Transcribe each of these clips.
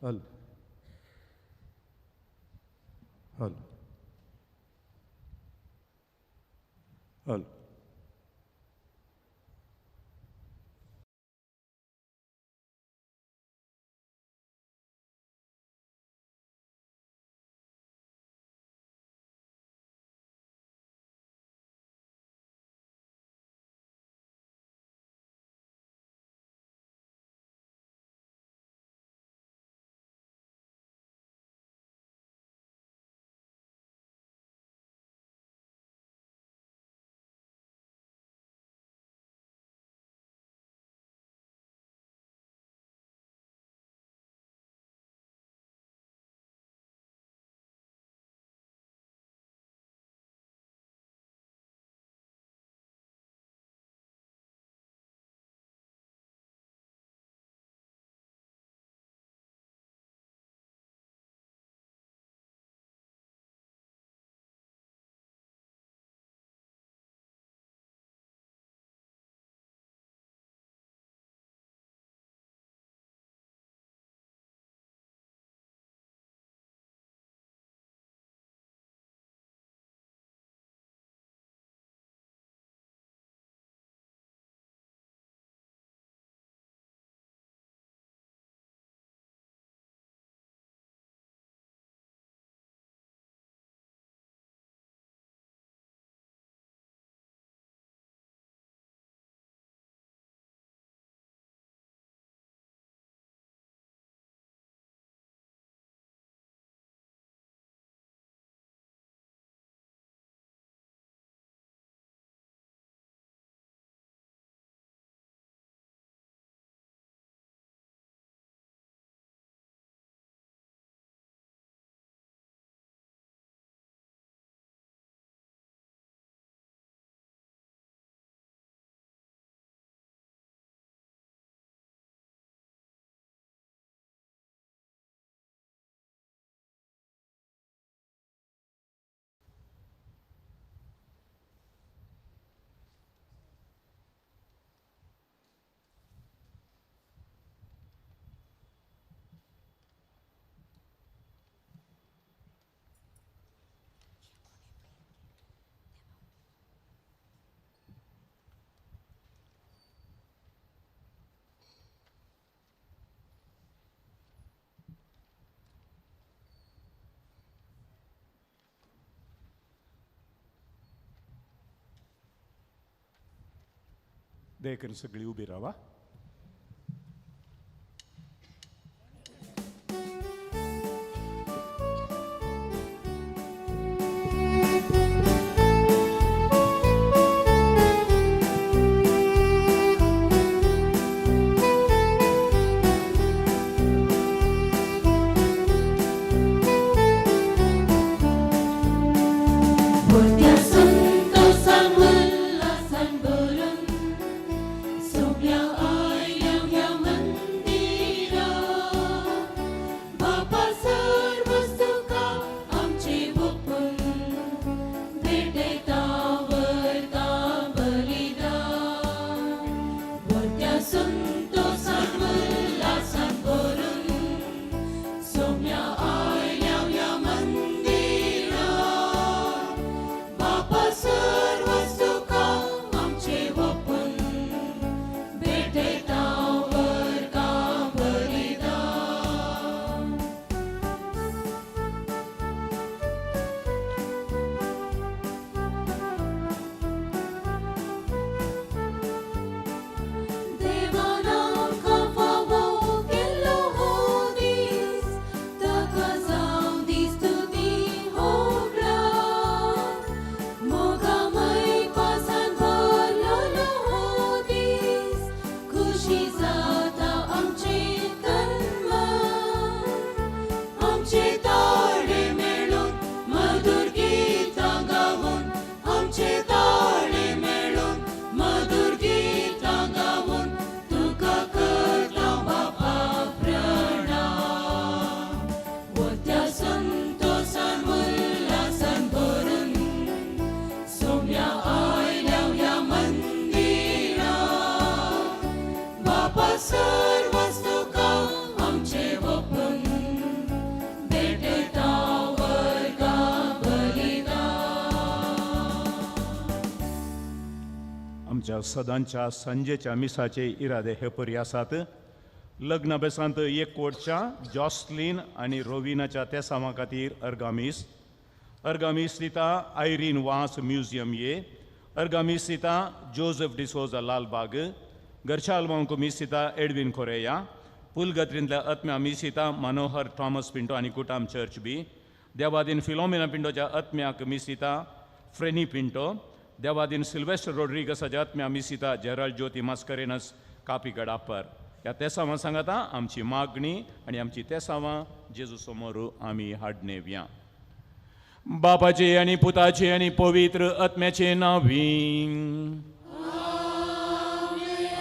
Hello hello hello. दया सगळी उभी राहा. सर्वस्तुका आमचे वपून. आमच्या सदांच्या सांजेच्या मिसाचे इरादे हे परी आसात. लग्न बेसांत एकवटच्या जॉस्लिन आनी रोविनाच्या तेसांवा खातीर अर्गामीस. अर्गामीस दिता आयरीन वास म्युझियम ये. अर्गामीस दिता जोजफ डिसोजा लालबाग. घरच्या आल्बांक मीस दिता एडविन कोरेया. पुलगत्रींतल्या आत्म्या मीस दिता मनोहर थॉमस पिंटो आनी कुटाम चर्च बी. देवादीन फिलोमिना पिंटोच्या आत्म्याक मीस दिता फ्रेनी पिंटो. देवादीन सिल्वेस्टर रोड्रिगसाच्या आत्म्या मीस दिता जेराल्ड ज्योती मास्करेनस कापिगड आपर. ह्या तेसांवां सांगाता आमची मागणी आनी आमची तेसांवां जेजू समोर आमी हाडनेवया. बापाचे आनी पुताचे आनी पवित्र आत्म्याचे नांवी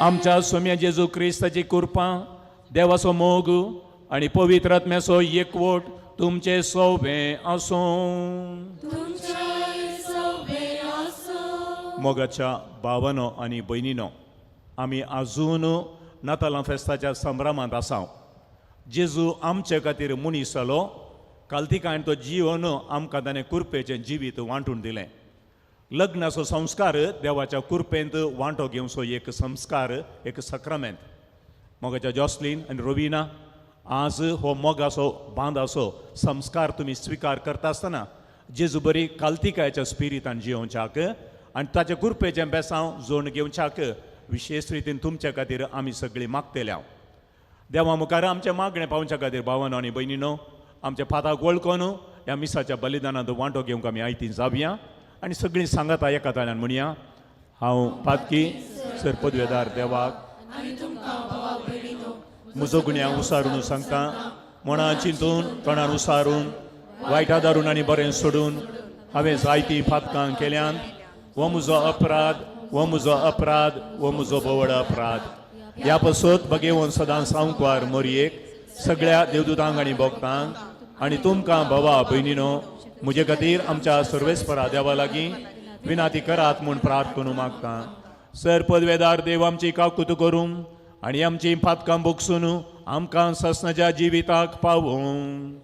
आमच्या सोम्या जेजू क्रिस्ताची कृपा, देवाचो मोग आनी पवित्र आत्म्याचो एकवट तुमचे सोवे आसूं. मोगाच्या भावानो आनी भयणीनो, आमी आजून नातालां फेस्ताच्या संभ्रमांत आसा. जेजू आमचे खातीर मनीस जालो. कालतिकायन तो जिवन आमकां ताणें कुरपेचें जिवीत वांटून दिलें. लग्नाचो संस्कार देवाच्या कुरपेंत वांटो घेवचो एक संस्कार, एक सक्रामेंत. मोगाच्या जॉस्लिन आनी रोविना, आज हो मोगाचो बांदाचो संस्कार तुमी स्विकार करता आसतना जेजू बरी कालतिकायच्या स्पिरितान जियोवच्याक आनी ताच्या कुरपेचें बेसांव जोड घेवच्याक विशेश रितीन तुमच्या खातीर आमी सगळीं मागतले. देवा मुखार आमचें मागणें पावच्या खातीर भावानो आनी भयणीनो, आमच्या फाताक वळखून ह्या मिसाच्या बलिदानांत वांटो घेवंक आमी आयती जावया आनी सगळीं सांगाता एका ताळ्यान म्हणया, हांव पातकी सर पदवेदार देवाक म्हजो गुण्या उसारून सांगता, मना चिंतून तोंडान उसारून वायटा दारून आनी बरें सोडून हांवें जायतीं पातकां केल्यान. हो म्हजो अपराध, हो म्हजो अपराध, हो म्हजो बोवड अपराध. ह्या पसत बगेवन सदां सावंकवार मोरयेक, सगळ्या देवदूतांक आनी भोगतांक आनी तुमकां भावा भयणीनो म्हजे खातीर आमच्या सर्वेस्परा देवा लागीं विनाती करात म्हूण प्रार्थना मागता. सर पदवेदार देव आमची काकूत करूं आनी आमची पातकां बोगसून आमकां ससनाच्या जिविताक पावूं.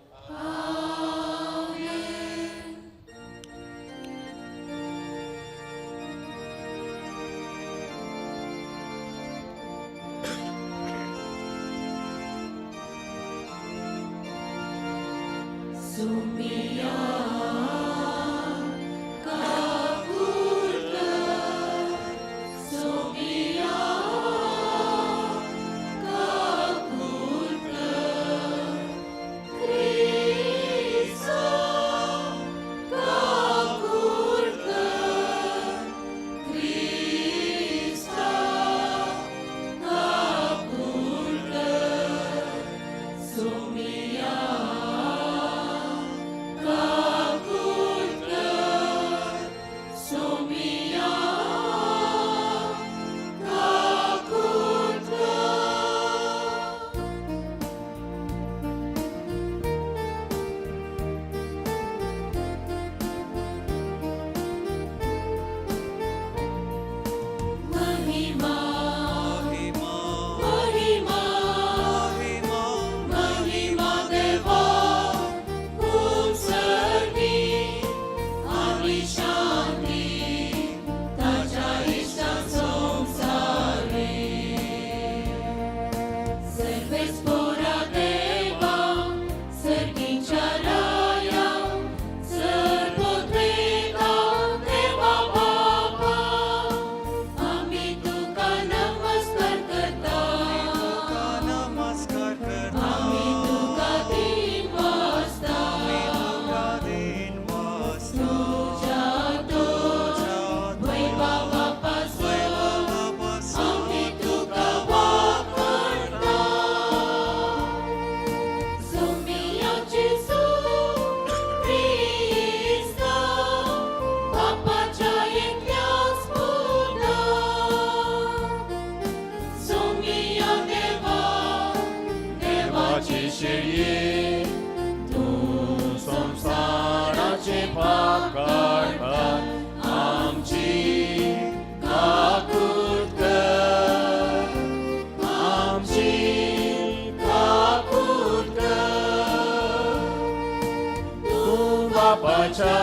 बापाच्या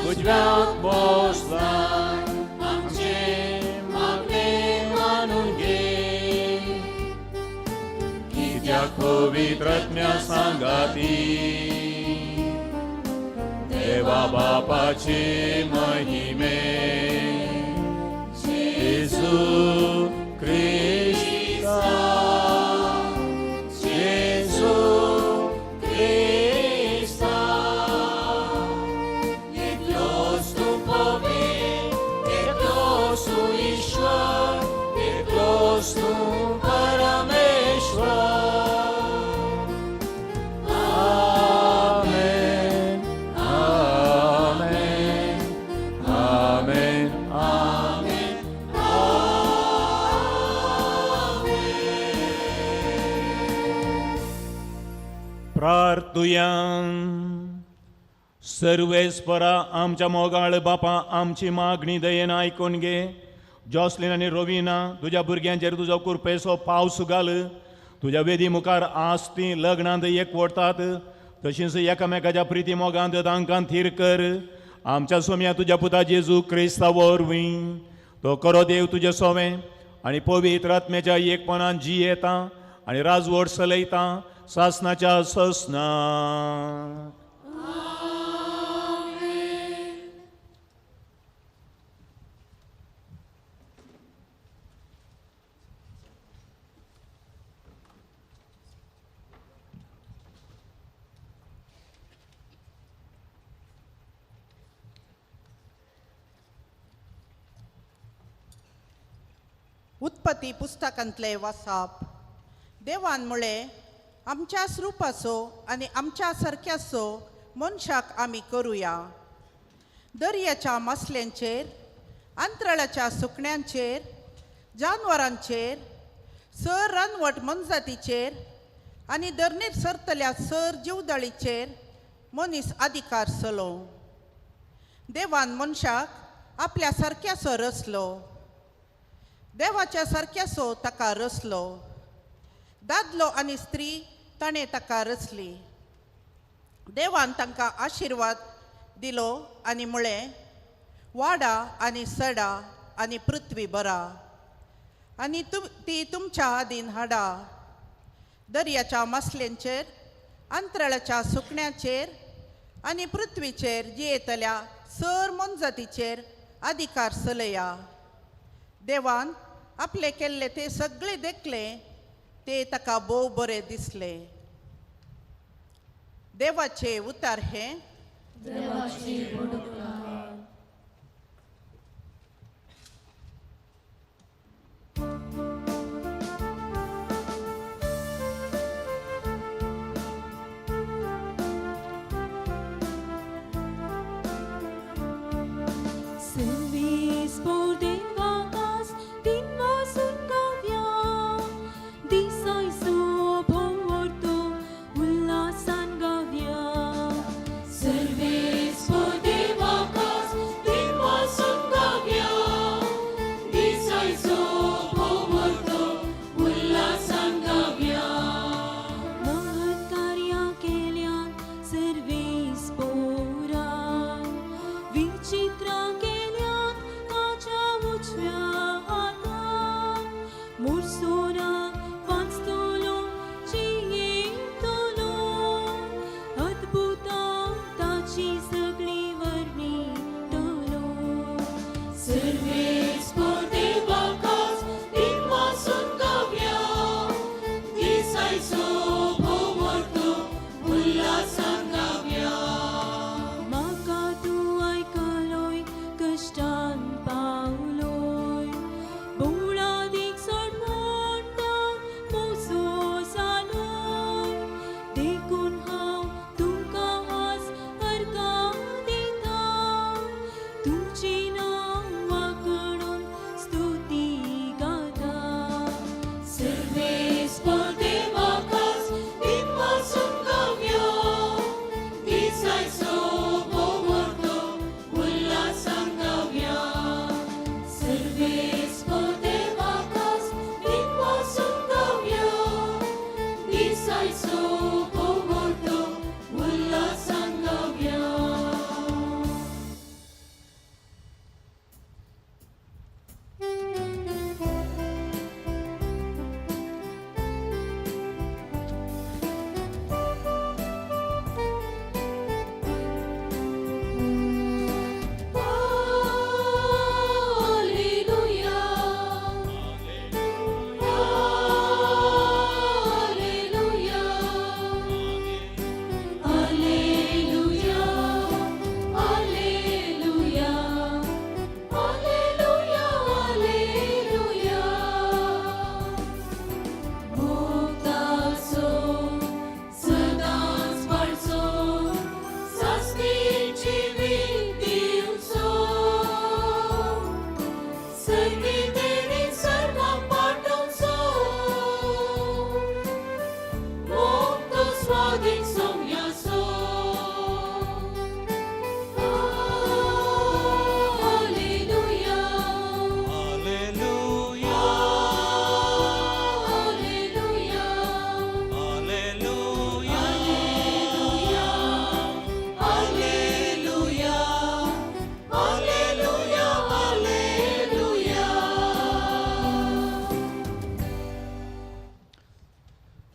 उजव्याक बसला आमचे तुज्या पवित्र आत्म्या सांगाती देवा बापाचे महिमे जेजू क्रिस्ता जेजू क्रिस्ता एकलोच तूं पवित्र एकलोच तूं ईश्वर एकलोच तूं परमेश्वर. आमेन आमेन आमेन आमेन. प्रार्थुया. सर्वेस्परा आमच्या मोगाळ बापा, आमची मागणी दयेन आयकून घे. जॉसलीन आनी रोविना तुज्या भुरग्यांचेर तुजो कुरपेचो पावस घाल. तुज्या वेदी मुखार आज ती लग्नांत एकवटतात, तशींच एकामेकाच्या प्रिती मोगांत तांकां थीर कर. आमच्या सोम्या तुज्या पुता जेजू क्रिस्ता वरवीं. तो करो देव तुजें सोवें आनी पवित्र आत्म्याच्या एकपणान जियेता आनी राजवट चलयता सासनाच्या ससना. उत्पत्ती पुस्तकांतले वासाप. देवान म्हळें, आमच्याच रुपाचो आनी आमच्या सारक्याचो मनशाक आमी करुया. दर्याच्या मासल्यांचेर, अंतराळाच्या सुकण्यांचेर, जानवरांचेर, सर रानवट मनजातीचेर आनी धरणीर सरतल्या सर जिवदळीचेर मनीस अधिकार चलो. देवान मनशाक आपल्या सारक्याचो रचलो. देवाच्या सारक्यासो ताका रचलो. दादलो आनी स्त्री ताणें ताका रचली. देवान तांकां आशिर्वाद दिलो आनी म्हळें, वाडा आनी सडा आनी पृथ्वी बरा आनी ती तुमच्या आदीन हाडा. दर्याच्या मासल्यांचेर, अंतराळाच्या सुकण्याचेर आनी पृथ्वीचेर जियेतल्या सर मोनजातीचेर अधिकार चलया. देवान आपले केल्ले ते सगळे देखले, ते ताका भोव बरे दिसले. देवाचे उतार हे. सर्वेस por देवाकास तीन वासून गावया, दिसायसो भोंवतो उल्हासान गावया. सर्वेस por देवाकास.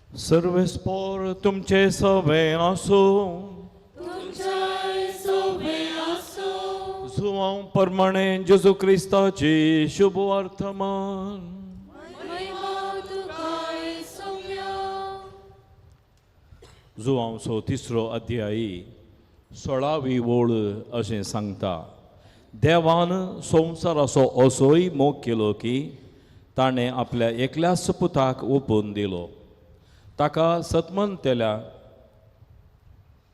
सर्वेस्पोर तुमचे सवे आसूं. जुवांव परमाणे जेजू क्रिस्ताची शुभ वर्तमान. जुवांवचो तिसरो अध्यायी 16वी ओळ अशें सांगता, देवान संवसाराचो असोय मोग केलो की ताणें आपल्या एकल्याच पुताक ओपून दिलो, ताका सतमनतेल्या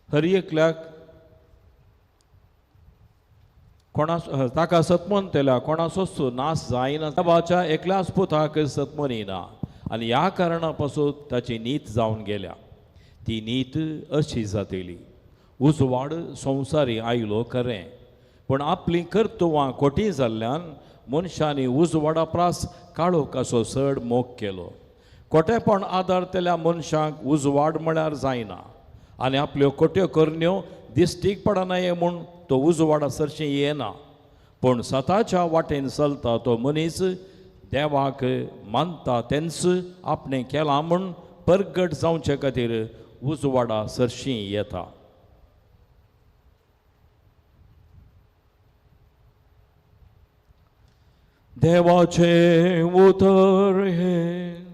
हर एकल्याक कोणा ताका सतमनतेल्या कोणाचोच नाश जायना, देवाच्या एकल्याच पुताक सतमनिना आनी ह्या कारणा पासून ताची नीत जावन गेल्या. ती नीत अशी जातली, उजवाड संवसारी आयलो खरें, पूण आपलीं कर्तुवां खोटी जाल्ल्यान मनशांनी उजवाडा प्रास काळोखाचो चड मोग केलो. खोटेपण आदारतल्या मनशांक उजवाड म्हळ्यार जायना आनी आपल्यो खोट्यो करण्यो दिश्टीक पडना म्हूण तो उजवाडा सरशीं येना. पूण सताच्या वाटेन चलता तो मनीस देवाक मानता तेंच आपणें केलां म्हूण परगट जावचे खातीर उजवाडा सरशीं येता. देवाचें उतर हें.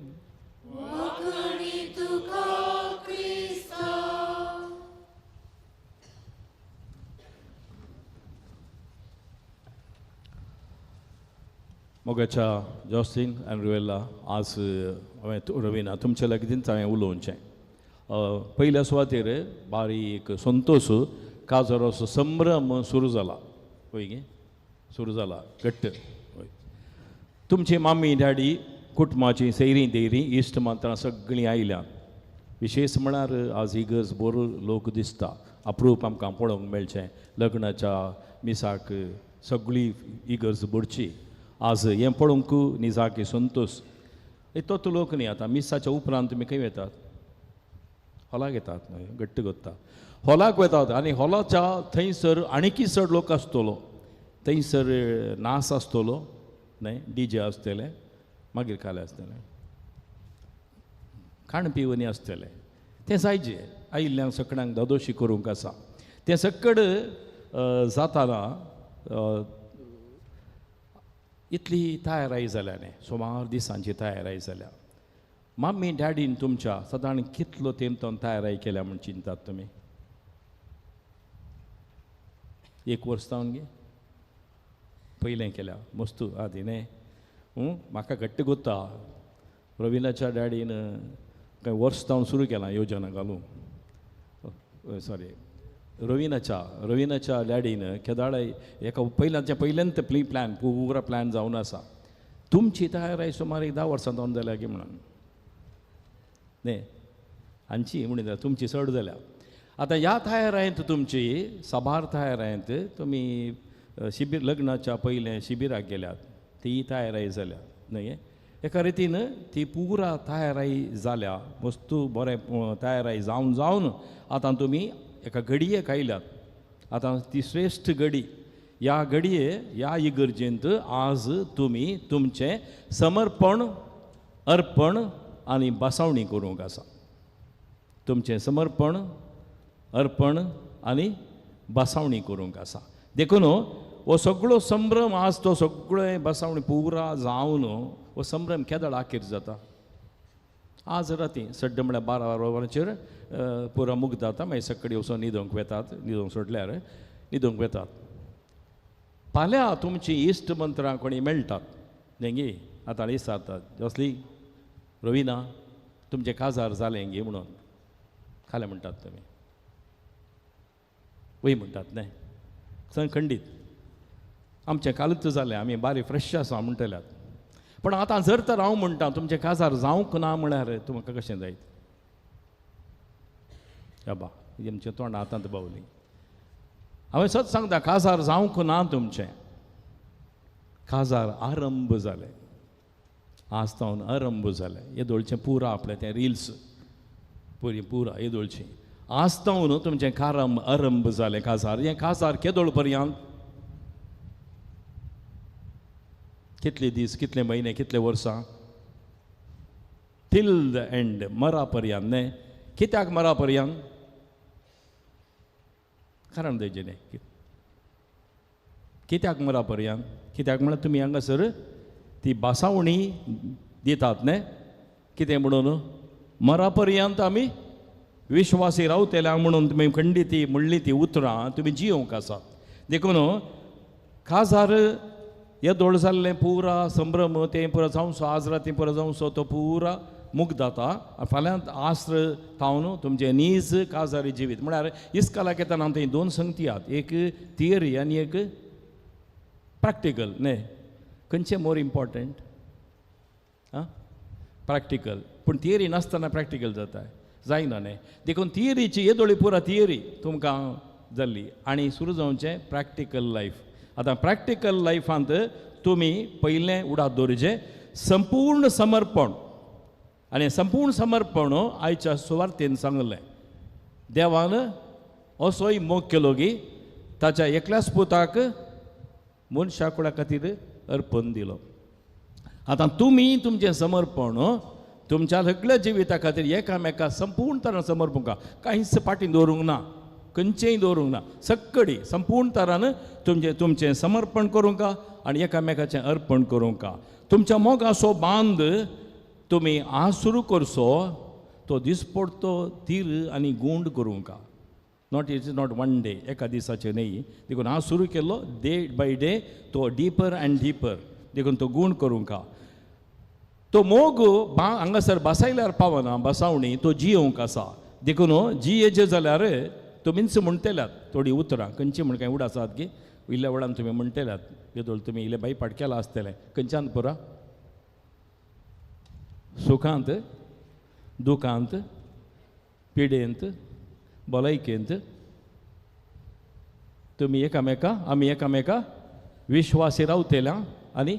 मोगाच्या जॉस्तीन आनी रुवेला, आज हांवें रवीना तुमच्या लागींच हांवें उलोवचें. पयल्या सुवातेर बारीक संतोश काजरोचो संभ्रम सुरू जाला, पळय गे सुरू जाला घट्ट. हय, तुमची मामी डॅडी कुटुंबाची सैरीं देरीं इश्ट मंत्रां सगळीं आयल्यात. विशेश म्हळ्यार आज इगर्ज बरो लोक दिसता, अप्रूप आमकां पळोवंक मेळचें. लग्नाच्या मिसाक सगळी इगर्ज भरची, आज हें पळोवंक निजाकी संतोश. तोच लोक न्ही, आतां मिसाच्या उपरांत तुमी खंय वतात? हॉलाक येतात न्हय, घट्ट कोत्ता हॉलाक वतात आनी हॉलाच्या थंयसर आनीकय चड लोक आसतलो, थंयसर नाच आसतलो न्हय, डी जे आसतले, मागीर काले आसतले, खाण पिवणी आसतलें. तें जायचे आयिल्ल्यांक सगळ्यांक दादोशी करूंक आसा. तें सकड जाताना इतली तयाराय जाल्या न्ही, सुमार दिसांची तयाराय जाल्या. मम्मी डॅडीन तुमच्या सदां कितलो तेंप तयाराय केल्या म्हूण चिंतात तुमी? एक वर्स जावन गे पयलें केल्या मस्तू आदी न्ही. म्हाका घट्ट गोत्ता, रविनाच्या डॅडीन कांय वर्स जावन सुरू केलां योजना घालूं, सॉरी रविनाच्या डॅडीन केदाळाय एका पयल्याच्या पयल्यान ते प्लॅन पुरा प्लॅन जावन आसा. तुमची तयाराय सुमार एक 10 वर्सां जावन जाल्या की म्हणून न्ही, हांची म्हणून तुमची चड जाल्या. आतां ह्या तयारायंत तुमची साबार तयारायंत तुमी शिबीर लग्नाच्या पयलें शिबिराक गेल्यात, ती तयाराय जाल्या न्हय. एका रितीन ती पुरा तयाराय जाल्या, वस्तू बरें तयाराय जावन जावन आतां तुमी एका घडयेक आयल्यात. आतां ती श्रेश्ठ घडी, ह्या घडये ह्या इगर्जेंत आज तुमी तुमचें समर्पण अर्पण आनी बसावणी करूंक आसा. तुमचें समर्पण अर्पण आनी बसावणी करूंक आसा. देखून हो सगळो संभ्रम आज तो सगळें बसावणी पुरा जावन हो संभ्रम केदळ आखीर जाता? आज राती सड्ड म्हळ्यार 12 वरांचेर पुरा मुक्त जाता, मागीर सकाळी वचून न्हिदोंक वेतात, न्हिदोंक सोडल्यार न्हिदोंक वेतात. फाल्यां तुमची इश्ट मंत्रां कोणी मेळटात न्ही गे, आतां विचारतात जसली रविना तुमचें काजार जालें गे म्हणून, खालें म्हणटात तुमी, वय म्हणटात न्हय, सं खंडीत आमचें कालूच जालें, आमी बारी फ्रेश आसा म्हणटल्यात. पूण आतां जर तर हांव म्हणटा तुमचें काजार जावंक ना म्हळ्यार तुमकां कशें जायत? बाबा आमचें तोंड आतांत बावली. हांवें सत सांगता, काजार जावंक ना तुमचें, काजार आरंभ जालें, आज तावन आरंभ जालें. येदोळचें पुरा आपलें तें रिल्स पुरी पुरा येदोळचें आज तावन तुमचें कारम आरंभ जालें काजार. हें काजार केदोळ पर्यंत, कितले दीस, कितले म्हयने, कितले वर्सां? टील the and, मरा पर्यंत न्ही. कित्याक मरा पर्यंत? कारण तेजें न्ही, कित्याक मरा पर्यंत? कित्याक म्हळ्यार तुमी हांगासर ती भासावणी दितात न्ही, कितें म्हणून मरा पर्यंत आमी विश्वासी रावतले म्हणून तुमी खंडी ती म्हणली ती उतरां तुमी जियोंक आसात. देखून काजार येदोळ जाल्लें पुरा संभ्रम तें पुरा जावचो, आज राती पुरा जावचो तो पुरा मुक्त जाता. फाल्यां आस्त्र तावन तुमचें नीज काजारी जिवीत म्हळ्यार इस्कालाक येतना थंय दोन संगती आहात, एक थियरी आनी एक प्रॅक्टिकल न्ही. खंयचें मोर इम्पॉर्टंट? आं, प्रॅक्टिकल. पूण थियरी नासतना प्रॅक्टिकल जाता, जायना न्ही. देखून थियरीची येदोळी पुरा थियरी तुमकां जाल्ली आनी सुरू जावचें प्रॅक्टिकल लायफ. आतां प्रॅक्टिकल लायफांत तुमी पयलें उडात दवरचें संपूर्ण समर्पण. आनी संपूर्ण समर्पण आयच्या सुवार्थेन सांगलें, देवान असोय मोग केलो की ताच्या एकल्याच पुताक मनशा कुळा खातीर अर्पण दिलो. आतां तुमी तुमचें समर्पण तुमच्या सगळ्या जिविता खातीर एकामेका संपूर्ण तरान समर्पण का, कांयच फाटीं दवरूंक ना, खंयचेंय दवरूंक ना, सक्कडी संपूर्ण तरान तुमचें तुमचें समर्पण करूंक आनी एकामेकाचें अर्पण करूंक. तुमच्या मोगाचो बांद तुमी आज सुरू करचो तो दिसपडतो तीर आनी गूंड करूंक. Not it is not one day, एका दिसाचें न्ही. देखून आज सुरू केल्लो डे बाय डे तो डिपर अँड डिपर, देखून तो गूण करूंक. तो मोग हांगासर बसायल्यार पावना, बसावणी तो जियोवंक आसा. देखून जियेचे जाल्यार तुमीच म्हणटल्यात थोडीं उतरां खंयची म्हण कांय उड आसात की इल्ल्या वडान तुमी म्हणटल्यात, येदोळ तुमी इल्लें बायपाट केलां आसतलें. खंयच्यान पुरा? सुखांत, दुखांत, पिडेंत, भलायकेंत तुमी एकामेका आमी एकामेका विश्वासी रावतल्या आनी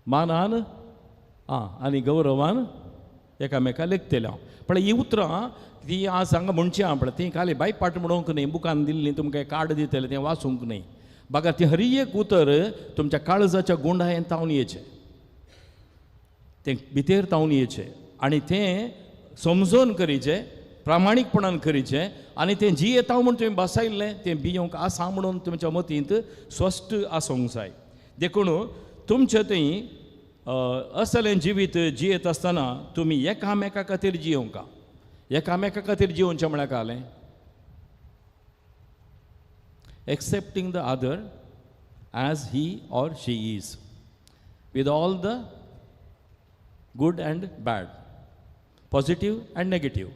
मानान आं आनी गौरवान एकामेका लेखतल्या. पण ही उतरां ती आज हांगा म्हणची आहा, पण ती खाली बायपाट म्हणूंक न्ही, बुकान दिल्ली तुमकां कार्ड दितलें तें वाचूंक न्ही. बागा ती हरी एक उतर तुमच्या काळजाच्या गुंडायेन तावन येचें, तें भितर तावन येचें आनी तें समजून करीचें, प्रामाणीकपणान करीचें आनी तें जियेता म्हूण तुवें बसायल्लें तें बियोंक आसा म्हणून तुमच्या मतींत स्पश्ट आसूंक जाय. देखून तुमचें थंय असलें जिवीत जियेत आसतना तुमी एकामेका खातीर जियोवंका. एकामेका खातीर जियोवचें म्हळ्यार कालें accepting the other as he or she is with all the good and bad, positive and negative.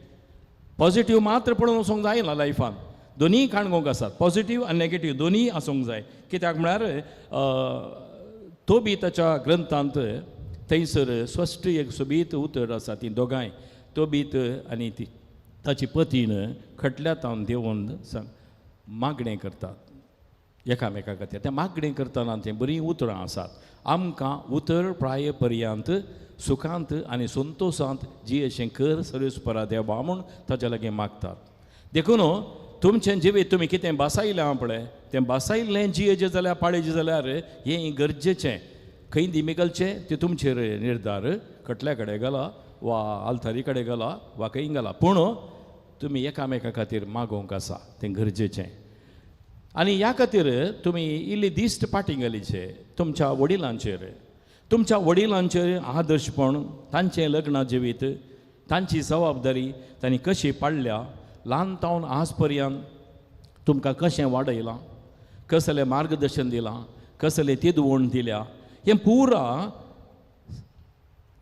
Positive मात्र पळोवन वचोंक जायना लायफान, दोनूय काणकोंक आसात, पॉजिटीव आनी नेगेटीव दोनूय आसूंक जाय. कित्याक म्हळ्यार तो बी ताच्या ग्रंथांत थंयसर स्पश्ट एक सोबीत उतर आसा, ती दोगांय तोबीत आनी ती ताची पतीन खटल्या तावन देंवोन सांग मागणें करतात एकामेका खातीर. तें मागणें करतना तें बरीं उतरां आसात, आमकां उतर प्राय पर्यंत सुखांत आनी संतोशांत जियेशें कर सर्वेस्परा देवा म्हूण ताच्या लागीं मागतात. देखून तुमचें जिवीत तुमी कितें बसायलें पळय तें बसायल्लें जियेचें जाल्यार पाळयचें जाल्यार हें गरजेचें. खंय दिमिगलचें तें तुमचेर निर्धार, खटल्या कडेन गेला वा आल्तारी कडेन गेला वा खंय गेला, पूण तुमी एकामेका खातीर मागोवंक आसा तें गरजेचें. आनी ह्या खातीर तुमी इल्ली दिश्ट फाटीं घालीचे तुमच्या वडिलांचेर, तुमच्या वडिलांचेर आदर्शपण, तांचें लग्न जिवीत, तांची जबाबदारी तांणी कशी पाडल्या, ल्हान तावन आज पर्यंत तुमकां कशें वाडयलां, कसलें मार्गदर्शन दिलां, कसलें तिदवण दिल्या, हें पुरा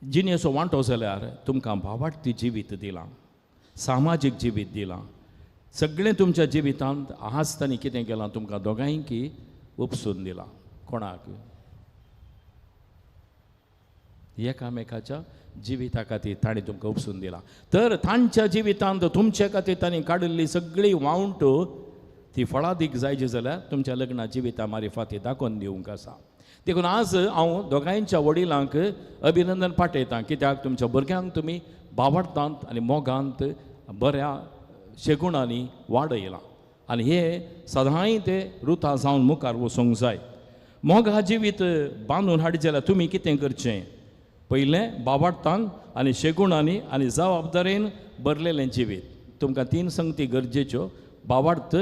जिणेचो वांटो जाल्यार तुमकां भावार्थी जिवीत दिलां, सामाजीक जिवीत दिलां. सगळें तुमच्या जिवितांत आज तांणी कितें केलां तुमकां दोगांयकी उपसून दिलां. कोणाक? एकामेकाच्या जिविता खातीर तांणी तुमकां उपसून दिलां. तर तांच्या जिवितांत तुमचे खातीर तांणी काडिल्ली सगळी वावंट ती फळादीक जायची जाल्यार तुमच्या लग्ना जिविता मारिफाती दाखोवन दिवंक आसा. देखून आज हांव दोगांयच्या वडिलांक अभिनंदन पाठयतां, कित्याक तुमच्या भुरग्यांक तुमी भावार्थांत आनी मोगांत बऱ्या शेगुणांनी वाडयलां आनी हे सदांय ते रुता जावन मुखार वचूंक जाय. मोगा जिवीत बांदून हाडचें जाल्यार तुमी कितें करचें? पयलें बाबाडतान आनी शेगुणांनी आनी जबाबदारेन भरलेलें जिवीत. तुमकां तीन संगती गरजेच्यो, बाबार्थ,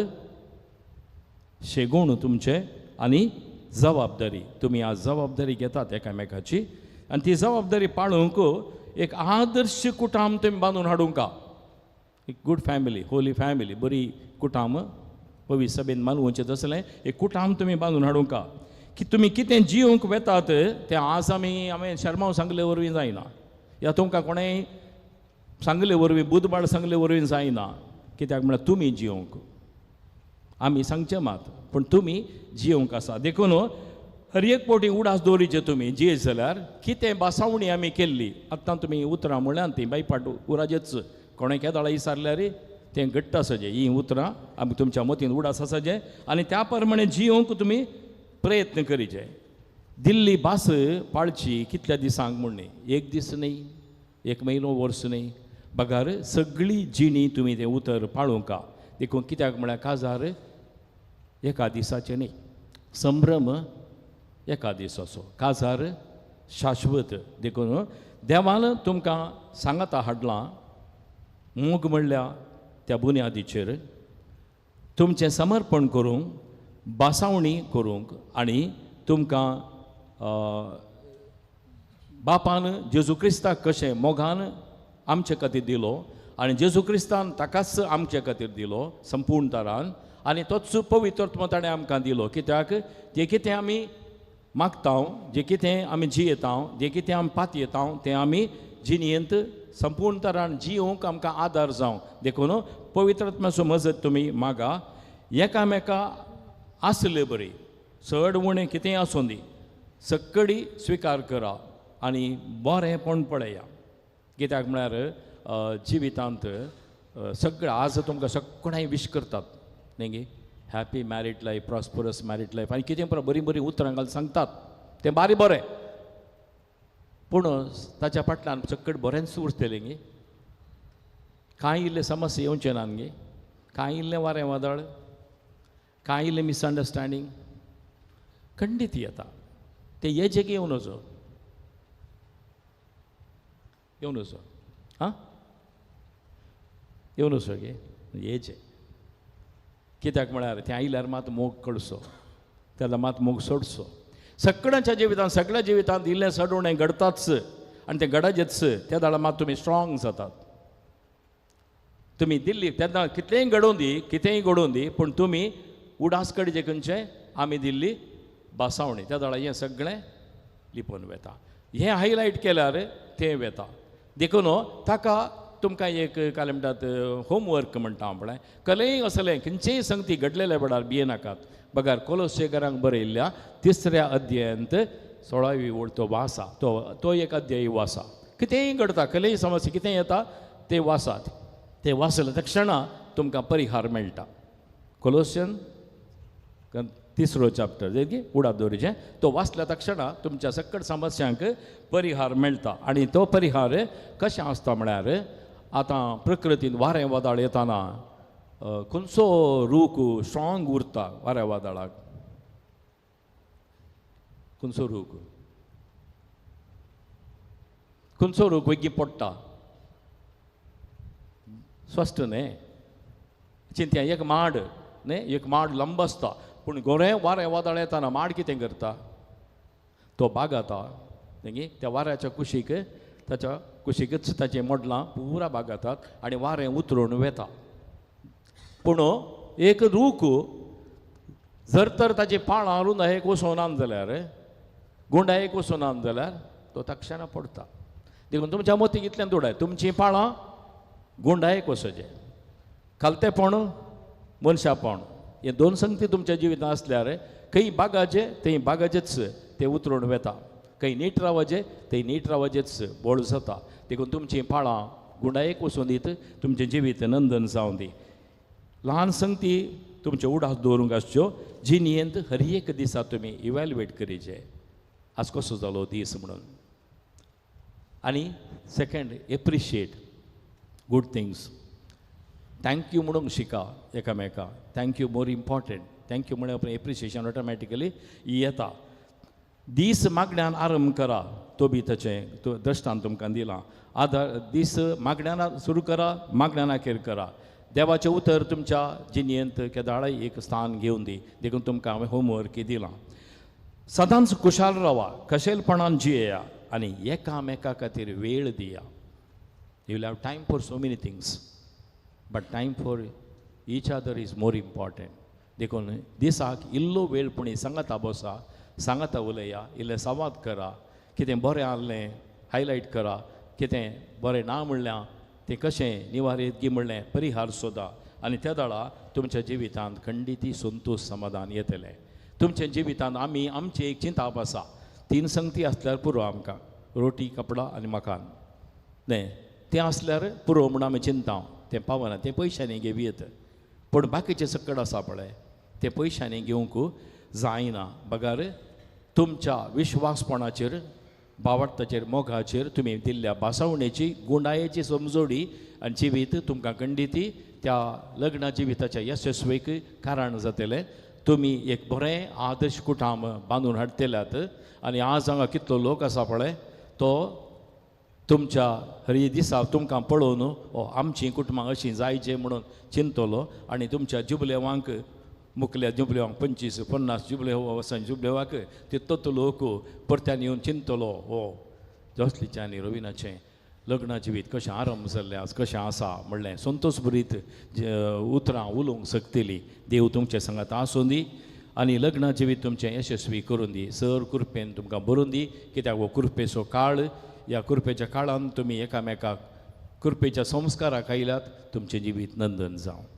शेगूण तुमचें आनी जबाबदारी. तुमी आज जबाबदारी घेतात एकामेकाची आनी ती जबाबदारी पाळूंक एक आदर्श कुटाम तुमी बांदून हाडूंक. एक गूड फॅमिली, होली फॅमिली, बरी कुटाम, पवित्र सभेन मानवचें तसलें एक कुटाम तुमी बांदून हाडूंक. की तुमी कितें जिवंक वेतात तें आज आमी हांवें शर्माव सांगले वरवीं जायना, या तुमकां कोणेंय सांगले वरवीं, बुधबाळ सांगले वरवीं जायना. कित्याक म्हळ्यार तुमी जिवंक, आमी सांगचें मात, पूण तुमी जिवंक आसा. देखून हर एक फावटी उडास दवरिचे तुमी जियेत जाल्यार कितें बासावणी आमी केल्ली. आतां तुमी उतरां म्हळ्यान ती बायपाट उराजेच कोणें केदाळा विचारल्यार तें घट्ट आसाचें. हीं उतरां आमी तुमच्या मतीन उडास आसाचें आनी त्या प्रमाणे जिवंक तुमी प्रयत्न करीचे. दिल्ली भास पाळची कितल्या दिसांक म्हूण न्ही, एक दीस न्ही, एक म्हयनो, वर्स न्ही, बगार सगळी जिणी तुमी तें उतर पाळूंका. देखून कित्याक म्हळ्यार काजार एका दिसाचें न्ही, संभ्रम एका दिसाचो, काजार शाश्वत. देखून देवान तुमकां सांगाता हाडलां मोग म्हणल्या त्या बुन्यादीचेर तुमचें समर्पण करूंक, बासावणी करूंक आनी तुमकां बापान जेजू क्रिस्ताक कशें मोगान आमचे खातीर दिलो आनी जेजू क्रिस्तान ताकाच आमचे खातीर दिलो संपूर्ण तरान, आनी तोच पवित्र आत्मो ताणें आमकां दिलो. कित्याक जें कितें आमी मागता, जें कितें आमी जियेता, जें कितें आमी पातयेता तें आमी जिणेंत संपूर्ण तरान जियोवंक आमकां आदार जावं. देखून पवित्र आत्म्याचो मजत तुमी मागा. एकामेका आसले बरी, चड उणें कितेंय आसूं दी, सक्कडी स्विकार करा आनी बरेंपण पळया. कित्याक म्हळ्यार जिवितांत सगळें आज तुमकां सगळ्यांक विश करतात न्ही गे, happy married life, prosperous married life आनी कितें पळय बरीं बरीं उतरां घालून सांगतात, तें बारी बरें, पूण ताच्या फाटल्यान चक्कड बरेंच उरतलें गे. कांय इल्लें समस्या येवचें ना गे, कांय इल्लें वारें वादळ, कांय इल्लें मिसअंडरस्टँडींग खंडीत येता. तें येजेक येवन वचो, येवन वचो, आं येवन वचो गे येजे. कित्याक म्हळ्यार तें आयल्यार मात मोग कळसो, तेन्ना मात मोग सोडचो. सगळ्यांच्या जिवितांत, सगळ्या जिवितांत इल्लें चड घडताच आनी तें घडाजेच त्या दाडा मात तुमी स्ट्रॉंग जातात. तुमी दिल्ली तेन्ना कितलेंय घडोवन दी, कितेंय घडोवन दी, पूण तुमी उडास कडचे खंयचें आमी दिल्ली बासावणी त्या दाडा हें सगळें लिपोवन वेता. हें हायलायट केल्यार तें वेता. देखून ताका तुमकां एक काय म्हणटात होमवर्क म्हणटा हांव पळय, कलेय असलें खंयचेय संगती घडलेल्या वेळार भियेनाकात. बगार कोलोसेकरांक बरयल्ल्या 3ऱ्या अध्यायांत 16वी ओळ तो वासा, तो एक अध्याय वासा. कितेंय घडता, कलेय समस्या कितें येता ते वासात, ते वाचले तक्षणा तुमकां परिहार मेळटा. कोलोसियन 3रो चॅप्टर जे उडात दवरिचें, तो वाचल्या तक्षणा तुमच्या सकट समस्यांक परिहार मेळटा. आनी तो परिहार कशें आसता म्हळ्यार आतां प्रकृतीन वारें वादळ येताना खंयचो रूख स्ट्रॉंग उरता वाऱ्या वादळाक, खंयचो रूख, खंयचो रूख वेगीं पडटा स्पश्ट न्ही. चिंत्या एक माड न्ही, एक माड लंब आसता, पूण गोरें वारें वादळ येताना माड कितें करता, तो बागाता न्ही, त्या वाऱ्याच्या कुशीक, ताच्या कुशीकच ताचें मोडलां पुरा बागातात आनी वारें उतरून वेता. पूण एक रूख जर तर ताची पाळां रुंदायेक वचोना जाल्यार, गुंडायेक वचोना जाल्यार तो तक्षणा पडटा. देखून तुमच्या मतीक इतलें दुडाय, तुमचीं पाळां गुंडायेक वचचें, खालतेपण मनशापण हे दोन संगती तुमच्या जिवितांत आसल्यार खंय बागाचे थंय बागाचेच ते उतरून वेता, खंय नीट रावाचें थंय नीट रावाचेच बोळ जाता. देखून तुमचीं पाळां गुंडायेक वचून दीत, तुमचें जिवीत नंदन जावं दी. ल्हान संगती तुमचे उडास दवरूंक आसच्यो जिणेंत हर एक दिसा तुमी इवेल्युएट करीचे, आज कसो जालो दीस म्हणून. आनी second, appreciate good things, thank you म्हणूंक शिका एकामेका. Thank you more important, thank you म्हळ्यार एप्रिशिएशन ऑटोमॅटिकली येता. दीस मागण्यान आरंभ करा, तो बी ताचें तो दृश्टांत तुमकां दिलां. आदार दीस मागण्यान सुरू करा, मागण्यान अखेर करा. देवाचें उतर तुमच्या जिणेंत केदाळाय एक स्थान घेवन दी, देखून तुमकां हांवें होमवर्क दिलां. सदांच खुशाल रावा, कशेलपणान जियेया आनी एकामेका खातीर वेळ दिया. You will have time for so many things, but time for each other is more important. देखून दिसाक इल्लो वेळ पुणी सांगाता बसा, सांगाता उलया, इल्लें संवाद करा, कितें बरें आहलें हायलायट करा, कितें बरें ना म्हणल्यार तें कशें निवारेत गी म्हणलें परिहार सोदा आनी त्या दाळा तुमच्या जिवितांत खंडीती संतोश समाधान येतलें. तुमच्या जिवितांत आमी आमचें एक चिंताप आसा, तीन संगती आसल्यार पुरो आमकां, रोटी, कपडा आनी मकान. न्हय तें आसल्यार पुरो म्हूण आमी चिंता, तें पावना, तें पयशांनी घेवयेत. पूण बाकीचें सकट आसा पळय तें पयशांनी घेवंक जायना, बगर तुमच्या विश्वासपणाचेर, भावार्थाचेर, मोगाचेर तुमी दिल्ल्या भासावणेची, गुंडायेची समजोडी आनी जिवीत तुमकां खंडिती त्या लग्न जिविताच्या यशस्वीक कारण जातलें. तुमी एक बरें आदर्श कुटाम बांदून हाडटल्यात आनी आज हांगा कितलो लोक आसा पळय तो तुमच्या हरी दिसा तुमकां पळोवन ओ आमचीं कुटुंबां अशीं जायचें म्हणून चिंतलो आनी तुमच्या जुबलेवांक मुखल्या जुबलेवांक 25 50 जुबले वर्सां जुबलेवाक तितलो लोक परत्यान येवन चिंतलो हो जोसलीचें आनी रविनाचें लग्न जिवीत कशें आरंभ जाल्लें आज कशें आसा म्हणलें संतोश भरीत उतरां उलोवंक शकतली. देव तुमचे सांगात आसूं दी आनी लग्न जिवीत तुमचें यशस्वी करून दी, सर कृपेन तुमकां बरोवन दी, कित्याक हो कृपेचो काळ, ह्या कृपेच्या काळान तुमी एकामेकाक कृपेच्या संस्काराक आयल्यात, तुमचें जिवीत नंदन जावं.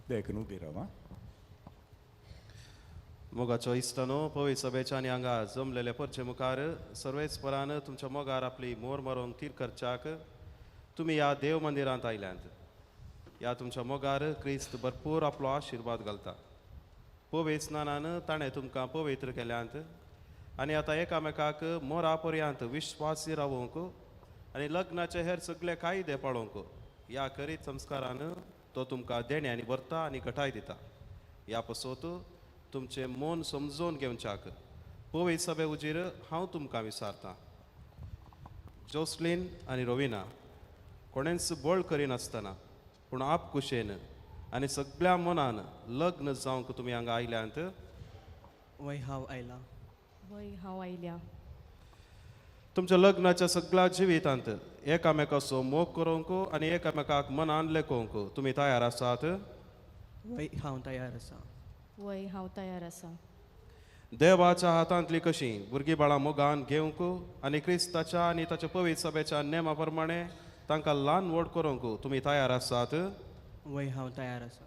देखून उबी राव. मोगाचो इश्टानो, पवित्र सभेच्या आनी हांगा जमलेले परचे मुखार सर्वेस्परान तुमच्या मोगार आपली मोर मारोंक तीर करच्याक तुमी ह्या देव मंदिरांत आयल्यांत. ह्या तुमच्या मोगार क्रिस्त भरपूर आपलो आशिर्वाद घालता. पवित्र स्नानान ताणें तुमकां पवित्र केल्यांत आनी आतां एकामेकाक मोरा पर्यंत विश्वासी रावोवंक आनी लग्नाचे हेर सगळे कायदे पाळोवंक ह्या करीत संस्कारान तो तुमकां देणे आनी भरता आनी घटाय दिता. ह्या पसोत तुमचें मन समजोवन घेवच्याक पवित्र सभे उजीर हांव तुमकां विचारतां. जोसलीन आनी रोविना कोणेंच बळ करिनासतना पूण आप कुशेन आनी सगळ्या मनान लग्न जावंक तुमी हांगा आयल्यांत. वय हांव आयलां. वय हांव आयल्या. तुमच्या लग्नाच्या सगळ्या जिवितांत एकामेकाचो मोग करूंक आनी एकामेकाक मनान लेखोवंक तुमी तयार आसात? वय हांव तयार आसा. वय हांव तयार आसा. देवाच्या हातांतली कशी भुरगीं बाळां मोगान घेवंक आनी क्रिस्ताच्या आनी ताच्या पवित्र सभेच्या नेमा प्रमाणे तांकां ल्हान व्हड करूंक तुमी तयार आसात? वय हांव तयार आसा.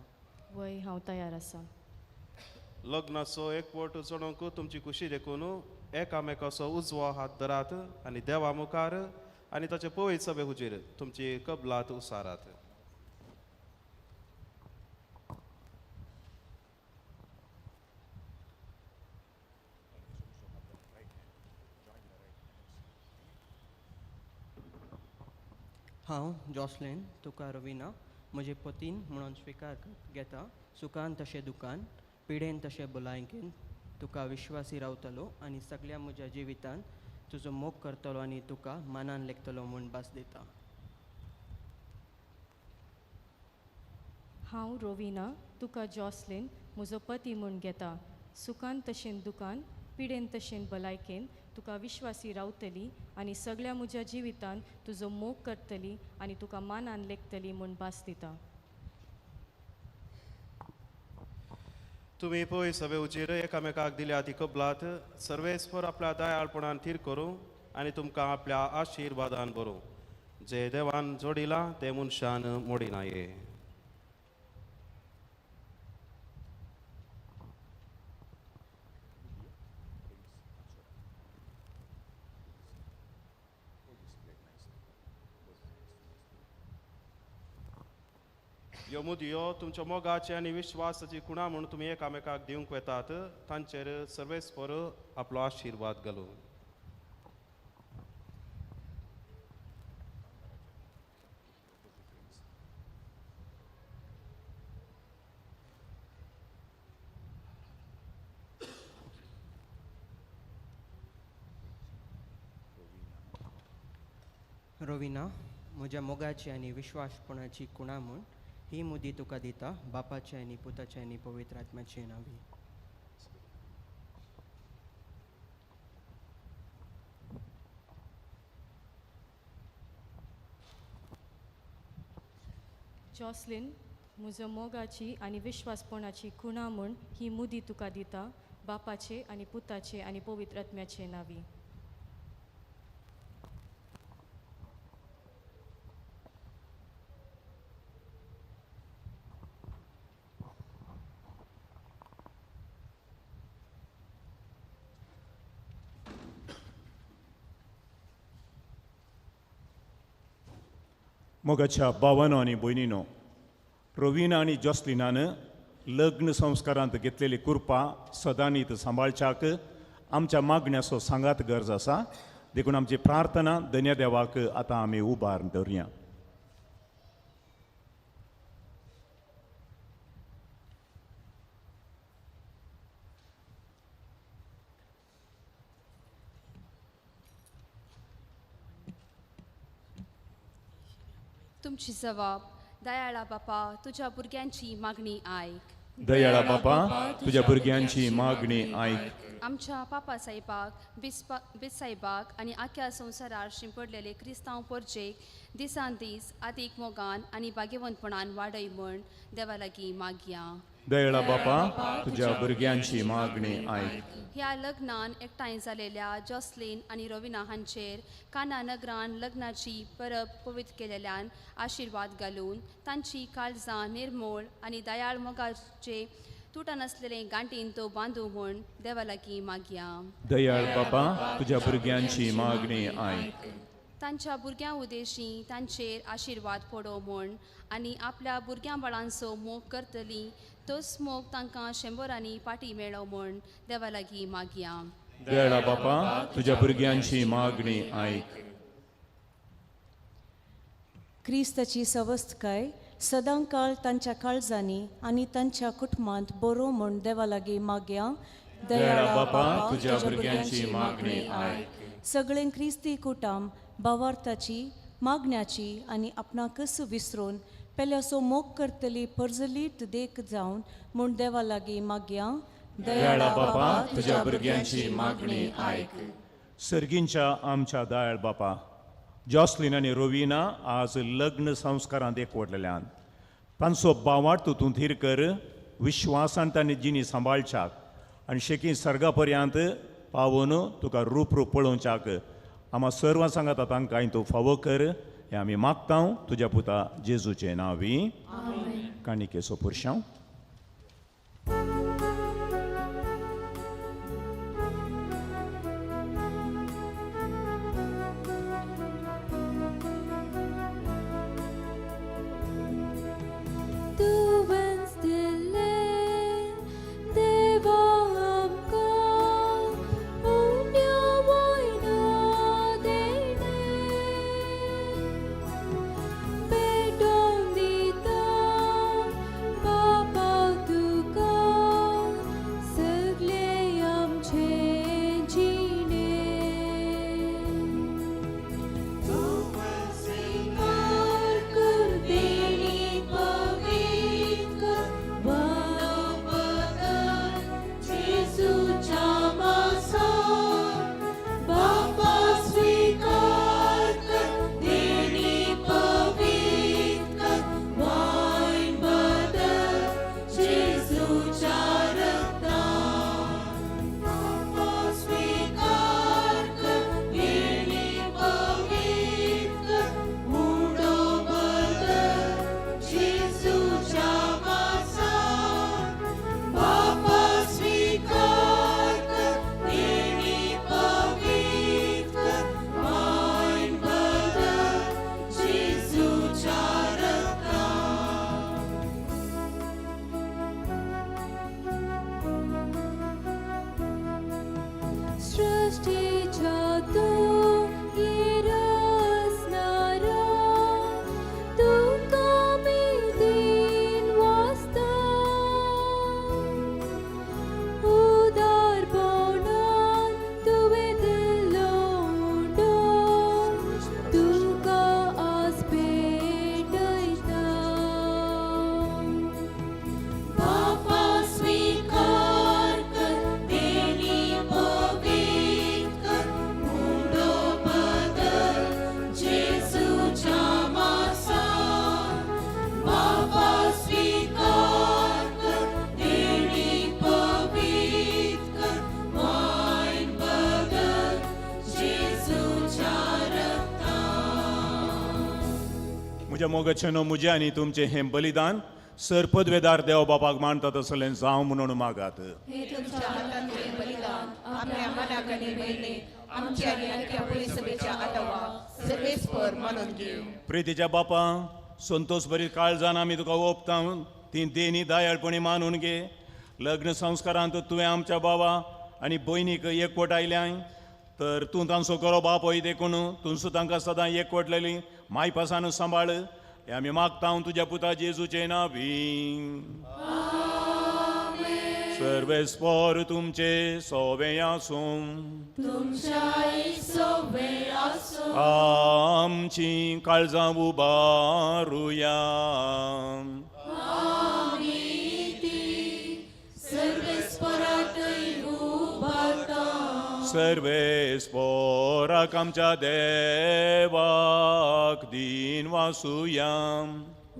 वय हांव तयार आसा. लग्नाचो एकवट चडोवंक तुमची खुशी देखून एकामेकाचो उजवो हात धरात आनी देवा मुखार आनी ताचे पवित्र सभे हुजीर तुमची कबलात उसारात. हांव जॉसलीन तुका रविना म्हजे पतीन म्हणून स्विकार घेता. सुखान तशें दुकान, पिडेन तशें भलायकेन तुका विश्वासी रावतलो आनी सगळ्या म्हज्या जिवितान तुजो मोग करतलो आनी तुका मानान लेखतलो म्हूण भास दिता. हांव रोविना तुका जॉसलीन म्हजो पती म्हूण घेता. सुखान तशें दुकान, पिडेन तशें भलायकेन तुका विश्वासी रावतली आनी सगळ्या म्हज्या जिवितान तुजो मोग करतली आनी तुका मानान लेखतली म्हूण भास दिता. तुमी पळय सभे उचेर एकामेकाक दिल्या ती कबलात सर्वेस्पर आपल्या दयाळपणान थीर करूं आनी तुमकां आपल्या आशिर्वादान बरूं. जे देवान जोडिलां ते मनशान मोडिना ये. ह्यो मुदयो तुमच्या मोगाची आनी विश्वासाची खुणा म्हूण तुमी एकामेकाक दिवंक वेतात तांचेर सर्वेस्पर आपलो आशिर्वाद घालूं. रोविना, म्हज्या मोगाची आनी विश्वासपणाची खुणा म्हूण ही मुदी तुका दिता, बापाचे आनी पुताचे आनी पवित्र आत्म्याचे नांवी. जॉसलीन, म्हजो मोगाची आनी विश्वासपणाची खुणा म्हूण ही मुदी तुका दिता, बापाचे आनी पुताचे आनी पवित्र आत्म्याचे नांवी. मोगाच्या भावानो आनी भयणीनो, रोविना आनी जॉसलिनान लग्न संस्कारांत घेतलेली कृपा सदांनीत सांबाळच्याक आमच्या मागण्याचो सांगात गरज आसा. देखून आमची प्रार्थना धन्य देवाक आतां आमी उबार दवरया. तुमची जबाब दयाळा बापा, तुझ्या भुरग्यांची मागणी आयक. दयाळा बापा, तुझ्या भुरग्यांची मागणी आयक. आमच्या पापा साहेबाक, बिसाहेबाक आनी आख्या संवसारार शिंपडलेले क्रिस्तांव परजेक दिसान दीस आदीक मोगान आनी भाग्यवंतपणान वाडय म्हण देवा लागीं मागया. दयाळा बापा, तुझ्या भुरग्यांची मागणी आयक. ह्या लग्नान एकठांय जालेल्या जॉसलीन आनी रोविना हांचेर काना नगरान लग्नाची परब पवित्र केलेल्यान आशिर्वाद घालून तांची काळजां निर्मोळ आनी दयाळ मोगाचे तुटनासलेले गांठीन तो बांदू म्हूण देवा लागीं मागया. दयाळ बापा, तुझ्या भुरग्यांची मागणी आयक. तांच्या भुरग्यां उदेशी तांचेर आशिर्वाद पडो म्हूण आनी आपल्या भुरग्यां बाळांचो मोग करतली तोच मोग तांकां शंबरांनी पाटी मेळो म्हूण देवा लागीं मागया. दयाळा बापा, तुझ्या भुरग्यांची मागणी आयक. क्रिस्ताची सवस्तकाय सदांकाळ तांच्या काळजांनी आनी तांच्या कुटुंबांत बरो म्हूण देवा लागीं मागया. दयाळा बापा, तुझ्या भुरग्यांची मागणी आयक. सगळें क्रिस्ती कुटाम भावार्थाची मागण्याची आनी आपणाकच विसरून पेल्याचो मोग करतली परजलीत देख जावन म्हूण देवा लागीं मागया. दयाळा बापा, तुझ्या भुरग्यांची मागणी आयक. सर्गींच्या आमच्या दयाळ बापा, जॉसलीन आनी रोविना आज लग्न संस्कारांत एकवटलेल्यान तांचो बावार्थ तूं थीर कर, विश्वासान तांणी जिणी सांबाळच्याक आनी शेकी सर्गा पर्यंत पावून तुका रूप रूप पळोवच्याक आमा सर्वां सांगाता तांकां तूं फावो कर हें आमी मागता तुज्या पुता जेजूचे नांवी. काणिकेचो पुरशांव. Bye. सृश्टीच्या तूं रचणारा, तुका आमी दीन वाचता. उदारपणान तुवें दिल्लो उंडो, तुका आज भेटयता. बापा स्वीकार कर, देणी पवित्र कर, उंडो बदल जेजूच्या मासान. बापा स्वीकार कर, देणी पवित्र कर, वायन बदल जेजूच्या रक्तान. म्हज्या मोगाचें म्हजें आनी तुमचें हें बलिदान सर पदवेदार देव बापाक मानता तसलें जावं म्हणून मागात. हे तुमच्या हातांतले बलिदान आपल्या मनाक आनी भयणे आमच्या आनी आख्या सभेच्या आटवा सर्वेस्पर मानून घेव. प्रितीच्या बापा, संतोष बरी काळजान आमी तुका ओपता, ती देणी दयाळपणी मानून घे. लग्न संस्कारांत तुवें आमच्या बाबा आनी भयणीक एकवट आयल्याय तर तूं तांचो बरो बापूय देखून तूं तांकां सदां एकवटलेली मायपासान सांबाळ, हें आमी मागता तुज्या पुता जेजूचे नांवी. सर्वेस्पर तुमचे सोवे आसूं. तुमच्याय सोवे आसूं. आमची काळजां उबारुया. आमी ती सर्वेस्परातय उबारता. सर्वेस्पोराक आमच्या देवाक दीन वासुया.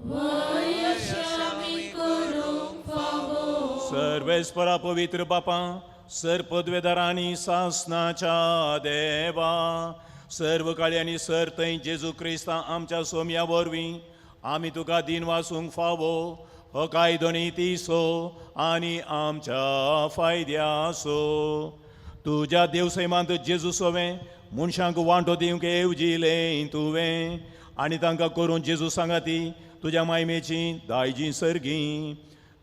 वय अशें आमी करूंक फावो. सर्वेस्परा पवित्र बापा, सर पदवेदारांनी सासनाच्या देवा, सर्व काळी आनी सर थंय जेजू क्रिस्ता आमच्या सोम्या वरवीं आमी तुका दीन वासूंक फावो हो कायदो नीतीसो आनी आमच्या फायद्यासो. तुज्या देवसैमांत जेजू सोवें मनशांक वांटो दिवंक येवजिलें तुवें आनी तांकां करून जेजू सांगाती तुज्या मायमेची दायजी सर्गी.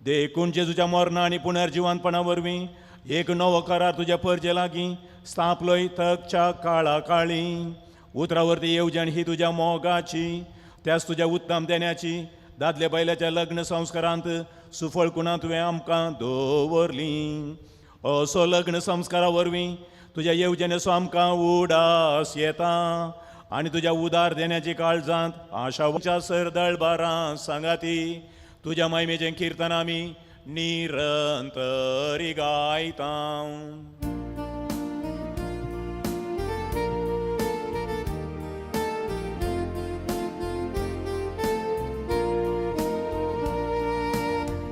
देखून जेजूच्या मरणा आनी पुनर्जिवनपणा वरवीं एक नवो करार तुज्या परजे लागीं स्थापलोय तकच्या काळा काळी. उतरावरती येवजण ही तुज्या मोगाची, त्याच तुज्या उत्तम देण्याची दादले बायल्याच्या लग्न संस्कारांत सुफळ कुणां तुवें आमकां दवरली. असो लग्न संस्कारा वरवीं तुज्या येवजणेचो आमकां उडास येता आनी तुज्या उदार देण्याची काळजांत आशा सरदळबारां सांगाती तुज्या मायमेचें किर्तन आमी निरंतरी गायता.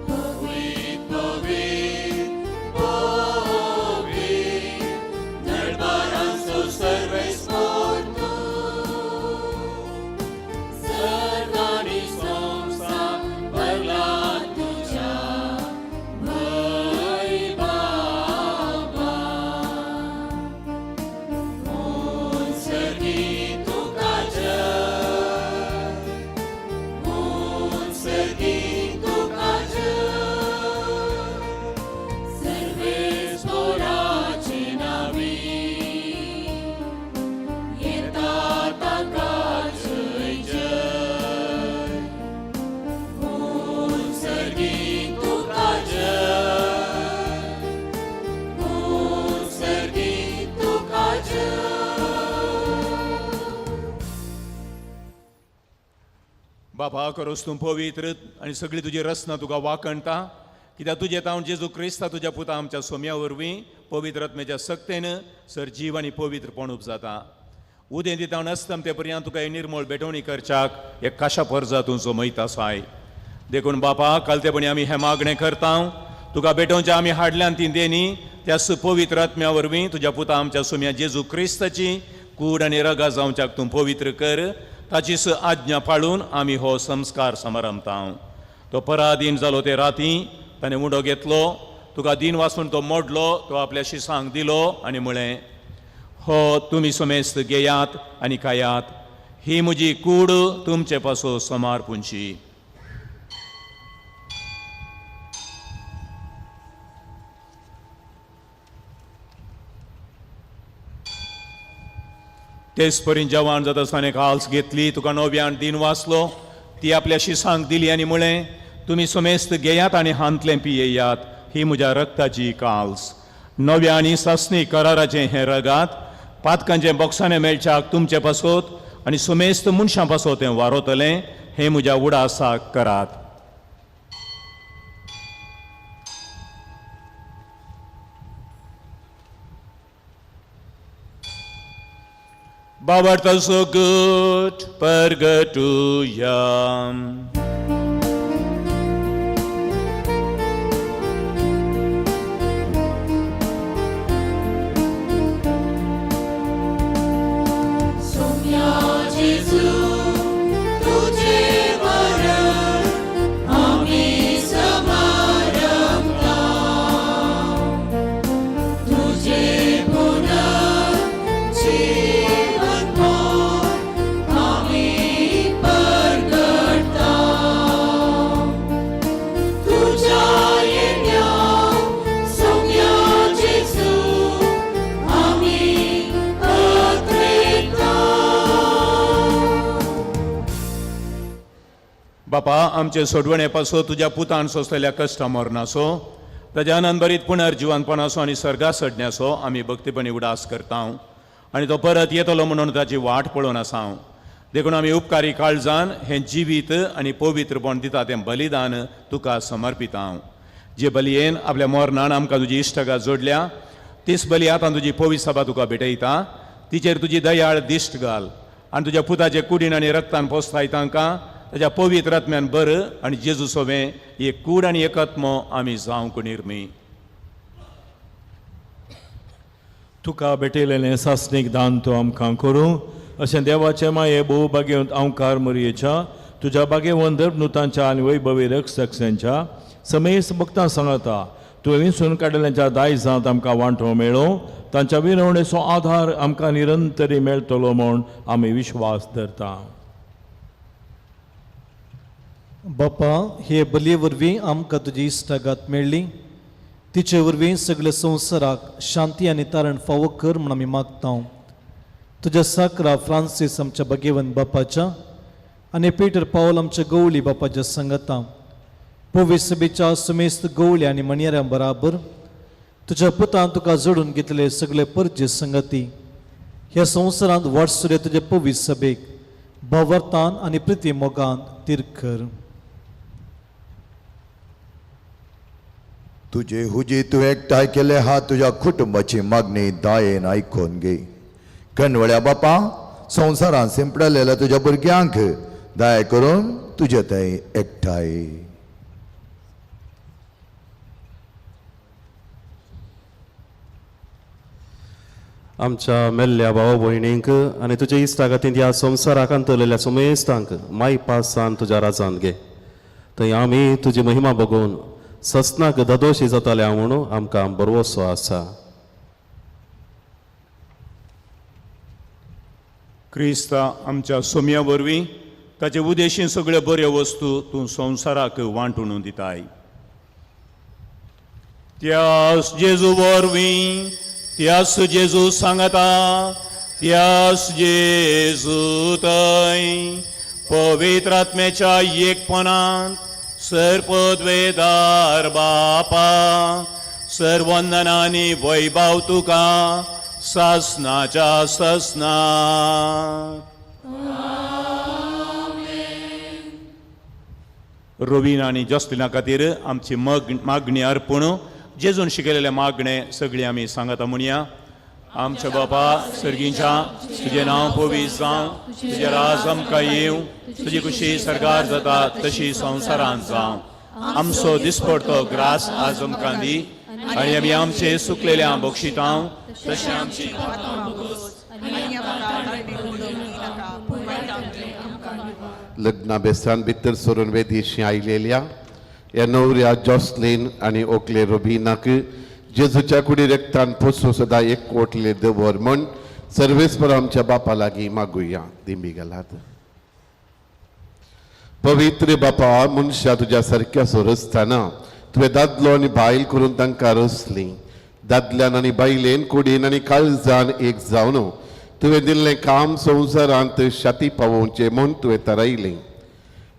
पवित्र पवित्र पवित्र दरबारांचो सर्वेस्पर तूं, सर्ग आनी संवसार भरला तुज्या वैभवान. उंचगी तुका जय, उंचगी तुका जय, सर्वेस्पराचे नांवी येता ताका जय जय. उंचगी तुका जय, उंचगी तुका जय. बापा, करोस तूं पवित्र आनी सगळी तुजी रचना तुका वाकणटा, कित्याक तुजें तावन जेजू क्रिस्ता तुज्या पुता आमच्या सोम्या वरवीं पवित्र आत्म्याच्या सक्तेन सर जीव आनी पवित्रपण उपजाता. उदें दितावन अस्तम ते पर्यंत तुका हे निर्मळ भेटवणी करच्याक एक काशा परजा तूं जमयत आसाय. देखून बापा, कालतेपणी आमी हें मागणें करता, तुका भेटोवच्या आमी हाडल्यान ती देणी त्या पवित्र आत्म्या वरवीं तुज्या पुता आमच्या सोम्या जेजू क्रिस्ताची कूड आनी रगा जावच्याक तूं पवित्र कर. ताची आज्ञा पाळून आमी हो संस्कार समारंभता. तो पराधीन जालो ते राती ताणें उंडो घेतलो, तुका दीन वासून तो मोडलो, तो आपल्या शिसांक दिलो आनी म्हळें, हो तुमी समेस्त घेयात आनी खायात, ही म्हजी कूड तुमचे पासून सोमार पुंची. तेच परी जेवण जाता आसतना एक आल्स घेतली, तुका नव्यान दिन वाचलो, ती आपल्या शिसांक दिली आनी म्हळें, तुमी समेस्त घेयात आनी हांतलें पियेयात, ही म्हज्या रक्ताची काल्स। नव्या आनी सासणी कराराचें हें रगात पातकांचें बोक्साणें मेळच्याक तुमचे पासत आनी समेस्त मनशां पासत तें वारोतलें, हें म्हज्या उडासाक करात। बाबार्थाचो गट परगटुया। सोम्या जेजू तुझे मरण आमी समारंभता, तुझे पुनर्जीवनपण आमी परगटता, तुझ्या येण्या सोम्या जेजू आमी पत्रेता। बापा, आमचे सोडवणे पासो तुज्या पुतान सोंसलेल्या कश्टा मरणाचो, ताज्या आनंदभरीत पुनर्जिवनपणाचो आनी सर्गा चडण्याचो आमी भक्तीपणी उडास करता आनी तो परत येतलो म्हणून ताची वाट पळोवन आसा। देखून आमी उपकारी काळजान हें जिवीत आनी पवित्रपण दिता तें बलिदान तुका समर्पिता। जे बलयेन आपल्या मरणान आमकां तुजी इश्टगात जोडल्या, तीच बली आतां तुजी पवित्र सभा तुका भेटयता। तिचेर तुजी दयाळ दिश्ट घाल आनी तुज्या पुताचे कुडीन आनी रक्तान पोसताय तांकां ताज्या पवित्र आत्म्यान बर आनी जेजू सोवें एक कूड आनी एक आत्मो आमी जावंक निर्मी। तुका भेटयलेलें सासणीक दान तूं आमकां करूं अशें देवाचें माये भोव भाग्यवंत अंकार मोरयेच्या तुज्या भाग्यवंत धर्मनुतांच्या आनी वैभवी रक्षकसांच्या समेस्त भक्तां सांगता तुवें विंचून काडलेल्यांच्या दायजांत आमकां वांटो मेळो, तांच्या विनवणेचो आधार आमकां निरंतरी मेळटलो म्हूण आमी विश्वास धरता। बापा, हे बलये वरवीं आमकां तुजी इश्टागात मेळ्ळी, तिचे वरवीं सगळे संवसाराक शांती आनी तारण फावो कर म्हूण आमी मागता। तुज्या साकरा फ्रांसीस आमच्या भाग्यवंत बापाच्या आनी पीटर पावल आमच्या गवळी बापाच्या सांगाता पवित्र सभेच्या समेस्त गवळी आनी मणयाऱ्यां बराबर तुज्या पुतान तुका जोडून घेतले सगळे परजे संगती ह्या संवसारांत वाटसुरे तुजे पवित्र सभेक भावार्थान आनी प्रिती मोगान तीर कर। तुजे हुजी तूं एकठांय केले हा तुज्या कुटुंबाची मागणी दायेन आयकून घे। कणवळ्या बापा, संवसारांत शिंपडलेल्या तुज्या भुरग्यांक दया करून तुजे थंय एकठांय। आमच्या मेल्ल्या भाव भयणींक आनी तुज्या इश्टागतींत ह्या संवसाराक अंतरलेल्या समेस्तांक माय पासान तुज्या राजांत घे, थंय आमी तुजी महिमा बघून ससनाक ददोशी जाताल्या म्हणून आमकां बरवसो आसा। क्रिस्ता आमच्या सोम्या वरवीं ताचे उदेशीं सगळ्यो बऱ्यो वस्तू तूं संवसाराक वांटून दिताय। त्यास जेजू वरवीं, त्यास जेजू सांगता, त्यास जेजू थंय पवित्र आत्म्याच्या एकपणांत सर्पद्वेदार बापा सर्वंदनानी वैभव तुका सासनाच्या ससना। रोवीन आनी जॉस्लिना खातीर आमची मागणी अर्पण जेजून शिकयलेले मागणे सगळी आमी सांगता म्हणया। आमच्या बापा सर्गींच्या, तुजें नांव पवित्र जावं, तुजें राज आमकां येवं, तुजी खुशी सरकार जाता तशी संवसारांत जावं। आमचो दिसपडतो ग्रास आज आमकां दी आनी आमी आमचे सुकलेल्या बक्षितां तशें आमची लग्ना बेसान भितर सरून वेदीशी आयलेल्या ह्या नवऱ्या जॉस्लिन आनी ओकले रोबिनाक जेजूच्या कुडी रक्तान पोसो सदां एक कोटले दवर म्हूण सर्वेस्पर आमच्या बापा लागीं मागुया। दिंबी घालात। पवित्र बापा, मनशा तुज्या सारक्या सोरसतना तुवें दादलो आनी बायल करून तांकां रचली। दादल्यान आनी बायलेन कुडीन आनी काळजान एक जावन तुवें दिल्लें काम संवसारांत शाती पावोवचें म्हूण तुवें थारायलें.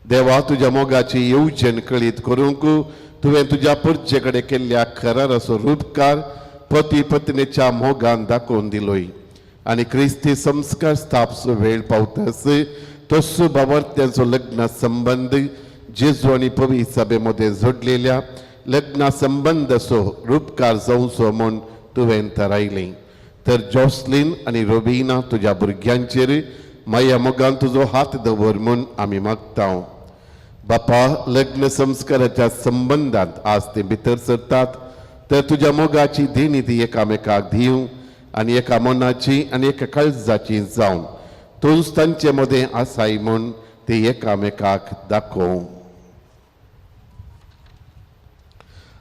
देवा, तुज्या मोगाची येवजण कळीत करूंक तुवें तुज्या परचे कडेन केल्ल्या कराराचो रूपकार पती पत्नीच्या मोगान दाखोवन दिलोय आनी क्रिस्ती संस्कार स्थापचो वेळ पावतास तसो बाबर्त्यांचो लग्न संबंद जेजू आनी पवित्र सभे मदें जोडलेल्या लग्ना संबंदाचो रूपकार जावचो म्हूण तुवें थारायलें. तर जॉसलीन आनी रोबिना तुज्या भुरग्यांचेर माया मोगान तुजो हात दवर म्हूण आमी मागता. बापा, लग्न संस्काराच्या संबंदांत आज ते भितर सरतात तर तुज्या मोगाची देणी ती एकामेकाक दिवं आनी एका मनाची आनी एका काळजाची जावन तूंच तांचे मदें आसाय म्हूण ती एकामेकाक दाखोवं.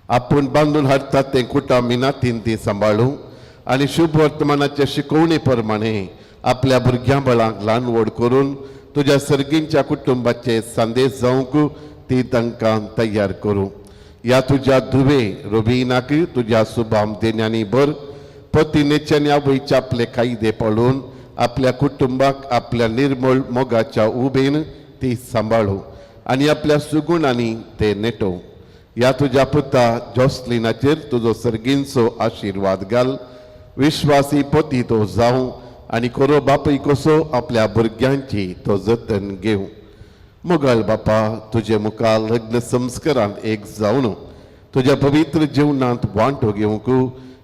आपूण बांदून हाडटात तें कुटां मिनातीन ती सांबाळूं आनी शुभ वर्तमानाच्या शिकवणे प्रमाणे आपल्या भुरग्यां बळांक ल्हान व्हड करून तुज्या सर्गींच्या कुटुंबाचे संदेश जावंक ती तांकां तयार करूं. ह्या तुज्या धुवे रोबिनाक तुज्या सुबाम देण्यांनी भर पतिनेच्यान आवयच्या आपले कायदे पाळून आपल्या कुटुंबाक आपल्या निर्मळ मोगाच्या उबेन ती सांबाळूं आनी आपल्या सुगुणांनी ते नेटोवं. ह्या तुज्या पुता जॉसलिनाचेर तुजो सर्गींचो आशिर्वाद घाल. विश्वासी पती तो जावं आनी कोरो बापूय कसो आपल्या भुरग्यांची तो जतन घेवं. मोगाळ बापा, तुजे मुखार लग्न संस्कारांत एक जावन तुज्या पवित्र जिवनांत वांटो घेवंक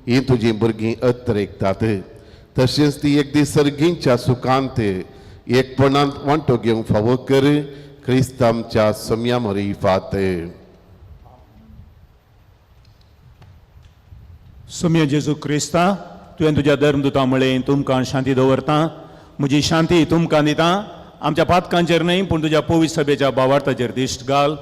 ही तुजीं भुरगीं अत्रेकतात. तशेंच ती एक दीस सर्गींच्या सुखांत एकपणांत वांटो घेवंक फावो कर. क्रिस्त आमच्या सम्या मरिफात. सोम्या जेजू क्रिस्ता, तुवें तुज्या धर्मदुता म्हळें तुमकां शांती दवरता, म्हजी शांती तुमकां दिता. आमच्या पातकांचेर न्हय पूण तुज्या पवित्र सभेच्या भावार्थाचेर दिश्ट घाल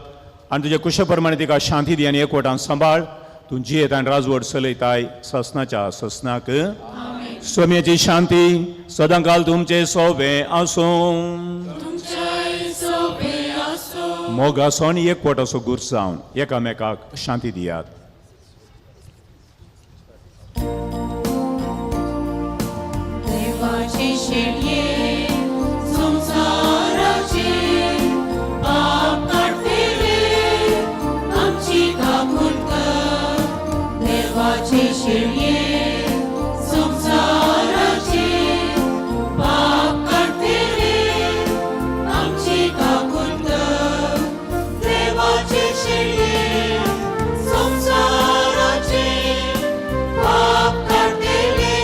आनी तुज्या कुशा प्रमाणे तिका शांती दी आनी एकवटान सांबाळ. तूं जियेत आनी राजवट चलयताय ससनाच्या ससनाक. सोम्याची शांती सदां काल तुमचे सोबें आसूं. मोगाचो आनी एकवटाचो गुर्स जावन एकामेकाक शांती दियात. देवाचे शेळये संवसाराचे पाप काडटले आमची काकूट कर. देवाचे शेळये संवसाराचे पाप काडटले आमची काकूट कर. देवाचे शेळये संवसाराचे पाप काडटले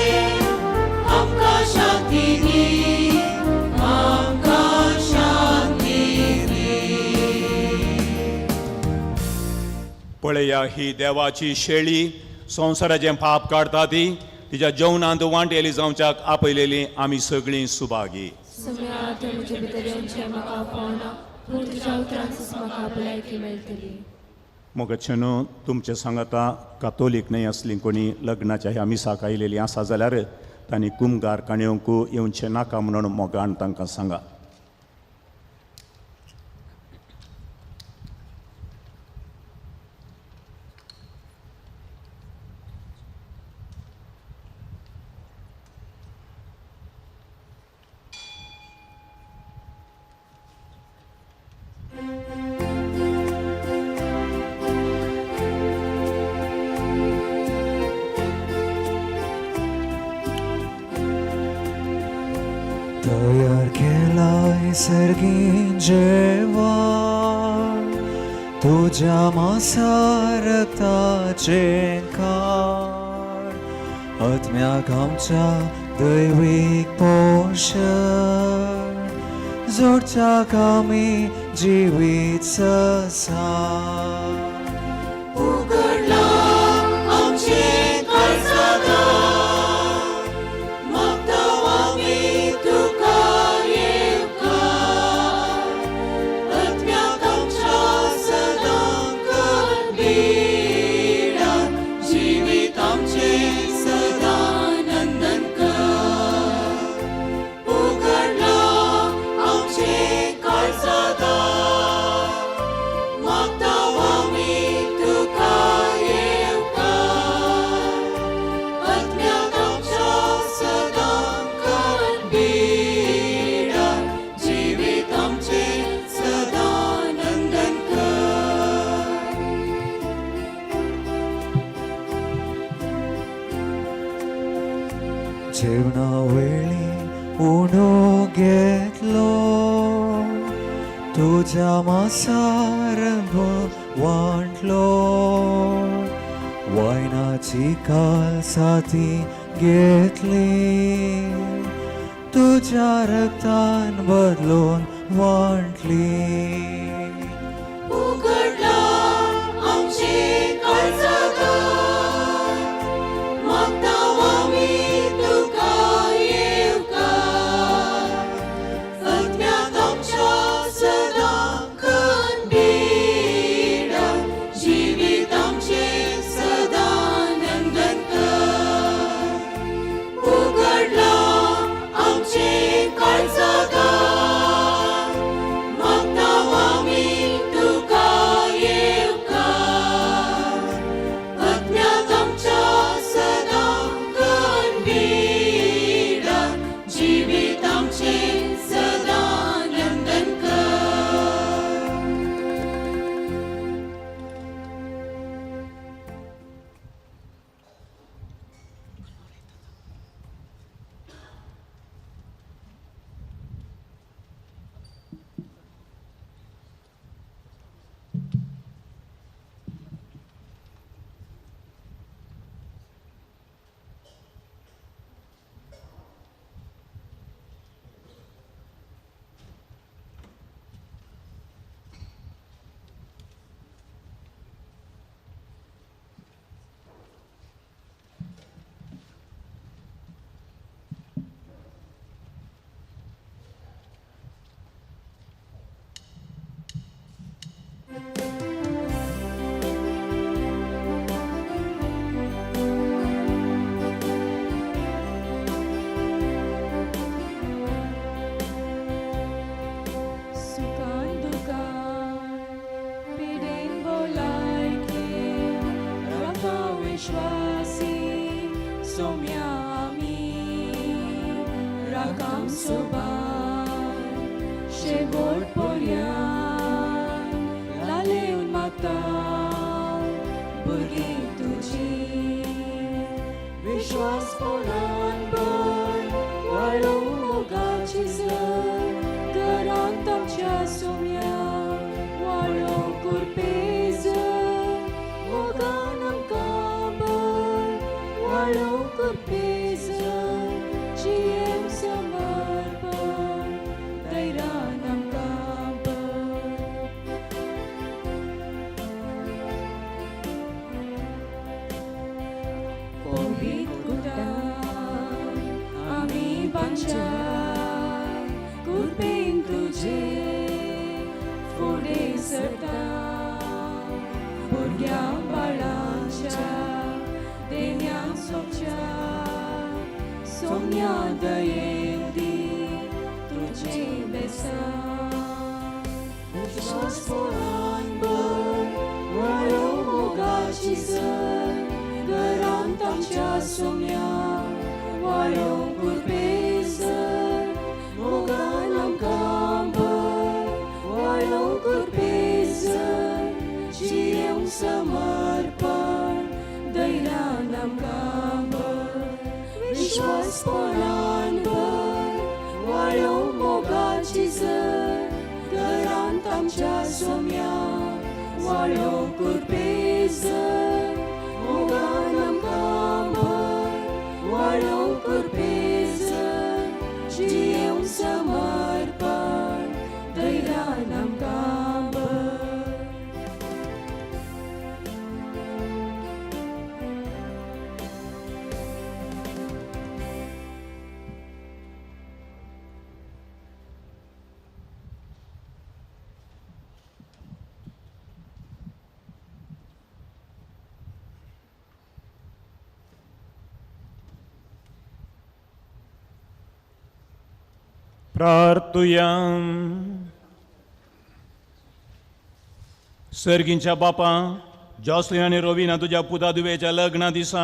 आमकां शांती दी, आमकां शांती दी. पळया ही देवाची शेळी संवसाराचें पाप काडटा ती तिच्या जेवणांत वांटेली जावच्याक आपयलेली आमी सगळीं सुभागी. सम्या, तूं म्हजे भितर येवचें म्हाका फावना पूण तुज्या उतरांतच म्हाका भलायकी मेळटली. मोगाचे न्हू तुमचे सांगाता कातोलीक न्हय आसलीं कोणी लग्नाच्या ह्या मिसाक आयलेलीं आसा जाल्यार तांणी कुमगार काणयेवंक येवचें नाका म्हणून मोगान तांकां सांगा. तयार केलाय सर्गीन जेवण तुज्या मासा रक्ताचें खाण आत्म्याक आमच्या दैवीक पोशण जोडच्याक आमी जिवीत ससा. उगडला आमचें काळजादार, मागता आमी तुका येवकार. आत्म्याक आमच्या सदां कर बिडान, जिवीत आमचें सदां नंदन कर. उगडला आमचें काळजादार, मागता आमी जेवणा वेळी उणो घेतलो तुज्या मासारन वांटलो वायनाची काल साथी घेतली तुज्या रक्तान बदलून वांटली. उघडला आमचे काळजादार मागता आमी तुका येवकार आत्म्याक आमच्या सदां खंबीरा जिवीत आमचें सदां नंदन कर. उघडला आमचे काळजादार मागता आमी तुका येवकार आत्म्याक आमच्या सदां खंबीरा जिवीत आमचें सदां नंदन कर. सुखान दुखान पिडेन भलायकेन रावता विश्वासी सोम्या आमी राखाम सोबान शेवट पर्यान लालेवन मागता भुरगीं तुजी विश्वासपणान भर वाळो मोगाची सर घरांत आमच्या सोम्या वाळो कुरपेज मोगान आमकां भर वाळो कुरपेज जियेवंक समर्पण धैर्यान आमकां भर. पवित्र कुटां आमी बांदच्या कुरपेन तुजे फुडें सरता भुरग्यां बाळांच्या देण्यांक सोंपच्या सोम्या दयेन दी तुजें बेसां विश्वासपणान भर वाळो मोगाची सर घरांत आमच्या सोम्या वाळो कुरपेज मोगान आमकां भर वाळो कुरपेज जियेवंक समर्पण धैर्यान आमकां भर विश्वासपणान भर वाळो मोगाची सर घरांत आमच्या सोम्या वाळो कुरपेज मोगान आमकां भर वाळो कुरपेज जियेवंक समर्पण धैर्यान आमकां भर. प्रार्थुया. सर्गींच्या बापा, जॉसलीन आनी रोविना तुज्या पुता दुवेच्या लग्ना दिसा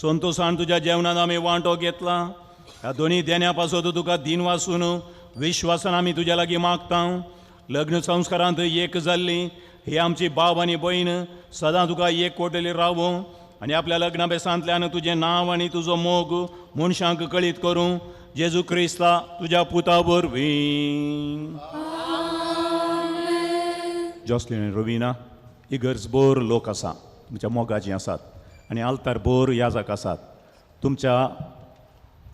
संतोशान तुज्या जेवणान आमी वांटो घेतला. ह्या दोनी देण्या पासत तुका दिन वासून विश्वासान आमी तुज्या लागीं मागता. लग्न संस्कारांत एक जाल्ली ही आमची बाब आनी भयण सदां तुका एक कोटली रावूं आनी आपल्या लग्ना बेसांतल्यान तुजें नांव आनी तुजो मोग मनशांक कळीत करूं जेजू क्रिस्ता तुज्या पुता वरवीं. जॉसलीन आनी रोविना, इगर्ज बोर लोक आसा, तुमच्या मोगाचीं आसात आनी आल्तार बोर याजक आसात. तुमच्या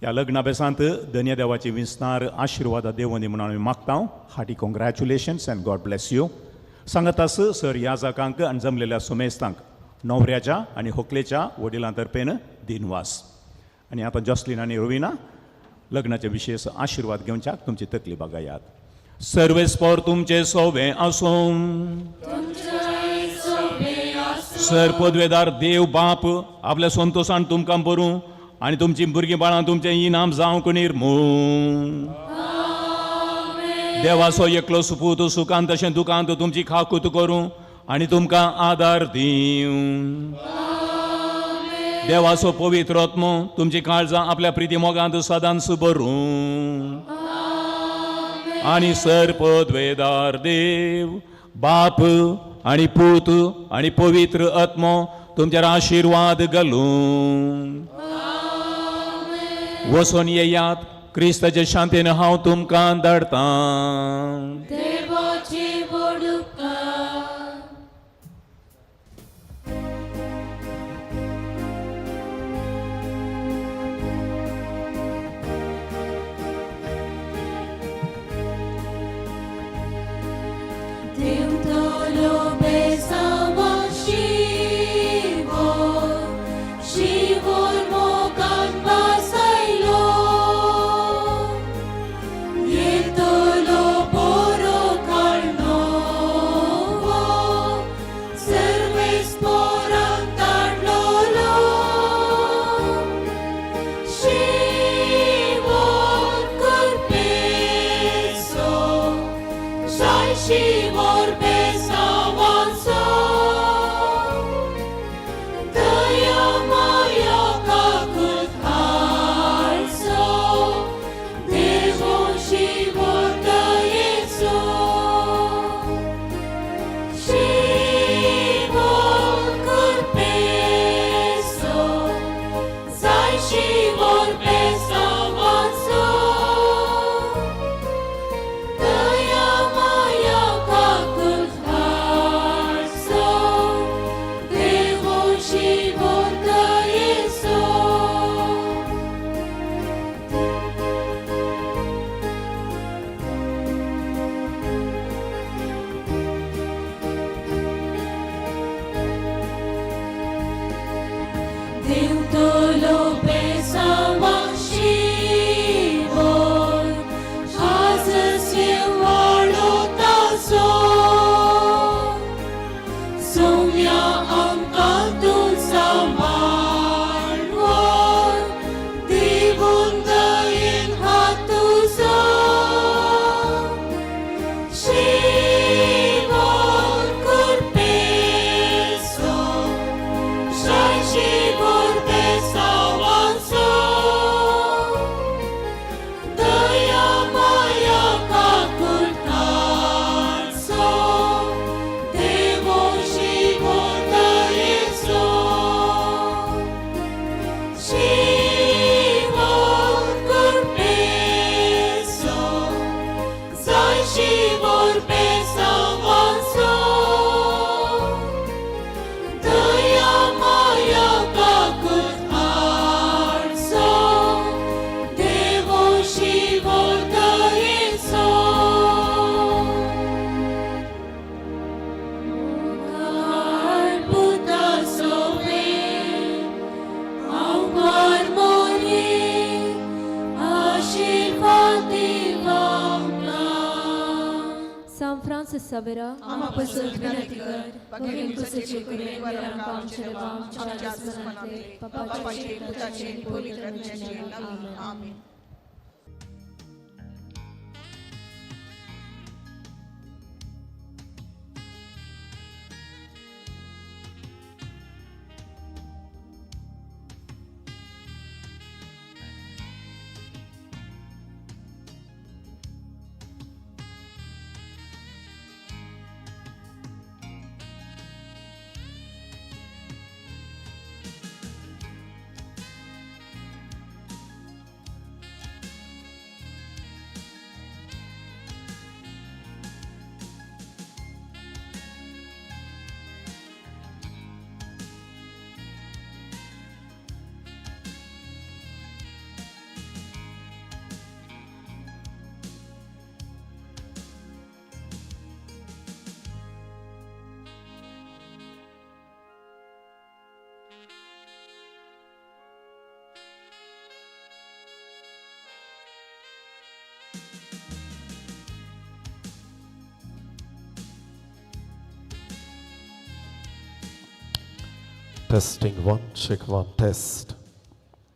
ह्या लग्ना बेसांत धन्य देवाची विस्नार आशिर्वादा देवनी म्हणून आमी मागता. Hearty congratulations and God bless you. सांगत आस सर याजकांक आनी जमलेल्या सुमेस्तांक न्हवऱ्याच्या आनी होकलेच्या वडिलां तर्फेन दिनवास. आनी आतां जॉसलीन आनी रोविना लग्नाचे विशेश आशिर्वाद घेवच्याक तुमची तकली बागायात. सर्वेस्पोर तुमचे सोवे आसूं. सर पदवेदार देव बाप आपल्या संतोशान तुमकां बरूं आनी तुमची भुरगीं बाळां तुमचें इनाम जावंक निर्मूं. देवाचो एकलो सुपूत सुखांत तशें दुखांत तुमची खाकूत करूं आनी तुमकां आदार दिवं. देवाचो पवित्र आत्मो तुमची काळजां आपल्या प्रिती मोगांत सदांच भरूं. आनी सर पदवेदार देव बाप आनी पूत आनी पवित्र आत्मो तुमचेर आशिर्वाद घालूं. वचोन येयात, क्रिस्ताचे शांतीन हांव तुमकां धाडटां. Savera, Amen. Testing one, check one, test.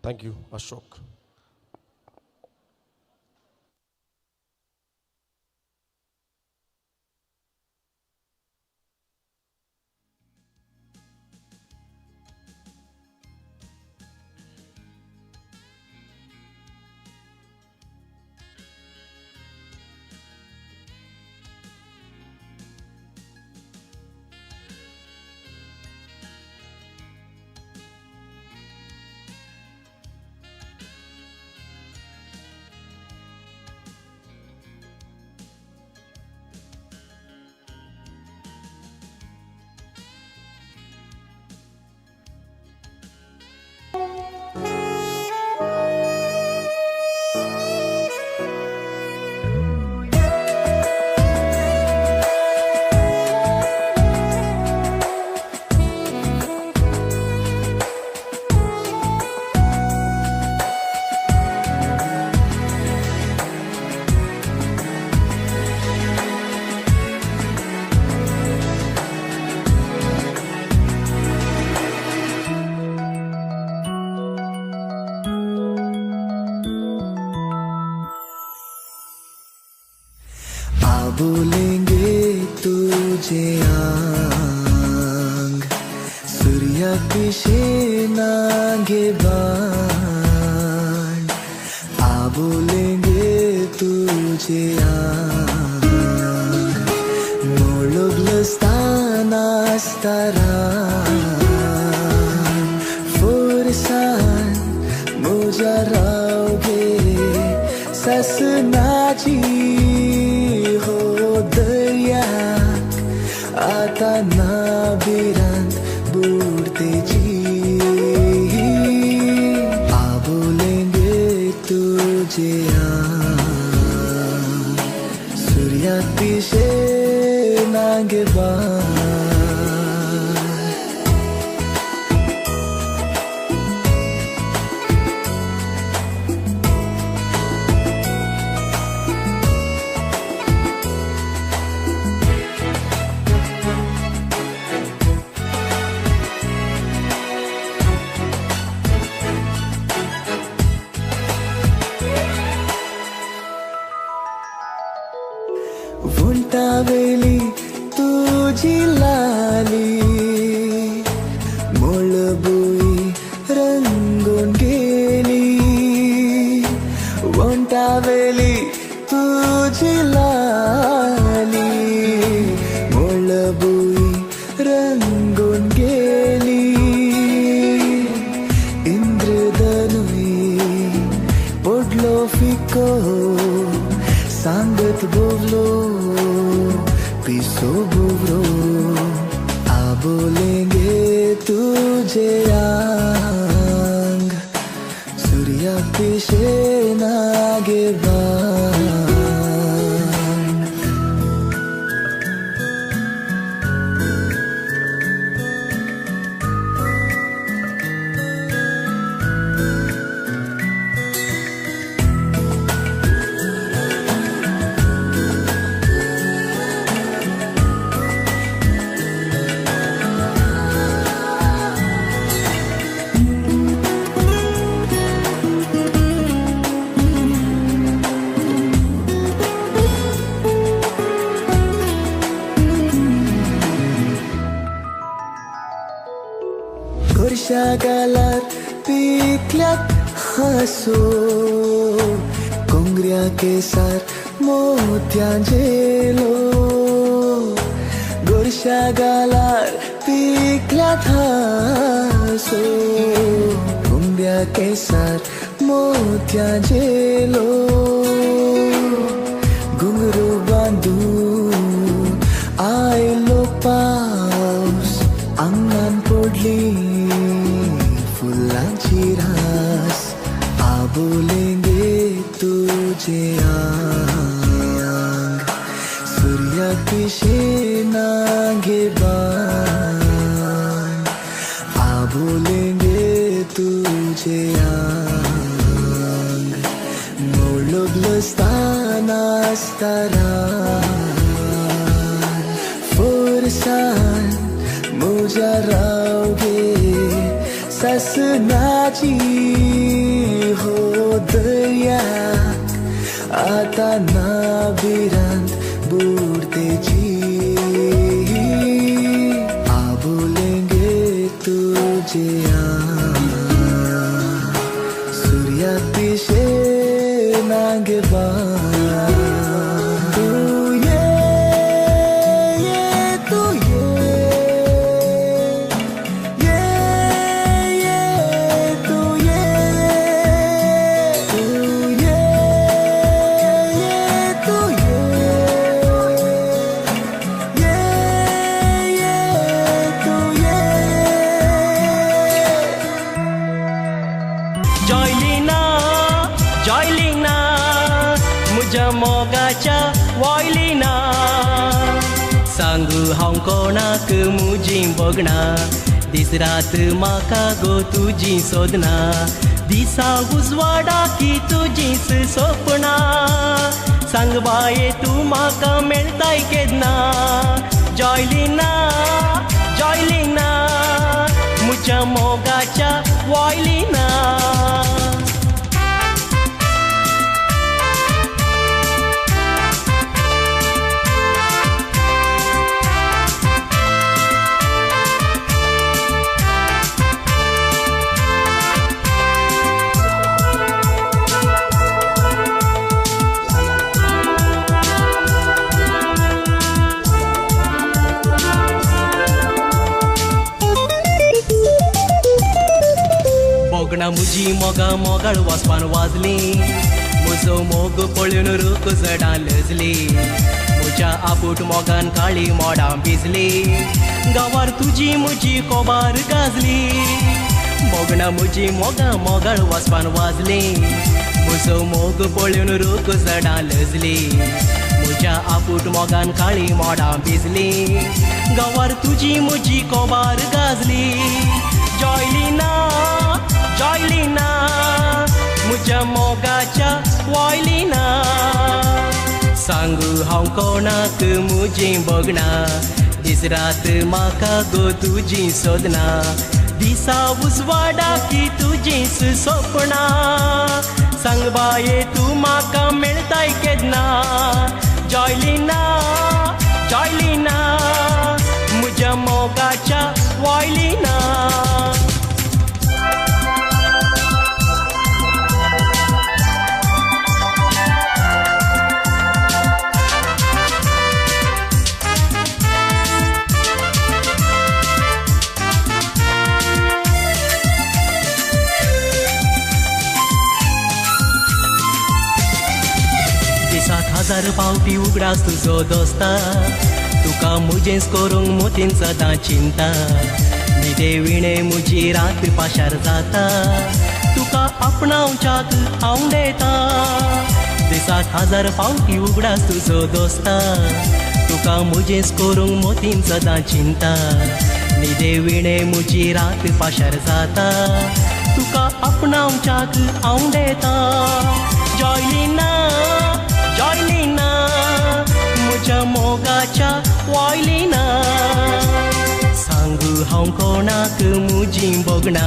Thank you, Ashok. बोलेंगे तुझे आंग सूर्या पिशे नागे बाण आ बोलेंगे तुझे आंग मोळगलस्तान आसतारा फोरसान मुझा रावगे ससनाची हो दर्याक आता ना भिरांत बुडतेची आ बोलेंगे तुझे आंग सूर्या पिशे नागे बाण वेली तुझी लाली मोळबुई रंगून गेली वंटावेली तुझी लाली मोळबुई रंगून गेली इंद्रधनुई पडलो फिको सांगत बोवलो पिसो बुवरो आ बोलेंगे तुझे आंग सूर्या पिशे नागे बाण गालात पिकल्यात हासो कोंगऱ्या केसार मोत्यां झेलो गोरशा गालार पिकल्यात हासो कोंगऱ्या केसार मोत्यां झेलो घुंगरू बांदून आयलो पावस आंगान पडली फुलांची रास आ बोलेंगे तुझे आंग सूर्या पिशे नागे बाण आ बोलेंगे तुझे आंग मोळगलस्तान आसतारा फोरसान मुझा रावगे सासनाची हो दर्या आता ना भिरांत बुडतेची आबोलेंगे तुझे सूर्या पिशे नागे बा तू ये ये तू ये ये ये तू ये तू ये ये तू ये ये ये तू ये जॉयलिना जॉयलिना मुझ्या मोगाच्या वॉयलिना सांगू हांव कोणाक मुजी बगना दीस रात म्हाका गो तुजी सोदना दिसा उजवाडा की तुजीच सपना सांग बाये तूं म्हाका मेळताय केन्ना जॉयलिना जॉयलिना मुझ्या मोगाच्या वॉयलिना. बोगणा मुजी मोगा मोगाळ वाजपान वाजली म्हजो मोग पळोवन रूख जडां लजली म्हज्या आपूट मोगान काळी मोडां भिजली गांवार तुजी म्हजी कोबार गाजली बोगणा मुजी मोगा मोगाळ वाजपान वाजली म्हजो मोग पळोवन रूख जडां लजली म्हज्या आपूट मोगान काळी मोडां भिजली गांवार तुजी म्हजी कोबार गाजली जॉयलिना जॉयलिना मुझ्या मोगाच्या वॉयलिना सांगू हांव कोणाक मुजी बगना दीस रात म्हाका गो तुजी सोदना दिसा उजवाडा की तुजीच सपना सांग बाये तूं म्हाका मेळताय केन्ना जॉयलिना जॉयलिना मुझ्या मोगाच्या वॉयलिना. दिसाक हजार पावटी उगडास तुजो दोस्ता तुका मुजेंच करूंक मोतीन सदां चिंता न्हिदे विणे मुजी रात पाशार जाता तुका आपणावच्याक हांव देता दिसाक हजार पावटी उगडास तुजो दोस्ता तुका मुजेंच करूंक मोतीन सदां चिंता न्हिदे विणे मुजी रात पाशार जाता तुका आपणावच्याक हांव देता जॉयलिना जॉयलिना मुझ्या मोगाच्या वॉयलिना सांगू हांव कोणाक मुजी बगना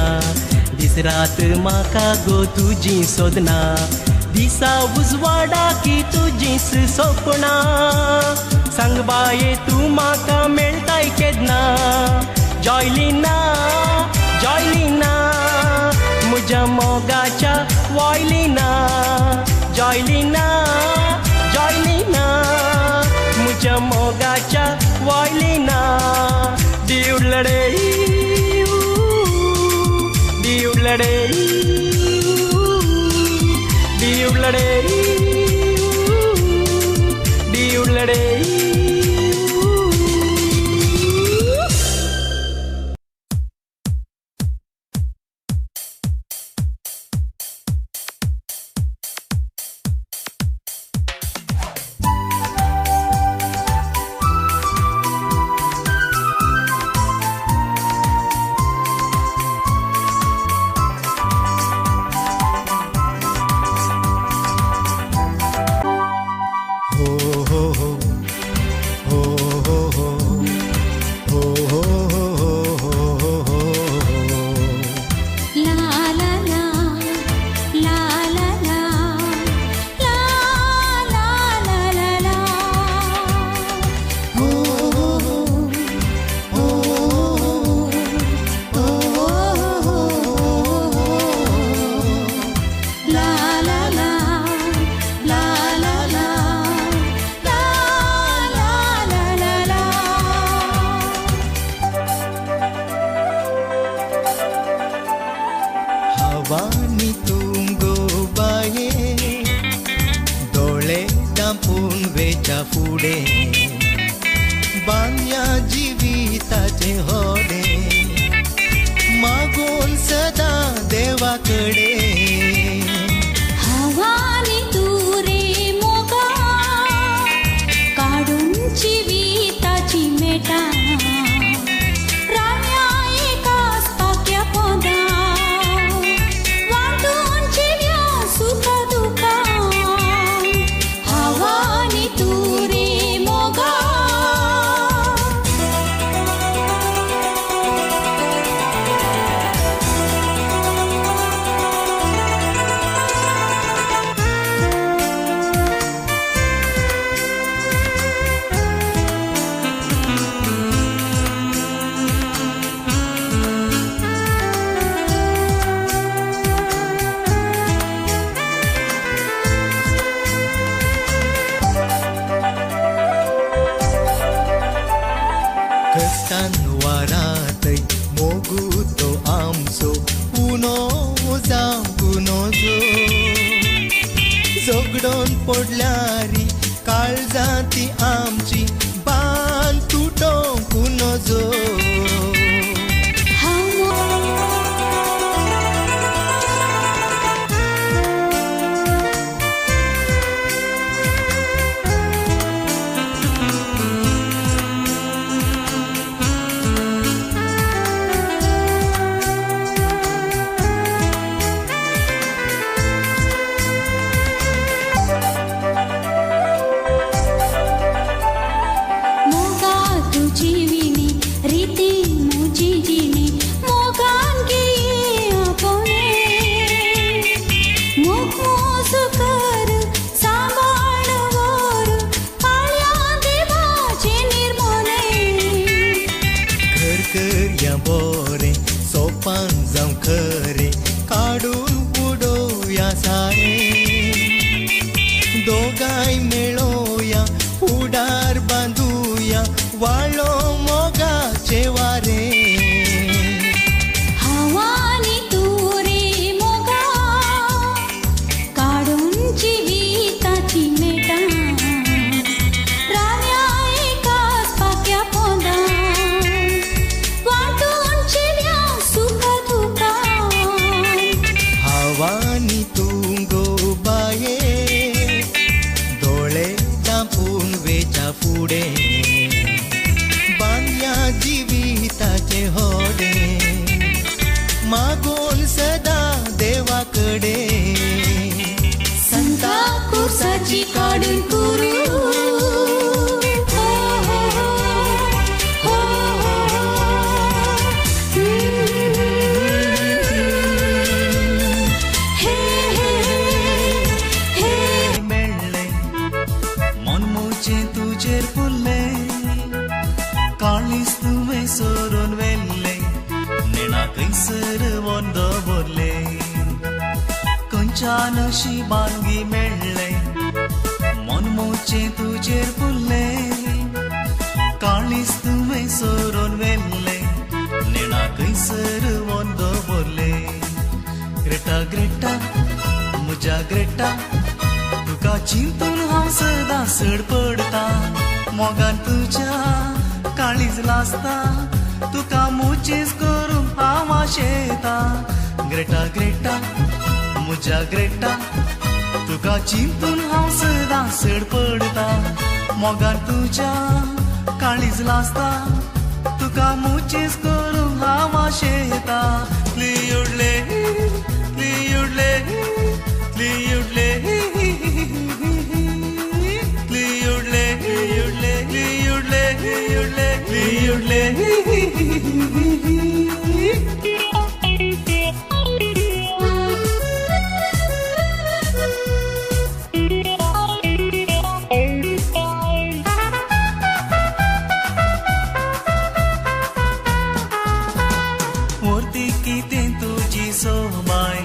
दीस रात म्हाका गो तुजी सोदना दिसा उजवाडा की तुजीच सपना सांग बाये तूं म्हाका मेळताय केन्ना जॉयलिना जॉयलिना मुझ्या मोगाच्या वॉयलिना जॉयलिना जॉयलिना मुझ्या मोगाच्या वॉयलिना दिवलडे दिवलडे दिवलडे दिवलडे. हो हो हो हावानी तूं गो बाये दोळे दांपून वेच्या फुडें बांदया जिविताचें होडें मागून सदां देवा कडेन. हावानी तूं रे मोगा काडून जिविताची मेटां राव्या एकाच पाक्या पोंदा वांटून जिव्या सुखा दुखां. हावानी तूं रे मोगा. कश्टान वारातय मोगू तो आमचो उनो जावंक नजो झगडोन पडल्यारी काळजां ती आमची बांद तुटोवंक नजो. मोगा तुजी विणी रिती मुजी जिणी मोगान गे आपोणे मोग मोज कर सांबाळ वर पाळ्या देवाचे निर्मोणे. घर करया बोरें सोपान जावं खरें काडून उडोवया सारें दोगांय मेळोवया उडार बांदुया वाळो मोगाचें वारें. हावानी तूं रे मोगा काडून जिविताची मेटां राव्या एकाच पाक्या पोंदा वांटून जिव्या सुखा दुखां. हावानी तूं गो बाये दोळे दांपून वेच्या फुडें बांदया जिविताचें होडें मागून सदां देवा कडेन. संता कुर्साची काडून कुरू हो हो हो हो हो. हे हे हे. मेळ्ळें मन मोचें तुजेर फुल्लें काळीज तुवें सोरून व्हेल्लें नेणा खंयसर वन दवरलें खंयच्या नशिबान गी मेळ्ळें मन मोचें तुजेर फुल्लें काळीज तुवें सोरून व्हेल्लें नेणा खंयसर वन दवरलें. ग्रेटा ग्रेटा म्हज्या ग्रेटा तुका चिंतून हांव सदां सड पडटा मोगान तुज्या काळीज लासता तुका मोचेस करूंक हांव आशेता. ग्रेटा ग्रेटा म्हज्या ग्रेटा तुका चिंतून हांव सदां सड पडटा मोगान तुज्या काळीज लासता तुका मोचेस करूंक हांव आशेता. लियुडले लियुडले लियुडले लियुडले लियुडले लियुडले लियुडले लियुडले. मूर्ती कितें तुजी सोबाय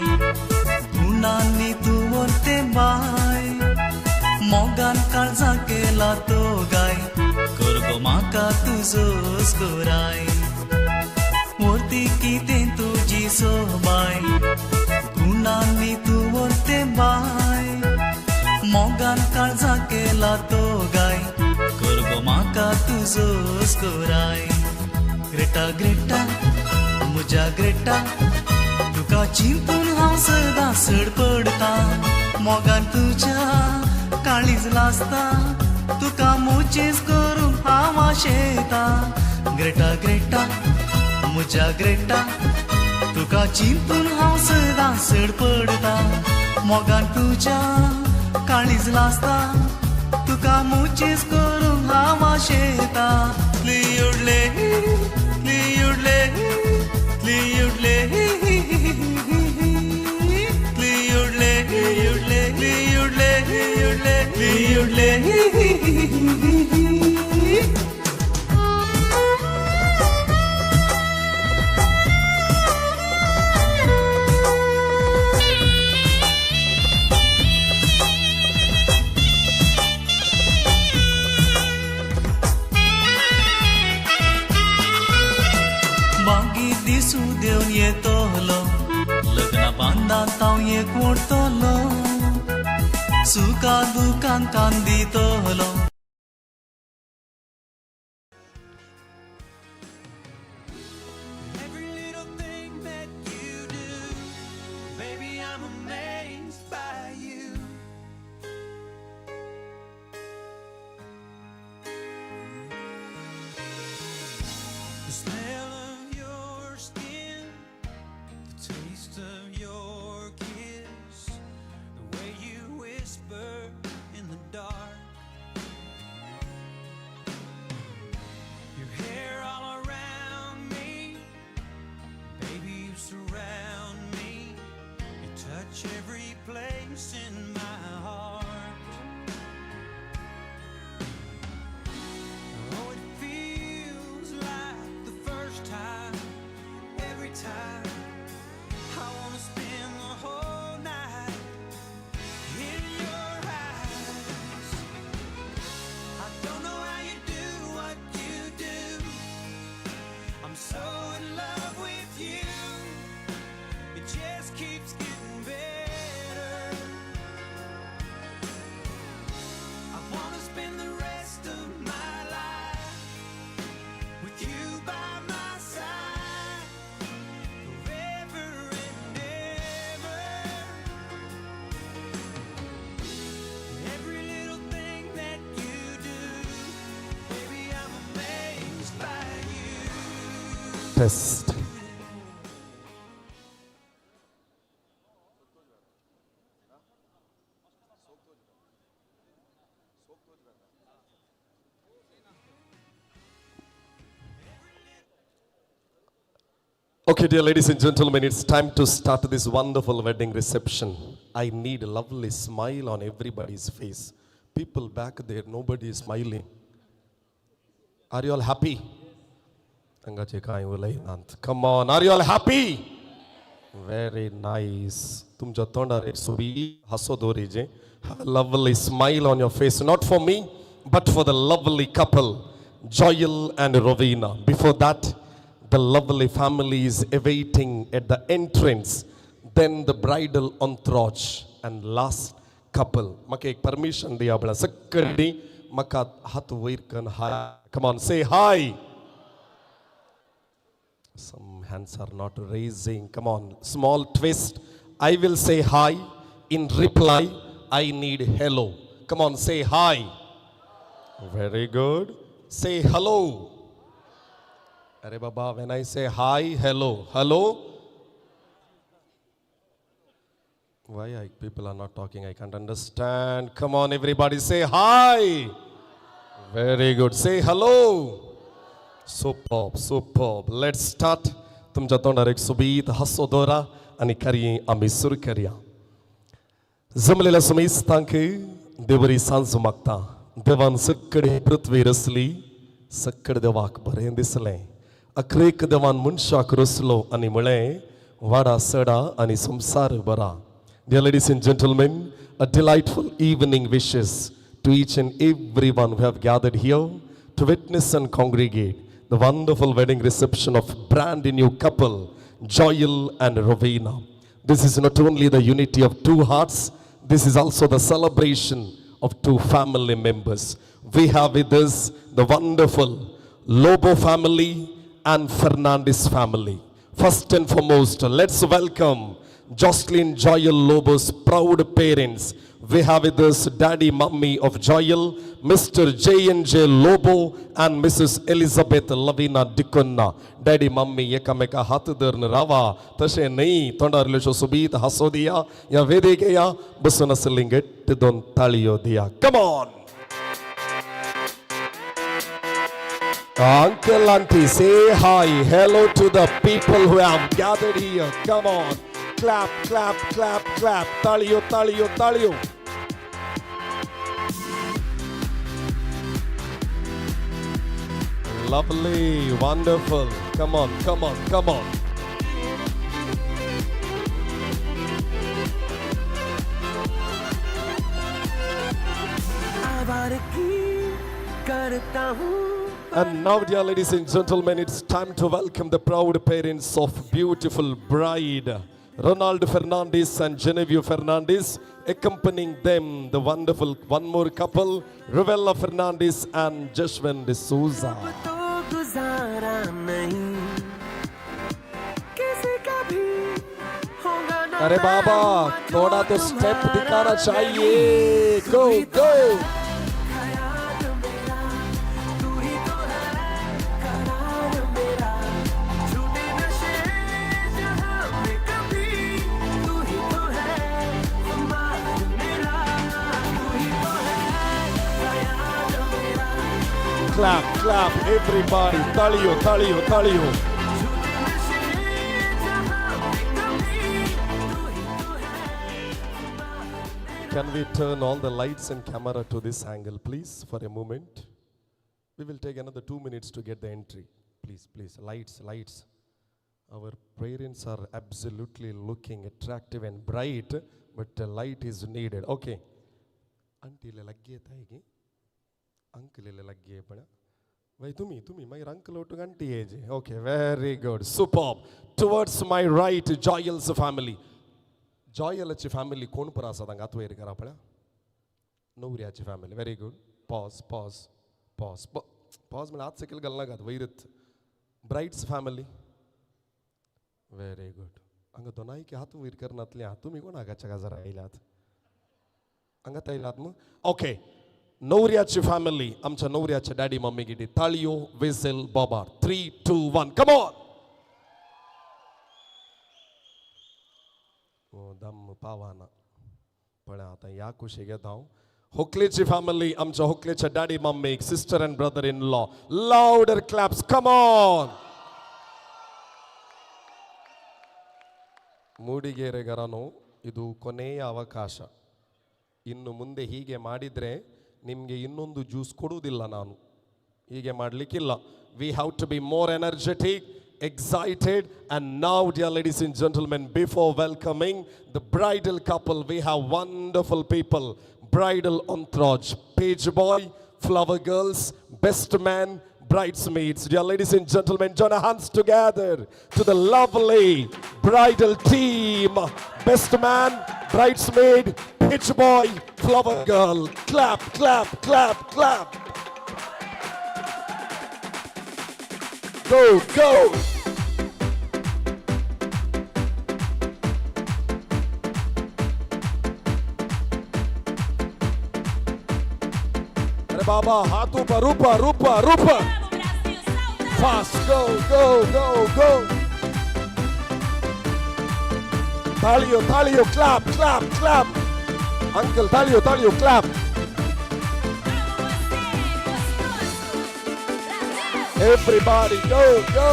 गुणांनी तूं व्हरतें बाय मोगान काळजा केला तो गाय कर गो म्हाका तुजो स्कोराय. मूर्ती कितें तुजी सोबाय तुजो स्कोराय. ग्रेटा ग्रेटा म्हज्या ग्रेटा, तुका चिंतून हांव सदां सड पडटा. मोगान तुज्या काळीज लासता, तुका मोचेस करूंक हांव आशेता. ग्रेटा ग्रेटा म्हज्या ग्रेटा, तुका चिंतून हांव सदां सड पडटा. मोगान तुज्या काळीज लासता, तुका मोचेस करूंक हांव आशेता. लियुडले लियुडले लियुडले लियुडले लियुडले लियुडले लियुडले लियुडले. मागीर दिसू देवन येतलो, लग्ना बांदात हांव एक ओडटलो, सुखा दुखान कान दितलो. Every little thing that you do, baby, I'm amazed by you. The smell of your skin, the taste of your kiss, the way you whisper in the dark. Your hair all around me, baby, you surround me. You touch every place in my heart. Oh, it feels like the first time, every time. I wanna spend the whole night in your eyes. I don't know how you do what you do. I'm so in love with you. It just keeps getting better. I wanna spend the rest of my life with you by my side, forever and ever. Every little thing that you do, baby, I'm amazed by you. Test. Okay, dear ladies and gentlemen, it's time to start this wonderful wedding reception. I need a lovely smile on everybody's face. People back there, nobody is smiling. Are you all happy? हांगाचे कांय उलयनात. Come on, are you all happy? Very nice. तुमच्या तोंडार एक सोबीत हांसो दवरिजे. Have a lovely smile on your face, not for me, but for the lovely couple, Joel and Rowena. Before that, the lovely family is awaiting at the entrance, then the bridal entourage, and last couple. म्हाका एक permission दिया म्हळ्यार सकडी म्हाका हात वयर करून hi. Come on, say hi. Some hands are not raising. Come on, small twist. I will say hi. In reply, I need hello. Come on, say hi. Very good. Say hello. अरे बाबा, when I say hi, hello, hello. Why people are not talking? I can't understand. Come on, everybody, say hi. Very good. Say hello. Superb, superb. Let's start. तुमच्या तोंडार एक सोबीत हांसो दवरा आनी कार्य आमी सुरू करया. जमलेल्या सुमेस्तांक देवरी सांज मागता. देवान सकडे पृथ्वी रचली, सकड देवाक बरें दिसलें. अखरेक देवान मनशाक रचलो आनी म्हळें, वाडा सडा आनी संवसार बरा. Dear ladies and gentlemen, a delightful evening wishes to each and everyone who have gathered here to witness and congregate the wonderful wedding reception of brand new couple, Joel and Rowena. This is not only the unity of two hearts, this is also the celebration of two family members. We have with us the wonderful Lobo family and Fernandez family. First and foremost, let's welcome Joslin Joyel Lobo's proud parents. We have with us Daddy, Mummy of Joyel, Mr. J.N.J. Lobo and Mrs. Elizabeth Lavina Dicunha. Daddy, Mummy, एकामेका हात धरून रावा, तशें न्हय तोंडार इल्ल्योश्यो सोबीत हांसो दिया, ह्या वेदीक या बसून आशिल्ली घट्ट दोन ताळयो दिया. Come on. Uncle, auntie, say hi, hello to the people who have gathered here. Come on. Clap, clap, clap, clap. Taliyo, taliyo, taliyo. Lovely, wonderful. Come on, come on, come on. And now, dear ladies and gentlemen, it's time to welcome the proud parents of beautiful bride, Ronald Fernandez and Genevieve Fernandez, accompanying them, the wonderful one more couple, Ravella Fernandez and Jashwin D'Souza. अरे बाबा, थोड़ा तो step दिखाना चाहिए. Go, go. Clap, clap, everybody. Taliyo, taliyo, taliyo. Can we turn all the lights and camera to this angle, please, for a moment? We will take another 2 minutes to get the entry. Please, please, lights, lights. Our parents are absolutely looking attractive and bright, but the light is needed. Okay. Auntie le lagge tayegi. Uncle le lagge pada. Vai tumi, tumi, my uncle otu auntie age. Okay, very good. Superb. Towards my right, Joyel's family. Joyel's family kon par asa tanga atwe irkara pada. Navriyachi family. Very good. Pause, pause, pause. Pause mala aat sekil galna gat vairit. Bride's family. Very good. Anga donai ke hatu vir karnatle tumi kon aga chaga zara ailat. Anga tailat mu. Okay. Navriyachi family, amcha Navriyachi daddy mummy gidi taliyo whistle baba. 3, 2, 1, come on. Oh, dam pavana. Pada ata ya kushi घेता हांव. Hoklechi family, amcha Hoklecha daddy mummy, sister and brother-in-law. Louder claps, come on. Mudigere garano, idu koneya avakasha. Innu munde hige madidre ನಿಮಗೆ ಇನ್ನೊಂದು juice ಕೊಡುವುದಿಲ್ಲ ನಾನು. ಹೀಗೆ ಮಾಡಲಿಕ್ಕಿಲ್ಲ. We have to be more energetic, excited. And now, dear ladies and gentlemen, before welcoming the bridal couple, we have wonderful people. Bridal entourage, page boy, flower girls, best man, bridesmaids. Dear ladies and gentlemen, join our hands together to the lovely bridal team. Best man, bridesmaid, page boy, flower girl. Clap, clap, clap, clap. Go, go. Arey baba, haath upar, upar, upar, upar. Fast, go, go, go, go. Taliyo, taliyo, clap, clap, clap. Uncle, taliyo, taliyo, clap. Everybody, go, go.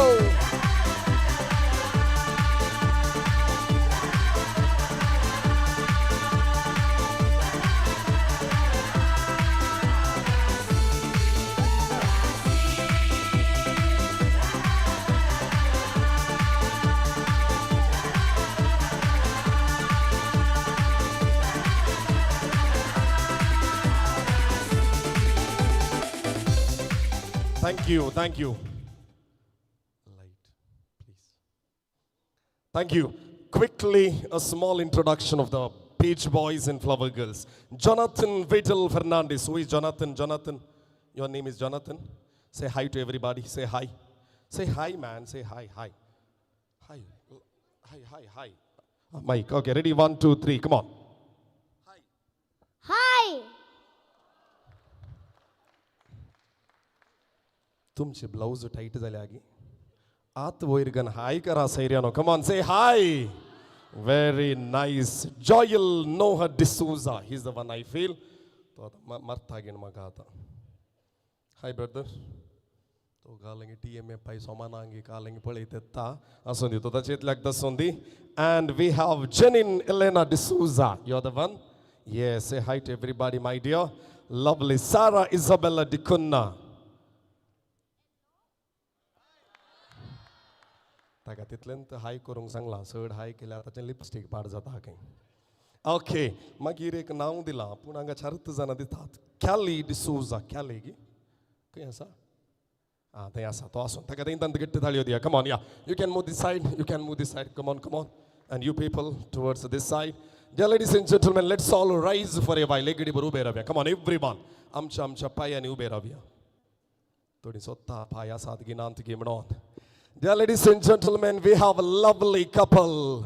Thank you, thank you. Light, please. Thank you. Quickly, a small introduction of the Page boys and flower girls. Jonathan Vidal Fernandez. Who is Jonathan? Jonathan, your name is Jonathan. Say hi to everybody. Say hi. Say hi, man. Say hi, hi. Hi. Hi, hi, hi. Mike, okay, ready? 1, 2, 3. Come on. Hi. Hi. तुमचे blouse tight झाले आगी आत वयर gun हाय करा सैर्यानो. Come on, say hi. Very nice. Joel Noah D'Souza, he is the one I feel. तो आता मरता gain म्हाका आतां. Hi brother. तो घालंगी टी एम ए पाय सोमानांगी कालंगी पळयत येता आसूं दी, तो ताचे इतल्याक दसूं दी. And we have Jenin Elena D'Souza, you are the one. Yes, say hi to everybody my dear. Lovely. Sara Isabella D'Cunha. ताका तितलेंत हाय करूंक सांगलां, चड हाय केल्यार ताचें लिपस्टीक पाड जाता खंय. ओके, मागीर एक नांव दिलां पूण हांगा चारूच जाणां दितात. कॅली डिसोजा. कॅली गी खंय आसा? आं, थंय आसा तो. आसूं, ताका थंय घट्ट ताळयो दिया. Come on, yeah, you can move this side, you can move this side. Come on, come on. And you people towards this side. Dear ladies and gentlemen, let's all rise for a while. एक घडी बरोबर उबे रावया. Come on everyone, आमच्या आमच्या पांयांनी उबे रावया. थोडी स्वता पांय आसात गी नात गी म्हणून. Dear ladies and gentlemen, we have a lovely couple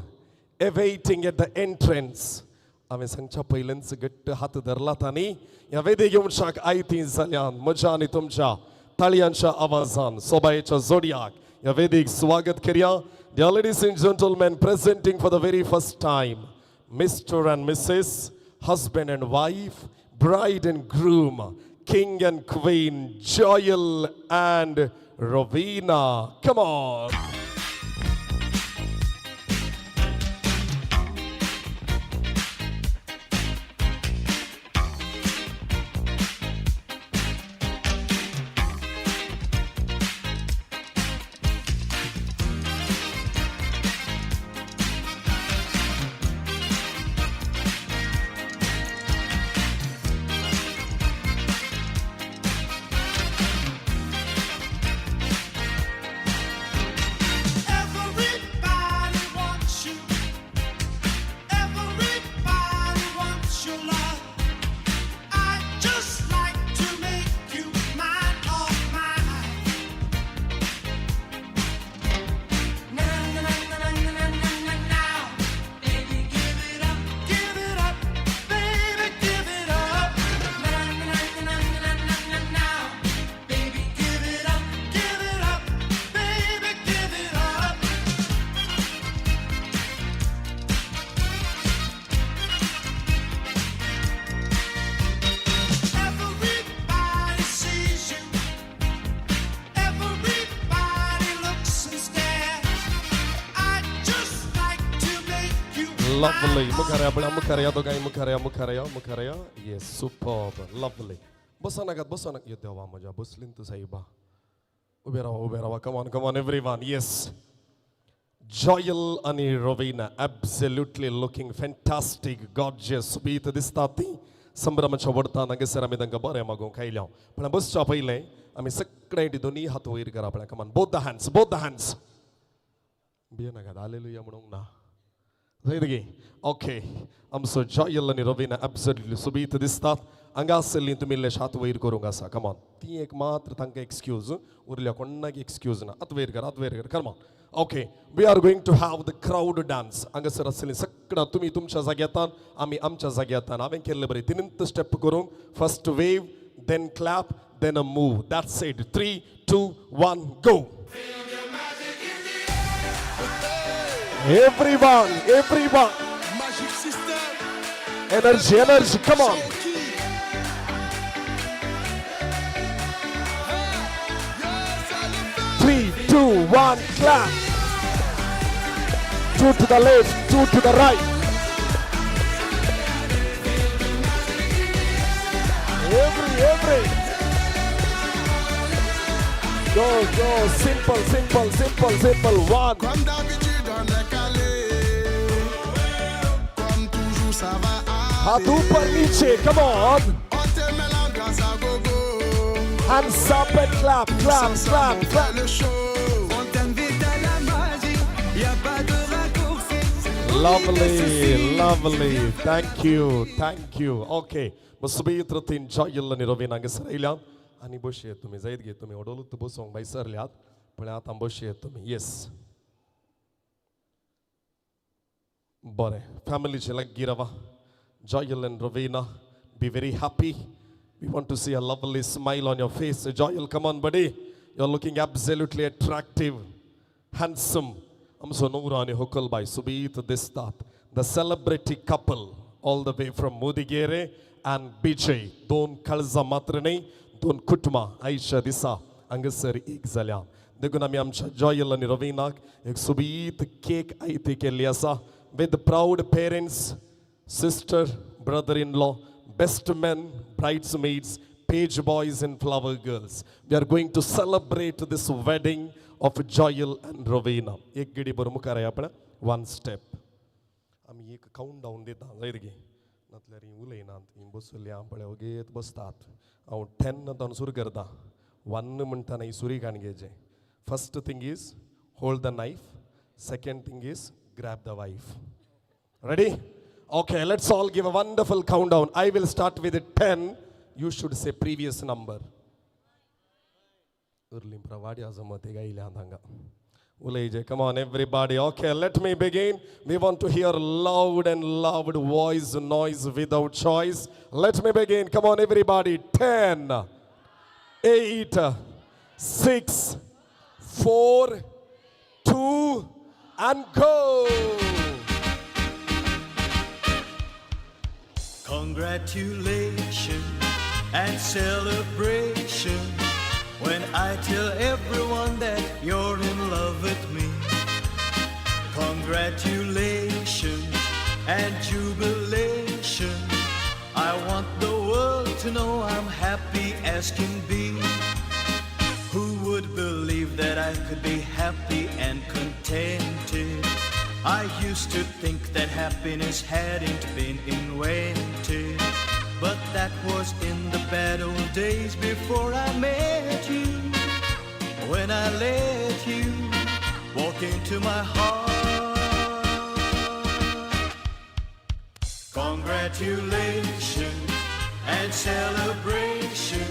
awaiting at the entrance. हांवें सांगच्या पयलेंच घट्ट हात धरला तांणी ह्या वेदी घेवच्याक आयती जाल्यान म्हज्या आनी तुमच्या ताळयांच्या आवाजान सोबायेच्या जोडयाक ह्या वेदीक स्वागत करया. Dear ladies and gentlemen, presenting for the very first time, Mr. and Mrs., husband and wife, bride and groom, king and queen, Joel and Rowena. Come on. Everybody wants you. Everybody wants your love. I just like to make you mine, all mine. Na na na na na na na na now, baby, give it up, give it up, baby, give it up. Na na na na na na na now, baby, give it up, give it up, baby, give it up. Everybody sees you. Everybody looks and stares. I just like to make you Lovely. मुखार या पळया, मुखार या दोगांय, मुखार या, मुखार या, मुखार या. Yes, superb. Lovely. बसो नाकात, बसो नाकात. यो देवा म्हज्या, बसलीं तूं सायबा. उबे रावा, उबे रावा. Come on, come on everyone. Yes. Joel आनी Rowena absolutely looking fantastic, gorgeous. सोबीत दिसतात ती. संभ्रमाच्या वडतान हांगासर आमी तांकां बरें मागूंक आयल्या. पण बसच्या पयलें आमी सगळे दोनी हात वयर करा पळया. Come on, both the hands, both the hands. भिये नाकात, हालेलुया म्हणूंक ना. जायत गे. ओके, आमचो जॉयल आनी रवीना एब्सोल्युटली सोबीत दिसतात. हांगा आसली तुमी इल्लेशे हात वयर करूंक आसा. Come on. ती एक मात्र तांकां एक्सक्यूज, उरल्या कोणाक एक्सक्यूज ना. हात वयर कर, हात वयर कर. Come on. Okay, we are going to have the crowd dance. हांगासर आसली सगळ्या तुमी तुमच्या जाग्यातान, आमी आमच्या जाग्यातान. हांवें केल्लें बरें तिनूच स्टेप करूंक. First wave, then clap, then a move. That's it. 3, 2, 1, go. Everyone, everyone. Magic system. Energy, energy, come on. Three, 2, 1, clap. 2 to the left, 2 to the right. Every. Go, go, simple, simple, simple, simple. 1. Comme d'habitude, on est calé. Comme toujours, ça va aller. हाथ ऊपर नीचे, come on. On te met l'ambiance à gogo. Hands up and clap, clap, clap, clap. Le show. On t'invite à la magie, y a pas de raccourci. Lovely, lovely. Thank you, thank you. Okay. सुबीत Joel आनी रवीन हांगासर आयल्यात आनी बसयेत तुमी जायत गे तुमी ओडोलूच बसोंक भायर सरल्यात पण आतां बसयेत तुमी. येस, बरें, फॅमिलीचे लागीं रावा. Joel and Rovina, be very happy. We want to see a lovely smile on your face. Joel, come on buddy, you are looking absolutely attractive, handsome. आमचो नवरो आनी होकल बाय सुबीत दिसतात. The celebrity couple all the way from Mudigere and Bijay. दोन काळजां मात्र न्हय, दोन कुटुंबां आयच्या दिसा हांगासर एक जाल्या. देखून आमी आमच्या जॉयल आनी रवीनाक एक सुबीत केक आयती केल्ली आसा with proud parents, sister, brother in law, best men, bridesmaids, page boys and flower girls. We are going to celebrate this wedding of Joel and Rowena. एक गडी बरो मुखार या आपण वन स्टेप. आमी एक काउंट डावन दिता जायत गे, नातल्यार ही उलयनात, ही बसल्या पळय वगेत बसतात. हांव 10 तावन सुरू करता, 1 म्हणटाना ही सुरी काण घेवचें. First thing is hold the knife, second thing is grab the wife. Ready? Okay, let's all give a wonderful countdown. I will start with 10. You should say previous number. Come on, everybody. Okay, let me begin. We want to hear loud and loud voice, noise without choice. Let me begin. Come on, everybody. 10, 8, 6, 4, 2, and go. Congratulations and celebration when I tell everyone that you're in love with me. Congratulations and jubilation. I want the world to know I'm happy as can be. Who would believe that I could be happy and contented? I used to think that happiness hadn't been invented, but that was in the bad old days before I met you. When I let you walk into my heart. Congratulations and celebration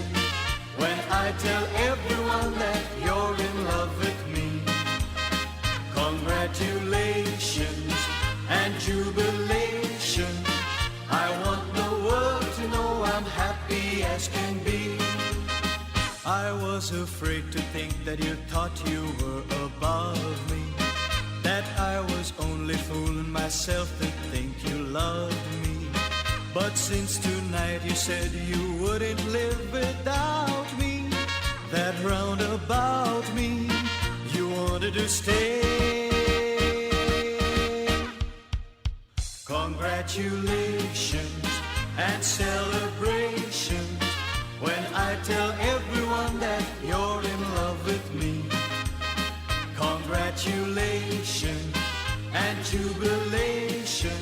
when I tell everyone that you're in love with me. Congratulations and jubilation. I want the world to know I'm happy as can be. I was afraid to think that you thought you were above me, that I was only fooling myself to think you loved me. But since tonight you said you wouldn't live without me, that round about me you wanted to stay. Congratulations and celebrations when I tell everyone that you're in love with me. Congratulations and jubilation.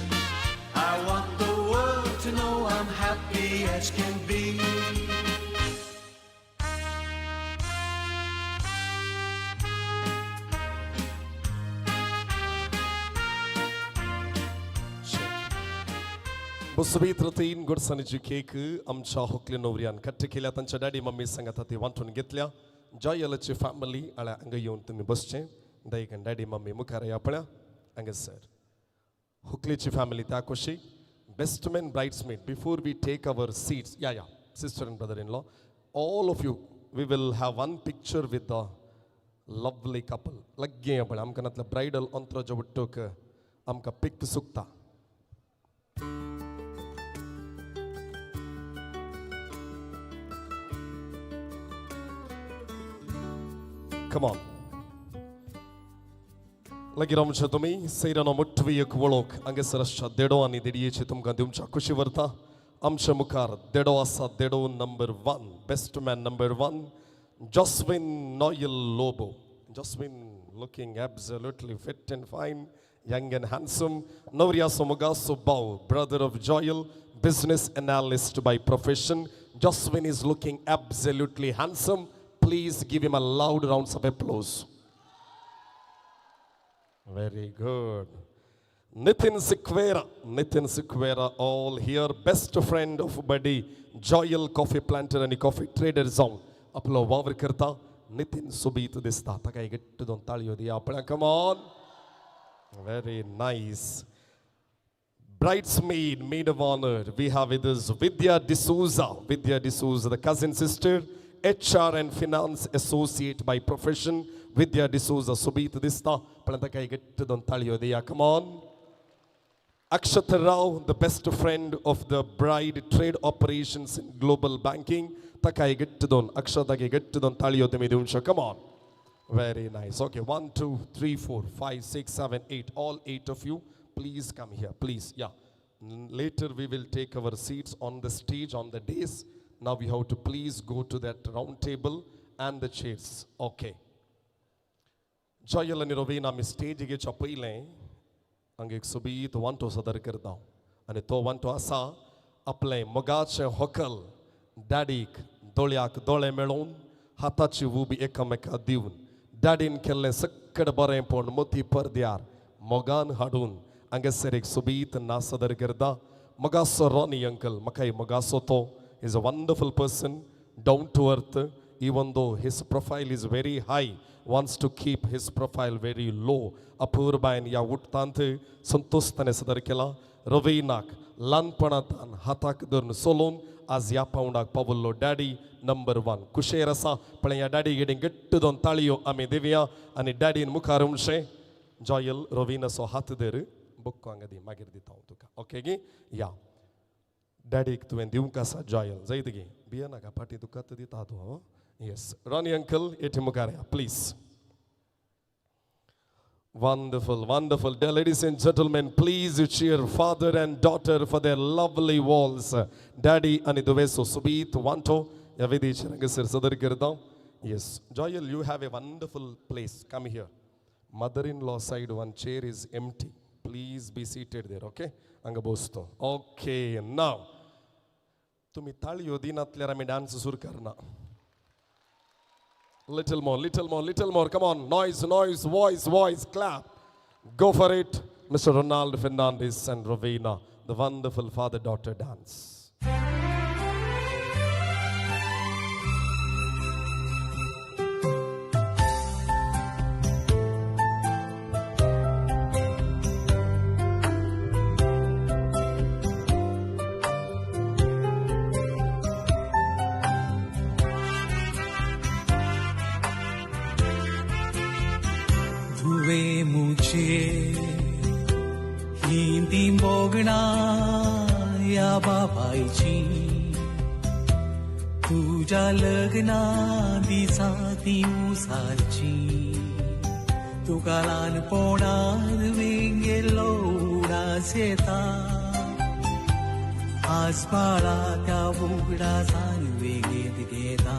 I want the world to know I'm happy as can be. सुबीत तीन गोडसाणीची cake आमच्या होकले नवऱ्यान कट्ट केल्या. तांच्या daddy mummy सांगात ती वांटून घेतल्या. जॉयलाची family आळ्या हांगा येवन तुमी बसचें. दयक डॅडी मम्मी मुखार या पळया हांगासर होकलेची फॅमिली त्या कुशीक. Best man bridesmaid, before we take our seats, yeah yeah sister and brother in law, all of you, we will have one picture with the lovely couple. लग्गे पळय आमकां नातल्या ब्रायडल अंतराच्या उट्टूक आमकां पिक सुकता. Come on. लागीं रावचे तुमी सैरानो मुठवी एक वळख हांगासर आसच्या देडो आनी देडयेची तुमकां दिवच्या खुशी व्हरता. आमच्या मुखार देडो आसा, देडो number 1, best man number 1, Joswin Noel Lobo. Joswin looking absolutely fit and fine, young and handsome. नवऱ्याचो मुगासो भाव, brother of Joel, business analyst by profession. Joswin is looking absolutely handsome. Please give him a loud round of applause. Very good. Nitin Sequeira, Nitin Sequeira all here, best friend of buddy Joel coffee planter आनी coffee trader जावन आपलो वावर करता नितीन सुबीत दिसता. ताका एक घट्ट दोन ताळयो दिया आपल्या. Come on, very nice. Bridesmaid, maid of honor, we have with us Vidya D'Souza. Vidya D'Souza, the cousin sister, HR and finance associate by profession. Vidya D'Souza, Subit Dista, Plantaka Don Talio Dia. Come on. Akshat Rao, the best friend of the bride, trade operations in global banking. Takai Don Akshataki Don Talio Demidunsha. Come on. Very nice. Okay, 1, 2, 3, 4, 5, 6, 7, 8. All 8 of you, please come here. Please, yeah. Later we will take our seats on the stage, on the dais. Now we have to please go to that round table and the chairs. Okay. Joyal आनी रोवीन आमी स्टेजीक येवच्या पयलें हांगा एक सोबीत वांटो सादर करता आनी तो वांटो आसा आपलें मोगाचें होकल डॅडीक दोळ्याक दोळे मेळोवन हाताची उबी एकामेका दिवन डॅडीन केल्लें सक्कड बरेंपण मोती परद्यार मोगान हाडून हांगासर एक सोबीत नाच सादर करता. मोगासो रॉनी अंकल, म्हाकाय मोगासो तो is a wonderful person, down to earth, even though his profile is very high, wants to keep his profile very low. अपूर्बायन ह्या उठतांत संतोष ताणें सादर केला. रवीनाक ल्हानपणांत हाताक धरून सोलोवन आज ह्या पावंडाक पावल्लो डॅडी नंबर 1. कुशेर आसा पण ह्या डॅडी गेडीन घट्ट दोन ताळयो आमी दिवया आनी डॅडीन मुखार म्हणशें जॉयल रवीनाचो हात धर बुक्को हांगा दी, मागीर दिता हांव तुका. ओके गी? या डॅडीक तुवें दिवंक आसा जॉयल, जायत गी? भिये नाका, फाटीं तुका दिता तूं. येस रॉनी अंकल एटी मुखार या please. Wonderful, wonderful. Dear ladies and gentlemen, please cheer father and daughter for their lovely walls. Daddy ani Duveso Subit Wanto, Yavidi Charangasir Sadar Kirda. Yes, Joyal, you have a wonderful place. Come here. Mother-in-law side, one chair is empty. Please be seated there, okay? Angabosto. Okay, now. Tumi taliyo dinatler ami dance sur karna. Little more, little more, little more. Come on. Noise, noise, voice, voice, clap. Go for it. Mr. Ronald Fernandez and Rowena, the wonderful father-daughter dance. तुझ्या लग्ना दिसा ती उसाची तुका ल्हानपणार वेंगेल्लो उडास येता आज बाळा त्या उगडासान वेंगेत घेता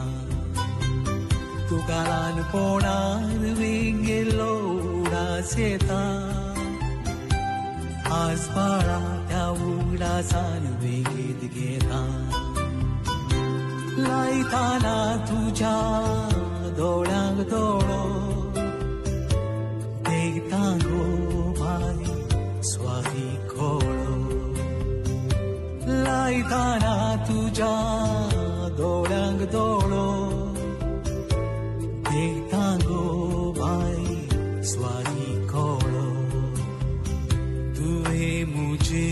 तुका ल्हानपणार वेंगेल्लो उडास येता आज बाळा त्या उगडासान वेंगेत घेता लायताना तुझ्या दोळ्यांक दोळो देखता गो भारी स्वादी खोळो लायताना तुझ्या दोळ्यांक दोळो देखता गो भारी स्वादी खोळो तुवें मुझे.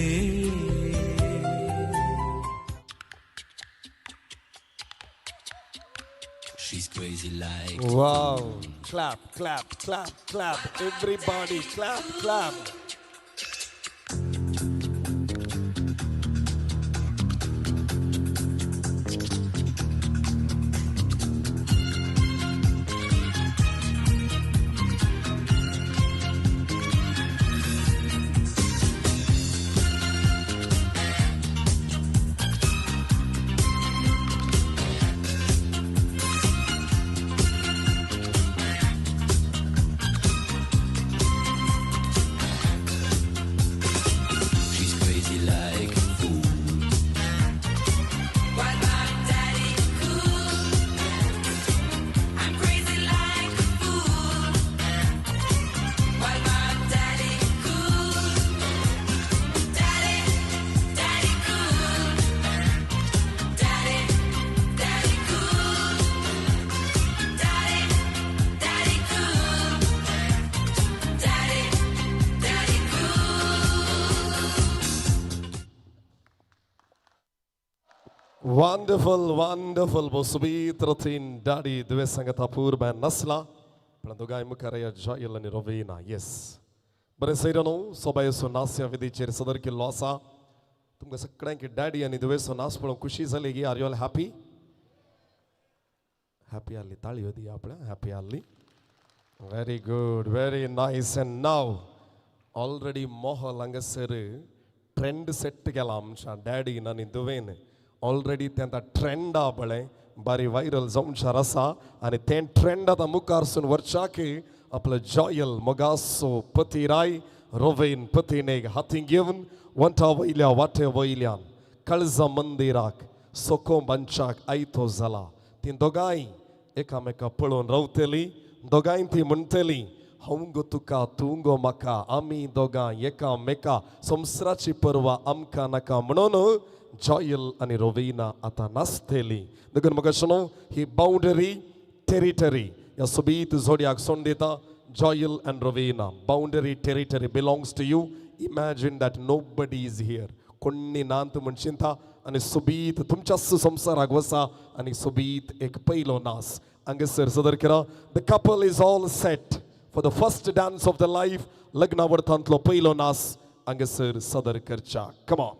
Like wow. Clap, clap, clap, clap. Everybody clap, clap. Wonderful, wonderful. सोबीत रथीन डाडी दुवे सांगता पूर्व नसला पण दोगांय मुखार या जॉयल आनी रोविना. येस, बरें सैरो न्हू सोबायसो नास ह्या विधीचेर सदर केल्लो आसा. तुमकां सगळ्यांक डॅडी आनी दुवेसो नास पळोवन खुशी जाली की? Are you all happy? Happy आहली ताळयो दी आपल्या. हॅपी आहली. Very good, very nice. And now already मोहल हांगासर ट्रेंड सेट केला आमच्या डॅडीन आनी दुवेन. ऑलरेडी तें आतां ट्रेंडा पळय बारी व्हायरल जावंचार आसा आनी तें ट्रेंड आतां मुखारसून व्हरच्याक आपलो जॉयल मोगासो पतिराय रोवेन पतिनेक हाती घेवन वंटा वयल्या वाटे वयल्यान काळजा मंदिराक सोको बांदच्याक आयतो जाला. ती दोगांय एकामेका पळोवन रावतली, दोगांय ती म्हणटली हांव गो तुका, तूं गो म्हाका, आमी दोगां एकामेका, संवसाराची पर्वा आमकां नाका म्हणून जॉयल आनी रोविना आतां नाचतली. देखून म्हाका न्हू ही बाउंडरी टेरिटरी ह्या सोबीत जोडयाक सोंड दिता. Joel and Rowena, boundary territory belongs to you. Imagine that nobody is here. कोणी नांत म्हण चिंता आनी सोबीत तुमच्याच संवसाराक वसा आनी सोबीत एक पयलो नास हांगासर सदर केला. The couple is all set for the first dance of the life. लग्ना वर्थांतलो पयलो नास हांगासर सदर करच्या. Come on.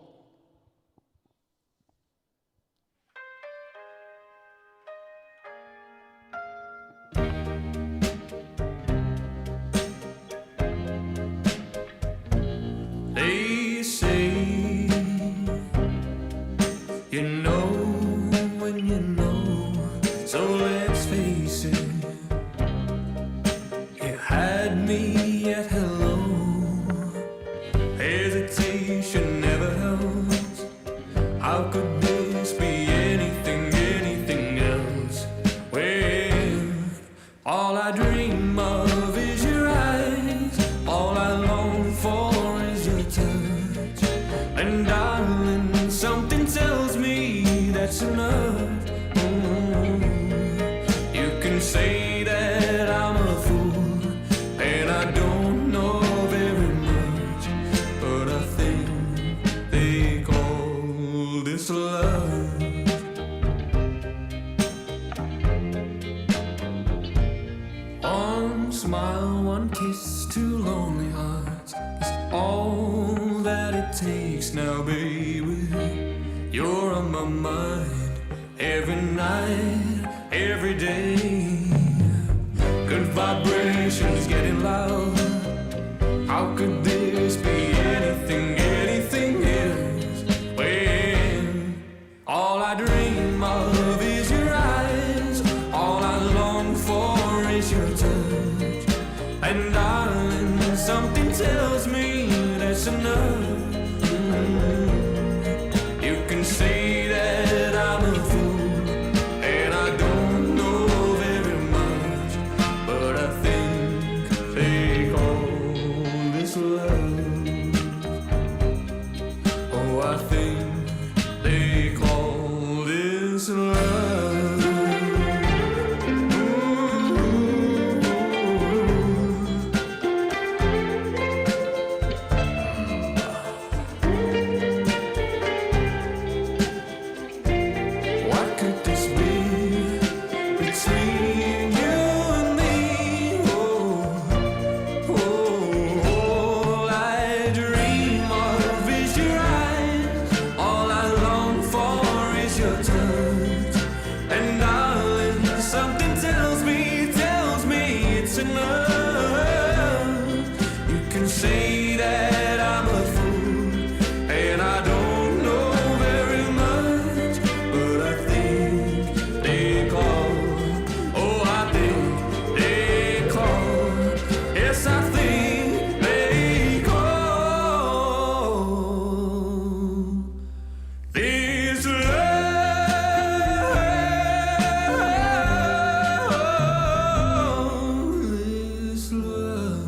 They say you know when you know, so let's face it, you had me at hello. Hesitation never helps. How could this be anything, anything else? Well, all I dream of is your eyes, all I long for is your touch. And darling, something tells me that's enough. You can say that I'm a fool, and I don't know very much, but I think they call this love. One smile, one kiss, two lonely hearts is all that it takes now, baby. You're on my mind every night, every day. Good vibrations getting loud. How could this be anything, anything else? When all I dream of is your eyes, all I long for is your touch. And darling, something tells me that's enough. You can say that I'm a fool, and I don't know very much, but I think they call this love. Oh, I think they call this love. What could this be between you and me? Oh, oh, all I dream of is your eyes, all I long for is your touch. And darling, something tells me it's enough. You can say that I'm a fool, and I don't know very much, but I think they call. Oh, I think they call. Yes, I think they call this love. This love.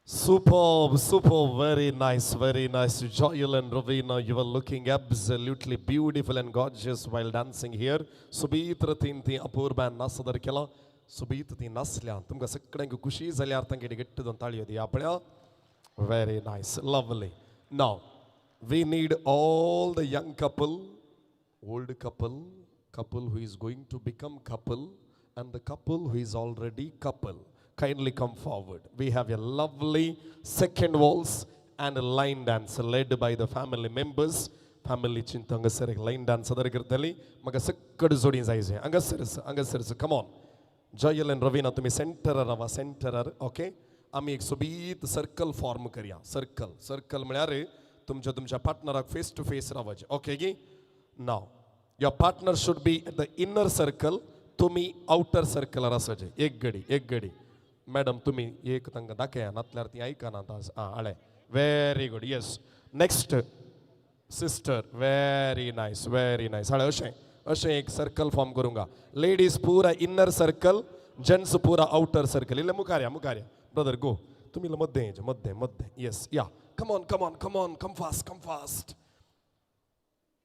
Superb, superb, very nice, very nice. Joel and Rowena, you were looking absolutely beautiful and gorgeous while dancing here. सोबीत रतीन ती अपूर्वान नासदर केला. सोबीत ती नासल्या तुमकां सगळ्यांक खुशी जाल्यार तांकां घट्ट दोन ताळयो दी आपल्या. Very nice, lovely. Now we need all the young couple, old couple, couple who is going to become couple, and the couple who is already couple. Kindly come forward. We have a lovely second waltz and a line dance led by the family members. Family chintu hangasar line dance adar kartali. Maga sakkad zodi जायचे. Hangasar come on. Joel and Ravina तुम्ही सेंटरार रावा, सेंटरार. Okay, आमी एक सोबीत circle form करया. Circle circle म्हळ्यार तुमच्या तुमच्या पार्टनराक फेस टू फेस रावचें. ओके गी? Now your partner should be at the inner circle, तुमी आउटर सर्कलार आसाचे. एक गडी, एक गडी. मॅडम तुमी एक तांकां दाखया, नातल्यार ती आयकना आतां. आं, आळे. Very good. Yes. Next sister. Very nice, very nice. आळे अशें अशें एक सर्कल फॉर्म करूंक. लेडीज पुरा इनर सर्कल, जेंट्स पुरा आउटर सर्कल. इल्लें मुखार या, मुखार या. ब्रदर गो, तुमी इल्लें मद्दें येवचें, मद्दें मद्दें. येस, या. Come on, come on, come on, come fast, come fast.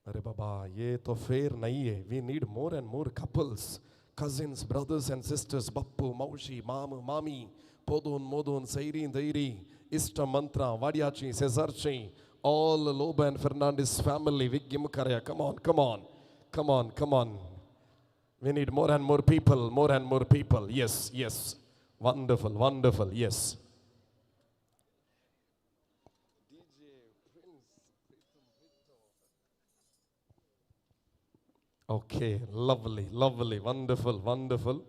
अरे बाबा, ये तो फेर नहीं है. We need more and more couples, cousins, brothers and sisters, Bappu, मावशी, माम, मामी, पोदून, मोदून, सैरी, दैरी, इश्ट, मंत्रा, वाड्याची, शेजारची, all Lobo and Fernandes family, Viggy मुखार. Come on, come on, come on, come on. We need more and more people, more and more people. Yes, yes. Wonderful, wonderful. Yes. Okay, lovely, lovely, wonderful, wonderful.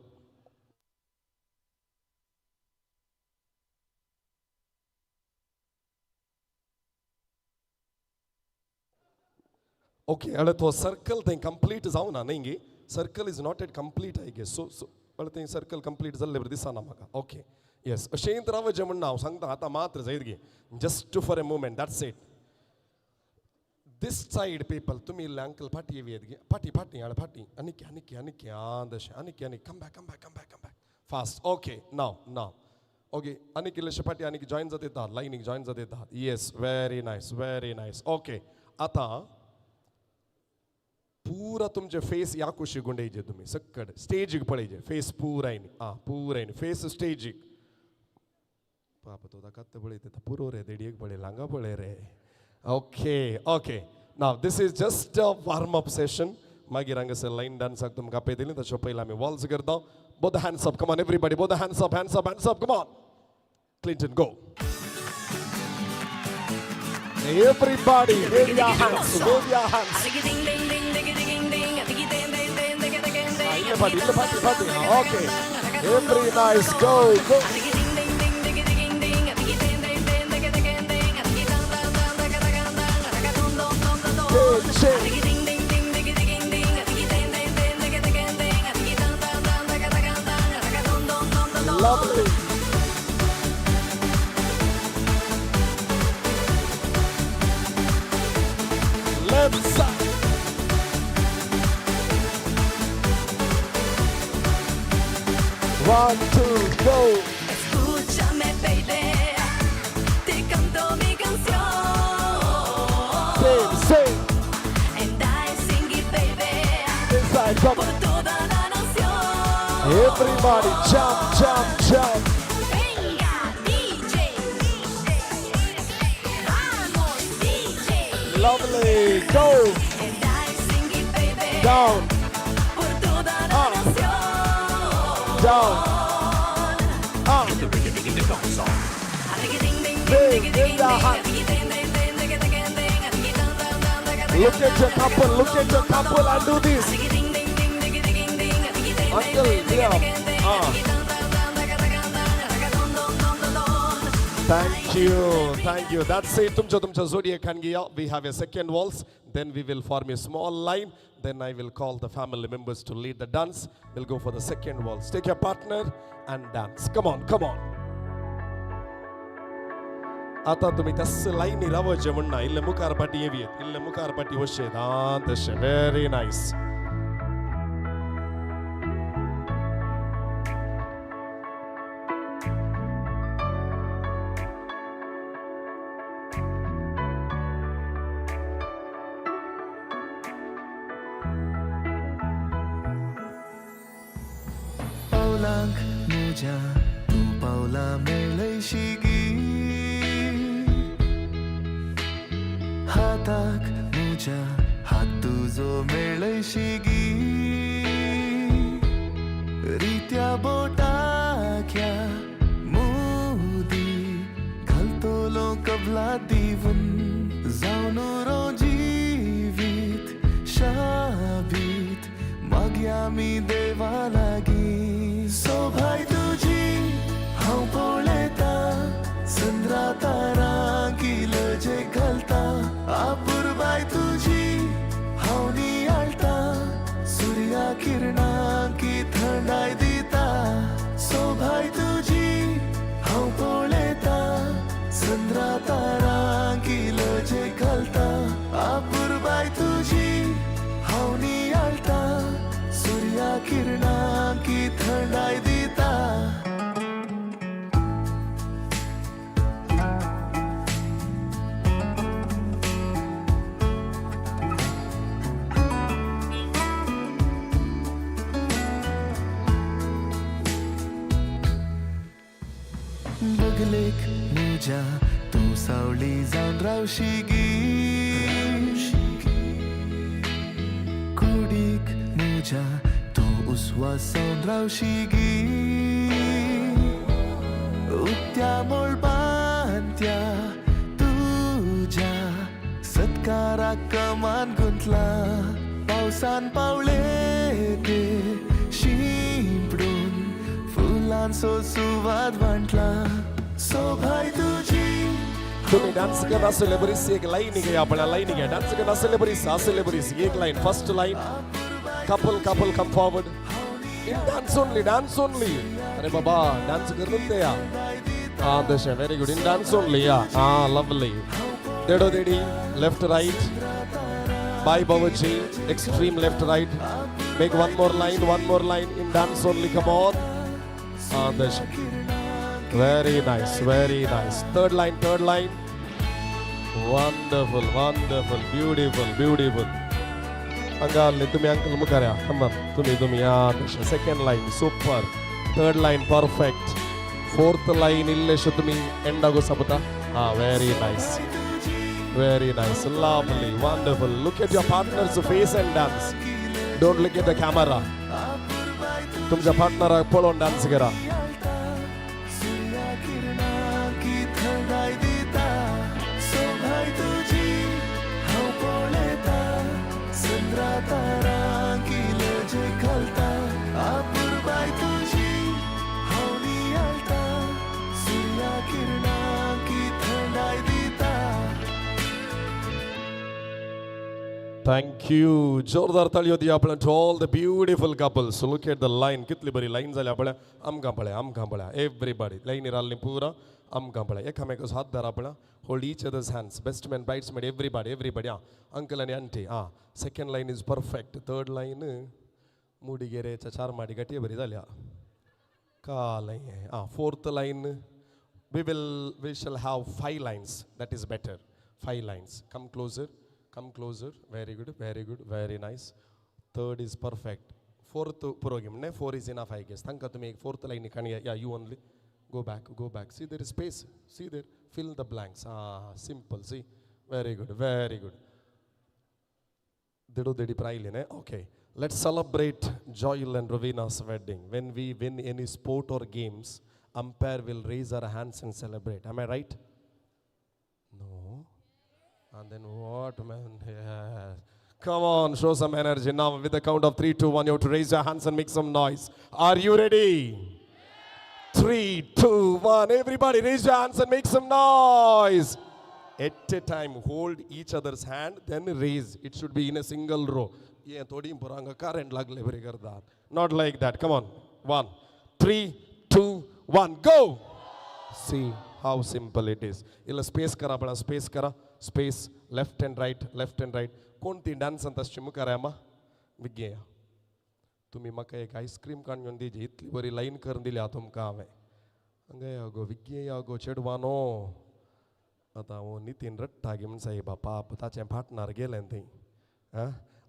Okay, अरे तो circle थंय complete जावना न्ही गे. Circle is not yet complete I guess. So so अरे थंय circle complete जाल्ले बरें दिसना म्हाका. ओके, येस. अशेंत रावचें म्हण हांव सांगता आतां मात्र जायत गे. Just for a moment, that's it. This side people, तुमी इल्ले अंकल फाटी येवयेत गे. फाटी फाटी हाड फाटी. आनीक आनीक आनीक आं तशें आनीक आनीक. Come back, come back, come back, come back fast. Okay, now now. Okay, आनीक इल्लेशे फाटी आनीक जॉयन जात येतात, लायनीक जॉयन जात येतात. Yes, very nice, very nice. Okay, आतां पुरा तुमचे फेस ह्या कुशीक गुंडयचे तुमी सक्कड स्टेजीक पळयचे. फेस पुराय न्ही, आं पुराय न्ही, फेस स्टेजीक. पाप तो ताका पळयता पुरो रे, देडयेक पळय, हांगा पळय रे. Okay, okay. Now this is just a warm up session. मागीर हांगासर लायन डान्साक तुमकां आपयतली. तशें पयलीं आमी वॉल्स करता. Both hands up, come on everybody, both hands up, hands up, hands up, come on. Clinton, go. Everybody, wave your hands, wave your hands. Party, party, party. Okay. Every nice, go, go. Shake. Lovely. Left side. 1, 2, go. Escúchame, baby. Te canto mi canción. Sing, sing. And I sing it, baby. Inside, come por toda la nación. Everybody, jump, jump, jump. Venga, DJ. Vamos, DJ. Lovely, go. And I sing it, baby. Down. Por toda la nación. Down. Up. Look at your couple, look at your couple and do this. Uncle, yeah. Thank you, thank you. That's it. Tumcha tumcha zodiac khangiya. We have a second waltz. Then we will form a small line. Then I will call the family members to lead the dance. We'll go for the second waltz. Take your partner and dance. Come on, come on. आता तुम्ही त्याच लाईनी रावचे म्हणना. इल्ले मुखार पाटी येवयेत, इल्ले मुखार पाटी वशेत. आं तशें. Very nice. पावलांक म्हज्या तूं पावलां मेळयशी गी, हाताक मुज्या हात तुजो मेळयशी गी रित्या बोटाख्या मुदी घालतलो कबला दिवन जावन रो जिवीत शाबीत मागया आमी देवा लागीं सोभाय तुजी हांव पळयतां चंद्रा तारांकी लजे घालता आपुरबाय तुजी हांव नियाळटा सुर्या किरणांकी थंडाय दिता सोभाय तुजी हांव पळयतां चंद्रा तारांकी लजे घालता आपुरबाय तुजी हांव नियाळटा सुर्या किरणांकी थंडाय दिता. बगलेक मुज्या तूं सावळी जावन रावशी गी कुडीक मुज्या तूं उस्वास जावन रावशी गी उक्त्या मळबांत्या तुज्या सत्काराक कमान गुंतला पावसान पावले ते शिंपडून फुलांचो सुवाद वांटला सोभाय तुजी. तुम्ही डान्स करत असले बरीच एक लाईन घ्या आपल्या लाईन घ्या. डान्स करत असले बरीच असले बरीच एक line. First line couple couple come forward in dance only dance only. अरे बाबा डान्स करून ते या. हा तशें very good in dance only या. हा lovely. देडो देडी left right bye Babaji extreme left right. Make one more line one more line in dance only. Come on. हा तशें very nice very nice. Third line third line. Wonderful wonderful beautiful beautiful. हांगा तुम्ही uncle मुखार या. Come on तुम्ही तुम्ही या तशें. Second line super. Third line perfect. Fourth line इल्लेशे तुम्ही एंडागो सापता. हा very nice very nice lovely wonderful. Look at your partner's face and dance. Don't look at the camera. तुमच्या पार्टनराक पळोवन डान्स करा. थंडाय दिता सोभाय तुजी हांव पळयतां चंद्रा तारांकी लजे घालता आपुरबाय तुजी हांव नियाळटा सुर्या किरणांकी थंडाय दिता. Thank you. जोरदार ताळयो दिया आपल्या to all the beautiful couples. Look at the line. कितली बरी लाईन जाली आपल्या. आमकां पळया आमकां पळया एवरीबडी लायनीर आसली पुरा आमकां पळया. एकामेकाचो हात धर आपल्या. Hold each other's hands. Best man bridesmaid everybody everybody. आं अंकल आनी आंटी. आं second line is perfect. Third line मुडिगेरेच्या चार माडी गाठी बरी जाल्या काल. आं fourth line we shall have 5 lines. That is better. 5 lines. Come closer. Come closer. Very good, very good, very nice. Third is perfect. Fourth program, ne? 4 is enough, I guess. Thank you. Fourth line, yeah, you only. Go back, go back. See, there is space. See there, fill the blanks. Ah, simple. See, very good, very good. Dedo dedi praile, ne? Okay. Let's celebrate Joel and Rowena's wedding. When we win any sport or games, umpire will raise our hands and celebrate. Am I right? No. And then what, man? Yes. Come on, show some energy. Now, with the count of 3, 2, 1, you have to raise your hands and make some noise. Are you ready? 3, 2, 1. Everybody, raise your hands and make some noise. At a time, hold each other's hand, then raise. It should be in a single row. Yeah, current. Not like that. Come on. 1, 3, 2, 1, go. See how simple it is. Illa space kara, bada space kara. Space, left and right, left and right. कोणती dance तशी मुखार आमा विज्ञेया तुमी म्हाका एक ice cream काडून दिजी इतली बरी लायन करून दिल्या तुमकां हांवें. हांगा गो विज्ञेया गो चेडवानो. आतां हो नितीन रडटा गी म्हण साहेबा पाप ताचें पार्टनर गेलें थंय.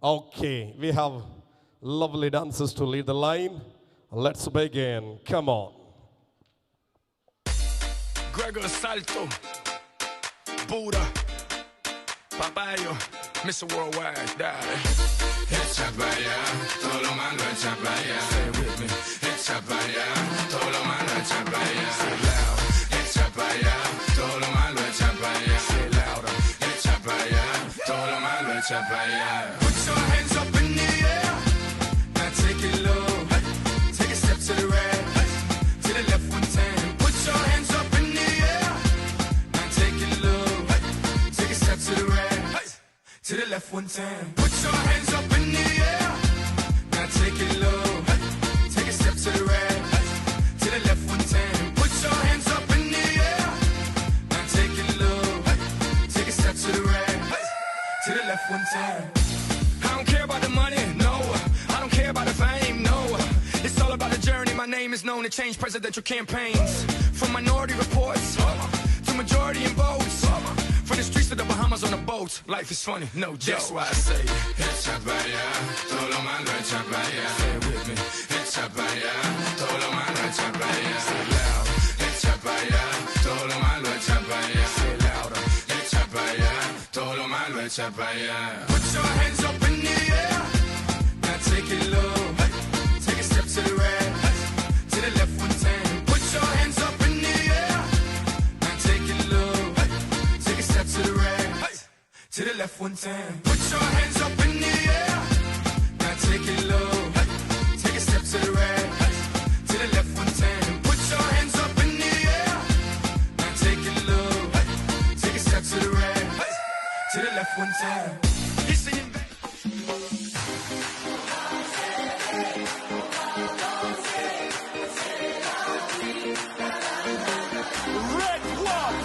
Okay, we have lovely dancers to lead the line. Let's begin. Come on. Gregor Salto, Buddha, Papayo, Mr. Worldwide, dale. Echa pa' allá, todo lo malo echa pa' allá. Say it with me. Echa pa' allá, todo lo malo echa pa' allá. Say it loud. Echa pa' allá, todo lo malo echa pa' allá. Say it louder. Echa pa' allá, todo lo malo echa pa' allá. Put your hands up in the air. Now take it low. Take a step to the right, to the left one time. Put your hands up in the air. Now take it low. Take a step to the right, to the left one time. Put your hands up in the air. Now take it low. Take a step to the right, to the left one time. Put your hands up in the air. Now take it low. Take a step to the right, to the left one time. I don't care about the money, no. I don't care about the fame, no. It's all about the journey. My name is known to change presidential campaigns. From minority reports to majority in votes. From the streets to the Bahamas on a boat. Life is funny, no joke. That's why I say, echa pa' allá, todo lo malo echa pa' allá. Say it with me, echa pa' allá, todo lo malo echa pa' allá. Say it loud, echa pa' allá, todo lo malo echa pa' allá. Say it louder, echa pa' allá, todo lo malo echa pa' allá. Put your hands up in the air, now take it low. Take a step to the right, to the left one time. Put your hands up in the air, now take it low. Take a step to the right, to the left one time. Put your hands up in the air, now take it low. Take a step to the right, to the left one time. Put your hands up in the air, now take it low. Take a step to the right, to the left one time. It's the Red one.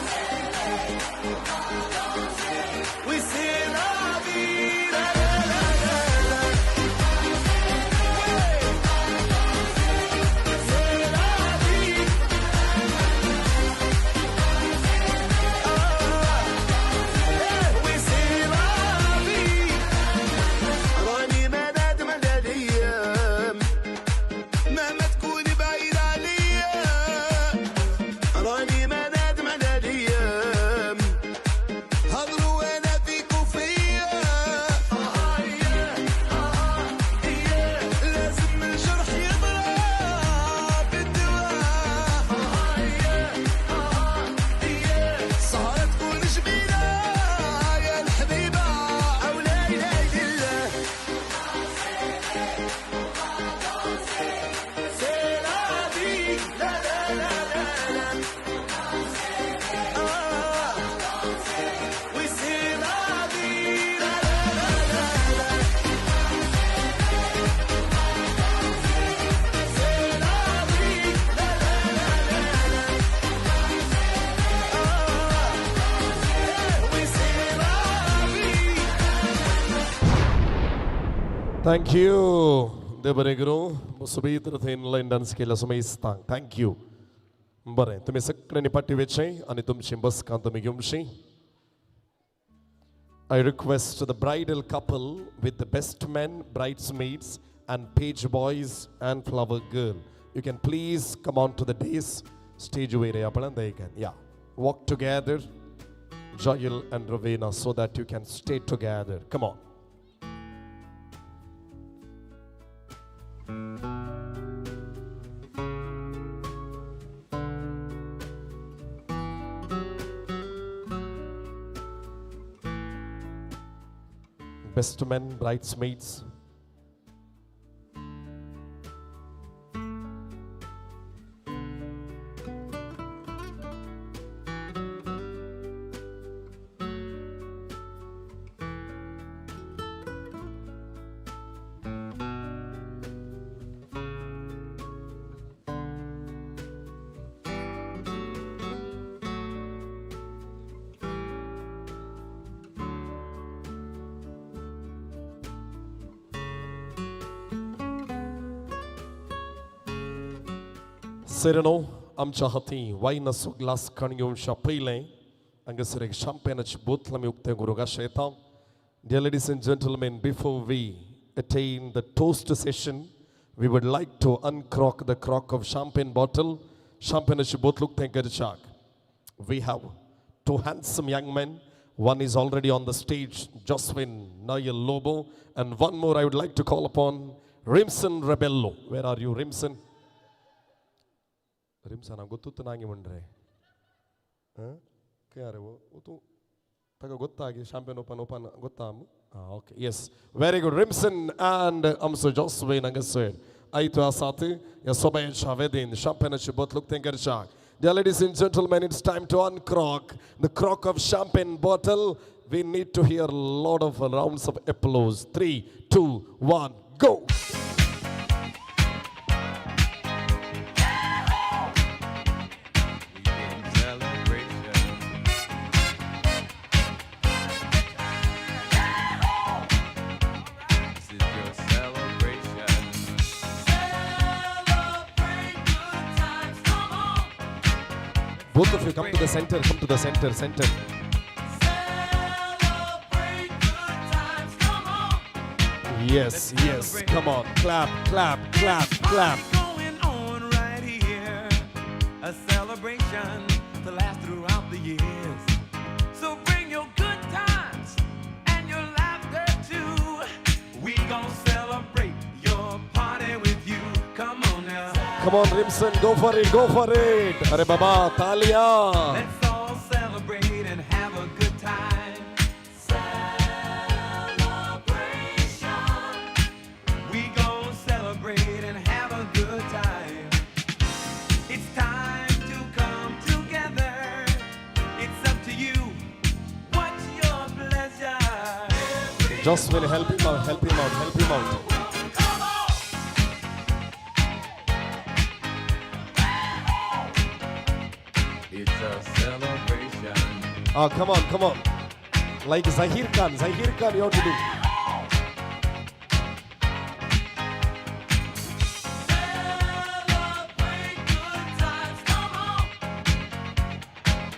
We say la vida, la, la, la, la. Hey. C'est la vie. Ah. Eh, oui, c'est la vie. راني ما نادم على الايام مهما تكوني بعيد عليا راني ما نادم على الايام هضروا انا فيك وفيا لازم الجرح يضرب بالدواء سهرة تكون جميلة يا الحبيبة أو لا إله إلا الله. C'est la vie, la la la la la. Ah, oui c'est la vie, la la la la la. C'est la vie, la la la la la. Ah, oui c'est la vie. Thank you देव बरें करूं सोबीत रितीन line dance केला समेस्तांक thank you. बरें, तुमी सगळ्यांनी फाटी वचचें आनी तुमची बसकां तुमी घेवची. I request the bridal couple with the best men, bridesmaids and page boys and flower girl. You can please come on to the dais stage where they can. Yeah, walk together, Joel and Ravina, so that you can stay together. Come on. Best men, bridesmaids. सेरेनो आमच्या हाती वायनाचो glass काण घेवच्या पयलें हांगासर एक शाम्पेनाची बोतल आमी उक्तें करूंक आशेता. Dear ladies and gentlemen, before we attain the toast session, we would like to uncork the cork of champagne bottle. Champagne बोतल उक्तें करच्याक. We have two handsome young men One is already on the stage, Jocelyn Noel Lobo, and one more I would like to call upon, Rimson Rebello. Where are you, Rimson? Rimson, हांव गोत्तूच नांगी म्हण रे. खंय रे तूं ताका गोत्ता की champagne open open गोत्ता. Okay, yes, very good. Rimson and आमचो जॉस्विन हांगासर आयतो आसात ह्या सोबायेच्या वेदीन शांपेनाची बोतल उक्तें करच्याक. Dear ladies and gentlemen, it's time to uncrock the crock of champagne bottle. We need to hear a lot of rounds of applause. 3, 2, 1, go. This is your celebration. Both of you come to the center, come to the center, center. Yes, yes, come on. Clap, clap, clap, clap. Going on right here, a celebration to last throughout the years. So bring your good times and your laughter too. We gon' celebrate your party with you. Come on now. Come on, Rimson, go for it, go for it. Arey baba, taaliya. Let's all celebrate and have a good time. Celebration. We gon' celebrate and have a good time. It's time to come together. It's up to you. What's your pleasure? Jocelyn, help him out, help him out, help him out. It's a celebration. Ah, come on, come on. Like Zahir Khan, you have to do.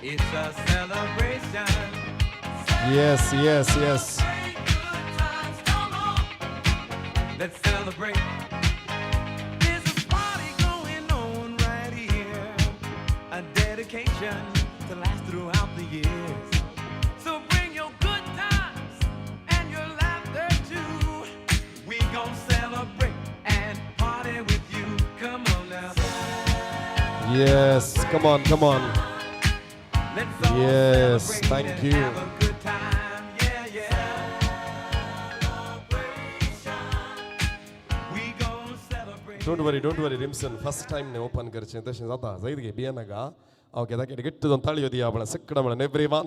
It's a celebration. Yes, yes, yes. Let's celebrate. There's a party going on right here. A dedication to last throughout the years. So bring your good times and your laughter too. We gon' celebrate and party with you. Come on now. Yes, come on, come on. Let's all Yes, celebrate thank and you. have a good time. Yeah, yeah. We gon' celebrate. Don't worry, Rimson. First time ने open करचें तशें जाता जायत गे बिये नाका. Okay, ताका घट्ट दोन ताळयो दिया म्हळ्यार सकड म्हळ्यार एवरीवन.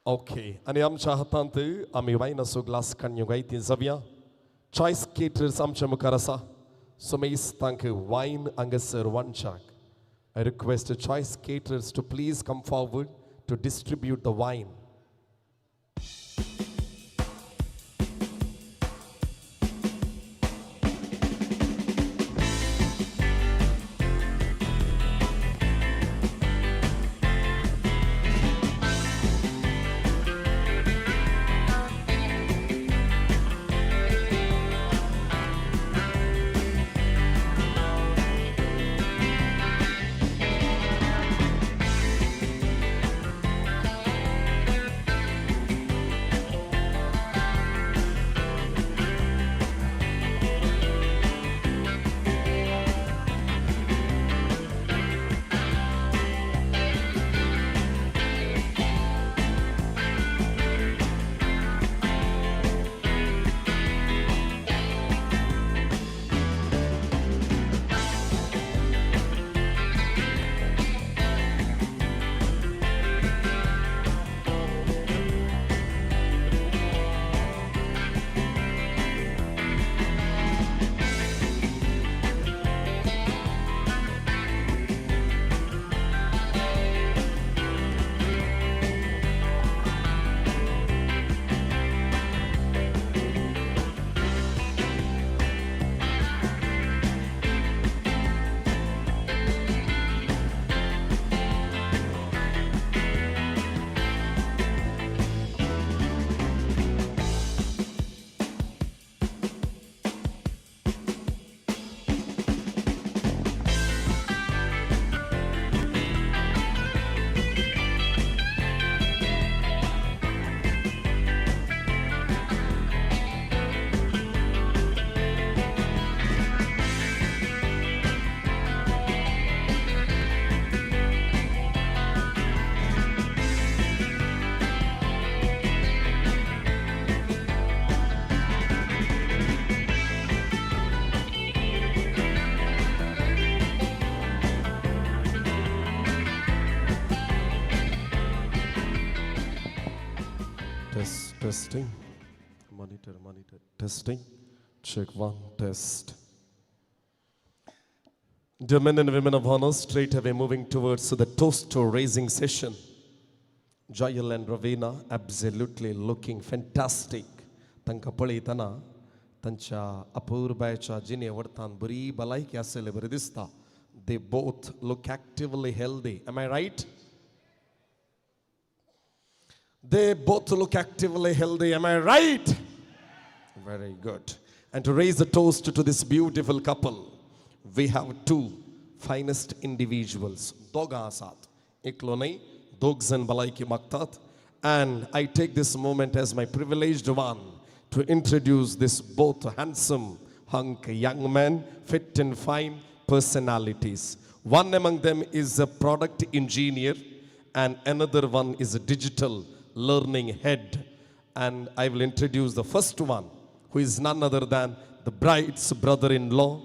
ओके, आनी आमच्या हातांत आमी वायनाचो ग्लास काडून गायती जावया. चॉयस केटर्स आमच्या मुखार आसा. सो मागीर तांकां वायन हांगासर वांटच्याक. I request the Choice Caterers to please come forward to distribute the wine. Test, testing. Monitor, monitor, testing. Check one, test. Dear men and women of honor, straight away moving towards the toast to raising session. Joel and Ravina absolutely looking fantastic. तांकां पळयतना तांच्या अपुरबायेच्या जिणे वरतान बरी भलायकी आसलेली बरी दिसता. They both look actively healthy. Am I right? They both look actively healthy. Am I right? Very good. And to raise a toast to this beautiful couple, we have two finest individuals. दोगां आसात, एकलो न्हय, दोग जण भलायकी मागतात. And I take this moment as my privileged one to introduce this both handsome hunk young men, fit and fine personalities. One among them is a product engineer and another one is a digital learning head. And I will introduce the first one, who is none other than the bride's brother-in-law,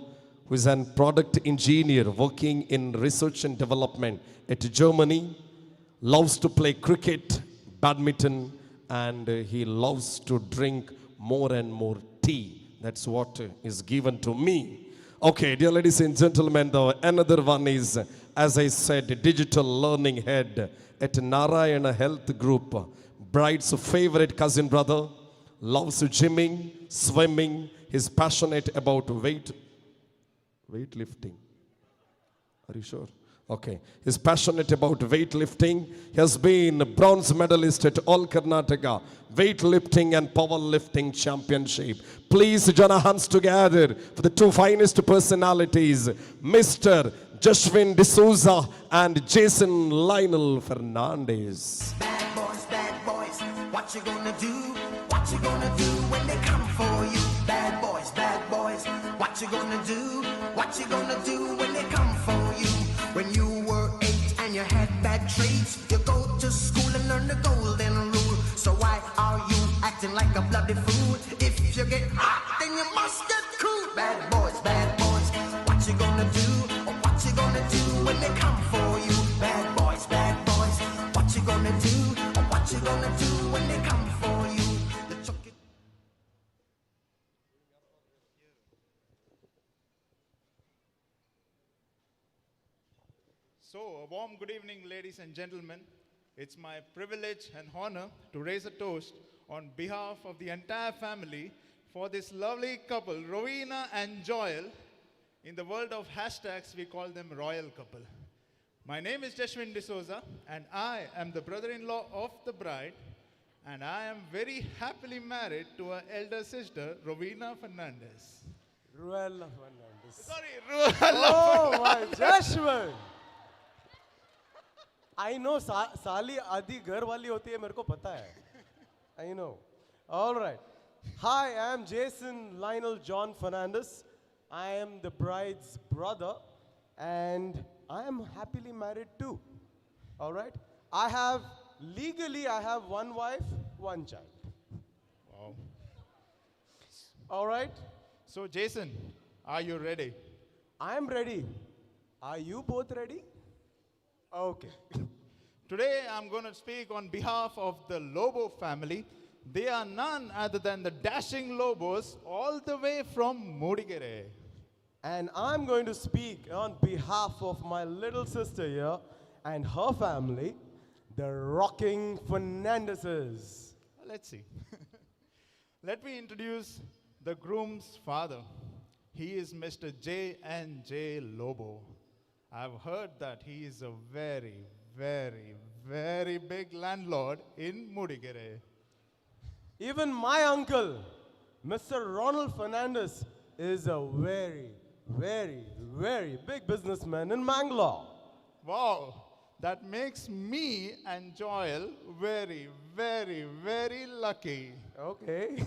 who is a product engineer working in research and development at Germany, loves to play cricket, badminton, and he loves to drink more and more tea. That's what is given to me. Okay, dear ladies and gentlemen, the another one is, as I said, digital learning head at Narayana Health Group. Bride's favorite cousin brother, loves gymming, swimming. He's passionate about weightlifting. Are you sure? Okay. He's passionate about weightlifting. He has been a bronze medalist at All Karnataka Weightlifting and Powerlifting Championship. Please join our hands together for the two finest personalities, Mr. Jashwin D'Souza and Jason Lionel Fernandez. Bad boys, what you gonna do? What you gonna do when they come for you? Bad boys, what you gonna do? What you gonna do when they come for you? When you were 8 and you had bad traits, you go to school and learn the golden rule. So why are you acting like a bloody fool? If you get hot, then you must get cool. Bad boys, what you gonna do? What you gonna do when they come for you? Bad boys, what you gonna do? What you gonna do when they come for you? So, a warm good evening, ladies and gentlemen. It's my privilege and honor to raise a toast on behalf of the entire family for this lovely couple, Rowena and Joel. In the world of hashtags, we call them royal couple. My name is Jashwin D'Souza, and I am the brother-in-law of the bride, and I am very happily married to her elder sister, Rowena Fernandez. Ruella Fernandez. Sorry, Ruella. Oh my, Jashwin. I know साली आधी घर वाली होती है, मेरे को पता है. I know. All right. Hi, I am Jason Lionel John Fernandez. I am the bride's brother, and I am happily married too. All right. I have, legally, I have one wife, one child. Wow. All right. So, Jason, are you ready? I am ready. Are you both ready? Okay. Today, I'm going to speak on behalf of the Lobo family. They are none other than the dashing Lobos all the way from Mudigere. And I'm going to speak on behalf of my little sister here and her family, the rocking Fernandezes. Let's see. Let me introduce the groom's father. He is Mr. J and J Lobo. I've heard that he is a very, very, very big landlord in Mudigere. Even my uncle, Mr. Ronald Fernandez, is a very, very, very big businessman in Mangalore. Wow, that makes me and Joel very, very, very lucky. Okay.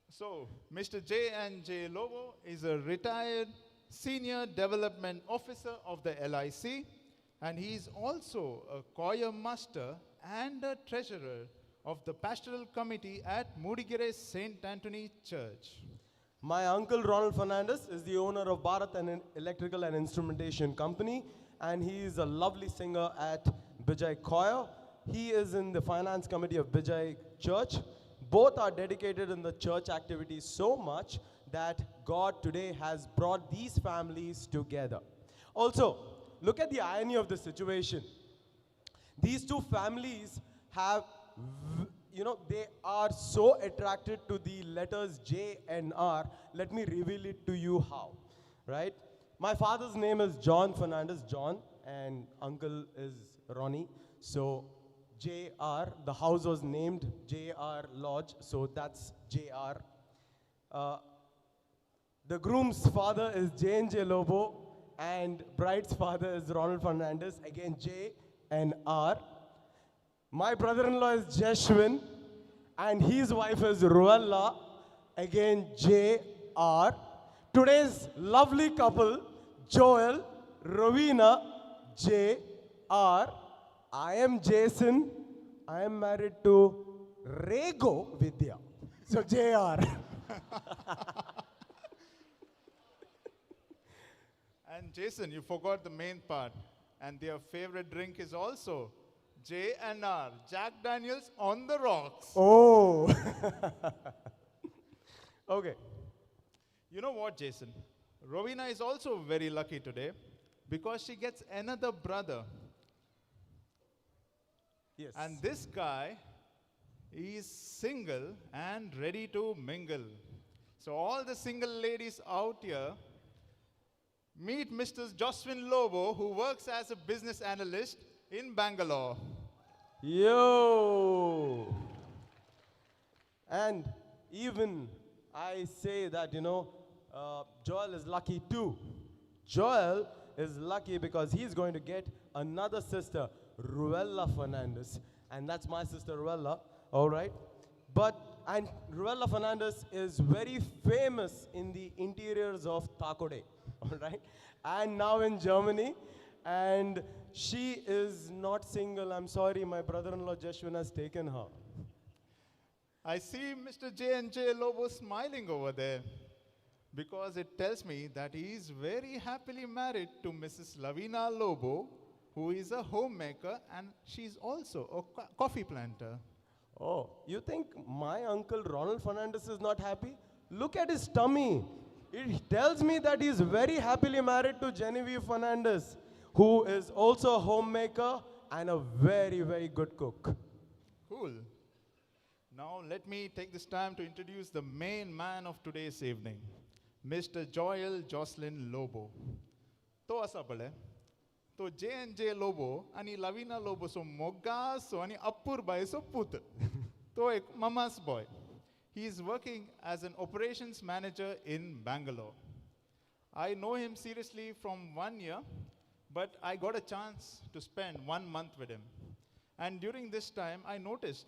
So, Mr. J and J Lobo is a retired Senior Development Officer of the LIC, and he is also a choir master and a treasurer of the Pastoral Committee at Mudigere St. Anthony Church. My uncle Ronald Fernandez is the owner of Bharat and Electrical and Instrumentation Company, and he is a lovely singer at Bijay Choir. He is in the finance committee of Bijai Church. Both are dedicated in the church activities so much that God today has brought these families together. Also, look at the irony of the situation. These two families have, they are so attracted to the letters J and R. Let me reveal it to you how, right? My father's name is John Fernandez, John, and uncle is Ronnie. So JR, the house was named JR Lodge, so that's JR. The groom's father is J&J Lobo, and bride's father is Ronald Fernandez, again J and R. My brother-in-law is Jeshwin, and his wife is Ruella, again J.R. Today's lovely couple, Joel, Rowena, J.R. I am Jason. I am married to Rego Vidya. So J.R. And Jason, you forgot the main part. And their favorite drink is also J and R, Jack Daniels on the rocks. Oh. Okay. You know what, Jason? Rowena is also very lucky today because she gets another brother. Yes. And this guy is single and ready to mingle. So all the single ladies out here, meet Mr. Jocelyn Lobo, who works as a business analyst in Bangalore. Yo! And even I say that, Joel is lucky too. Joel is lucky because he's going to get another sister, Ruella Fernandez. And that's my sister, Ruella, all right? And Ruella Fernandez is very famous in the interiors of Takode, all right? And now in Germany. And she is not single. I'm sorry, my brother-in-law Jeshwin has taken her. I see Mr. J&J Lobo smiling over there because it tells me that he is very happily married to Mrs. Lavina Lobo, who is a homemaker, and she's also a coffee planter. Oh, you think my uncle Ronald Fernandez is not happy? Look at his tummy. It tells me that he's very happily married to Genevieve Fernandez, who is also a homemaker and a very, very good cook. Cool. Now let me take this time to introduce the main man of today's evening, Mr. Joel Jocelyn Lobo. To asa pale, to J&J Lobo ani Lavina Lobo so mogaso ani appur bhai so put. To ek mama's boy. He is working as an operations manager in Bangalore. I know him seriously from 1 year, but I got a chance to spend 1 month with him. And during this time, I noticed,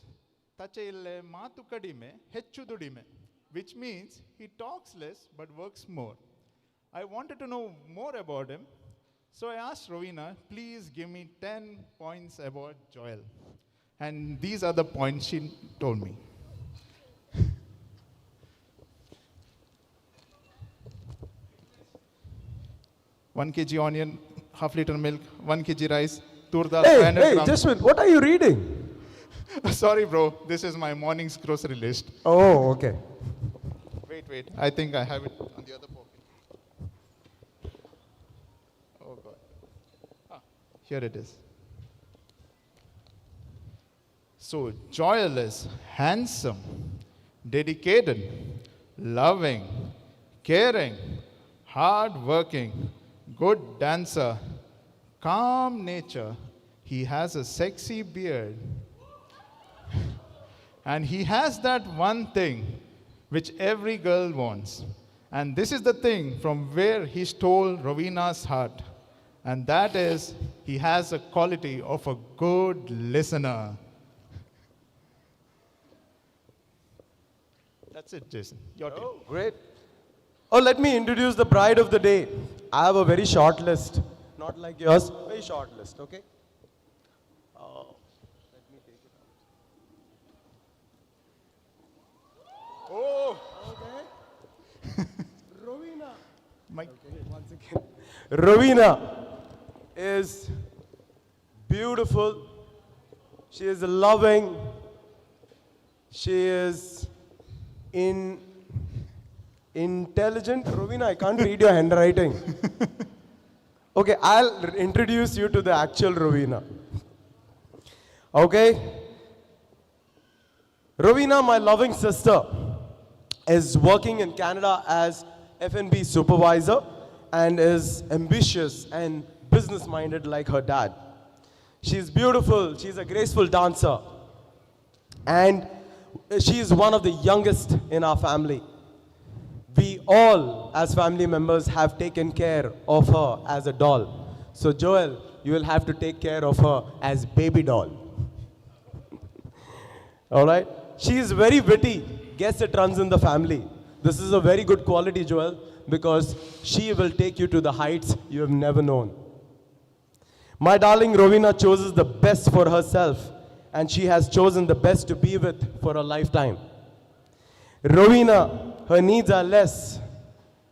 Tache ille maatu kadime, hecchu dudime, which means he talks less but works more. I wanted to know more about him, so I asked Rowena, please give me 10 points about Joel. And these are the points she told me. 1 kg onion, half liter milk, 1 kg rice, tur dal, Hey, 500 hey, grams. Jasmine, what are you reading? Sorry, bro. This is my morning's grocery list. Oh, okay. Wait, wait. I think I have it on the other pocket. Oh, God. Here it is. So, Joel is handsome, dedicated, loving, caring, hardworking, good dancer, calm nature. He has a sexy beard. And he has that one thing which every girl wants. And this is the thing from where he stole Rowena's heart. And that is, he has a quality of a good listener. That's it, Jason. Your turn. Oh, great. Oh, let me introduce the bride of the day. I have a very short list. Not like yours. Very short list, okay? Let me take it out. Oh! Okay. Rowena. Mike. Okay, once again. Rowena is beautiful. She is loving. She is intelligent. Rowena, I can't read your handwriting. Okay, I'll introduce you to the actual Rowena. Okay? Rowena, my loving sister, is working in Canada as F&B supervisor and is ambitious and business-minded like her dad. She's beautiful, she's a graceful dancer, and she is one of the youngest in our family. We all, as family members, have taken care of her as a doll. So Joel, you will have to take care of her as baby doll. All right? She is very witty. Guess it runs in the family. This is a very good quality, Joel, because she will take you to the heights you have never known. My darling Rowena chooses the best for herself, and she has chosen the best to be with for a lifetime. Rowena, her needs are less.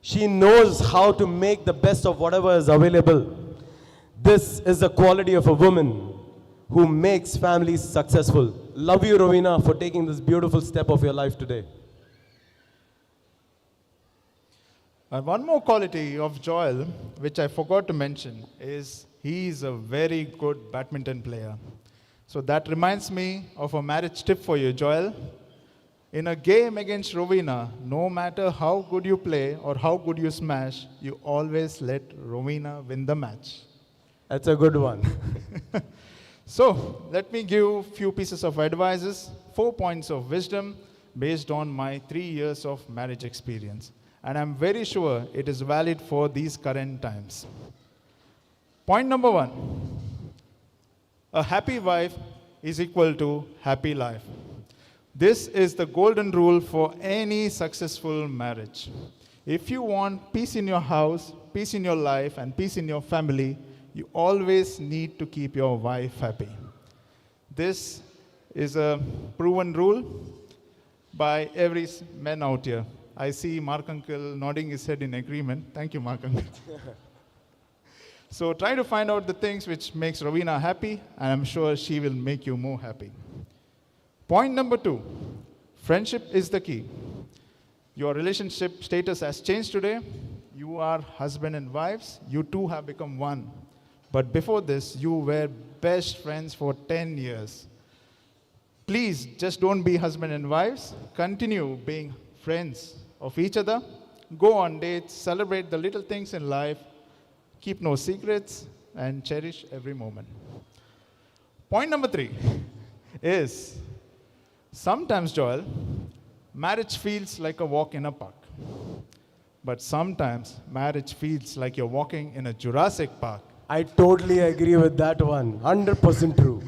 She knows how to make the best of whatever is available. This is the quality of a woman who makes families successful. Love you, Rowena, for taking this beautiful step of your life today. And one more quality of Joel, which I forgot to mention, is he is a very good badminton player. So that reminds me of a marriage tip for you, Joel. In a game against Rowena, no matter how good you play or how good you smash, you always let Rowena win the match. That's a good one. So let me give a few pieces of advices, 4 points of wisdom based on my 3 years of marriage experience. And I'm very sure it is valid for these current times. Point number 1, a happy wife is equal to happy life. This is the golden rule for any successful marriage. If you want peace in your house, peace in your life, and peace in your family, you always need to keep your wife happy. This is a proven rule by every man out here. I see Mark Uncle nodding his head in agreement. Thank you, Mark Uncle. So try to find out the things which makes Rowena happy, and I'm sure she will make you more happy. Point number 2, friendship is the key. Your relationship status has changed today. You are husband and wives. You two have become one. But before this, you were best friends for 10 years. Please, just don't be husband and wives. Continue being friends of each other. Go on dates, celebrate the little things in life, keep no secrets, and cherish every moment. Point number 3 is, sometimes, Joel, marriage feels like a walk in a park. But sometimes marriage feels like you're walking in a Jurassic Park. I totally agree with that one. 100% true.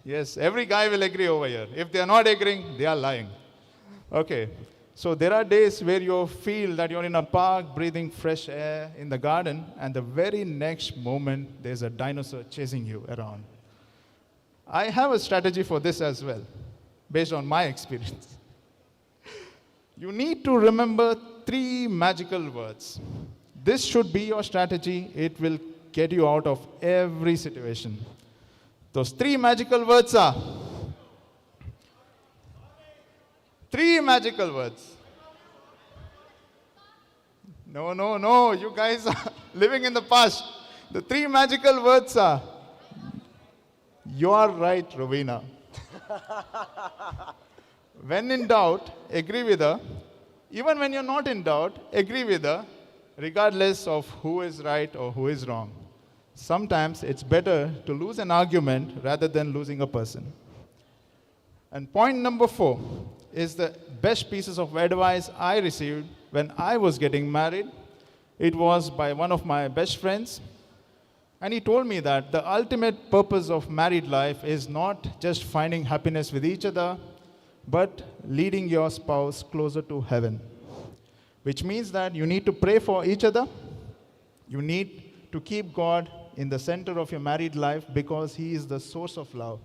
Yes, every guy will agree over here. If they are not agreeing, they are lying. Okay. So there are days where you feel that you're in a park breathing fresh air in the garden, and the very next moment, there's a dinosaur chasing you around. I have a strategy for this as well, based on my experience. You need to remember 3 magical words. This should be your strategy. It will get you out of every situation. Those 3 magical words are 3 magical words. No, no, no. You guys are living in the past. The 3 magical words are, you are right, Rowena. When in doubt, agree with her. Even when you're not in doubt, agree with her, regardless of who is right or who is wrong. Sometimes it's better to lose an argument rather than losing a person. And point number 4 is the best pieces of advice I received when I was getting married. It was by one of my best friends. And he told me that the ultimate purpose of married life is not just finding happiness with each other, but leading your spouse closer to heaven. Which means that you need to pray for each other. You need to keep God in the center of your married life because He is the source of love.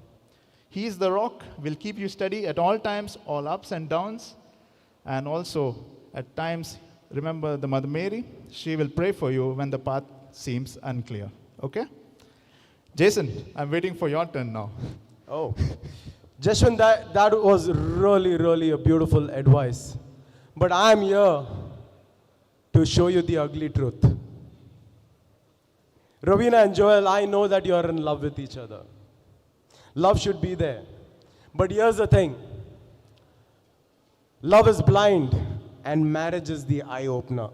He is the rock, will keep you steady at all times, all ups and downs. And also, at times, remember the Mother Mary. She will pray for you when the path seems unclear. Okay? Jason, I'm waiting for your turn now. Oh. Jashwin, that was really, really a beautiful advice. But I'm here to show you the ugly truth. Rowena and Joel, I know that you are in love with each other. Love should be there. But here's the thing. Love is blind, and marriage is the eye opener.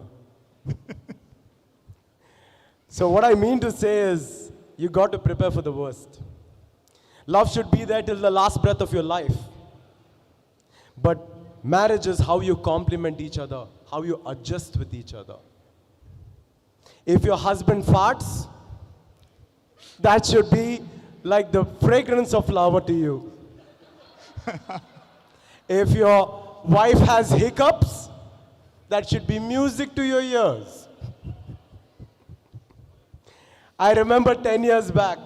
So what I mean to say is, you got to prepare for the worst. Love should be there till the last breath of your life. But marriage is how you complement each other, how you adjust with each other. If your husband farts, that should be like the fragrance of flower to you. If your wife has hiccups, that should be music to your ears. I remember 10 years back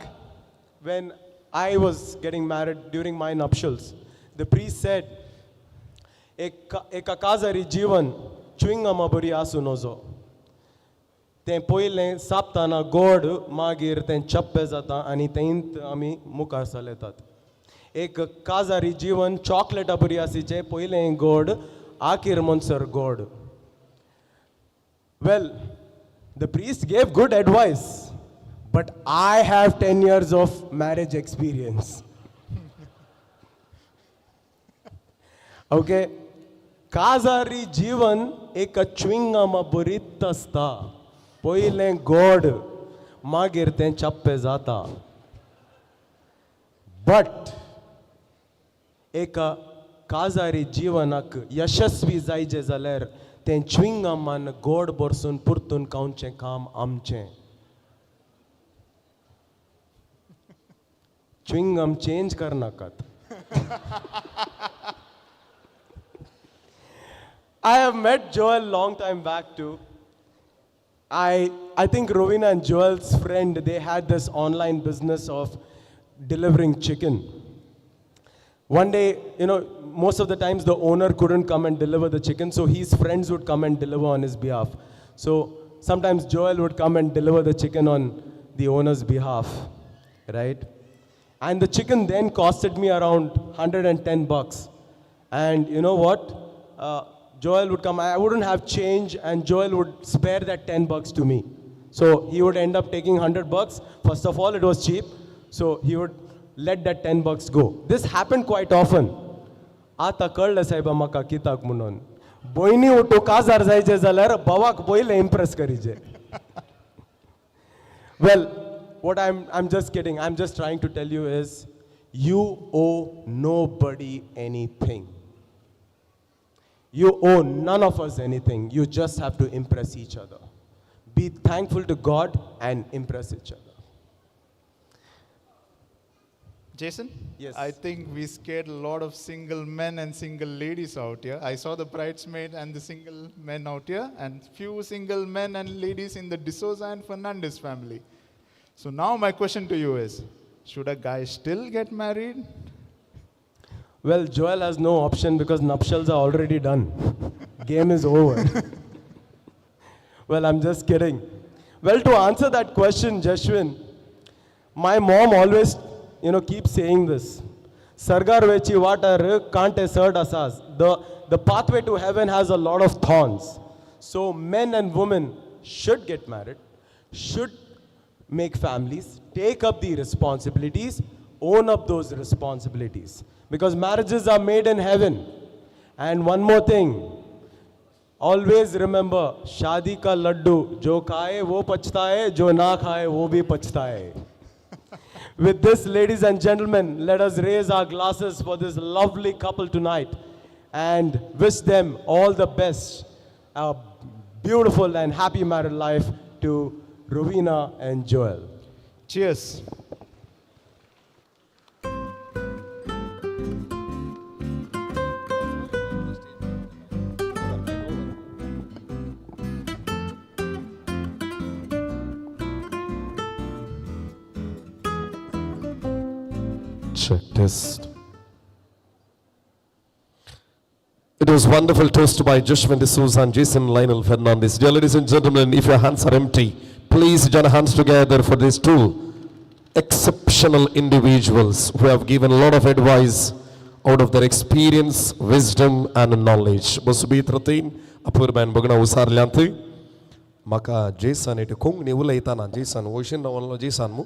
when I was getting married during my nuptials. The priest said, एका काजारी जीवन च्युइंगमा बरी आसूं नजो, तें पयलें सापताना गोड, मागीर तें चप्पे जाता आनी तेंत आमी मुखार चलयतात. एक काजारी जीवन चॉकलेटा बरी आसीचें, पयलें गोड, आखीर म्हणसर गोड. Well, the priest gave good advice, but I have 10 years of marriage experience. Okay? काजारी जीवन एक च्युइंगमा बरीत आसता, पयलें गोड, मागीर तें चप्पे जाता. बट एका काजारी जिवनाक यशस्वी जायचे जाल्यार तें च्युइंगमान गोड बरसून परतून खावचें काम आमचें. च्युइंगम चेंज करनाकात. I have met Joel long time back too. I think Rowena and Joel's friend, they had this online business of delivering chicken. One day, you know, most of the times the owner couldn't come and deliver the chicken, so his friends would come and deliver on his behalf. So sometimes Joel would come and deliver the chicken on the owner's behalf, right? And the chicken then costed me around $110. And you know what? Joel would come, I wouldn't have change, and Joel would spare that $10 to me. So he would end up taking $100. First of all, it was cheap. So he would let that $10 go. This happened quite often. आता कळ्ळें साहेबा म्हाका कित्याक म्हणून, भयणी उठू काजार जायचे जाल्यार भावाक पयलें impress करीचे. Well, what I'm just kidding. I'm just trying to tell you is, you owe nobody anything. You owe none of us anything. You just have to impress each other. Be thankful to God and impress each other. Jason? Yes. I think we scared a lot of single men and single ladies out here. I saw the bridesmaid and the single men out here, and few single men and ladies in the D'Souza and Fernandez family. So now my question to you is, should a guy still get married? Well, Joel has no option because nuptials are already done. Game is over. Well, I'm just kidding. Well, to answer that question, Jashwin, my mom always, you know, keeps saying this. Sargar vechi water kante sard asas. The pathway to heaven has a lot of thorns. So men and women should get married, should make families, take up the responsibilities, own up those responsibilities. Because marriages are made in heaven. And one more thing, always remember, shadi ka laddu, jo khaye wo pachtaye, jo na khaye wo bhi pachtaye. With this, ladies and gentlemen, let us raise our glasses for this lovely couple tonight and wish them all the best, a beautiful and happy married life to Rowena and Joel. Cheers. Check test. It was wonderful toast by Jashwin D'Souza and Jason Lionel Fernandez. Dear ladies and gentlemen, if your hands are empty, please join hands together for these two Exceptional individuals who have given a lot of advice out of their experience, wisdom and knowledge. बसुबी त्रतीन अपुरबायन बगणा उसारल्यांत म्हाका Jason it Konkani उलयतना Jason वयशीन रावलो Jason मू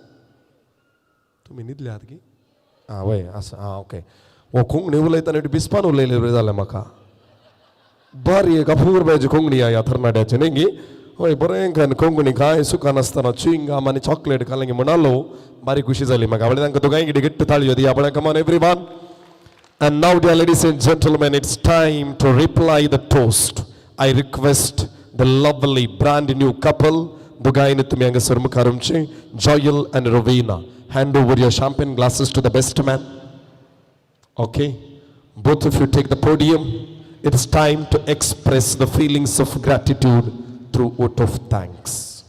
तुमी न्हिदल्यात की आं वय आसा आं ओके हो कोंकणी उलयतना it बिस्पान उलयले बरें जालें म्हाका बरी एक अपुरबायची कोंकणी ह्या तरणाट्याची न्ही गी हय बरें खान कोंकणी कांय सुखा नासतना च्युइंग आनी चॉकलेट खालें म्हणालो बारीक खुशी जाली म्हाका. आपणे तांकां दोगांय कितें घट्ट ताळयो दी आपणे. Come on everyone. And now, dear ladies and gentlemen, it's time to reply the toast. I request the lovely brand new couple, दोगांयनी तुमी हांगासर मुखार येवचें, Joel and Rowena. Hand over your champagne glasses to the best man. Okay, both of you take the podium. It's time to express the feelings of gratitude through vote of thanks.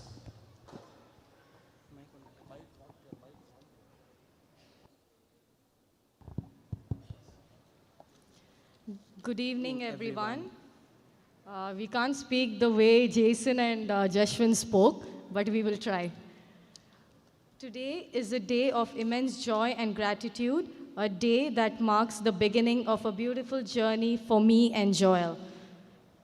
Good evening, everyone. We can't speak the way Jason and Jashwin spoke, but we will try. Today is a day of immense joy and gratitude, a day that marks the beginning of a beautiful journey for me and Joel.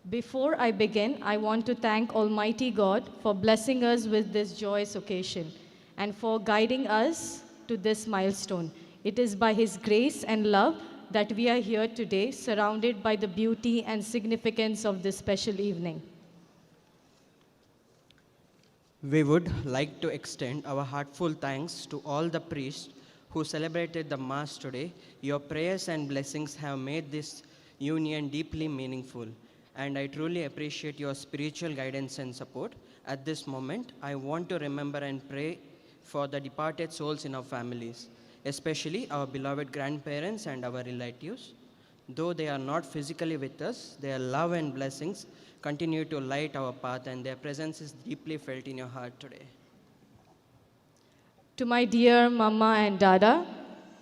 Before I begin, I want to thank Almighty God for blessing us with this joyous occasion and for guiding us to this milestone. It is by His grace and love that we are here today, surrounded by the beauty and significance of this special evening. We would like to extend our heartfelt thanks to all the priests who celebrated the Mass today. Your prayers and blessings have made this union deeply meaningful, and I truly appreciate your spiritual guidance and support. At this moment, I want to remember and pray for the departed souls in our families, especially our beloved grandparents and our relatives. Though they are not physically with us, their love and blessings continue to light our path, and their presence is deeply felt in your heart today. To my dear Mama and Dada,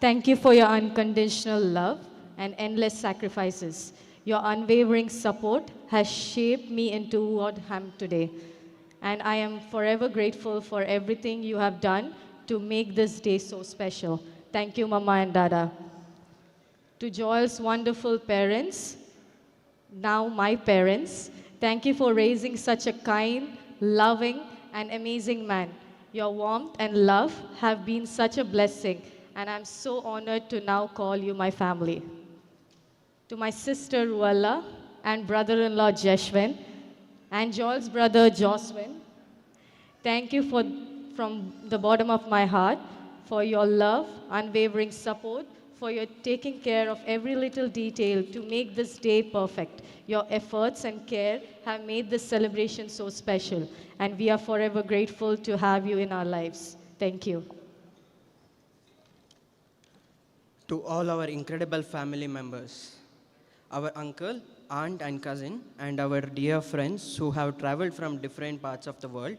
thank you for your unconditional love and endless sacrifices. Your unwavering support has shaped me into what I am today. And I am forever grateful for everything you have done to make this day so special. Thank you, Mama and Dada. To Joel's wonderful parents, now my parents, thank you for raising such a kind, loving, and amazing man. Your warmth and love have been such a blessing, and I'm so honored to now call you my family. To my sister Ruella and brother-in-law Jeshwin, and Joel's brother Joswin, thank you from the bottom of my heart for your love, unwavering support, for your taking care of every little detail to make this day perfect. Your efforts and care have made this celebration so special, and we are forever grateful to have you in our lives. Thank you. To all our incredible family members, our uncle, aunt, and cousin, and our dear friends who have traveled from different parts of the world,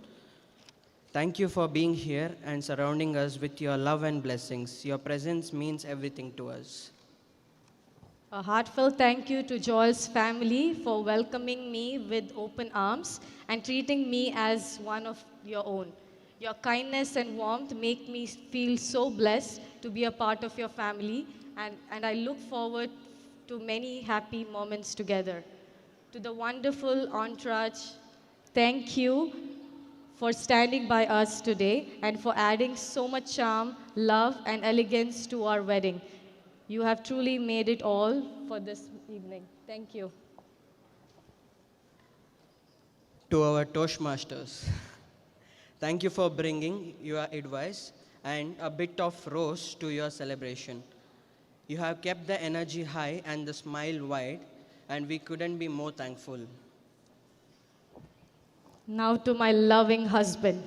thank you for being here and surrounding us with your love and blessings. Your presence means everything to us. A heartfelt thank you to Joel's family for welcoming me with open arms and treating me as one of your own. Your kindness and warmth make me feel so blessed to be a part of your family, and I look forward to many happy moments together. To the wonderful entourage, thank you for standing by us today and for adding so much charm, love, and elegance to our wedding. You have truly made it all for this evening. Thank you. To our Toastmasters, thank you for bringing your advice and a bit of rose to your celebration. You have kept the energy high and the smile wide, and we couldn't be more thankful. Now to my loving husband.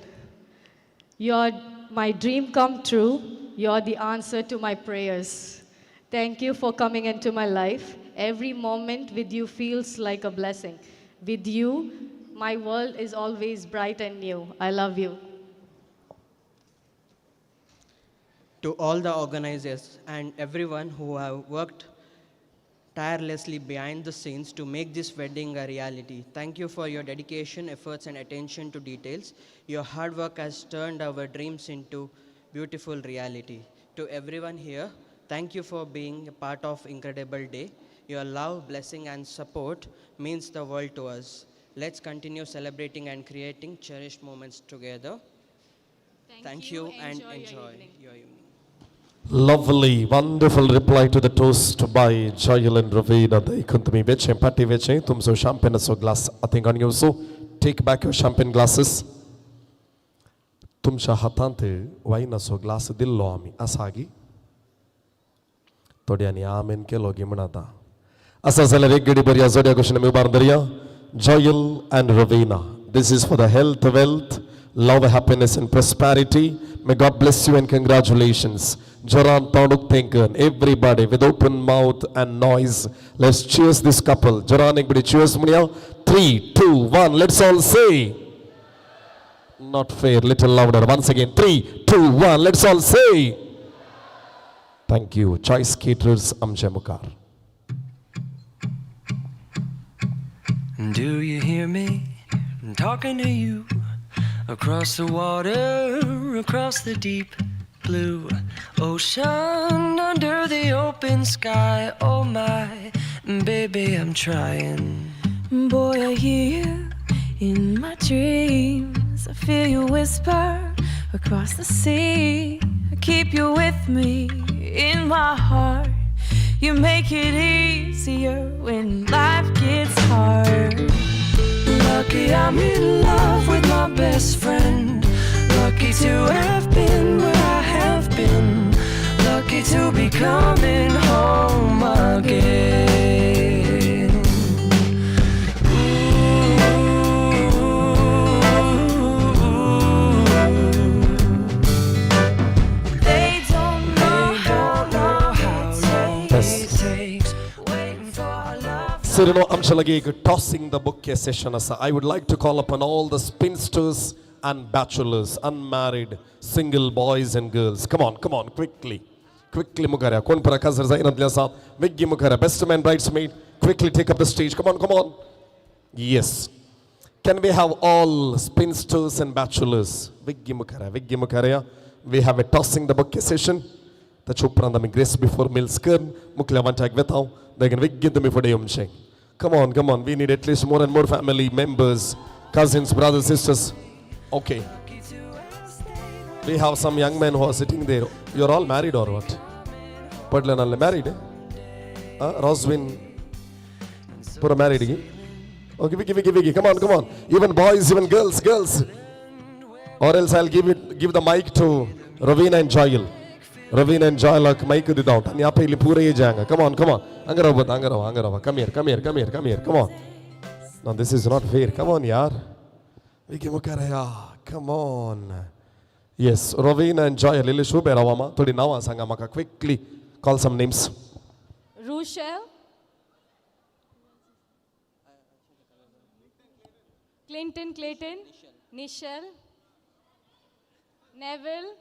You're my dream come true. You're the answer to my prayers. Thank you for coming into my life. Every moment with you feels like a blessing. With you, my world is always bright and new. I love you. To all the organizers and everyone who have worked tirelessly behind the scenes to make this wedding a reality. Thank you for your dedication, efforts, and attention to details. Your hard work has turned our dreams into beautiful reality. To everyone here, thank you for being a part of incredible day. Your love, blessing and support means the world to us. Let's continue celebrating and creating cherished moments together. Thank you and enjoy your evening. Lovely, wonderful reply to the toast by Joel and Rovina. देखून तुम्ही वेचे पाटी वेचे तुमचो शॅम्पेनाचो glass आतां घेवचो. Take back your champagne glasses. तुमच्या हातांत वायनाचो glass दिल्लो आमी आसा गी थोड्यांनी आमेन केलो गी म्हणता आसा जाल्यार एक गडी बरया जोड्या कशें आमी उबारून धरया. Joel and Rovina, this is for the health, wealth, love, happiness and prosperity. May God bless you and congratulations. Joran Tonduk Thinkan, everybody with open mouth and noise, let's cheers this couple. Joran everybody cheers Munia. 3, 2, 1, let's all say. Not fair, little louder. Once again, 3, 2, 1, let's all say. Thank you. Choice Caterers, Amche Mukar. Do you hear me? I'm talking to you across the water, across the deep blue ocean, under the open sky. Oh my, baby, I'm trying. Boy, I hear you in my dreams. I feel you whisper across the sea. I keep you with me in my heart. You make it easier when life gets hard. Lucky I'm in love with my best friend. Lucky to have been where I have been. Lucky to be coming home again. They don't know how long it takes. Waiting for our love. Sirino आमच्या एक tossing the bouquet session आसा. I would like to call upon all the spinsters and bachelors, unmarried, single boys and girls. Come on, come on, quickly. Quickly मुखार या. कोण प्रकाश जायनातले आसा वेगळी मुखार या. Best man, bridesmaid, quickly take up the stage. Come on, come on. Yes. Can we have all spinsters and bachelors? वेगळी मुखार या, वेगळी मुखार या. We have a tossing the bouquet session. ताच्या उपरांत आमी ग्रेस बिफोर मिल्स कर मुखल्या वांट्याक वेता. देखून वेगळी तुमी फुडें येवचें. Come on, come on. We need at least more and more family members, cousins, brothers, sisters. Okay. We have some young men who are sitting there. You're all married or what? Padla married? Eh? Roswin, pura married? Eh? Okay, Vicky, Vicky, Vicky. Come on, come on. Even boys, even girls, girls. Or else I'll give the mic to Ravina and Joel. Ravina and Joel mic दिता आनी आपले पूरे ये जाएंगे. Come on, come on. Angarawa, angarawa, angarawa. Come here, come here, come here, come here. Come on. No, this is not fair. Come on, yaar. Vicky Mukaraya. Come on. Yes, Ravina and Joel. Lili shube rawama. Thodi nawa sanga maka. Quickly call some names. Rushel, Clinton, Clayton, Nichelle, Neville,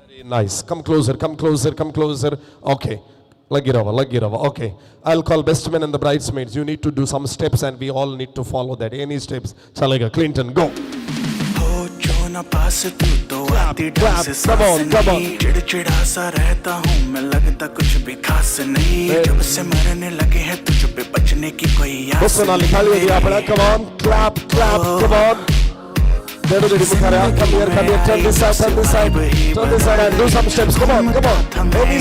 Very nice. Come closer, come closer, come closer. Okay. Lagirava, Lagirava. Okay. I'll call best men and the bridesmaids. You need to do some steps and we all need to follow that. Any steps. Chalega. Clinton, go. Clap, clap. Come on, come on. चिड़चिड़ा सा रहता हूँ मैं, लगता कुछ भी खास नहीं. जब से मरने लगे हैं तुझ पे बचने की कोई आस नहीं. Come on, clap, clap, come on. Come here, turn this side, turn this side, turn this side and do some steps. Come on, come on. Any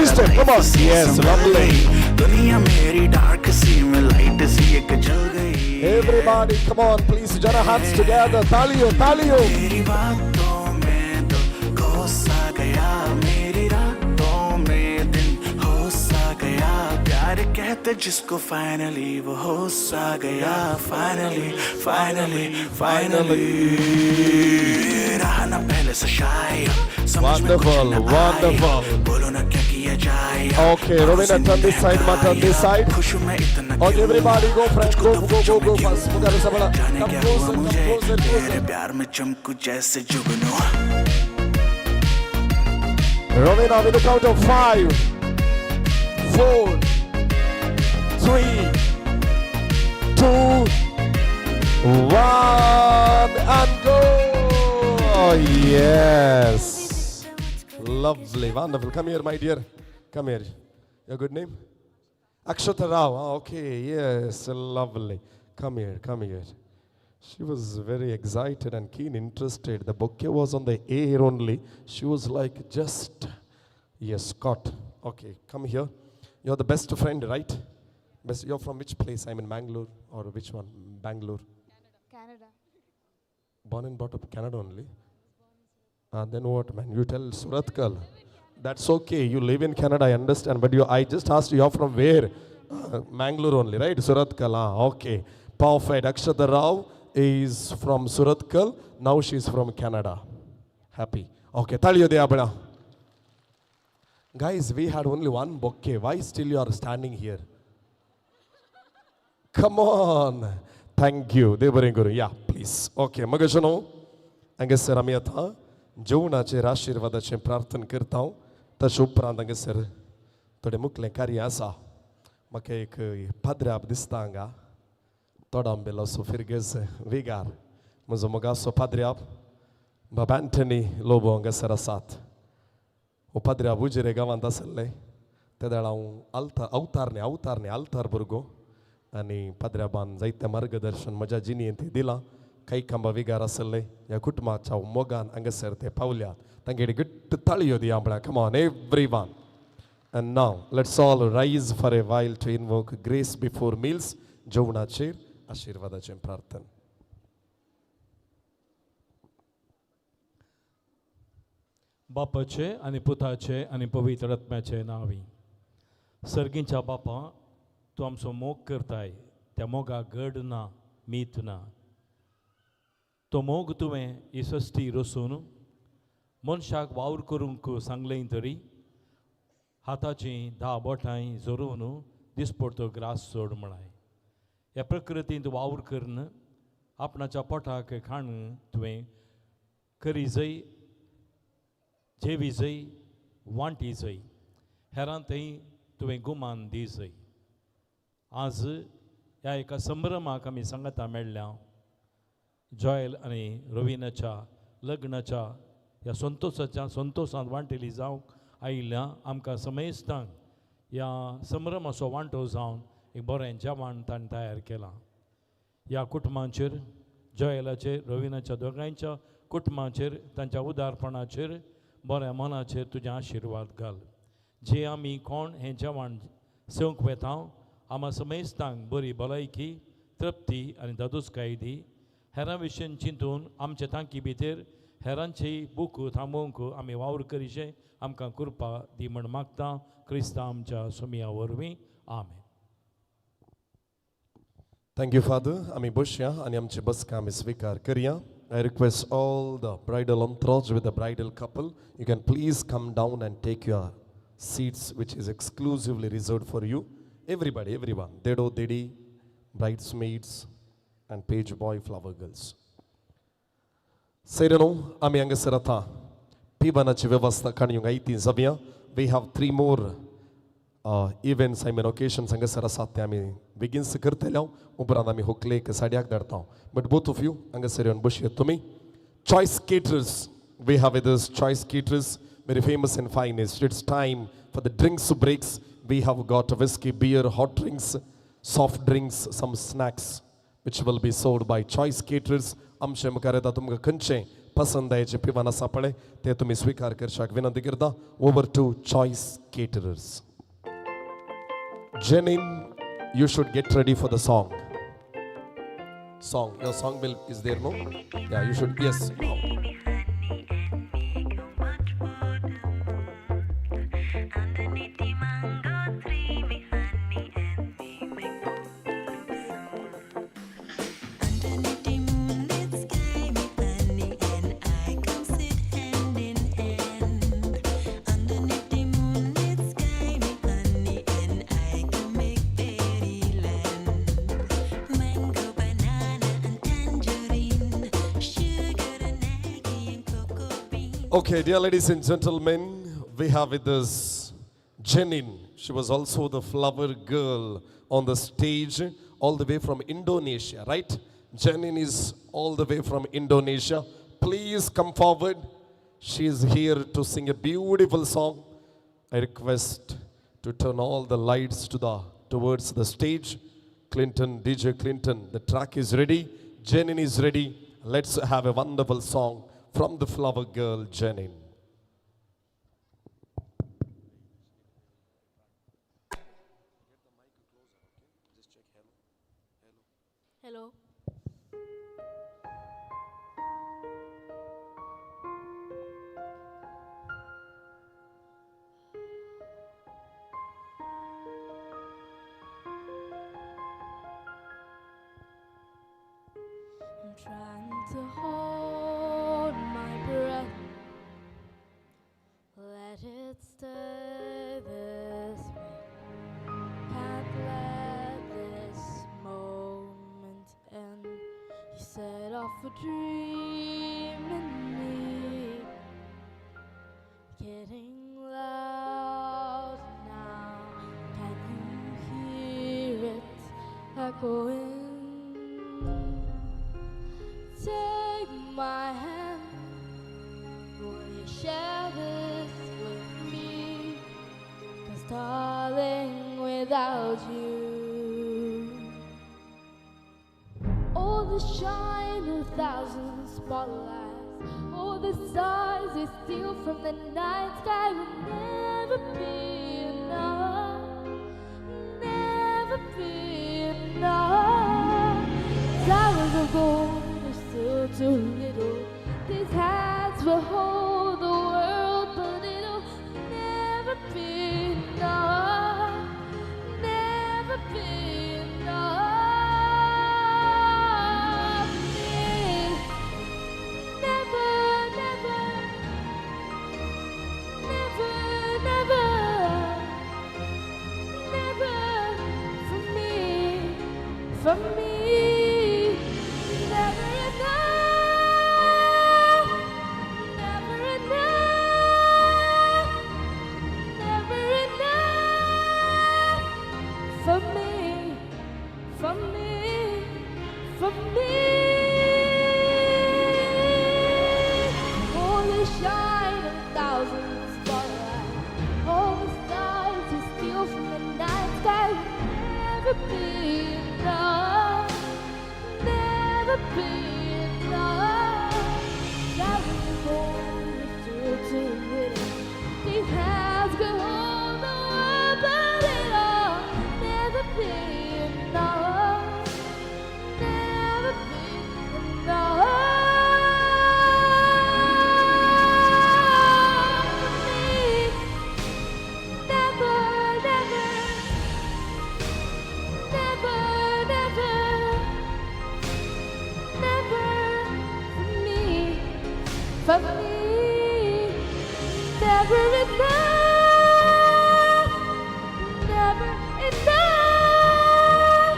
step, come on. Yes, lovely. दुनिया Mary dark C में light C एक जल गई. Everybody, come on, please, join our hands together. Taliyo, taliyo. मेरी बातों में दिल खो सा Gaya, Mary रातों में दिन हो सा गया. प्यार कहते जिसको फाइनली वो हो सा गया. Finally, finally, finally. रहा ना पहले से शाय, समझ में कुछ Wonderful, न आया. wonderful. बोलो ना क्या किया जाए. Okay, Rovina, turn this side, ma, turn this side. Okay, everybody, go, friend, go, go, go, go fast. Mukha sabala. जाने Come क्या हुआ closer, come मुझे, closer, तेरे closer. प्यार में चमकू जैसे जुगनू. Rovina, with the count of 5, 4, 3, 2, 1, and go. Oh, yes. Lovely, wonderful. Come here, my dear. Come here. Your good name? Akshata Rao. Ah, okay, yes, lovely. Come here, come here. She was very excited and keen interested. The bouquet was on the air only. She was like, just, yes, caught. Okay, come here. You're the best friend, right? Best, you're from which place? I'm in Mangalore or which one? Bangalore. Canada. Born and brought up Canada only. Then what, man? You tell Surathkal. That's okay. You live in Canada, I understand. But you, I just asked you, you're from where? Mangalore only, right? Surathkal. Ah, okay. Perfect. Akshata Rao is from Surathkal. Now she's from Canada. Happy. Okay. Taliyo de abla. Guys, we had only one bouquet. Why still you are standing here? Come on. Thank you. Devarenguru. Yeah, please. Okay. मगजनो हांगासर आमी आतां जेवणाचेर आशिर्वादाचें प्रार्थना करता. तशें उपरांत हांगासर थोडें मुखलें कार्य आसा. म्हाका एक पाद्र्याब दिसता हांगा तोडांबेलो असो फिरगेज विगार म्हजो मोगाचो पाद्र्याब बाब एंटनी लोबो हांगासर आसात. हो पाद्र्याब उजिरे गांवांत आसले तेदळ हांव आल्तार अवतार न्ही अवतार न्ही आल्तार भुरगो आनी पाद्र्याबान जायतें मार्गदर्शन म्हज्या जिणेंत दिलां. कैकांबा विगार आसले ह्या कुटुंबाच्या मोगान हांगासर ते पावल्यात. तांगेली घट्ट ताळयो दिया म्हळ्यार. Come on everyone. And now let's all rise for a while to invoke grace before meals. जेवणाचेर आशिर्वादाचें प्रार्थना. बापाचे आनी पुताचे आनी पवित्र आत्म्याचे नांवी. सर्गींच्या बापा, तूं आमचो मोग करताय. त्या मोगाक गड ना, मीत ना. तो मोग तुवें ही सश्टी रसून मनशाक वावर करूंक सांगलें तरी हाताचीं 10 बोटांय जोरून दिसपडतो ग्रास सोड म्हळाय. ह्या प्रकृतींत वावर करून आपणाच्या पोटाक खाण तुवें करी जय, जेवी जय, वांटी जय, हेरां थंय तुवें गुमान दी जय. आज ह्या एका संभ्रमाक आमी सांगाता मेळ्ळ्या. जॉयल आनी रवीनाच्या लग्नाच्या ह्या संतोषाच्या संतोशांत वांटेली जावंक आयिल्ल्या आमकां समेस्तांक ह्या संभ्रमाचो वांटो जावन एक बरें जेवण ताणें तयार केलां. ह्या कुटुंबांचेर, जॉयलाचेर, रवीनाच्या दोगांयच्या कुटुंबाचेर, तांच्या उदारपणाचेर, बऱ्या मनाचेर तुजें आशिर्वाद घाल. जे आमी कोण हें जेवण सेवंक वेता आमा समेस्तांक बरी भलायकी, तृप्ती आनी दादोसकाय दी. हेरां विशीं चिंतून आमचे तांकी भितर हेरांची बूक थांबोवंक आमी वावर करीशे आमकां कृपा दी म्हण मागता. क्रिस्ता आमच्या सोमिया वरवीं. आमेन. Thank you father. आमी बसया आनी आमची बसका आमी स्विकार करया. I request all the bridal entourage with the bridal couple, you can please come down and take your seats which is exclusively reserved for you. Everybody, everyone, dedo, dedi, bridesmaids and page boy, flower girls. सैरनो आमी हांगासर आतां पिवनाची वेवस्था काडूंक आयती जावया. We have 3 more events, I mean occasions हांगासर आसात ते आमी बेगीनच करतले. उपरांत आमी होकलेक साडयाक धाडटा. बट बोथ ऑफ you हांगासर येवन बसयात तुमी. Choice Caterers, we have with us Choice Caterers, very famous and finest. It's time for the drinks breaks. We have got whiskey, beer, hot drinks, soft drinks, some snacks which will be sold by Choice Caterers. आमचे मुखार येता तुमकां खंयचें पसंदायेचें पिवन आसा पळय ते तुमी स्विकार करशाक विनंती करता. Over to Choice Caterers. Jenin, you should get ready for the song. Song, your song will is there, no? Yeah, you should, yes. Now. Okay, dear ladies and gentlemen, we have with us Jenin. She was also the flower girl on the stage all the way from Indonesia, right? Janine is all the way from Indonesia. Please come forward. She is here to sing a beautiful song. I request to turn all the lights to the towards the stage. Clinton, DJ Clinton, the track is ready. Janine is ready. Let's have a wonderful song from the flower girl, Janine. Hello. I'm trying to hold my breath. Let it stay this way. Can't let this moment end. You set off a dream in me, getting loud now. Can you hear it echoing? Take my hand, will you share this with me? 'Cause darling, without you, all the shine of thousand spotlights, all the stars we steal from the night sky will never be enough, never be enough. Towers of gold are still too little. These hands will hold the world, but it'll never be enough, never be enough. Never, never, never, never, never for me, for me. Never enough, never enough, never enough for me, for me, for me. All the shine of thousand spotlights, all the stars we steal from the night sky will never be enough, never be enough. That was the goal, it's still too little. These hands could hold the world, but it'll never be enough, never be enough for me. Never, never, never, never, never for me, for me. Never enough, never enough,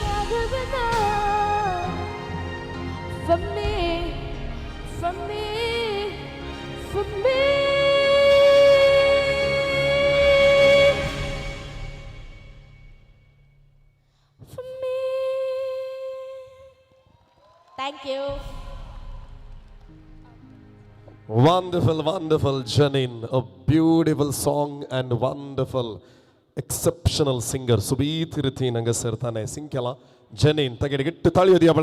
never enough for me, for me, for me. For me. Thank you. Wonderful, wonderful, Janine. A beautiful song and wonderful, exceptional singer. Subeet Ritin Angasarthane Sinkala. Janine,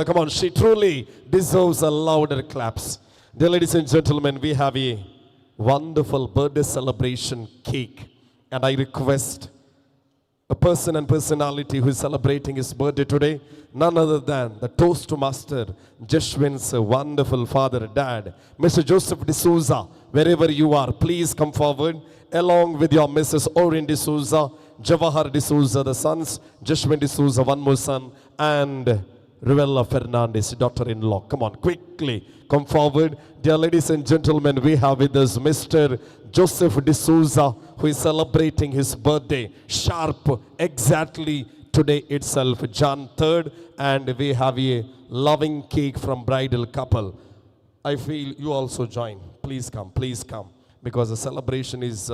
come on, she truly deserves a louder claps. Dear ladies and gentlemen, we have a wonderful birthday celebration cake. And I request a person and personality who is celebrating his birthday today, none other than the Toastmaster, Jashwin's wonderful father, dad, Mr. Joseph D'Souza. Wherever you are, please come forward along with your Mrs. Orin D'Souza, Jawahar D'Souza, the sons, Jashwin D'Souza, one more son, and Ruella Fernandez, daughter-in-law. Come on, quickly come forward. Dear ladies and gentlemen, we have with us Mr. Joseph D'Souza, who is celebrating his birthday sharp exactly today itself, Jan 3rd, and we have a loving cake from bridal couple. I feel you also join. Please come, because the celebration is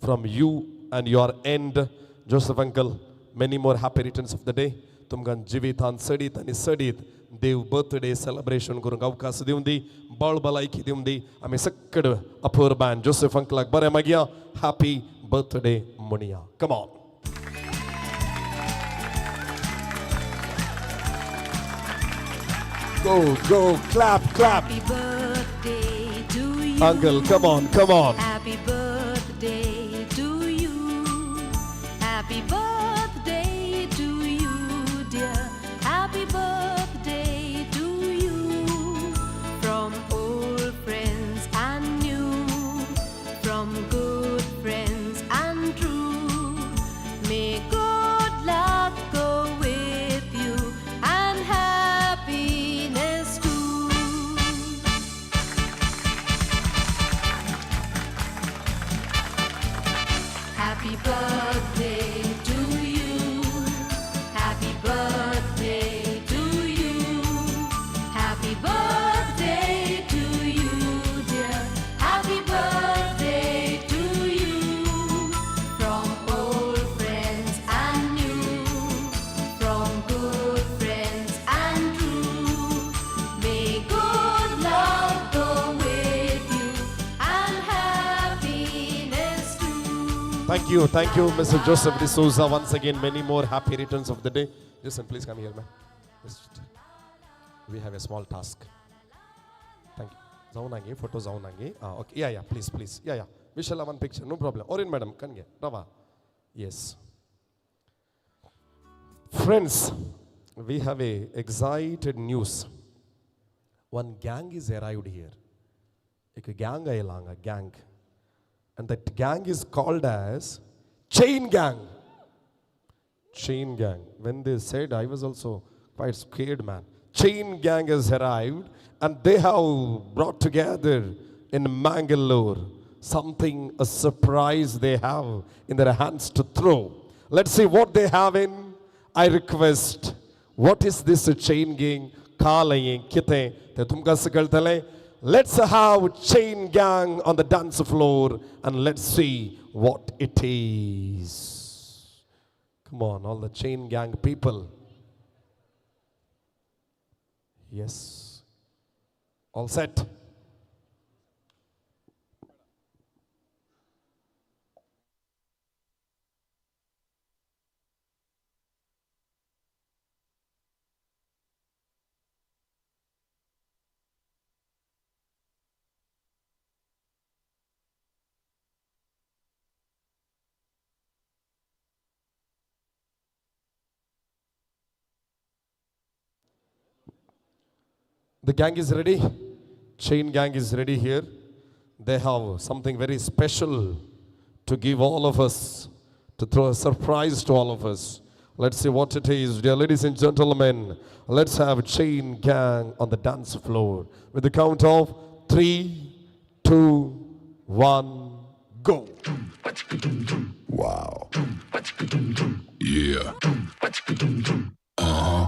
from you and your end. Joseph uncle, many more happy returns of the day. तुमकां जिवितान सडीत आनी सडीत देव birthday celebration करूंक अवकाश दिवं दी, बळ भलायकी दिवं दी. आमी सक्कड अपुरबान जोसेफ अंकलाक बरें मागया हॅपी बर्थडे म्हणया. Come on. Go, go, clap, clap. Happy birthday to you. Uncle, come on, come on. Happy birthday to you. Happy birthday to you, dear. Happy birthday to you. From old friends and new, from good friends and true. May good luck go with you and happiness too. Happy birthday to you. Happy birthday to you. Happy birthday to you, dear. Happy birthday to you. From old friends and new, from good friends and true. May good luck go with you and happiness too. Thank you, Mr. Joseph D'Souza. Once again, many more happy returns of the day. Listen, please come here, man. Just, we have a small task. Thank you. Zaunangi, photo zaunangi. Okay, yeah, yeah, please, please. Yeah, yeah. We shall have one picture, no problem. Orin madam, come here. Rava. Yes. Friends, we have a excited news. One gang is arrived here. A gang ailanga, gang. And that gang is called as Chain Gang. Chain Gang. When they said, I was also quite scared, man. Chain Gang has arrived and they have brought together in Mangalore something, a surprise they have in their hands to throw. Let's see what they have in. I request, what is this chain gang? Kaalayin, kite, te tumka sakaltale. Let's have Chain Gang on the dance floor and let's see what it is. Come on, all the Chain Gang people. Yes. All set. The gang is ready. Chain Gang is ready here. They have something very special to give all of us, to throw a surprise to all of us. Let's see what it is. Dear ladies and gentlemen, let's have Chain Gang on the dance floor with the count of 3, 2, 1, go. Wow. Yeah. Uh-huh.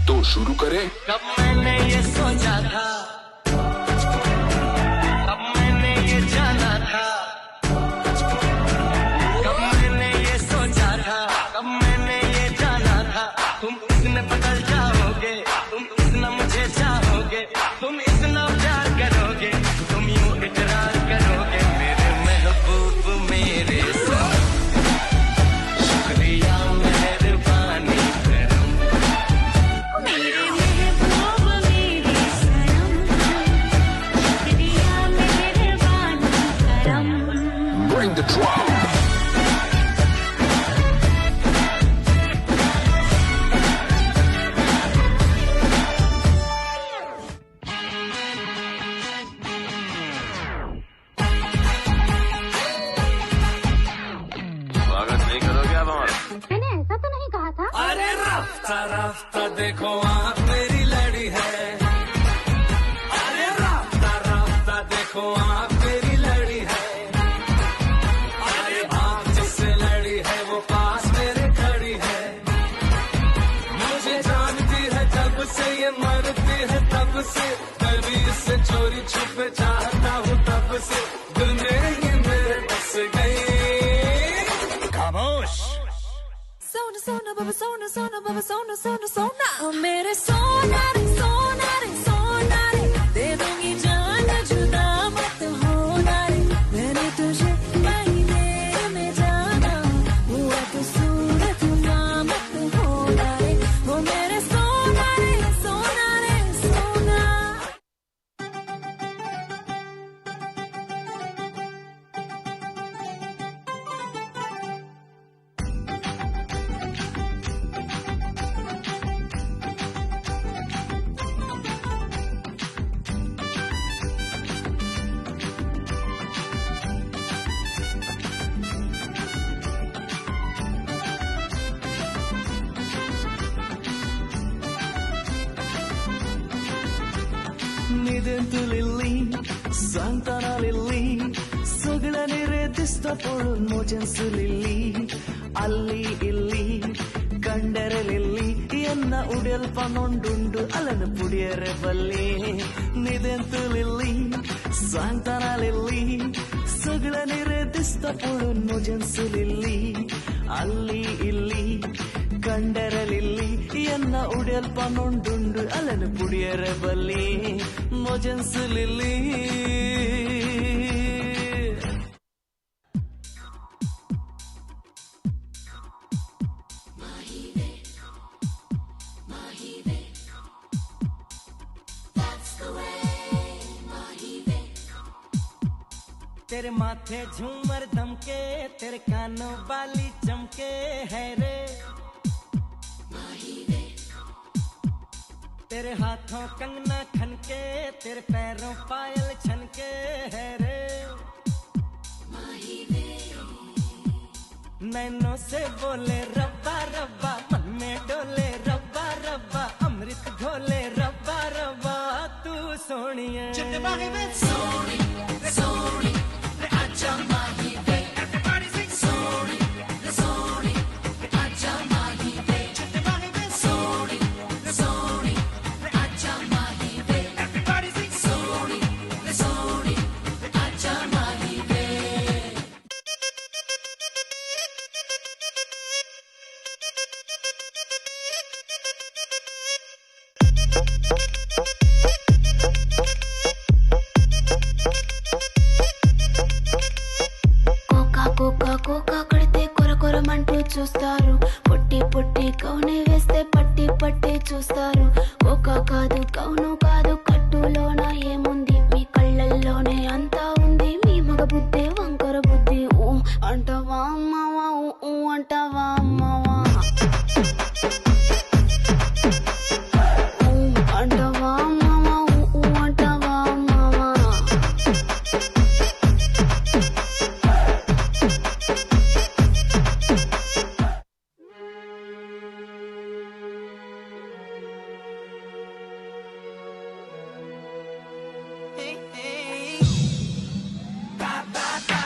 तो शुरू करें। कब मैंने ये सोचा था, कब मैंने ये जाना था, कब मैंने ये सोचा था, कब मैंने ये जाना था, तुम इतने बदल जाओगे, तुम इतना मुझे चाहोगे, तुम इतना प्यार करोगे, तुम यूं इकरार करोगे, मेरे महबूब मेरे साथ, शुक्रिया मेहरबानी करम, मेरे महबूब मेरे सनम, शुक्रिया मेहरबानी करम. Bring the drum. स्वागत नहीं देखो आँख मेरी लड़ी है। अरे रास्ता रास्ता देखो आँख मेरी लड़ी है। अरे आँख जिससे लड़ी है वो पास मेरे खड़ी है। मुझे जानती है जब से ये मरती है तब से, मैं भी इससे चोरी छुपे चाहता हूँ तब से, दिल में ये मेरे बस गई। खामोश। सोना सोना बाबा सोना सोना बाबा सोना सोना सोना, ओ मेरे सोना रे सोना रे सोना रे, दे दूंगी जान जुदा मत होना रे। मैंने तुझे महीने में जाना, हुआ तो सूरत ना मत होना रे। ओ मेरे सोना रे सोना रे सोना। निदेंतुलिल्ली सांतानालिल्ली सगळ्यांनी रे दिसता पळोवन मोजेन सुलिल्ली ಅಲ್ಲಿ ಇಲ್ಲಿ ಕಂಡರಲಿಲ್ಲಿ ಎನ್ನ ಉಡೆಲ್ಪ ನೊಂಡುಂಡು ಅಲನು ಪುಡಿಯರೆ ಬಲ್ಲಿ. ನಿದೆಂತುಲಿಲ್ಲಿ ಸಾಂತಾನಾಲಿಲ್ಲಿ ಸಗಳನಿ ರೇ ದಿಸ್ತ ಪೊಳುನ್ ಮೊಜನ್ ಸುಲಿಲ್ಲಿ ಅಲ್ಲಿ ಇಲ್ಲಿ ಕಂಡರಲಿಲ್ಲಿ ಎನ್ನ ಉಡೆಲ್ಪ ನೊಂಡುಂಡು ಅಲನು ಪುಡಿಯರೆ ಬಲ್ಲಿ ಮೊಜನ್ ಸುಲಿಲ್ಲಿ. तेरे माथे झूमर दमके, तेरे कानों बाली चमके है रे। तेरे हाथों कंगना खनके, तेरे पैरों पायल छनके है रे। नैनों से बोले रब्बा रब्बा, मन में डोले रब्बा रब्बा, अमृत घोले रब्बा रब्बा, तू सोनिए सोनी सोनी आजा माही वे। Everybody sing सोनी सोनी आजा माही वे। सोनी सोनी आजा माही वे। Everybody sing सोनी सोनी आजा माही वे। కోకా కోకా కోకా కడితే కొర కొరమంటూ చూస్తారు, పొట్టి పొట్టి కౌని వేస్తే పట్టి పట్టి చూస్తారు. కోకా కాదు కౌను కాదు కట్టులోన ఏముంది, మీ కళ్ళల్లోనే అంతా ఉంది. మీ మగ బుద్ధి వంకర బుద్ధి, ఊ అంటావా అమ్మావా, ఊ ఊ అంటావా అమ్మావా, ఊ అంటావా అమ్మావా, ఊ ఊ అంటావా అమ్మావా. Bye bye.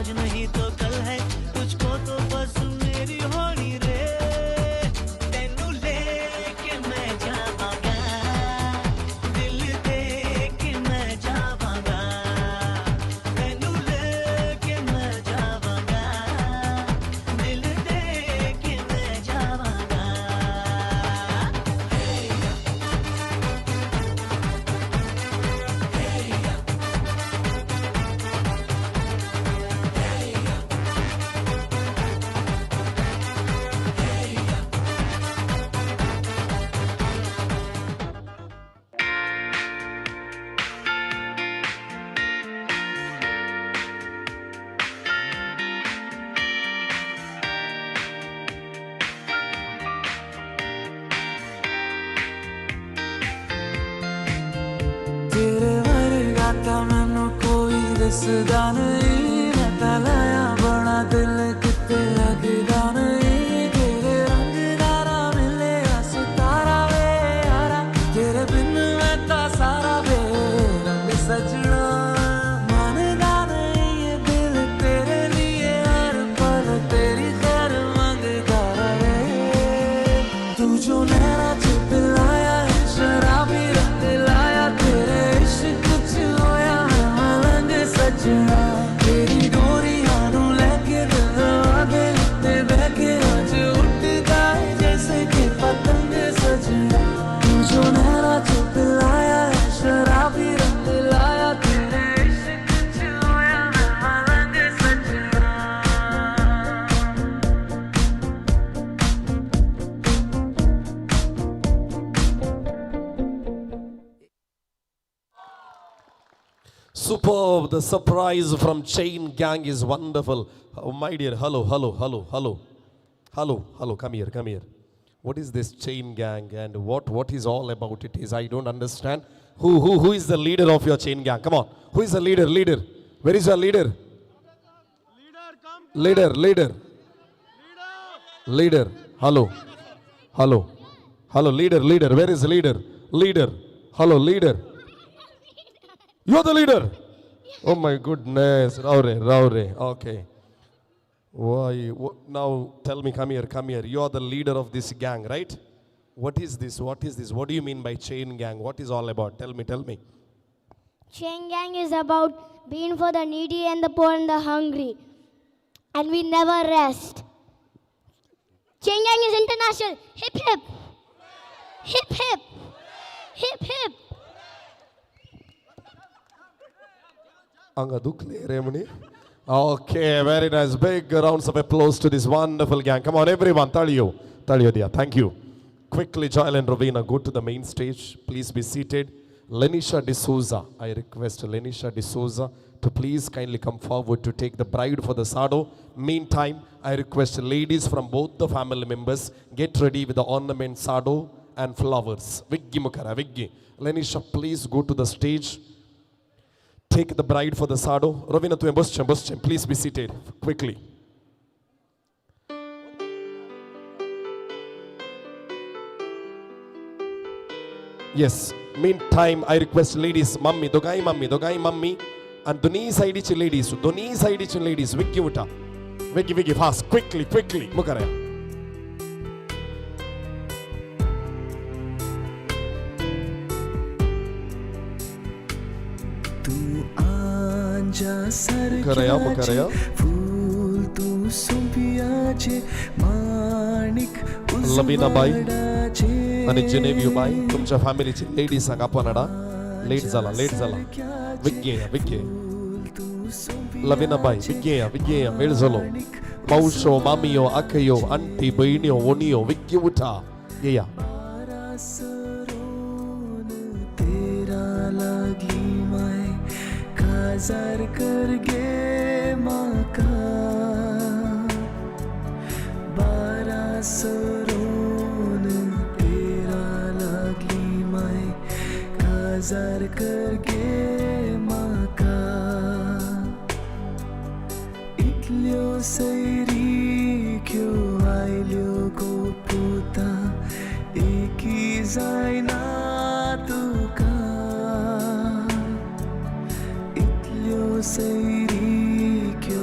आज नहीं तो कल है, तुझको तो बस मेरी होनी रे। तेनू लेके मैं जावांगा, दिल दे के मैं जावांगा, तेनू लेके मैं जावांगा, दिल दे के मैं जावांगा। तेरे वर्गा तां मैनू कोई दसदा नहीं, मैं तां लाया बड़ा दिल किते लगदा नहीं। तेरे रंग दा ना मिलिया सितारा वे यारा, तेरे बिन मैं तां सारा बेरंग सजना। मानदा नहीं ये दिल तेरे लिए, हर पल तेरी खैर मंगदा रहे। तू जो नैना च पिलाया है शराबी रंग लाया, तेरे इश्क च होया मैं मलंग सजना। तेरी डोरियां नू लैके दिलवा दे उत्ते बह के अज उड़दा है जैसे कि पतंग सजना। तू जो नैना च पिलाया है शराबी रंग लाया, तेरे इश्क च होया मैं मलंग सजना। Superb. The surprise from Chain Gang is wonderful. Oh, my dear, hello, hello, hello, hello. Hello, hello, come here, come here. What is this Chain Gang and what is all about it is, I don't understand. Who is the leader of your Chain Gang? Come on. Who is the leader? Leader. Where is your leader? Leader, leader. Leader. Hello. Hello. Hello, leader, leader. Where is the leader? Leader. Hello, leader. You're the leader. Oh my goodness. Raure, Raure. Okay. Why? Now tell me, come here, come here. You are the leader of this gang, right? What is this? What is this? What do you mean by chain gang? What is all about? Tell me, tell me. Chain gang is about being for the needy and the poor and the hungry. And we never rest. Chain gang is international. Hip hip. Hip hip. Hip hip. Anga dukle remani. Okay, very nice. Big rounds of applause to this wonderful gang. Come on, everyone. Taliyo. Taliyo dear. Thank you. Quickly, Joel and Rowena, go to the main stage. Please be seated. Lenisha D'Souza. I request Lenisha D'Souza to please kindly come forward to take the bride for the sado. Meantime, I request ladies from both the family members, get ready with the ornament sado and flowers. Viggi Mukara, Viggi. Lenisha, please go to the stage. Take the bride for the sado. Rowena, tu boschem, boschem. Please be seated quickly. Yes. Meantime, I request ladies, mummy, dogai mummy, and doni side ladies, doni side ladies, Viggi uta. Viggi, Viggi, fast, quickly, quickly. Mukaraya. Mukaraya, Mukaraya. फूल तू सोंपियाचे माणिक लवीना बाई आणि जेनेव्यू बाई तुमच्या फॅमिलीची ladies सांगा पनाडा late झाला late झाला विज्ञे विज्ञे लवीना बाई विज्ञे विज्ञे वेळ झालो मावशो मामियो आखयो आंटी बहिणीयो वोनियो विज्ञ उठा येया तेरा लागली my काजार कर गे माका बारा सरोन तेरा लागली my काजार कर गे माका इतल्यो सैरीक्यो आयल्यो गो पुता एकी जायना तुका इतल्यो सैरीक्यो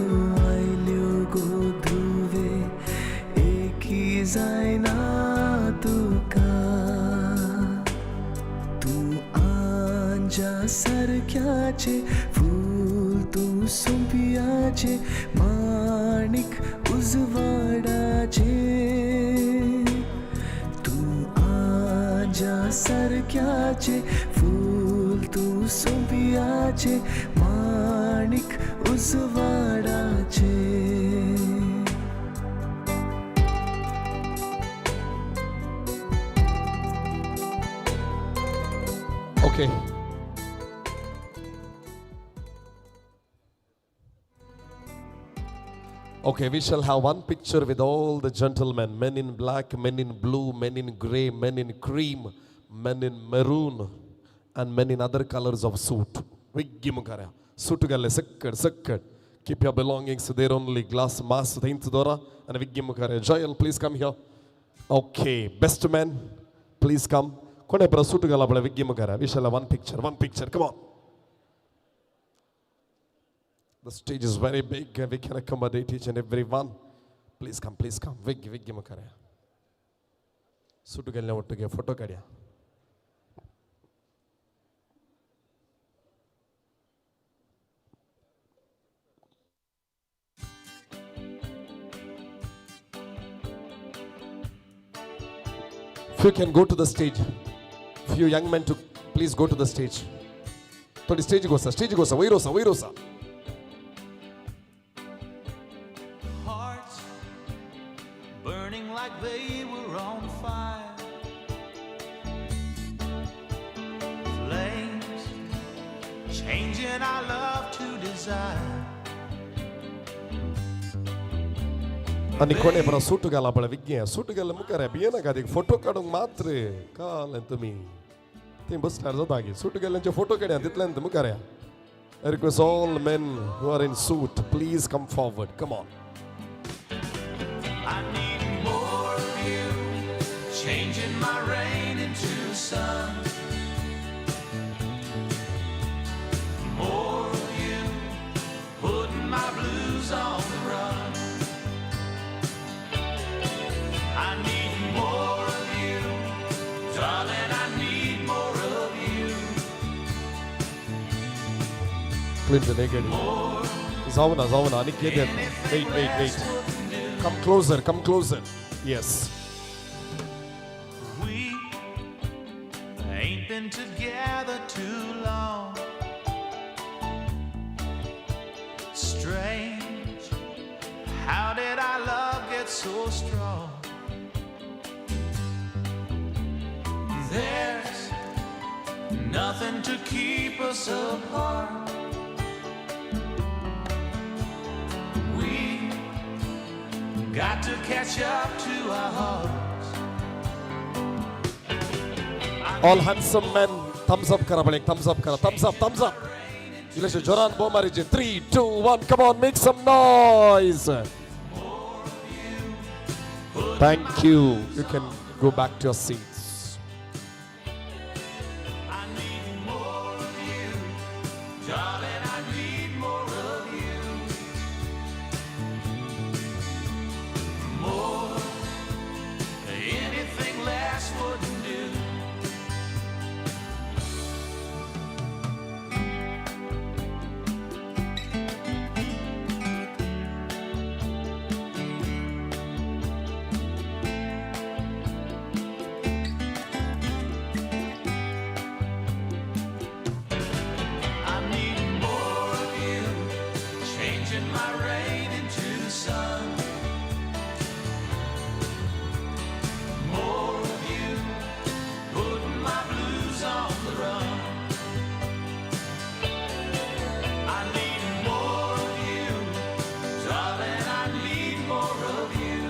सोंपियाचे माणिक उजवाडाचे तूं आजा सारक्याचे फूल तूं सोंपियाचे Manik उजवाडाचे. Okay. Okay, we shall have one picture with all the gentlemen, men in black, men in blue, men in grey, men in cream, men in maroon, and men in other colors of suit. Wiggi mukara. Suit galle sakkad sakkad. Keep your belongings there only. Glass mask dora and wiggi mukara. Joel, please come here. Okay, best man, please come. Kone pra suit gala pala wiggi mukara. We shall have one picture. One picture. Come on. The stage is very big and we can accommodate each and every one. Please come, please come. Wiggi wiggi mukara. Suit galle ottuge photo kadiya. If you can go to the stage, few young men to please go to the stage. Thodi stage gosa, stage gosa, vairosa, vairosa. Hearts burning like they were on fire. Flames changing our love to desire. आणि कोणे बरं सूट घाला पळय विज्ञ सूट घाल मुखार भियेनाका ती photo काडूंक मात्र काल तुमी थंय बसल्यार जाता की सूट घाल्ल्यांचे फोटो काडया तितल्यान मुखार. I request all men who are in suit, please come forward. Come on. I need more of you, changing my rain into sun. More of you, putting my blues on the run. I need more of you, darling, I need more of you. Clinton, again. Zavana, Zavana, Aniket. Wait, wait, wait. Come closer, come closer. Yes. We ain't been together too long. Strange, how did our love get so strong? There's nothing to keep us apart. We got to catch up to our hearts. All handsome men, thumbs up kara pale, thumbs up kara, thumbs up, thumbs up. Ileshe joran bo marije. 3, 2, 1, come on, make some noise. Thank you. You can go back to your seats. I need more of you, darling, I need more of you. More, anything less wouldn't do. I need more of you, changing my rain into sun. More of you, putting my blues on the run. I need more of you, darling, I need more of you.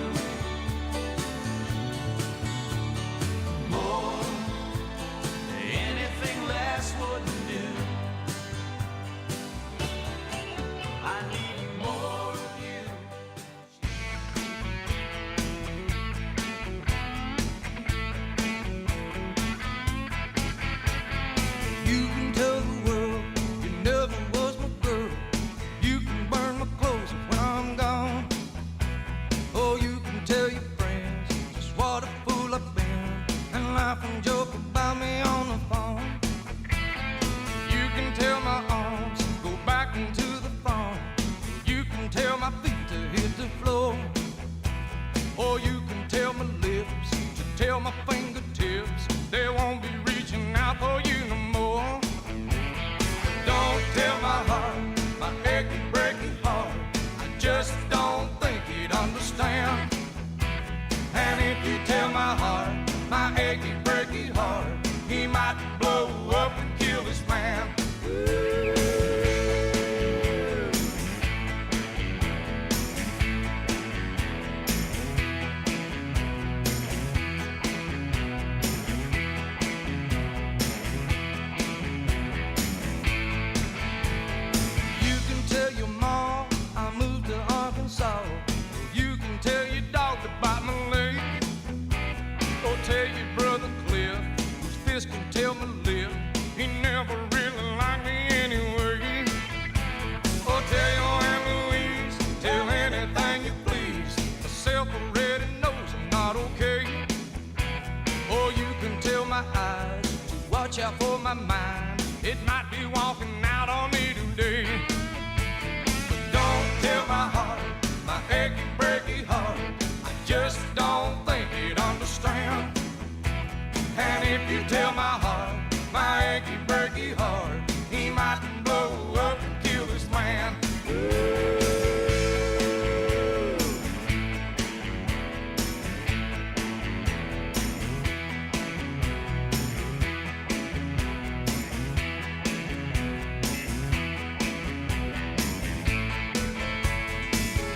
More, anything less wouldn't do. I need more hit the floor. Or you can tell my lips to tell my fingertips they won't be reaching out for you no more. Don't tell my heart, my achy, breaky heart. I just don't think he'd understand. And if you tell my heart, my achy, breaky heart, he might blow up and kill this man. You can tell your mom I moved to Arkansas. You can tell your dog to bite my leg. Or tell your brother Cliff, whose fist can tell my lip. He never really liked me anyway. Or tell your Aunt Louise, tell anything you please. Myself already knows I'm not okay. Or you can tell my eyes to watch out for my mind. It might be walking out on me today. But don't tell my heart, my achy, breaky heart. I just don't think he'd understand. And if you tell my heart, my achy, breaky heart, he might blow up and kill this man.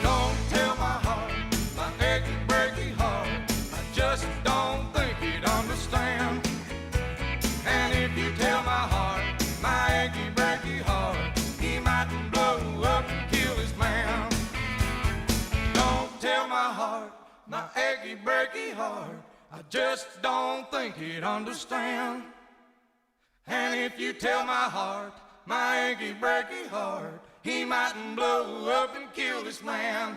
Don't tell my heart, my achy, breaky heart. I just don't think he'd understand. And if you tell my heart, my achy, breaky heart, he might blow up and kill his man. Don't tell my heart, my achy, breaky heart. I just don't think he'd understand. And if you tell my heart, my achy, breaky heart, he mightn't blow up and kill this man.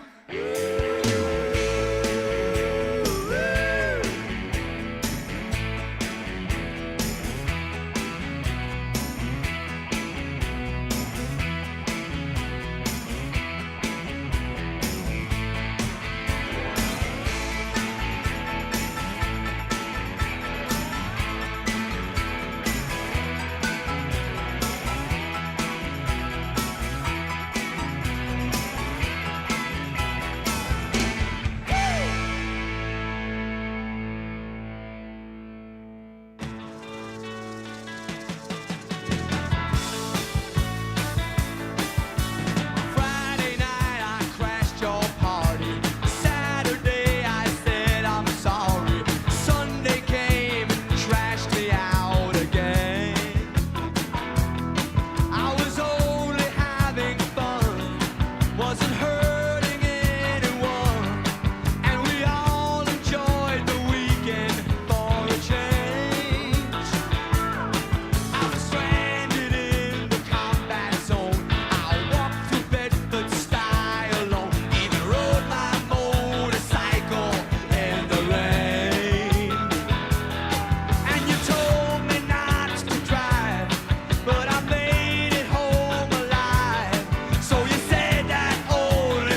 Friday night I crashed your party. Saturday I said I'm sorry. Sunday came and trashed me out again. I was only having fun, wasn't hurting anyone, and we all enjoyed the weekend for a change. I was stranded in the combat zone. I walked through Bedford Style alone, even rode my motorcycle in the rain. And you told me not to drive, but I made it home alive. So you said that only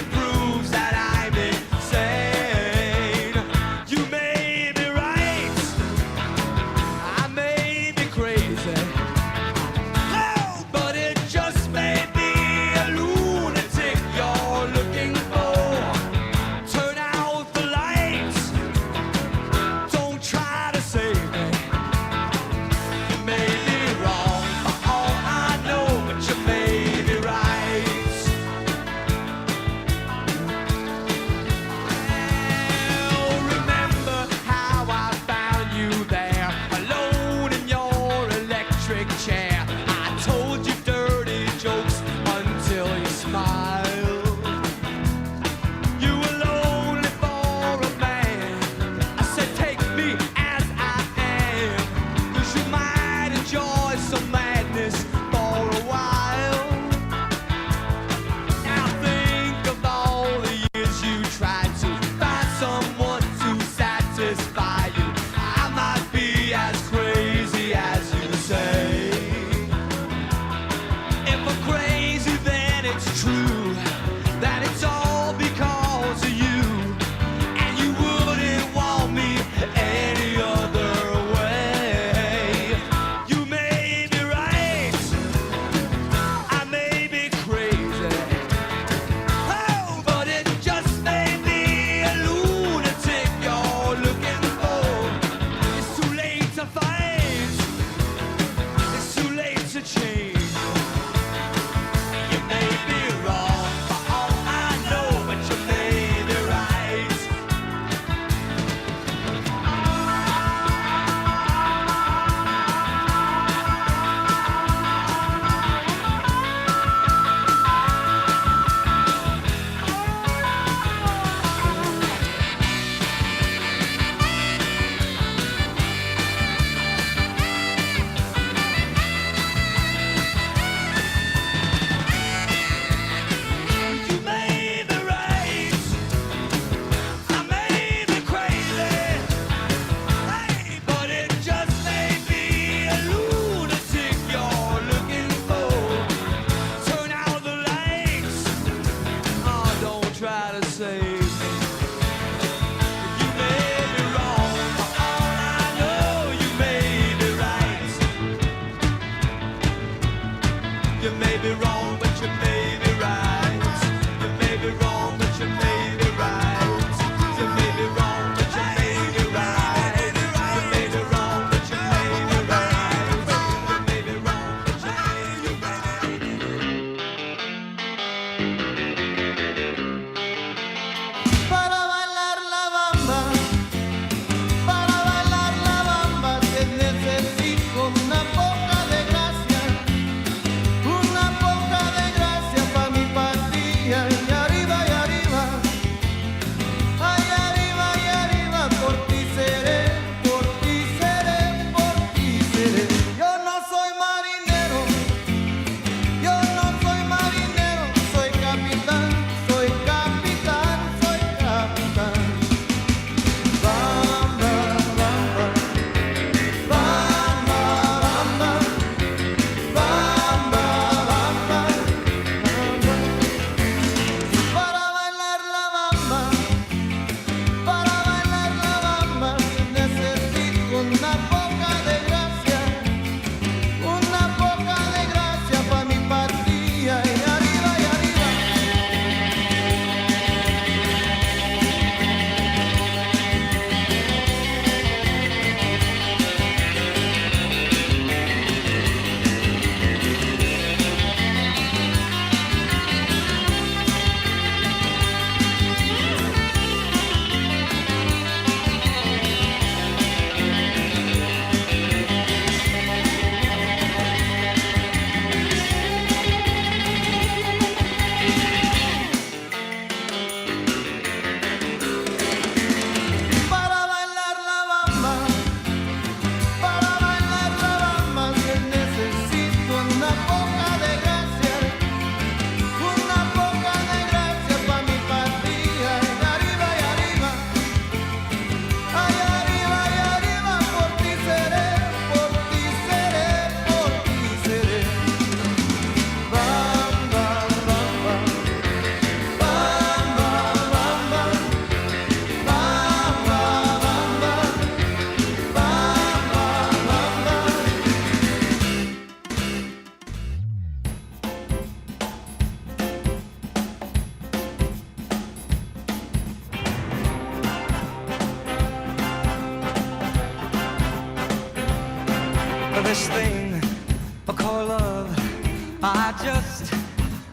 just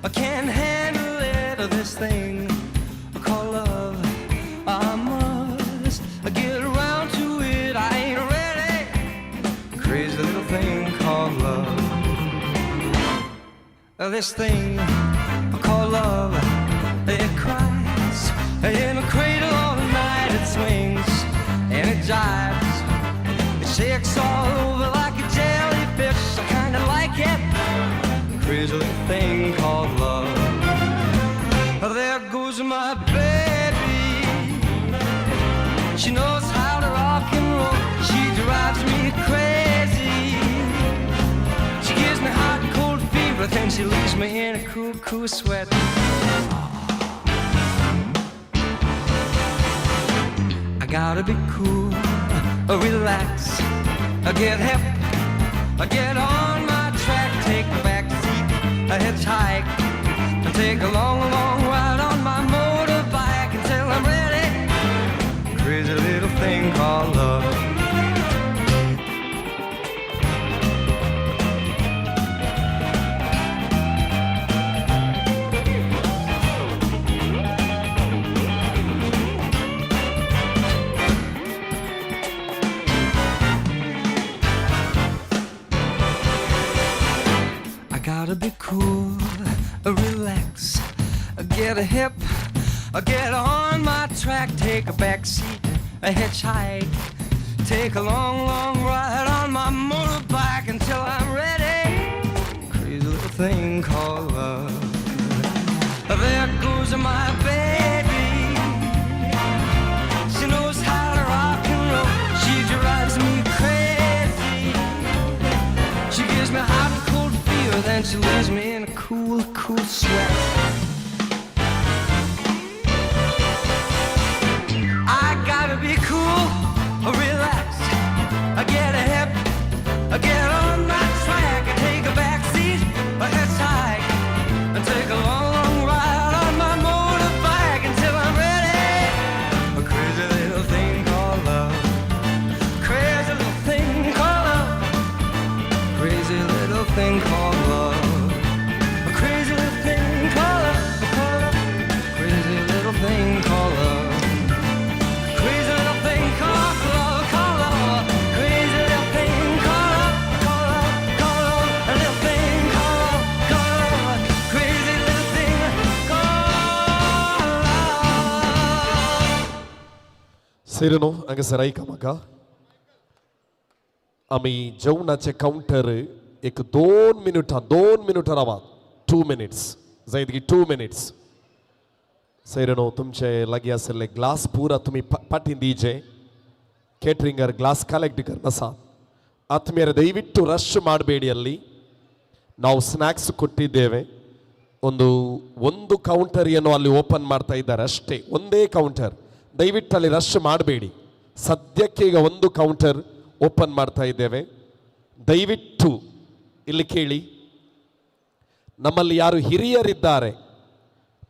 I can't handle it. This thing called love. I must get around to it. I ain't ready. Crazy little thing called love. This thing called love. It cries in a cradle all night. It swings and it jives. It shakes all over like a jellyfish. I kinda like it. Crazy little thing called love. There goes my baby. She knows how to rock and roll. She drives me crazy. She gives me hot and cold fever, then she leaves me in a cool, cool sweat. I gotta be cool, relax, get hip, get on my track, take a back seat, a hitchhike, take a long, long ride on my motorbike until I'm ready. Crazy little thing called love. I gotta be cool, relax, get a hip, get on my track, take a back seat, a hitchhike, take a long, long ride on my motorbike until I'm ready. Crazy little thing called love. There goes my baby. She knows how to rock and roll. She drives me crazy. She gives me hot and cold fever, then she leaves me in a cool, cool sweat. I gotta be cool, relax, I get a hip, I get on my track, I take a back seat, I hitchhike, I take a long, long ride on my motorbike until I'm ready. A crazy little thing called love, crazy little thing called love, crazy little thing called love, a crazy little thing called love, called love, crazy little thing called love. Crazy little thing called love, called love. Crazy little thing called love, called love, called love. A little thing called love, called love. Crazy little thing called love. सिरनो हांगासर आयका म्हाका आमी जेवणाचे counter एक 2 मिनटां 2 मिनटां रावात. 2 minutes जायत की? 2 मिनिट्स. सैरनो, तुमचे लागीं आशिल्ले ग्लास पुरा तुमी पाटीं दिजे. ಕೇಟ್ರಿಂಗರ್ ಗ್ಲಾಸ್ ಕಲೆಕ್ಟ್ करनासात. ಆತ್ಮೀಯರ, ದಯವಿಟ್ಟು ರಶ್ ಮಾಡಬೇಡಿ. ಅಲ್ಲಿ ನಾವು ಸ್ನ್ಯಾಕ್ಸ್ ಕೊಟ್ಟಿದ್ದೇವೆ. ಒಂದು ಒಂದು ಕೌಂಟರ್ ಏನೋ ಅಲ್ಲಿ ಓಪನ್ ಮಾಡ್ತಾ ಇದ್ದಾರೆ ಅಷ್ಟೇ, ಒಂದೇ ಕೌಂಟರ್. ದಯವಿಟ್ಟು ಅಲ್ಲಿ ರಶ್ ಮಾಡಬೇಡಿ. ಸದ್ಯಕ್ಕೆ ಈಗ ಒಂದು ಕೌಂಟರ್ ಓಪನ್ ಮಾಡ್ತಾ ಇದ್ದೇವೆ. ದಯವಿಟ್ಟು ಇಲ್ಲಿ ಕೇಳಿ, ನಮ್ಮಲ್ಲಿ ಯಾರು ಹಿರಿಯರಿದ್ದಾರೆ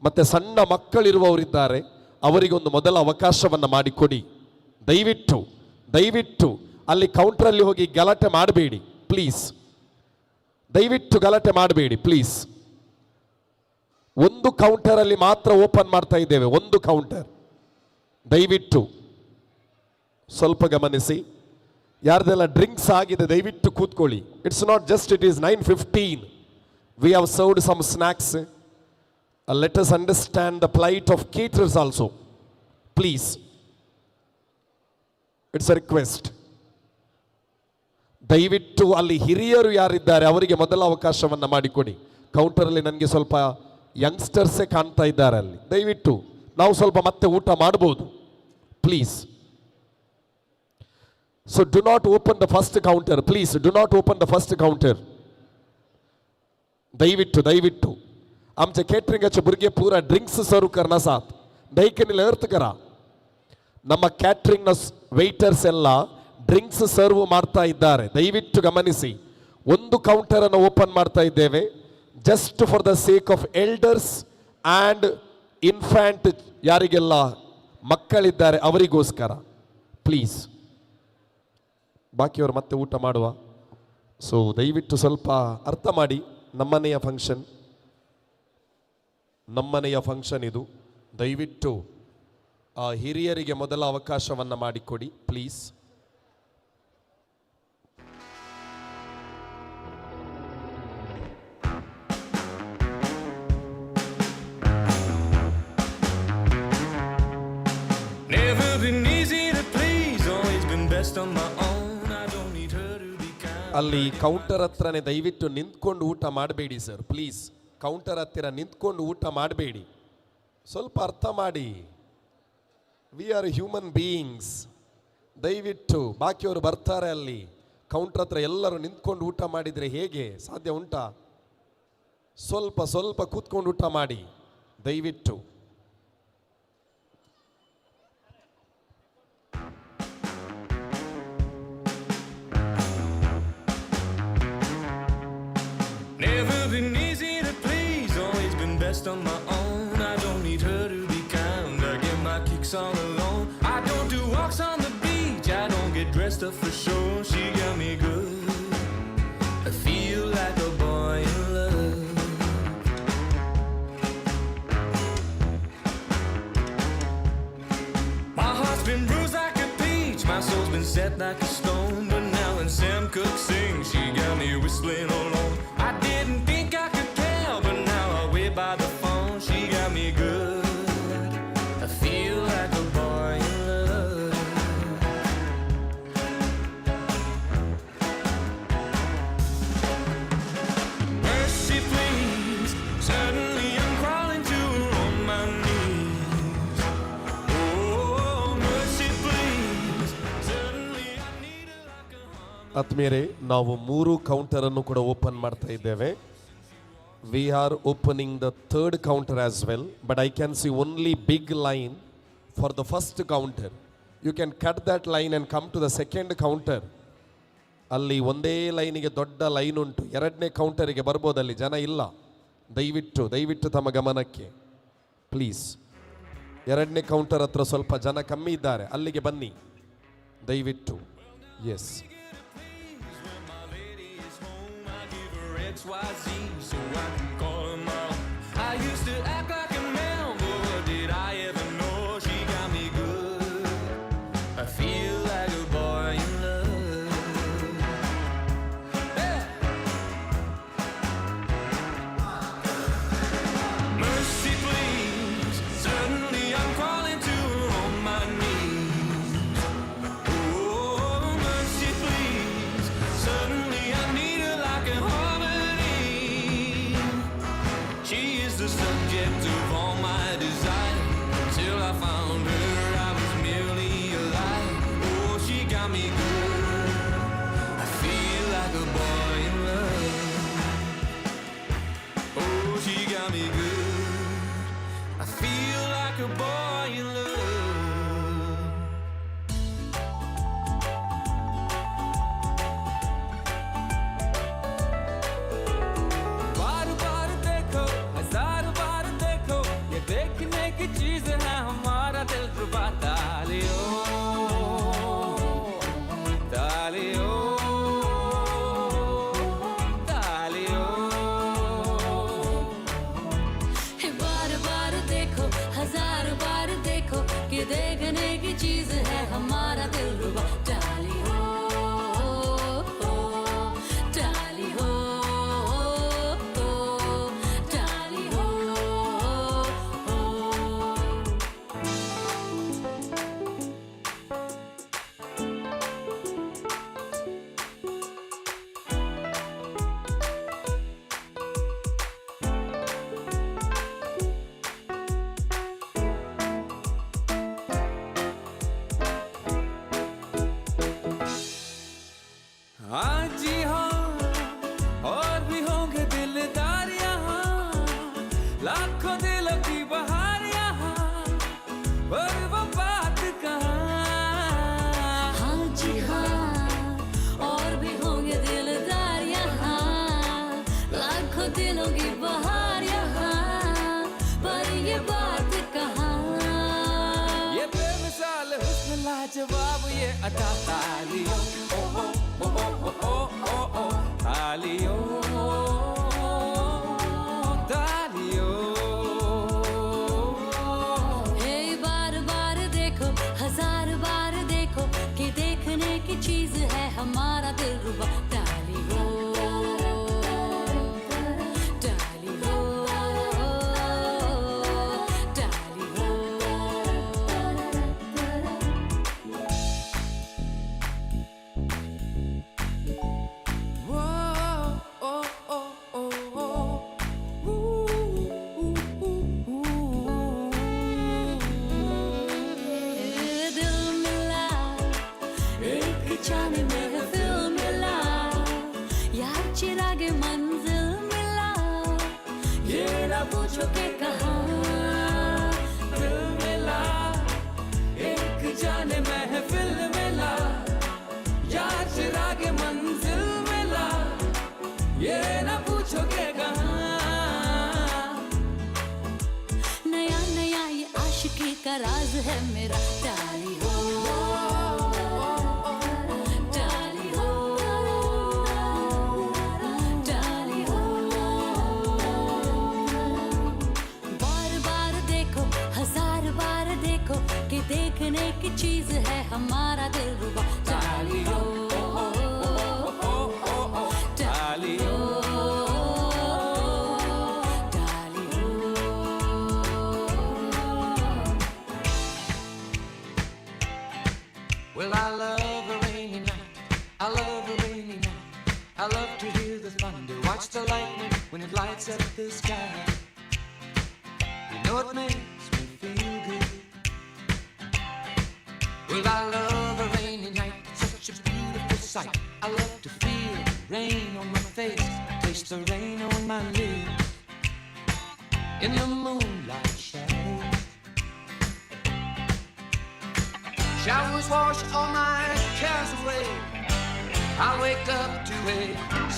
ಮತ್ತು ಸಣ್ಣ ಮಕ್ಕಳಿರುವವರಿದ್ದಾರೆ, ಅವರಿಗೊಂದು ಮೊದಲ ಅವಕಾಶವನ್ನು ಮಾಡಿಕೊಡಿ. ದಯವಿಟ್ಟು, ದಯವಿಟ್ಟು ಅಲ್ಲಿ ಕೌಂಟ್ರಲ್ಲಿ ಹೋಗಿ ಗಲಾಟೆ ಮಾಡಬೇಡಿ ಪ್ಲೀಸ್. ದಯವಿಟ್ಟು ಗಲಾಟೆ ಮಾಡಬೇಡಿ ಪ್ಲೀಸ್. ಒಂದು ಕೌಂಟರಲ್ಲಿ ಮಾತ್ರ ಓಪನ್ ಮಾಡ್ತಾ ಇದ್ದೇವೆ, ಒಂದು ಕೌಂಟರ್. ದಯವಿಟ್ಟು ಸ್ವಲ್ಪ ಗಮನಿಸಿ. ಯಾರ್ದೆಲ್ಲ ಡ್ರಿಂಕ್ಸ್ ಆಗಿದೆ, ದಯವಿಟ್ಟು ಕೂತ್ಕೊಳ್ಳಿ. It's not just, it is 9:15. We have served some snacks. Let us understand the plight of caterers also, please. It's a request. ದಯವಿಟ್ಟು ಅಲ್ಲಿ ಹಿರಿಯರು ಯಾರಿದ್ದಾರೆ, ಅವರಿಗೆ ಮೊದಲ ಅವಕಾಶವನ್ನು ಮಾಡಿಕೊಡಿ. ಕೌಂಟರಲ್ಲಿ ನನಗೆ ಸ್ವಲ್ಪ ಯಂಗ್ಸ್ಟರ್ಸೇ ಕಾಣ್ತಾ ಇದ್ದಾರೆ ಅಲ್ಲಿ. ದಯವಿಟ್ಟು, ನಾವು ಸ್ವಲ್ಪ ಮತ್ತೆ ಊಟ ಮಾಡ್ಬೋದು, please. So do not open the first counter, please. Do not open the first counter. ದಯವಿಟ್ಟು, ದಯವಿಟ್ಟು. आमचे केटरिंगाचे भुरगे पुरा ड्रिंक्स सर्व करनासात. ದಯಕನಿಲ್ಲ अर्थ करा. ನಮ್ಮ ಕ್ಯಾಟ್ರಿಂಗ್ನ ವೆಯ್ಟರ್ಸ್ ಎಲ್ಲ ಡ್ರಿಂಕ್ಸ್ ಸರ್ವ್ ಮಾಡ್ತಾ ಇದ್ದಾರೆ. ದಯವಿಟ್ಟು ಗಮನಿಸಿ. ಒಂದು ಕೌಂಟರ್ ಅನ್ನು ಓಪನ್ ಮಾಡ್ತಾ ಇದ್ದೇವೆ, just for the sake of elders and infant. ಯಾರಿಗೆಲ್ಲ ಮಕ್ಕಳಿದ್ದಾರೆ, ಅವರಿಗೋಸ್ಕರ ಪ್ಲೀಸ್. ಬಾಕಿಯವರು ಮತ್ತೆ ಊಟ ಮಾಡುವ. ಸೊ ದಯವಿಟ್ಟು ಸ್ವಲ್ಪ ಅರ್ಥ ಮಾಡಿ. ನಮ್ಮನೆಯ ಫಂಕ್ಷನ್, ನಮ್ಮನೆಯ ಫಂಕ್ಷನ್ ಇದು. ದಯವಿಟ್ಟು ಆ ಹಿರಿಯರಿಗೆ ಮೊದಲ ಅವಕಾಶವನ್ನು ಮಾಡಿಕೊಡಿ please. Never been easy to please, always been best on my own. I don't need her to be kind. ಅಲ್ಲಿ ಕೌಂಟರ್ ಹತ್ರನೇ ದಯವಿಟ್ಟು ನಿಂತ್ಕೊಂಡು ಊಟ ಮಾಡಬೇಡಿ ಸರ್, ಪ್ಲೀಸ್. ಕೌಂಟರ್ ಹತ್ತಿರ ನಿಂತ್ಕೊಂಡು ಊಟ ಮಾಡಬೇಡಿ, ಸ್ವಲ್ಪ ಅರ್ಥ ಮಾಡಿ. We are human beings. ದಯವಿಟ್ಟು ಬಾಕಿಯವರು ಬರ್ತಾರೆ, ಅಲ್ಲಿ ಕೌಂಟರ್ ಹತ್ರ ಎಲ್ಲರೂ ನಿಂತ್ಕೊಂಡು ಊಟ ಮಾಡಿದರೆ ಹೇಗೆ ಸಾಧ್ಯ ಉಂಟಾ? ಸ್ವಲ್ಪ ಸ್ವಲ್ಪ ಕೂತ್ಕೊಂಡು ಊಟ ಮಾಡಿ ದಯವಿಟ್ಟು. Never been easy to please, always been best on my own. I don't need her to be kind, I get my kicks all alone. I don't do walks on the beach, I don't get dressed up for show. She got me good, I feel like a boy in love. My heart's been bruised like a peach, my soul's been set like a stone. But now when Sam Cooke sings, she got me whistling along. I didn't think I could tell, but now I wait by the phone. She got me good, I feel like a boy in love. Mercy, please, suddenly I'm crawling to her on my knees. Oh, mercy, please, suddenly I need her like a harmony. ಆತ್ಮೀಯರೇ, ನಾವು 3 ಕೌಂಟರನ್ನು ಕೂಡ open ಮಾಡ್ತಾ ಇದ್ದೇವೆ. We are opening the third counter as well, but I can see only big line for the first counter. You can cut that line and come to the second counter. ಅಲ್ಲಿ ಒಂದೇ ಲೈನಿಗೆ ದೊಡ್ಡ line ಉಂಟು. ಎರಡನೇ ಕೌಂಟರಿಗೆ ಬರ್ಬೋದು, ಅಲ್ಲಿ ಜನ ಇಲ್ಲ. ದಯವಿಟ್ಟು ದಯವಿಟ್ಟು ತಮ್ಮ ಗಮನಕ್ಕೆ ಪ್ಲೀಸ್. ಎರಡನೇ ಕೌಂಟರ್ ಹತ್ರ ಸ್ವಲ್ಪ ಜನ ಕಮ್ಮಿ ಇದ್ದಾರೆ, ಅಲ್ಲಿಗೆ ಬನ್ನಿ ದಯವಿಟ್ಟು. S. XYZ, so I can call her mom. I used to act like a man, but what did I ever know? She got me good. I feel like a boy in love. Hey! Mercy, please. Suddenly I'm crawling to her on my knees. Oh, mercy, please. Suddenly I need her like a harmony. She is the subject of all my desire. Till I found her, I was merely a liar. Oh, she got me good. I feel like a boy in love. Oh, she got me good. I feel like a boy in love. Bar bar देखो, हजार bar देखो, ये देखने की चीज है हमारा दिल रुबा। तालियो तालियो तालियो। Bar bar देखो, हजार bar देखो, कि देखने की चीज है हमारा दिल रुबा। तालियो तालियो तालियो। हाँ जी हाँ, और भी होंगे दिलदार यहाँ, लाखों दिलों की बहार यहाँ, पर वो बात कहाँ। हाँ जी हाँ, और भी होंगे दिलदार यहाँ, लाखों दिलों की बहार यहाँ, पर ये बात कहाँ। ये बेमिसाल हुस्न लाजवाब ये अदा। तालियो ओ ओ ओ ओ ओ ओ ओ तालियो। जाने महफिल मिला, यार चिरागे मंजिल मिला, ये ना पूछो के कहाँ। दिल मिला एक जाने महफिल मिला, यार चिरागे मंजिल मिला, ये ना पूछो के कहाँ। नया नया ये आशिकी का राज है मेरा, ताली हो ताली हो ताली हो। बार बार देखो, हजार बार देखो कि देखने की चीज है हमारा दिल रुबा। ताली हो ताली हो ताली हो। Well, I love a rainy night. I love a rainy night. I love to hear the thunder, watch the lightning when it lights up the sky. You know it makes me feel good. Well, I love a rainy night. It's such a beautiful sight. I love to feel the rain on my face, taste the rain on my lips. In the moonlight shadows. Showers wash all my cares away. I wake up to a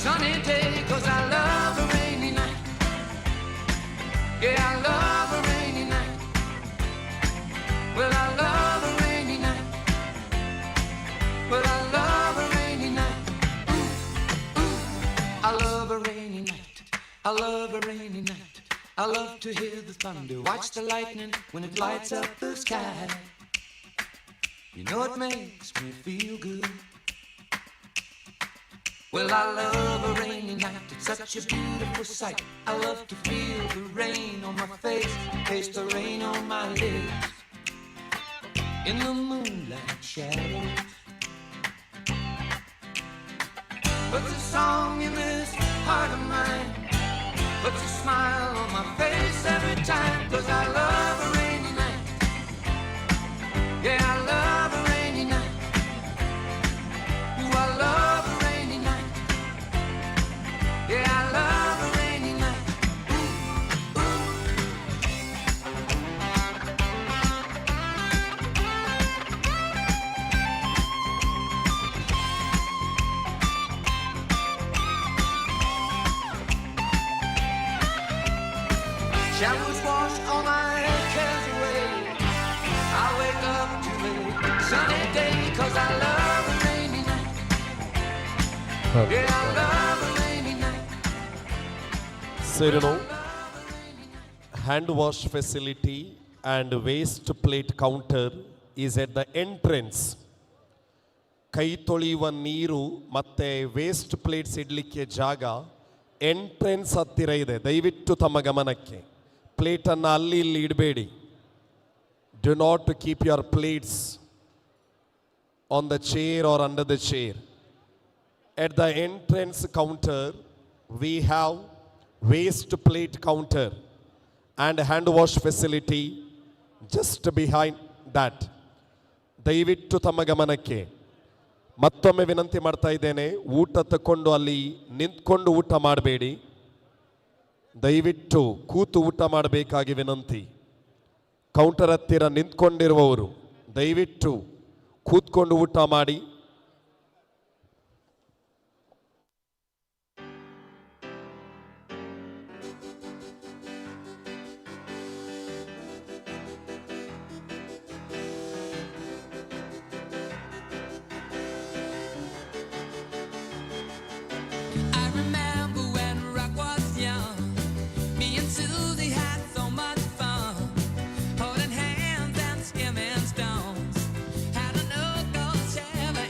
sunny day, 'cause I love a rainy night. Yeah, I love a rainy night. Well, I love a rainy night. Well, I love a rainy night. Ooh, ooh. I love a rainy night. I love a rainy night. I love to hear the thunder, watch the lightning when it lights up the sky. You know it makes me feel good. Well, I love a rainy night. It's such a beautiful sight. I love to feel the rain on my face, taste the rain on my lips. In the moonlight shadows. Puts a song in this heart of mine. Puts a smile on my face every time. 'Cause I love a rainy night. Yeah, I love a rainy night. Ooh, I love a rainy night. Yeah, I love a rainy night. Ooh, ooh. Showers wash all my cares away. I wake up to a sunny day, 'cause I love a rainy night. Yeah, I love a rainy night. So, hand wash facility and waste plate counter is at the entrance. ಕೈ ತೊಳೆಯುವ ನೀರು ಮತ್ತೆ waste plates ಇಡಲಿಕ್ಕೆ ಜಾಗ entrance ಹತ್ತಿರ ಇದೆ. ದಯವಿಟ್ಟು ತಮ್ಮ ಗಮನಕ್ಕೆ, ಪ್ಲೇಟನ್ನು ಅಲ್ಲಿ ಇಲ್ಲಿ ಇಡಬೇಡಿ. Do not keep your plates on the chair or under the chair. At the entrance counter, we have waste plate counter and hand wash facility just behind that. ದಯವಿಟ್ಟು ತಮ್ಮ ಗಮನಕ್ಕೆ ಮತ್ತೊಮ್ಮೆ ವಿನಂತಿ ಮಾಡ್ತಾ ಇದ್ದೇನೆ, ಊಟ ತಕೊಂಡು ಅಲ್ಲಿ ನಿಂತ್ಕೊಂಡು ಊಟ ಮಾಡಬೇಡಿ. ದಯವಿಟ್ಟು ಕೂತು ಊಟ ಮಾಡಬೇಕಾಗಿ ವಿನಂತಿ. ಕೌಂಟರ್ ಹತ್ತಿರ ನಿಂತ್ಕೊಂಡಿರುವವರು ದಯವಿಟ್ಟು ಕೂತ್ಕೊಂಡು ಊಟ ಮಾಡಿ. I remember when rock was young. Me and Susie had so much fun, holding hands and skimming stones. Had an old gold Chevy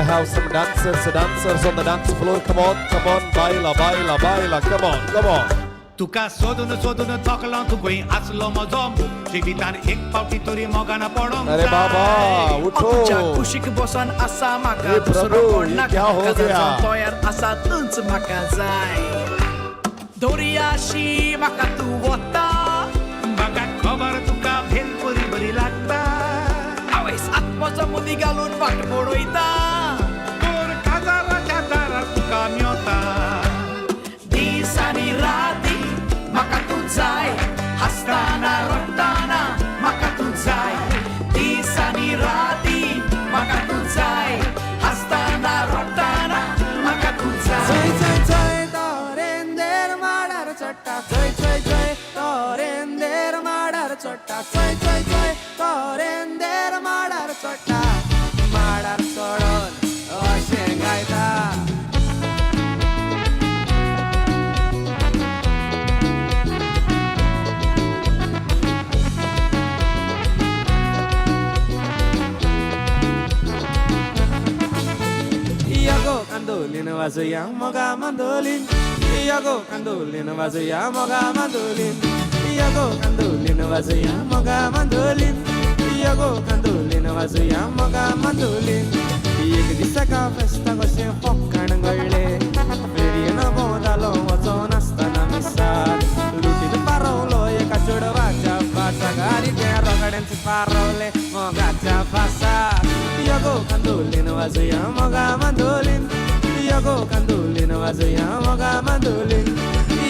have some dancers, dancers on the dance floor. Come on, come on, baila, baila, baila. Come on, come on. तुका सोदून सोदून थकलो तूं खंय आसलो म्हजो जिवितान एक फावटी तरी मोगान पडोंक अरे बाबा, उठो. तुज्या कुशीक बसोन आसा म्हाका हे दुसरो प्रभू, कोण ये नाका. क्या हो काजार गया? जावंक तयार आसा तूंच म्हाका जाय दोरयाशी म्हाका तूं वता म्हाका खबर तुका भेलपुरी बरी लागता आवयस आत्मोजो मुदी घालून वाट पडयता तोर काजाराच्या दारार तुका मेवता दीस आनी राती म्हाका तूं जाय हांसतना रडटना म्हाका तूं जाय दीस आनी राती म्हाका तूं जाय हांसतना रडटना म्हाका तूं जाय चोय चोय चोय तोरेंदेर माडार चडटा चोय चोय चोय तोरेंदेर माडार चडटा चोय चोय चोय तोरेंदेर माडार चडटा माडार चडोन अशें गायता. Iago candolin vazoia moga mandolin. Iago candolin vazoia moga mandolin. Iago candolin vazoia moga mandolin. Iago candolin vazoia moga mandolin. एक दिसा फेस्ता कशें फोकाण घडलें फेरयेन भोंवतालो वचोन आसतना मिसार लुटीन पारवलो एका चेडवाच्या फासाक आनी तें रोखडेंच पारवलें मोगाच्या फासाक. Iago candolin vazoia moga mandolin. Iago candolin vazoia moga mandolin.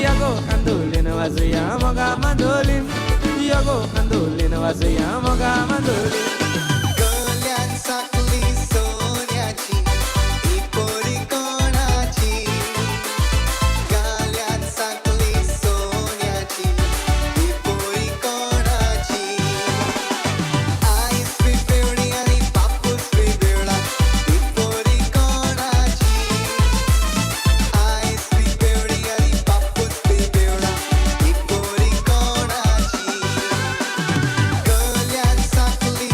Iago candolin vazoia moga mandolin. Iago candolin vazoia moga mandolin. गल्यान Sakli सोन्याची ही पोरी कोणाची गाल्यान साकली सोन्याची ही पोरी कोणाची आईस बी बेवडी आनी बापूस बी बेवडा ही पोरी कोणाची आईस बी बेवडी आनी बापूस बी बेवडा ही पोरी कोणाची गल्यान साकली.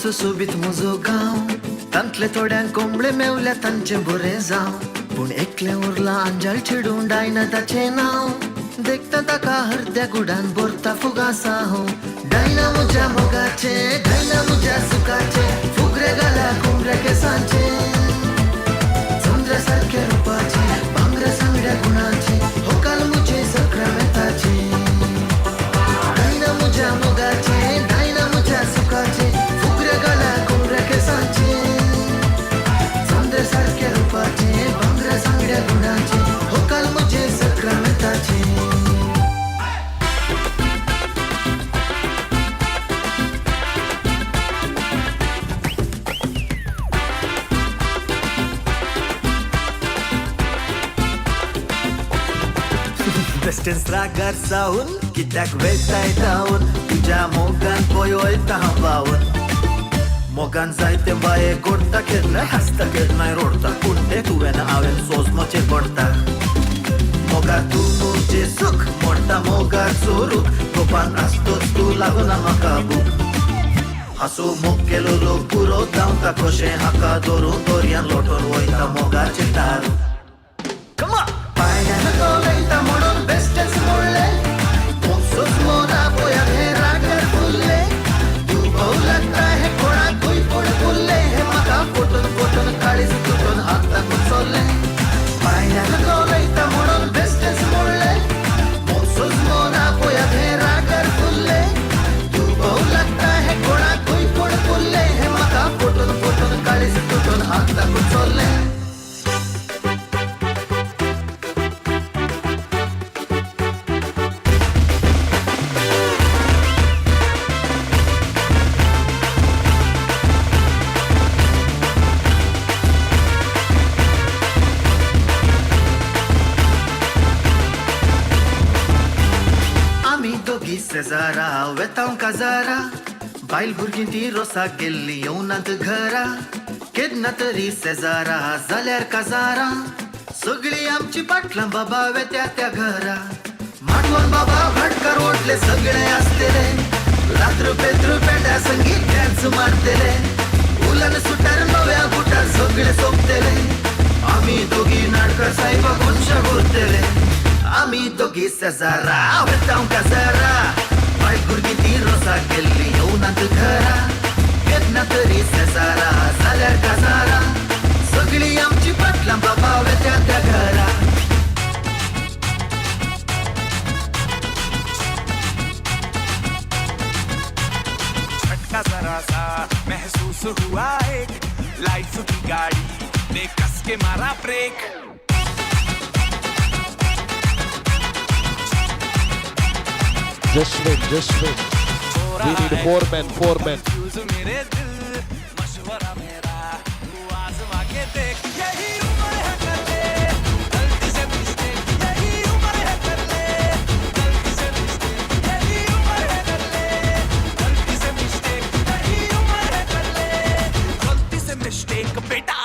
कसो सोबीत म्हजो गांव, तांतले थोड्यांक कोंबळे मेवल्या तांचें बरें जावं, पूण एकलें उरलां आंजाल चेडूं डायना ताचें नांव, देखता ताका हरद्या गुडान भरता फुगासांव. डायना म्हज्या मोगाचें, डायना म्हज्या सुखाचें, फुगरे घाल्या कुमऱ्या केसांचें, चंद्रा सारक्या रुपाचें, भांगरा सांगड्या गुणाचें, होकाल म्हजें सक्रामेताचें. डायना म्हज्या मोगाचें, डायना म्हज्या सुखाचें, फुगरे घाल्या कुमऱ्या केसांचें, चंद्रा सारक्या रुपाचें, भांगरा सांगड्या गुणाचें, होकाल म्हजें सक्रामेताचें. वेस्टर्न रागार सावन कित्याक वेताय धांवन, तुज्या मोगान पळय वयता हांव व्हांवन, मोगान जायते बाये गोडटा, केन्नाय हांसता केन्नाय रोडटा, पूण तें तुवें हांवें सोजमोचें पडटा. मोगा तूं म्हजें सूख मोडटा, मोगाचो रूख गोपान आसतोच तूं लागना म्हाका भूक, हांसो मोग केलो लोक पुरो धांवता कशें हाका धरून दर्यान लोटून वयता मोगाचें तारू. पांयान उलयता म्हणून बेश्टेंच म्हणलें, सोजमोना पळयात हें रागार फुल्लें, तूं भोव लागता हें कोणाकूय पूण फुल्लें, हें म्हाका फुटून फुटून काळीज तुटून हाताक चल्लें. पांयान उलयता म्हणून बेश्टेंच म्हणलें, सोजमोना पळयात हें रागार फुल्लें, तूं भोव लागता हें कोणाकूय पूण फुल्लें, हें म्हाका फुटून फुटून काळीज तुटून हाताक चल्लें. शेजारा वेतांव काजारा, बायल भुरगीं ती रोसाक गेल्ली येवनात घरा, केन्ना तरी शेजारा जाल्यार काजारा, सगळीं आमची पाटलां बाबा वेत्या त्या घरा, माटवान बाबा भाटकार ओडले सगळे आसतले, रात्र पेत्र पेंड्या संगीत डान्स मारतले, उलन सुटार नव्या बुटार सगळे सोंपतले, आमी दोगी नाडकर साहेबा कोनशा उरतले, आमी दोगी शेजारा वेतांव काजारा, बायल भुरगीं ती रोसाक गेल्ली येवनात घरा, केन्ना तरी शेजारा जाल्यार काजारा, सगळीं आमची पाटलां बाबा वेत्या त्या घरा. झटका जरा सा महसूस हुआ एक, लाइफ की गाड़ी ने कस के मारा break. Just wait, just wait. We need four men, four men. मेरे दिल मशवरा मेरा तू आजमा के देख, यही उम्र है कर ले गलती से मिस्टेक, यही उम्र है कर ले गलती से मिस्टेक, यही उम्र है कर ले गलती से मिस्टेक, यही उम्र है कर ले गलती से मिस्टेक बेटा.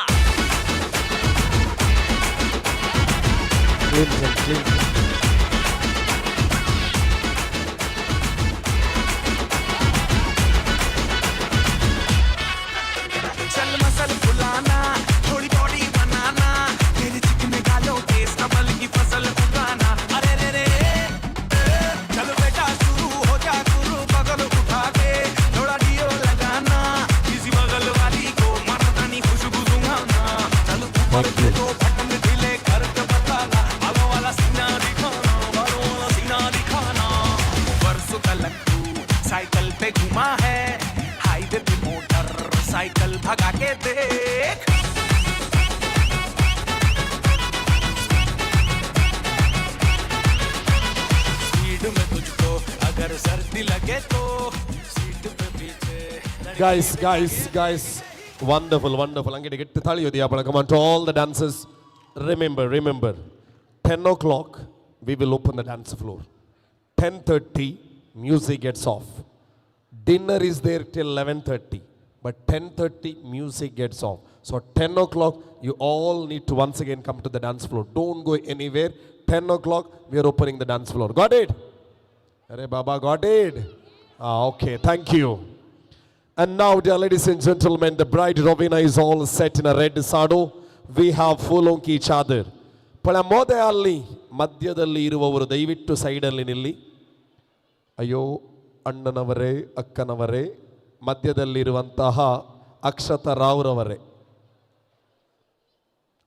Clean him, clean him. Cycle pay घुमा है, हाईवे पे मोटर साइकिल भगा के देख. स्पीड में तुझको अगर सर्दी लगे तो सीट पे पीछे. Guys, guys, guys, wonderful, wonderful. I'm going to get to tell you the come on to all the dancers. Remember, remember, 10 o'clock we will open the dance floor. 10:30 music gets off. Dinner is there till 11:30, but 10:30 music gets off. So 10 o'clock you all need to once again come to the dance floor. Don't go anywhere. 10 o'clock we are opening the dance floor. Got it? Arey Baba, got it? Ah, okay, thank you. And now, dear ladies and gentlemen, the bride Rovina is all set in a red saddle. We have Phulon ki chadar. ಪಳ ಮೋದೆ ಅಲ್ಲಿ ಮಧ್ಯದಲ್ಲಿ ಇರುವವರು ದಯವಿಟ್ಟು ಸೈಡಲ್ಲಿ ನಿಲ್ಲಿ. ಅಯ್ಯೋ ಅಣ್ಣನವರೇ, ಅಕ್ಕನವರೇ, ಮಧ್ಯದಲ್ಲಿರುವಂತಹ ಅಕ್ಷತಾ ರಾವ್ರವರೇ,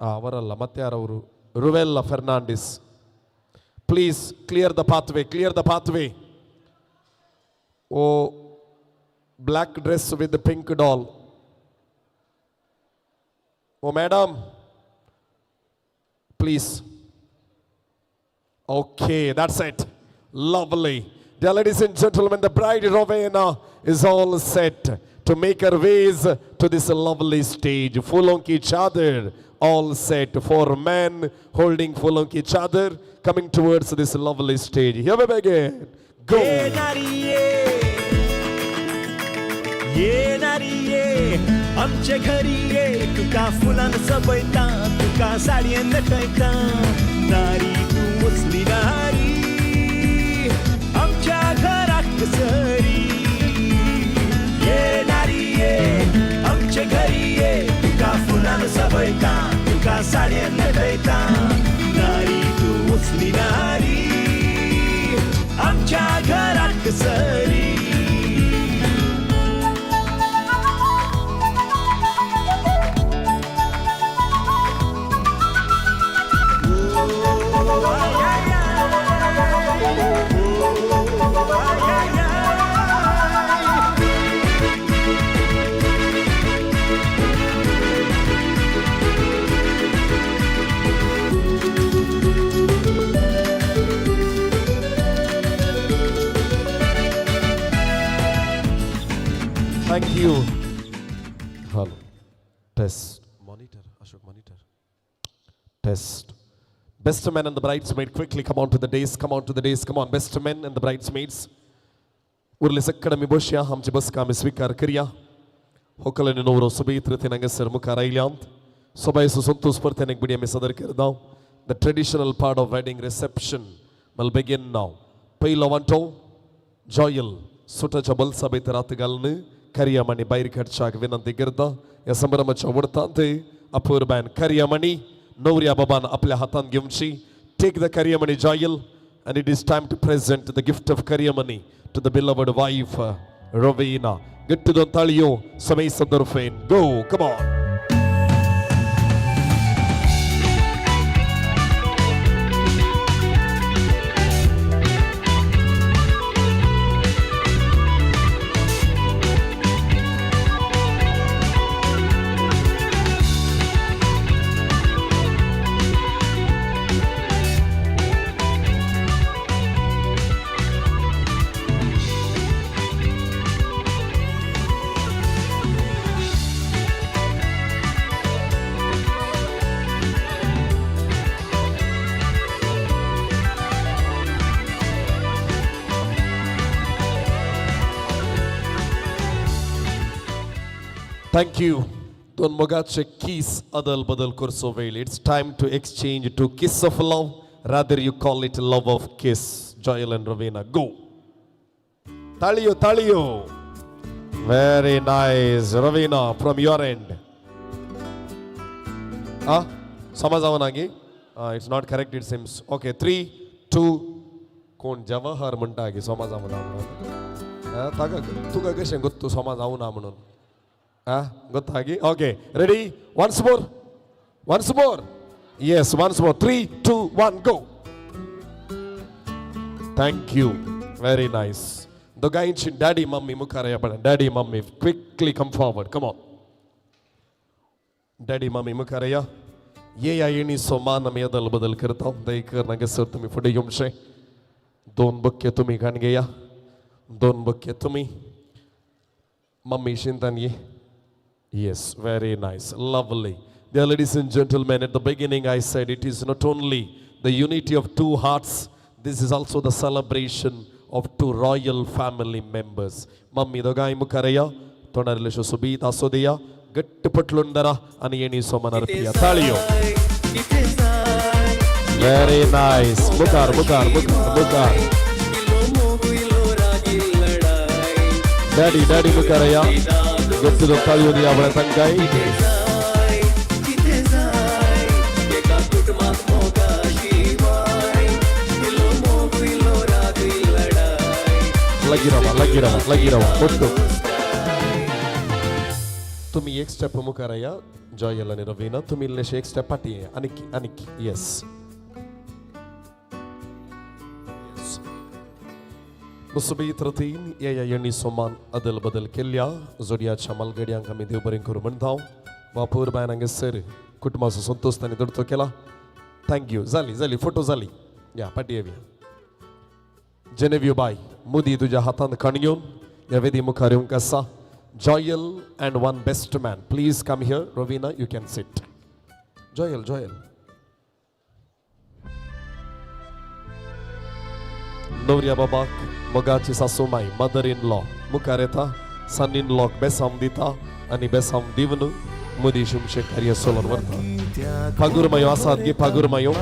ಅವರಲ್ಲ, ಮತ್ತೆ ಯಾರವರು, Ruella Fernandes, please clear the pathway, clear the pathway. Oh black dress with pink doll, oh madam please. Okay, that's it. Lovely. Dear ladies and gentlemen, the bride Rowena is all set to make her ways to this lovely stage. Phulon ki chadar, all set. Four men holding Phulon ki chadar coming towards this lovely stage. Here we begin. Go. ये नारी ये आमचे घरी ये, तुका फुलान सबयता, तुका साडयेन नटयता, नारी तूं वसली नारी आमच्या घराक सरी. ये नारी ये आमचे घरी ये, तुका फुलान सबयता, तुका साडयेन नटयता, नारी तूं वसली नारी आमच्या घराक सरी. Thank you. Hello. Test. Monitor. Ashok, monitor. Test. Best men and the bridesmaid, quickly come on to the dais. Come on to the dais. Come on, best men and the bridesmaids. उरले सक्कड आमी बसया, आमची बसका आमी स्वीकार करया. होकल नवरो सुबीत रितीन हांगासर मुखार आयल्यात. सोबायसो संतोष परत्यान एक बिडी आमी सादर करता. The traditional part of wedding reception will begin now. पयलो वांटो जॉयल सुटाच्या बल्सा भितर हात घालून करियामणी भायर काडच्याक विनंती करता. ह्या संभ्रमाच्या वडतांत अपूर्बायन करियामणी नवऱ्या बाबान आपल्या हातांत घेवची. Take the kariyamani Joel and it is time to present the gift of kariyamani to the beloved wife Rowena. गट्ट दोन ताळयो समय संदर्भेन. Go, come on. Thank you. दोन मोगाचे किस अदल बदल करचो वेळ. It's time to exchange to kiss of love, rather you call it love of kiss. Joel and Rowena, go. ताळयो ताळयो. Very nice. Rowena, from your end. Ah, समजावं गी? It's not correct it seems. Okay, 3 2 कोण जवाहर म्हणटा गी समजावं ना म्हणून. ताका तुका कशें गोत्तू समजावं ना म्हणून? ಗೊತ್ತಾಗಿ. Okay, ready? Once more, once more. Yes, once more. 3 2 1 go. Thank you. Very nice. दोगांयची daddy mummy मुखार या. Daddy mummy quickly come forward. Come on. Daddy mummy मुखार या. ये या येणीचो मान आमी अदल बदल करता. दयकर नागेसर तुमी फुडें येवचे. दोन बक्के तुमी घाण घेया, दोन बक्के तुमी. मम्मी शिंतान ये. Yes, very nice, lovely. Dear ladies and gentlemen, at the beginning I said it is not only the unity of two hearts, this is also the celebration of two royal family members. Mummy दोगांय मुखार या. तोंडार सुबीत आसो दिया, गट्ट पटलून धरा आनी येणी सोमान अर्पिया. ताळयो. Very nice. मुखार मुखार मुखार मुखार. डॅडी डॅडी मुखार या गट्टू ताळयो दिया बळ्या तांकांय. कितें जाय एका कुटुंबाक मोगा शिवाय इल्लो मोग इल्लो राग लढाय लागीं रावा लागीं रावा लागीं रावा ಒಟ್ಟು तुम्ही एक स्टेप मुखार या जॉयल आनी रवीना तुम्ही इल्लेशे एक स्टेप फाटी येया आनीक आनीक येस. मुसबी तीन या येणी सोमान अदल बदल केल्ल्या जोडयाच्या मालगड्यांक आमी देव बरें करूं म्हणटा. वापूर बायन हांगासर कुटुंबाचो संतोश तांणी दडतो केला. Thank you. जाली जाली फोटो जाली. या फाटी येवया. जेनेव्यू बाय मुदी तुज्या हातांत खण घेवन ह्या वेदी मुखार येवंक आसा. Joel and one best man please come here. Rovina you can sit. Joel Joel न्हवऱ्या बाबाक मोगाची सासूमाय मदर इन लॉ मुखार येता. सन इन लॉक बेसांव दिता आनी बेसांव दिवन मुदी शिमशे कार्य सोलोन व्हरता. पागुरमायो आसात गे पागुरमायो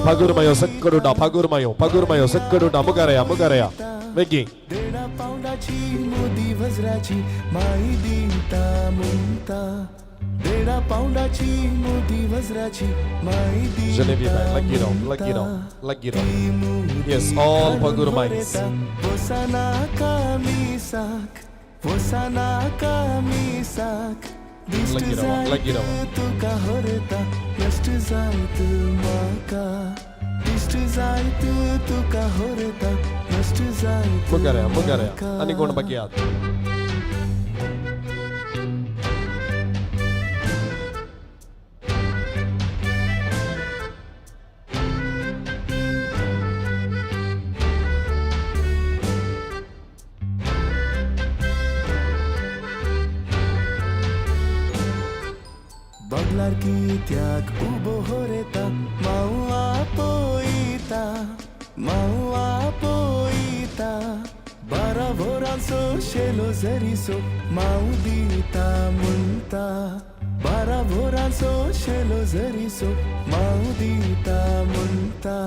पागुरमायो सक्कडुडा पागुरमायो पागुरमायो सक्कडुडा मुखार या मुखार या बेगी. देडा पावंडाची मोदी वज्राची माई दिता मुंता देडा पावंडाची मोदी वज्राची माई दिता Genevieve, lucky round, lucky round, lucky round. Yes, all Pagurmais. वसाना कामिसाक वसाना कामिसाक दिश्ट Lucky round, lucky जायत round. तुका होरता नश्ट जायत म्हाका दिश्ट जायत तुका होरता नश्ट जायत मुखार या मुखार या आनी कोण बाकी आहात? बगलार कित्याक उबो होरेता माऊ पोयता माऊ पोयता बारा वरांचो शेलो जरीसो माऊ दिता म्हणटा बारा वरांचो शेलो जरीसो माऊ दिता म्हणटा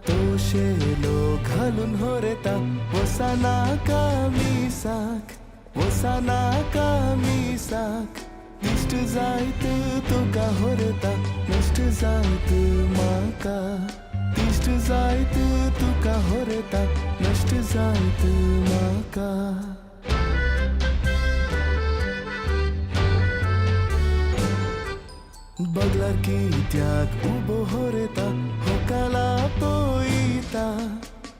तो शेलो घालून होरेता वसाना कामिसाक वसाना कामिसाक दिश्ट जायत तुका होरता नश्ट जायत म्हाका दिश्ट जायत तुका होरता नश्ट जायत म्हाका. बगलार कित्याक उबो होरता होकाला पोयता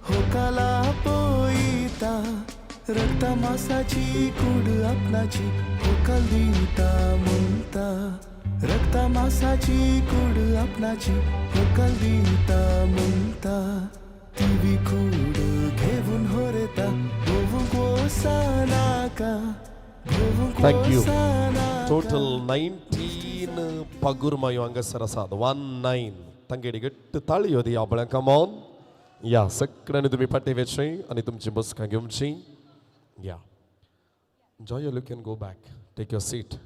होकाला पोयता रक्ता मासाची कूड आपणाची होकाल दिता म्हणटा रक्ता मासाची कूड आपणाची होकाल दिता म्हणटा ती कूड घेवन होरता भोवूंक वसानाका भोवूंक thank you. वसानाका. टोटल 19 पगुरमायो हांगासर आसात 19. तांगेडी घट्ट ताळयो दिया पळय. कमॉन या सगळ्यांनी तुमी फाटीं वचची आनी तुमची बसका घेवची. या Joel, you can go back. Take your seat.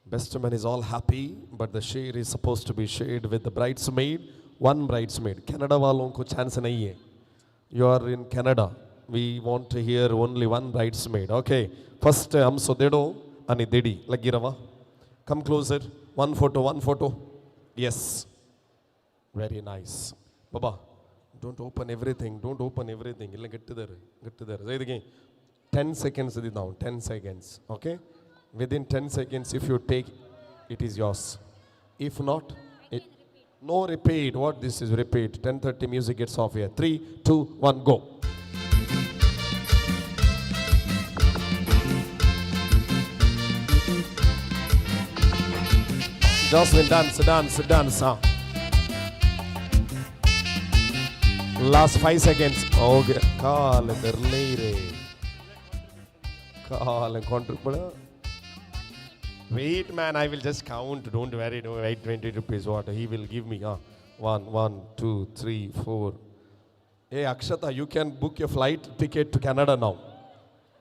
Best man is all happy, but the share is supposed to be shared with the bridesmaid. One bridesmaid. Canada वालों को चांस नहीं है. You are in Canada. We want to hear only one bridesmaid. Okay. First, हमसो देडो ani dedi. Lagi rava. Come closer. One photo, one photo. Yes. Very nice. Baba, don't open everything. Don't open everything. Illa get there. Get there. Say it again. 10 seconds now. 10 seconds. Okay. Within 10 seconds, if you take, it is yours. If not, it, no repeat. What this is repeat. 10:30 music gets off here. 3, 2, 1, go. Jocelyn, dance, dance, dance. Huh? Last 5 seconds. Okay. Call it. Call and contribute. Wait, man, I will just count. Don't worry. No, wait, 20 rupees. What he will give me? 1, 1, 2, 3, 4. Hey, Akshata, you can book your flight ticket to Canada now.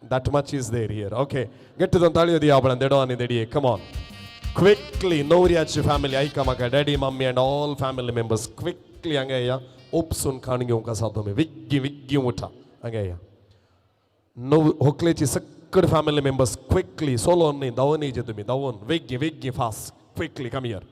That much is there here. Okay. Get to the Taliyo Diablan. They don't. Come on. Quickly, Noriachi family, Aikamaka, daddy, mommy, and all family members. Quickly, Angaya. Opsun Kangyonka Sadome. Viggi, Viggi Muta. Angaya. नव होकलेची सगळे family members quickly सोलोन न्ही धांवून येयचे तुमी धांवून वेगीं वेगीं fast quickly come here.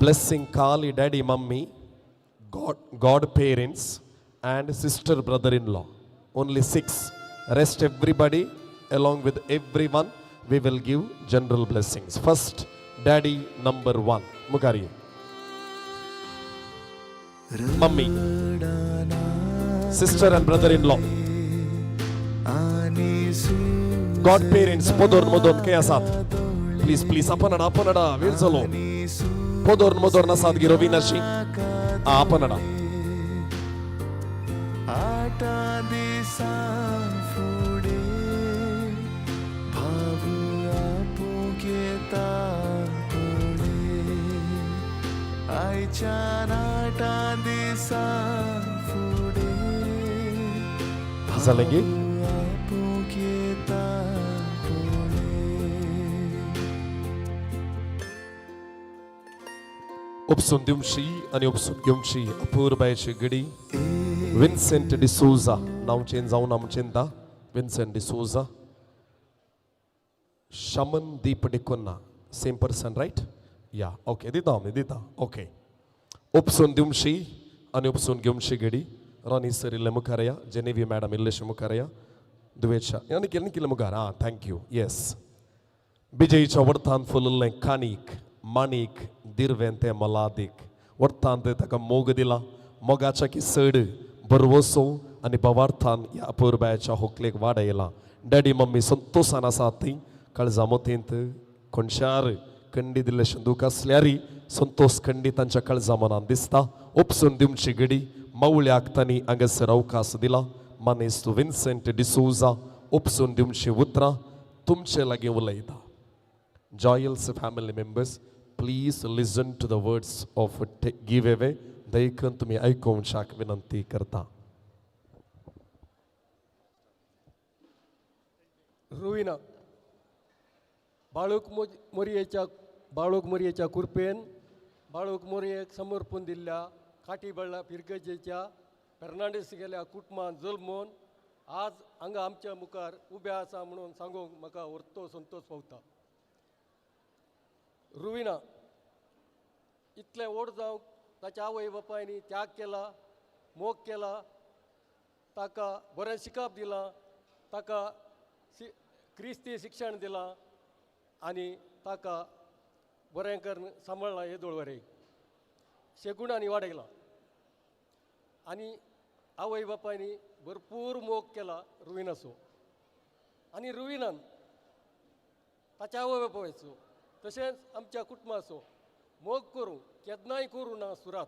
Blessing Kali, daddy, mummy, God parents and sister, brother-in-law. Only 6. Rest everybody along with everyone we will give general blessings. First, daddy number 1. Mukari. Mummy, sister and brother-in-law. God parents, podor modor kaya साथ. Please please apanada apanada वेळ चलो. पोदोर मोदोर नसात गी रवीनाशी आपणडा. आटा दिसां फुडें भाव आपूं घेता कोडे आयच्यान आटा दिसां फुडें जालें गी आपूं घेता. उपसून दिवशी आनी उपसून घेवची अपूर्बायची गडी विन्सेंट डिसोजा नांव चेंज जावन आम चिंता Vincent D'Souza Shaman Deep D'Cunha same person right yeah okay दिता आमी दिता ओके. उपसून दिवशी आनी उपसून घेवची गडी रॉनी सर इल्ले मुखार या जेनेवी मॅडम इल्लेशे मुखार या दुवेच्या आनी केले किल्ले मुखार आं thank you yes. बिजयच्या वरतान फुलिल्लें काणीक माणीक दिरवें तें मलादीक वरतान ताका मोग दिला मोगाच्या की सड बरवसो आनी बवार्थान ह्या अपुरबायाच्या होकलेक वाडयला. डॅडी मम्मी संतोसान आसा ती काळजा मतींत कोणशार कंडी दिल्लेशें दूख आसल्यारय संतोष खंडी तांच्या काळजा मनान दिसता. उपसून दिवची घडी मावळ्याक तांणी हांगासर अवकाश दिला. मानेस्त विन्सेंट डिसोजा उपसून दिवची उतरां तुमचे लागीं उलयता. Joyel's family members, please listen to the words of give away. दयकून तुमी आयकुवच्याक विनंती करता. रुविना बाळूक मोरयेच्या कुरपेन बाळूक मोरयेक समर्पून दिल्ल्या काटीबळ्ळा फिरगजेच्या फेर्नांडीस गेल्या कुटुंबान जल्मून आज हांगा आमच्या मुखार उबे आसा म्हणून सांगूंक म्हाका व्हडलो संतोश पावता. रुविना इतलें व्हड जावंक ताच्या आवय बापायनी त्याग केला, मोग केला, ताका बरें शिकप दिलां, ताका क्रिस्ती शिक्षण दिलां आनी ताका बरें करून सांबाळ्ळां येदोळ वरें शेगुणांनी वाडयलां आनी आवय बापायनी भरपूर मोग केला रुविनाचो. आनी रुविनान ताच्या आवय बापायचो तशेंच आमच्या कुटुंबाचो मोग करूं केन्नाय करूं ना सुरात.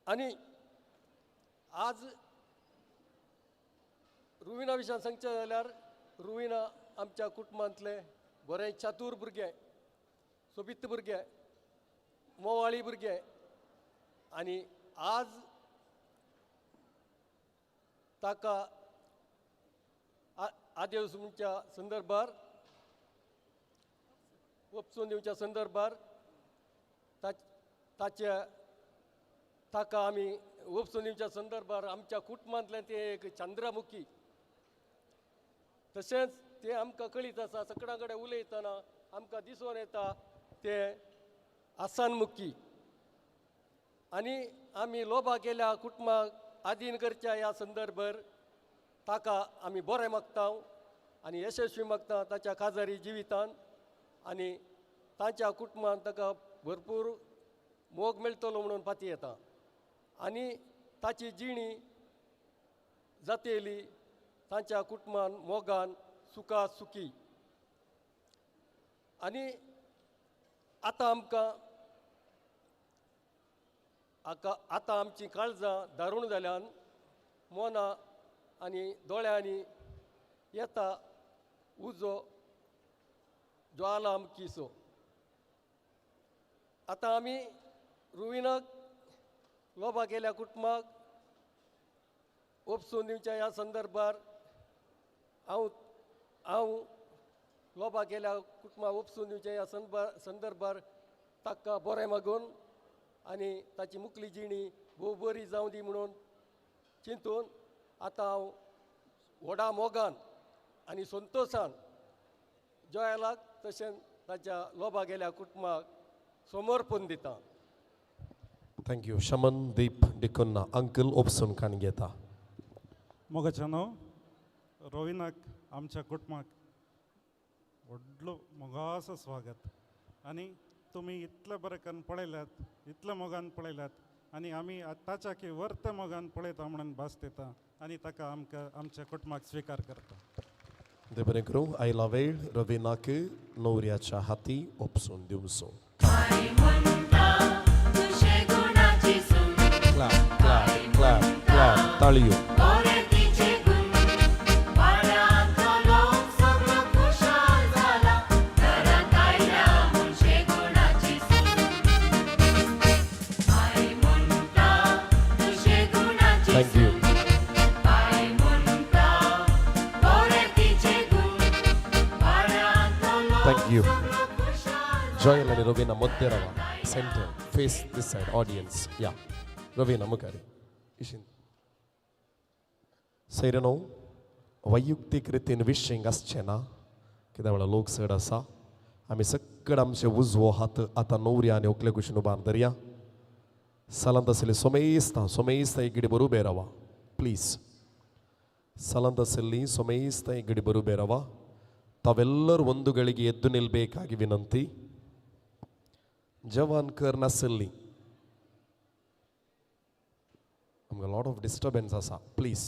आनी आज रुविना विशयान सांगचें जाल्यार रुविना आमच्या कुटुंबांतलें बरें चातूर भुरगें, सोबीत भुरगें, मोवाळी भुरगें आनी आज ताका आदेस म्हणच्या संदर्भार वपसून दिवच्या संदर्भार ताच्या ताका आमी वपसून दिवच्या संदर्भार आमच्या कुटुंबांतलें तें एक चंद्रमुखी तशेंच तें आमकां कळीत आसा सगळ्यां कडेन उलयतना आमकां दिसून येता तें आसानमुखी. आनी आमी लोबा केल्या कुटुंबाक आदीन करच्या ह्या संदर्भार ताका आमी बरें मागता आनी यशस्वी मागता ताच्या काजारी जिवितान आनी तांच्या कुटुंबान ताका भरपूर मोग मेळटलो म्हणून पाती येता आनी ताची जिणी जातेली तांच्या कुटुंबान मोगान सुखा सुखी. आनी आतां आमकां आतां आमचीं काळजां दारूण जाल्यान मोनां आनी दोळ्यांनी येता उजो ज्वालामुखीचो. आतां आमी रुविनाक लोबा गेल्या कुटुंबाक ओपसून दिवच्या ह्या संदर्भार हांव हांव लोबा गेल्या कुटुंबाक ओपसून दिवच्या ह्या संदर्भार ताका बरें मागून आनी ताची मुकली जिणी भोव बरी जावं दी म्हणून चिंतून आतां हांव व्हडा मोगान आनी संतोशान जॉयलाक तशेंच ताच्या लोबा गेल्या कुटुंबाक समर्पण दिता. Thank you. शमन दीप डिकोन्ना अंकल ओपसून काण घेता. मोगाच्यानो, रोविनाक आमच्या कुटुंबाक व्हडलो मोगाचो स्वागत. आनी तुमी इतले बरें करून पळयल्यात, इतले मोगान पळयल्यात आनी आमी ताच्या की वर्त मोगान पळयता म्हणून भास दिता आनी ताका आमकां आमच्या कुटुंबाक स्विकार करता. देव बरें करूं. आयला वेळ रविनाक नवऱ्याच्या हाती ओपसून दिवचो. क्लॅप क्लॅप क्लॅप क्लॅप ताळयो. Thank you. Thank you. Joel and Rovina Modderava, center, face this side, audience. Yeah. Rovina Mukari. Ishin. सैरनो वैಯಕ್ತಿक रितीन विशिंग आसचें ना, कित्याक म्हळ्यार लोक चड आसा. आमी सगळे आमचे उजवो हात आतां नवऱ्या आनी व्हंकले कुशीन उबार धरया. सालांत आशिल्ली सोमेस्तां सोमेस्तां एक घडी उबे रावा प्लीज. ಸಾಲಂತ ಸೆಲ್ಲಿ ಸೊಮೇಸ್ತ ಈ ಗಡಿ ಬರುಬೇರವ ತಾವೆಲ್ಲರೂ ಒಂದು ಗಳಿಗೆ ಎದ್ದು ನಿಲ್ಲಬೇಕಾಗಿ ವಿನಂತಿ. ಜವಾನ್ ಕರ್ನ ಸೆಲ್ಲಿ ನಮ್ಗೆ ಲಾಟ್ ಆಫ್ ಡಿಸ್ಟರ್ಬೆನ್ಸ್ ಆಸ ಪ್ಲೀಸ್.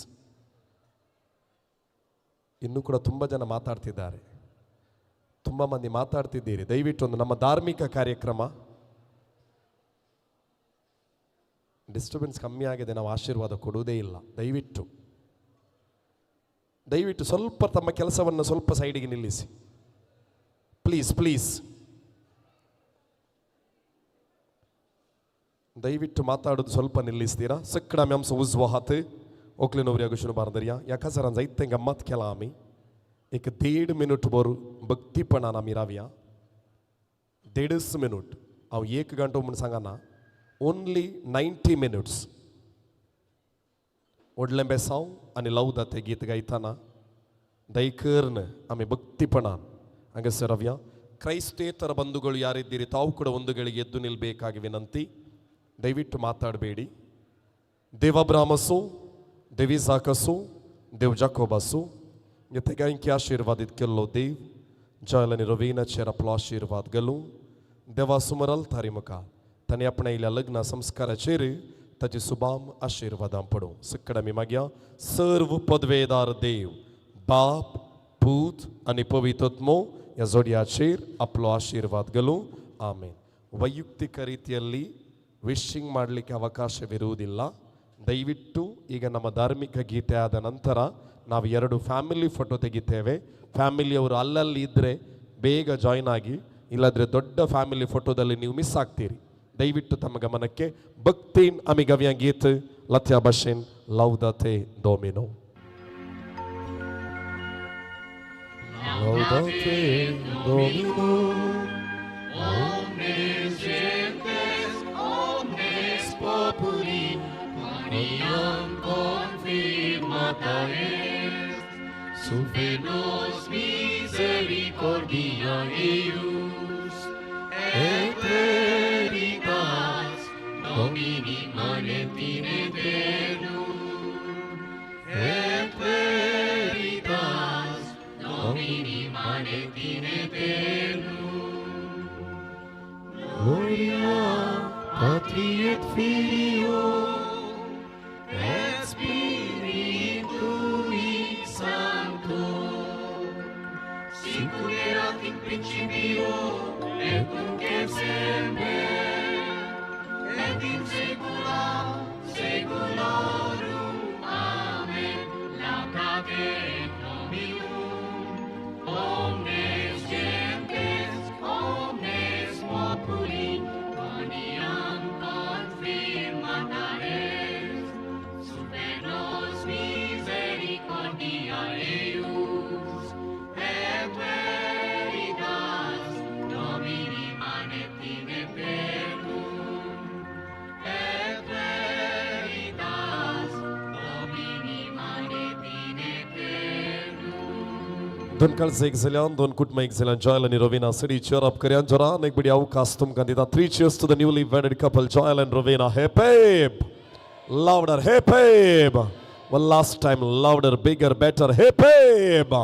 ಇನ್ನೂ ಕೂಡ ತುಂಬ ಜನ ಮಾತಾಡ್ತಿದ್ದಾರೆ, ತುಂಬ ಮಂದಿ ಮಾತಾಡ್ತಿದ್ದೀರಿ. ದಯವಿಟ್ಟು ಒಂದು ನಮ್ಮ ಧಾರ್ಮಿಕ ಕಾರ್ಯಕ್ರಮ ಡಿಸ್ಟರ್ಬೆನ್ಸ್ ಕಮ್ಮಿ ಆಗಿದೆ, ನಾವು ಆಶೀರ್ವಾದ ಕೊಡುವುದೇ ಇಲ್ಲ. ದಯವಿಟ್ಟು ದಯವಿಟ್ಟು ಸ್ವಲ್ಪ ತಮ್ಮ ಕೆಲಸವನ್ನು ಸ್ವಲ್ಪ ಸೈಡಿಗೆ ನಿಲ್ಲಿಸಿ ಪ್ಲೀಸ್ ಪ್ಲೀಸ್. ದಯವಿಟ್ಟು ಮಾತಾಡೋದು ಸ್ವಲ್ಪ ನಿಲ್ಲಿಸ್ತೀರಾ? ಸಕ್ಕಡ ಮ್ಯಾಂಸ ಉಜ್ವ ಹಾತ್ ओकले नवऱ्या बारदरिया ह्या काजारान जायतें गम्मत केलां आमी. एक 1.5 मिनट भर भक्तीपणान आमी रावया. 1.5 मिनट, हांव 1 घंटो म्हूण सांगना, ओन्ली 90 मिनट्स. व्हडलें बेसांव आनी लवदा तें गीत गायतना ದಯಕರ್ನ ಆಮೆ ಭಕ್ತಿಪಣಾನ್ ಹಾಗೆ ರವ್ಯ. ಕ್ರೈಸ್ತೇತರ ಬಂಧುಗಳು ಯಾರಿದ್ದೀರಿ ತಾವು ಕೂಡ ಒಂದು ಗಳಿಗೆ ಎದ್ದು ನಿಲ್ಲಬೇಕಾಗಿ ವಿನಂತಿ. ದಯವಿಟ್ಟು ಮಾತಾಡಬೇಡಿ. ದೇವಬ್ರಾಮಸು ದೇವಿಸಾಕಸು ದೇವ್ ಜಾಕೋಬಸು ಜೊತೆಗೆ ಆಶೀರ್ವಾದಿತ ಕೆಲೋ ದೇವ್ ಜಯಲನಿ ರವೀನ ಚೇರಪ್ಲ ಆಶೀರ್ವಾದ ಗಲು ದೇವಾ ಸುಮರಲ್ ತಾರಿಮುಖ ತನೆ आपणायल्या लग्न संस्काराचेर ताचे सुबाम आशीर्वादां पडूं. सकडामी मागया सर्व पदवेदार देव बाप पूत आनी पवित्रत्मो ह्या जोडयाचेर आपलो आशीर्वाद घालूं. आमेन. ವೈಯಕ್ತಿಕ ರೀತಿಯಲ್ಲಿ ವಿಶಿಂಗ್ ಮಾಡಲಿಕ್ಕೆ ಅವಕಾಶವಿರುವುದಿಲ್ಲ. ದಯವಿಟ್ಟು ಈಗ ನಮ್ಮ ಧಾರ್ಮಿಕ ಗೀತೆ ಆದ ನಂತರ ನಾವು 2 ಫ್ಯಾಮಿಲಿ ಫೋಟೋ ತೆಗಿತೇವೆ. ಫ್ಯಾಮಿಲಿಯವರು ಅಲ್ಲಲ್ಲಿ ಇದ್ದರೆ ಬೇಗ ಜಾಯ್ನ್ ಆಗಿ, ಇಲ್ಲಾದರೆ ದೊಡ್ಡ ಫ್ಯಾಮಿಲಿ ಫೋಟೋದಲ್ಲಿ ನೀವು ಮಿಸ್ ಆಗ್ತೀರಿ. ದಯವಿಟ್ಟು ತಮ್ಮ ಗಮನಕ್ಕೆ. ಭಕ್ತಿನ್ ಅಮಿಗವ್ಯ ಗೀತ್ ಲತ್ಯಾ ಬಶಿನ್ ಲೌದತೆ ದೋಮಿನೋ. Laudate Domino, omnes gentes, omnes populi, quoniam confirmata est, suffe nos misericordia eius, et veritas Domini manet in aeternum, et veritas Domini manet in aeternum. Gloria Patri et Filio et Spiritui Sancto, sic ut erat in principio et nunc et semper et in saecula saeculorum. Amen. Laudate Dominum. दोन काळज एक जाल्यान, दोन कुटुंब एक जाल्यान. जॉयल आनी रोविना सडी chair up करया. जोरान एक बडी अवकाश तुमकां दिता. Three cheers to the newly wedded couple Joel and Rowena. Hip hip, louder, hip hip. One last time, louder, bigger, better, hip hip.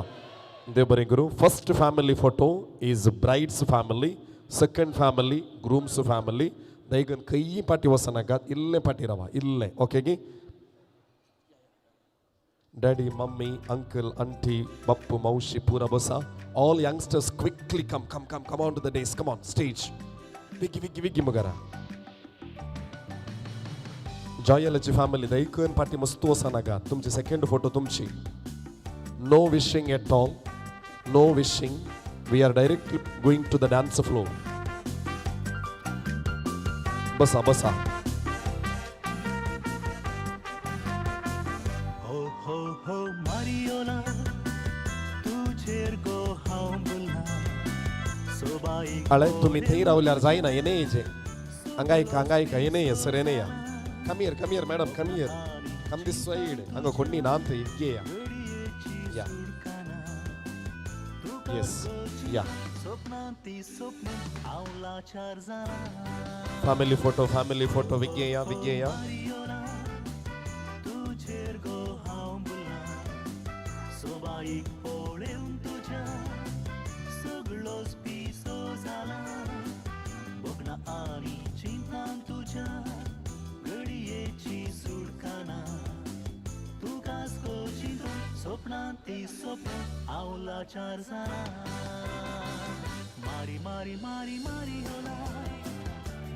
देव बरें करूं. First family photo is bride's family, second family groom's family. ದಯಗನ್ ಕೈ ಪಾಟಿ ವಸನಾಗ ಇಲ್ಲೇ ಪಾಟಿ ರವ ಇಲ್ಲೇ okay ಗಿ. Daddy, mummy, uncle, ಅಂಟಿ, ಬಪ್ಪು, ಮೌಶಿ ಪೂರ ಬಸ. All youngsters quickly come come come come on to the dais, come on stage. Wiggy Wiggy Wiggy ಮಗರ. ಜಾಯಲಜಿ family ದಯಕನ್ ಪಾಟಿ ಮಸ್ತು ವಸನಾಗ. ತುಮची ಸೆಕೆಂಡ್ ಫೋಟೋ ತುಮची. No wishing at all, no wishing. We are directly going to the dance floor. ಬಸ ಬಸ. हो हो हो मारियोला तुझेर गो हांव बुल्ला सोबाई. अळे तुम्ही थंय रावल्यार जायना. येणे येचे हांगा ऐका, हांगा ऐका. येणे ये सर, येणे या. Come here, come here madam, come here, come this side. हांगा कोणी ना थंय. ये या, या, येस या. स्वप्नांती स्वप्न हांव लाचार जाला. Family photo, family photo. विज्ञ या, विज्ञ या. तुझेर गो हांव बुल्ला सोबाईक पळेवन तुज्या सगळोच पिसो जाला. भोगना आनी चिंतान तुज्या घडयेची सुटकाना. तुकाच गो चिंतून स्वप्नांती स्वप्न हांव लाचार जाला. मारी मारी मारी मारी होला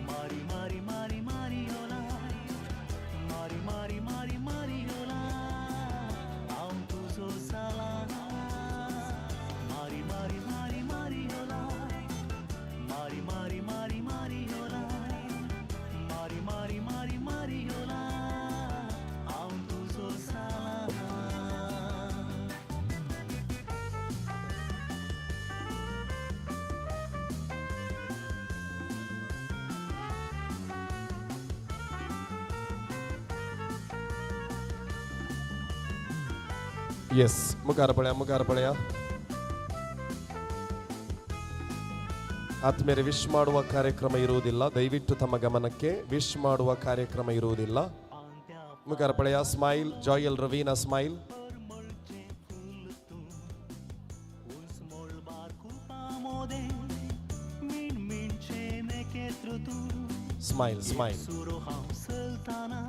मारी मारी मारी मारी होला मारी मारी मारी मारी होला हांव तुजो जाला. मारी मारी मारी मारी होला मारी मारी मारी मारी होला मारी मारी मारी मारी होला हांव तुजो जाला. येस, मुखार पळया, मुखार पळया. ಆತ್ಮೀಯರೇ, ವಿಶ್ ಮಾಡುವ ಕಾರ್ಯಕ್ರಮ ಇರುವುದಿಲ್ಲ. ದಯವಿಟ್ಟು ತಮ್ಮ ಗಮನಕ್ಕೆ, ವಿಶ್ ಮಾಡುವ ಕಾರ್ಯಕ್ರಮ ಇರುವುದಿಲ್ಲ. ಮುಖಾರ ಪಳೆಯ. Smile Joel, Raveena smile. Smile, smile. सुरो हांव चलताना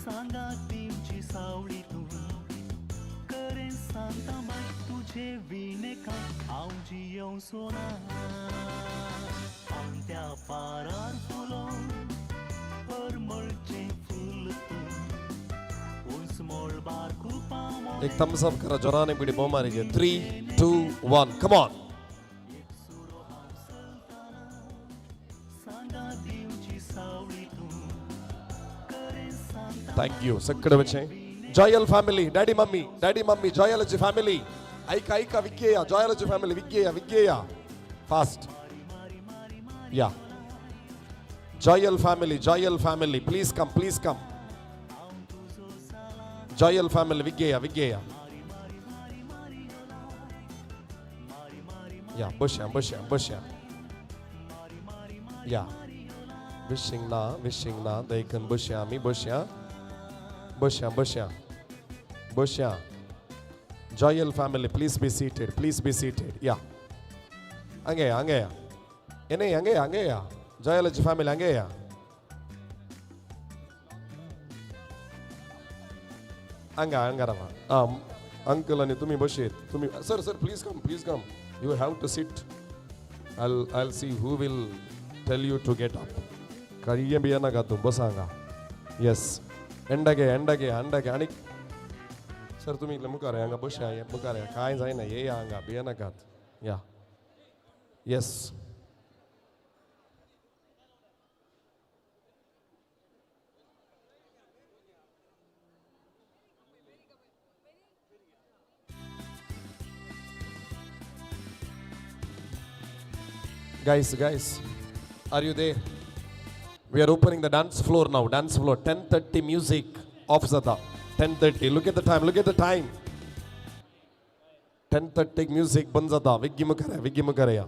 सांगात दिवची सावळी तूं करेन सांगता बाय तुझे विणे काय हांव जियोवचो ना. त्या पारार फुलो परमळचें फूल तूं उंच मळबार कुपां. एक थम्स अप करा जोराने, बिडी बोम मारीजे. 3 2 1, कम ऑन. सांगात दिवची सावळी तूं करेन सांगता. Thank you. सगळे बचे Joel family, daddy mummy, daddy mummy, ಜಾಯಲಜಿ family ಐಕ ಐಕ ವಿಜ್ಞೇಯ. ಜಾಯಲಜಿ ಫ್ಯಾಮಿಲಿ ವಿಜ್ಞೇಯ, ವಿಜ್ಞೇಯ fast. Yeah, Joel family, Joel family, please come, please come. Joel family ವಿಜ್ಞೇಯ, ವಿಜ್ಞೇಯ. ಯಾ, ಬಶ್ಯ ಬಶ್ಯ ಬಶ್ಯ. ಯಾ, ವಿಶಿಂಗ್ ನಾ, ವಿಶಿಂಗ್ ನಾ. ದೈಕನ್ ಬಶ್ಯ ಆಮಿ ಬಶ್ಯ ಬಶ್ಯ ಬಶ್ಯ ಬಶ್ಯ. Joel family, please be seated, please be seated. Yeah, ಹಂಗೆ ಹಂಗೆ ಏನೇ ಹಂಗೆ ಹಂಗೆಯ. ಜಾಯಲಜಿ ಫ್ಯಾಮಿಲಿ ಹಂಗೆಯ. ಹಂಗ ಹಂಗಾರವ. ಹಾಂ ಅಂಕಲ್ आणि तुम्ही बशेत तुम्ही. Sir, sir, please come, please come. You have to sit. I'll see who will tell you to get up. ಕೈಗೆ ಬಿಯನಾಗ ಬಸ ಹಂಗ. ಎಸ್, ಎಂಡಗೆ ಎಂಡಗೆ ಅಂಡಗೆ. आणि सर तुम्ही इकडे मुखार हांगा बशा, मुखार काय जायना. ये हांगा भियेनाकात. या, yes. Guys, guys, are you there? We are opening the dance floor now. Dance floor, 10:30 music off Zata. 10:30. Look at the time. Look at the time. 10:30 music बंद जाता. वेगीं मुखार या, वेगीं मुखार या.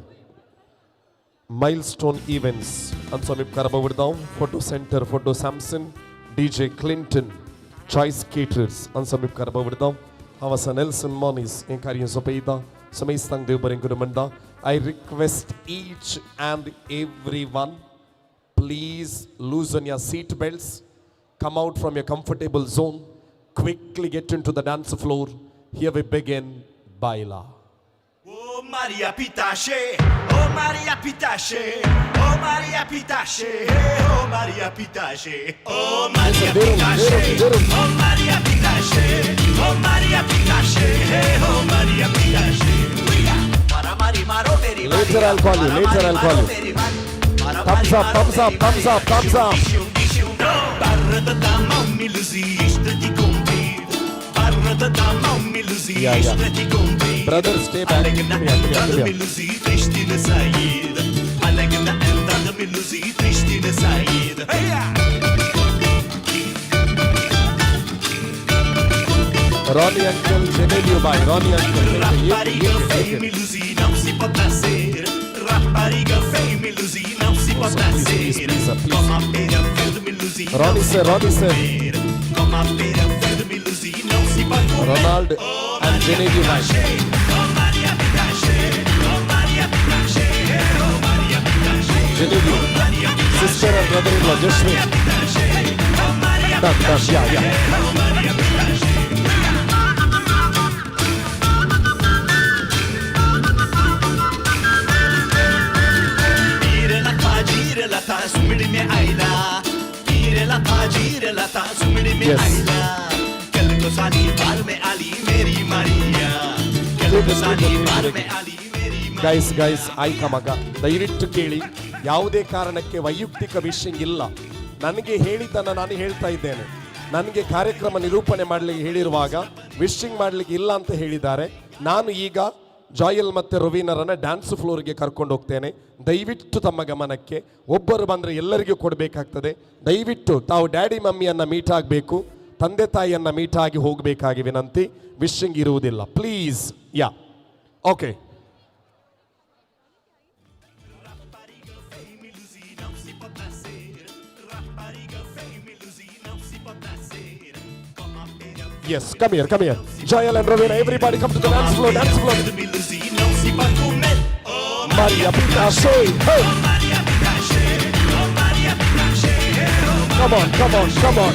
मायल स्टोन इव्हेंट्स हांचो आमी उपकार बावडता. Photo centre, photo Samson, DJ Clinton, Choice Caterers हांचो आमी उपकार बावडता. हांव आसा नेल्सन मॉनीस, हें कार्य सोंपयता. समेस्तांक देव बरें करूं म्हणटा. I request each and every one, please loosen your seat belts, come out from your comfortable zone, quickly get into the dance floor. Here we begin, Baila. Oh Maria Pitache, oh Maria Pitache, oh Maria Pitache, oh Maria Pitache, oh Maria Pitache, oh Maria Pitache, oh Maria Pitache, oh Maria Pitache. Later I'll call you, later I'll call you. Thumbs up, thumbs up, thumbs up, thumbs up. Yeah, yeah. Brother, stay back. Come here, come here, come here. Ronnie uncle, Genevieve bhai, Ronnie uncle. Rapariga feia me ilusi, não se pode nascer. Rapariga feia me ilusi, não se pode nascer. Como a pera verde me ilusi, Ronnie sir, Ronnie sir. Como a pera verde me ilusi, não se pode comer. Ronald and Genevieve bhai. Genevieve, sister and brother-in-law, just wait. Done, done, yeah, yeah. Yes. Guys guys ಆಯ್ಕ ಮಗ, ದಯವಿಟ್ಟು ಕೇಳಿ. ಯಾವುದೇ ಕಾರಣಕ್ಕೆ ವೈಯಕ್ತಿಕ ವಿಷಯ ಇಲ್ಲ. ನನಗೆ ಹೇಳಿದ್ದನ್ನು ನಾನು ಹೇಳ್ತಾ ಇದ್ದೇನೆ. ನನಗೆ ಕಾರ್ಯಕ್ರಮ ನಿರೂಪಣೆ ಮಾಡಲಿಕ್ಕೆ ಹೇಳಿರುವಾಗ ವಿಶಿಂಗ್ ಮಾಡಲಿಕ್ಕೆ ಇಲ್ಲ ಅಂತ ಹೇಳಿದ್ದಾರೆ. ನಾನು ಈಗ ಜಾಯಲ್ ಮತ್ತು ರವೀನರನ್ನು ಡ್ಯಾನ್ಸ್ ಫ್ಲೋರ್ಗೆ ಕರ್ಕೊಂಡು ಹೋಗ್ತೇನೆ. ದಯವಿಟ್ಟು ತಮ್ಮ ಗಮನಕ್ಕೆ, ಒಬ್ಬರು ಬಂದರೆ ಎಲ್ಲರಿಗೂ ಕೊಡಬೇಕಾಗ್ತದೆ. ದಯವಿಟ್ಟು ತಾವು ಡ್ಯಾಡಿ ಮಮ್ಮಿಯನ್ನು ಮೀಟ್ ಆಗಬೇಕು, ತಂದೆ ತಾಯಿಯನ್ನು ಮೀಟ್ ಆಗಿ ಹೋಗಬೇಕಾಗಿ ವಿನಂತಿ. ವಿಶಿಂಗ್ ಇರುವುದಿಲ್ಲ, please. Yeah, okay. Yes, come here, come here. Joel and Ravina, everybody come to the dance floor, dance floor. Maria Pitache, hey! Come on, come on, come on.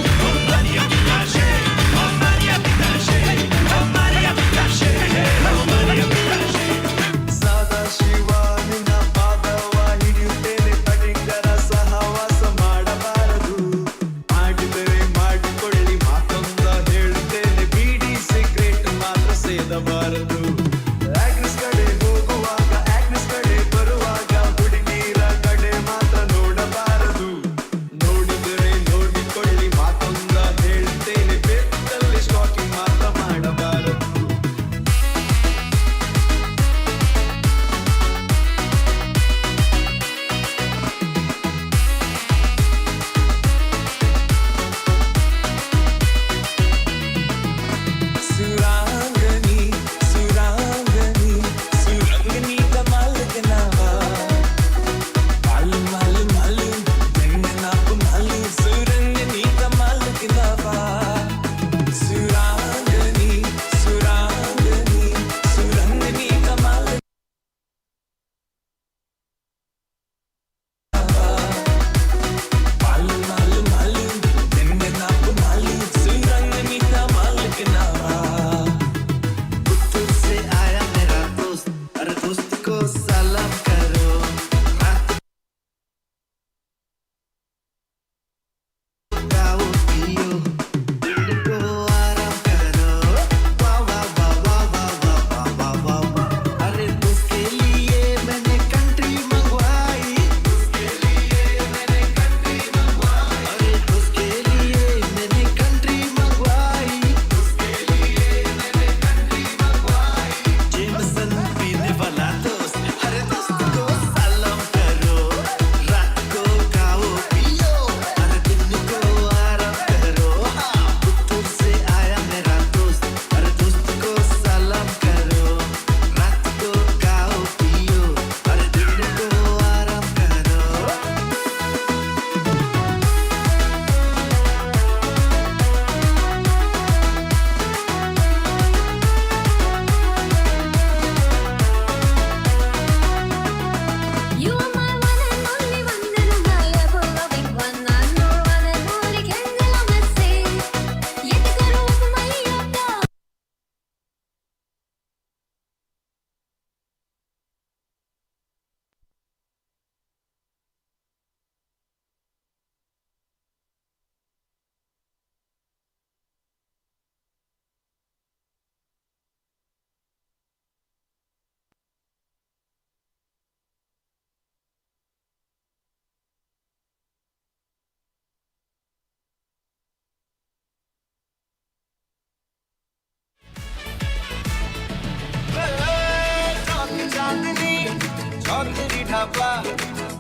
Dhaba,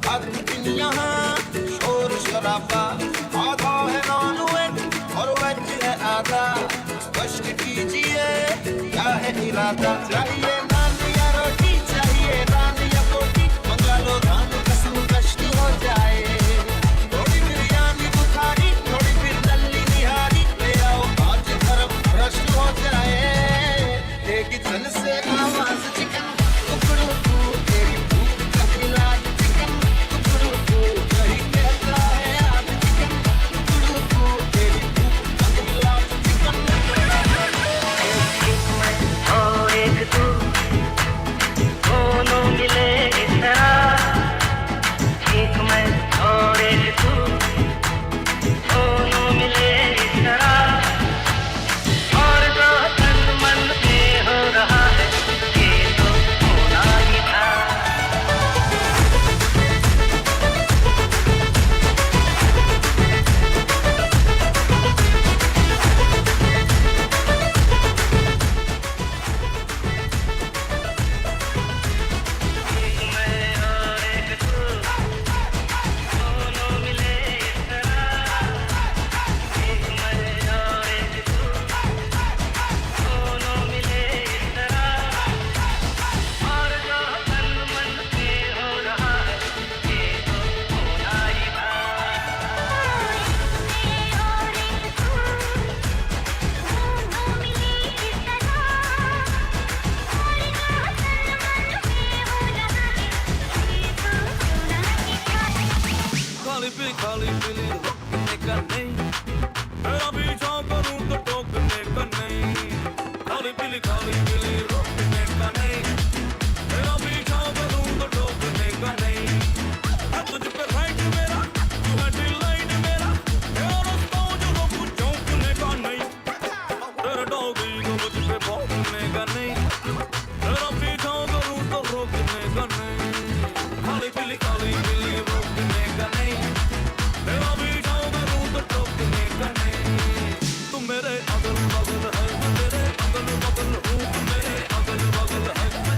हर दिन यहाँ शोर शराबा। आधा है नॉन वेज और veg है आधा, स्पष्ट कीजिए क्या है इरादा। चाहिए नान या रोटी, चाहिए नान या रोटी, मंगा लो राम कसम कष्ट हो जाए। थोड़ी बिरयानी बुखारी, थोड़ी फिर दल्ली निहारी, ले आओ आज धर्म भ्रष्ट हो जाए। एक किचन से आवाज चिकन कुकड़ू कू, तेरी भूख का इलाज चिकन कुकड़ू कू, यही कहता है आज चिकन कुकड़ू कू, तेरी भूख का इलाज चिकन। और एक तू, दोनों मिले इस तरह, एक मैं और एक तू, दोनों मिले इस तरह। और जो तन मन में हो रहा है ये तो होना ही था। एक मैं और एक तू, दोनों मिले इस तरह, एक मैं और एक तू, दोनों मिले इस तरह। और जो तन मन में हो रहा है ये तो होना ही था। खाली पीली रोकने का नहीं, तेरा पीछा करूं तो टोकने का नहीं। खाली पीली रोकने का नहीं, तेरा पीछा करूं तो टोकने का नहीं। मैं तुझ पे राइट मेरा, तू है डिलाइट मेरा, तेरा रास्ता जो रोकूं चौंकने का नहीं। तेरे डॉगी को मुझ पे भौंकने का नहीं, तेरा पीछा करूं तो रोकने का नहीं। खाली पीली रोकने का नहीं, तेरा पीछा करूं तो टोकने का नहीं। तू मेरे अगल बगल है, मैं तेरे अगल बगल हूँ, तू मेरे अगल बगल है, मैं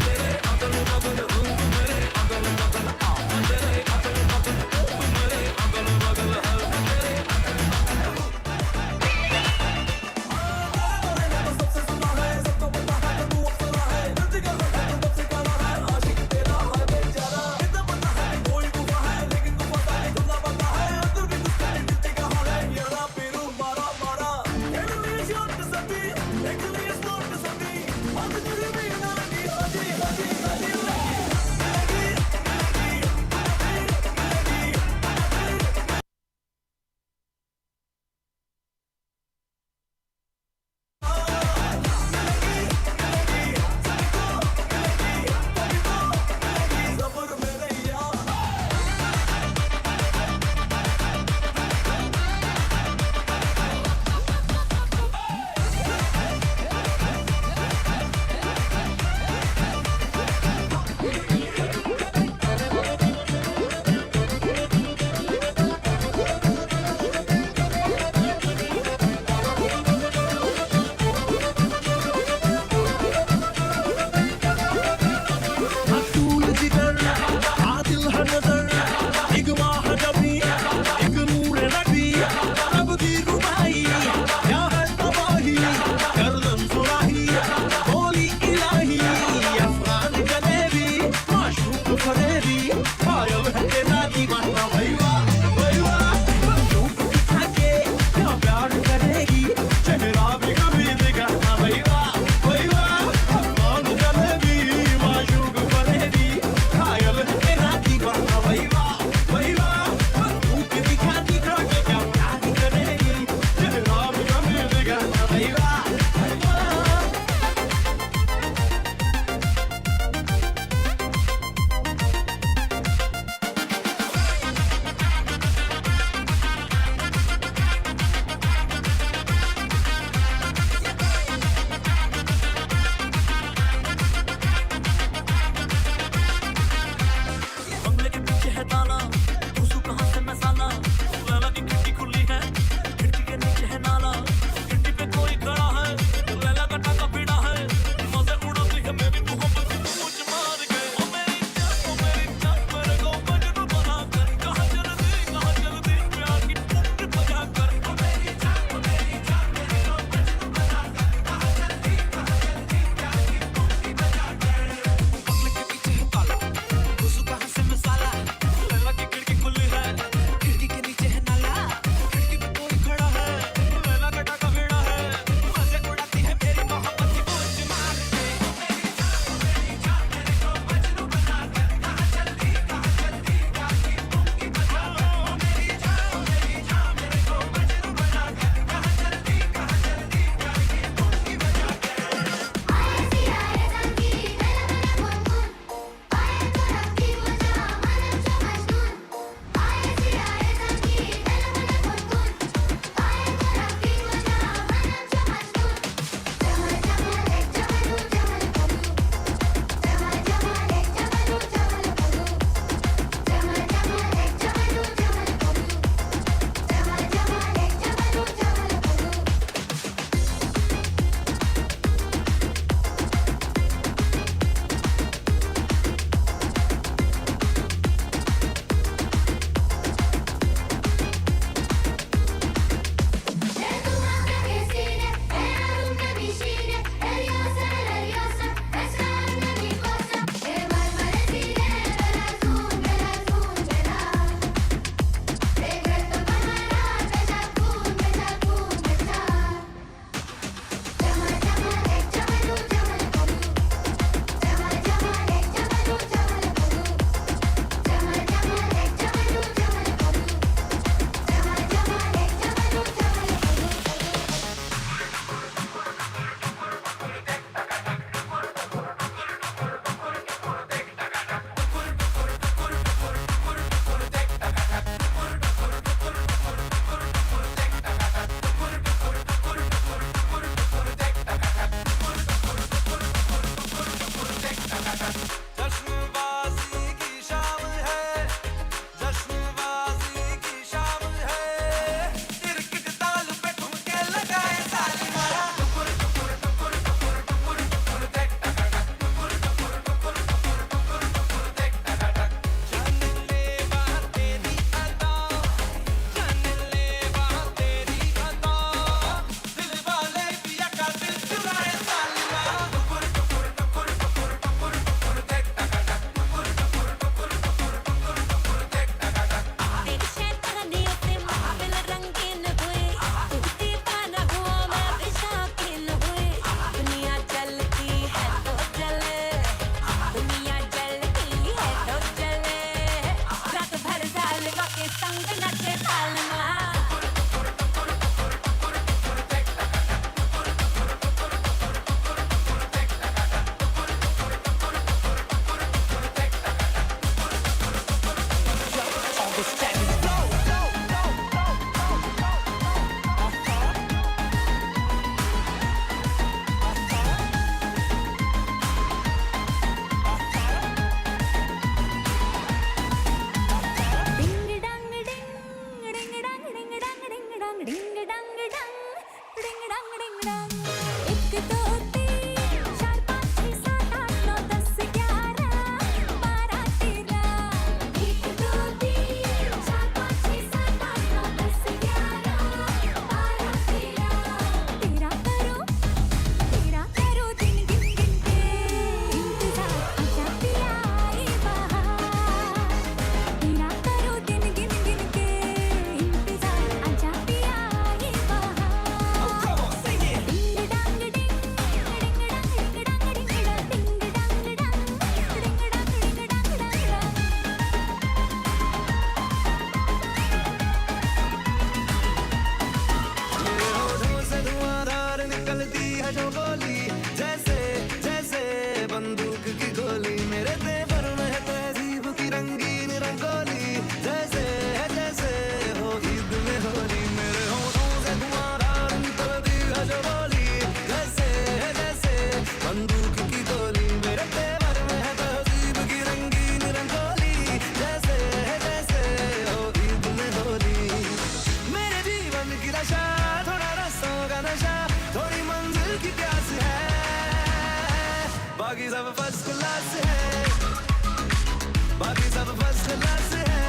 क्लास है,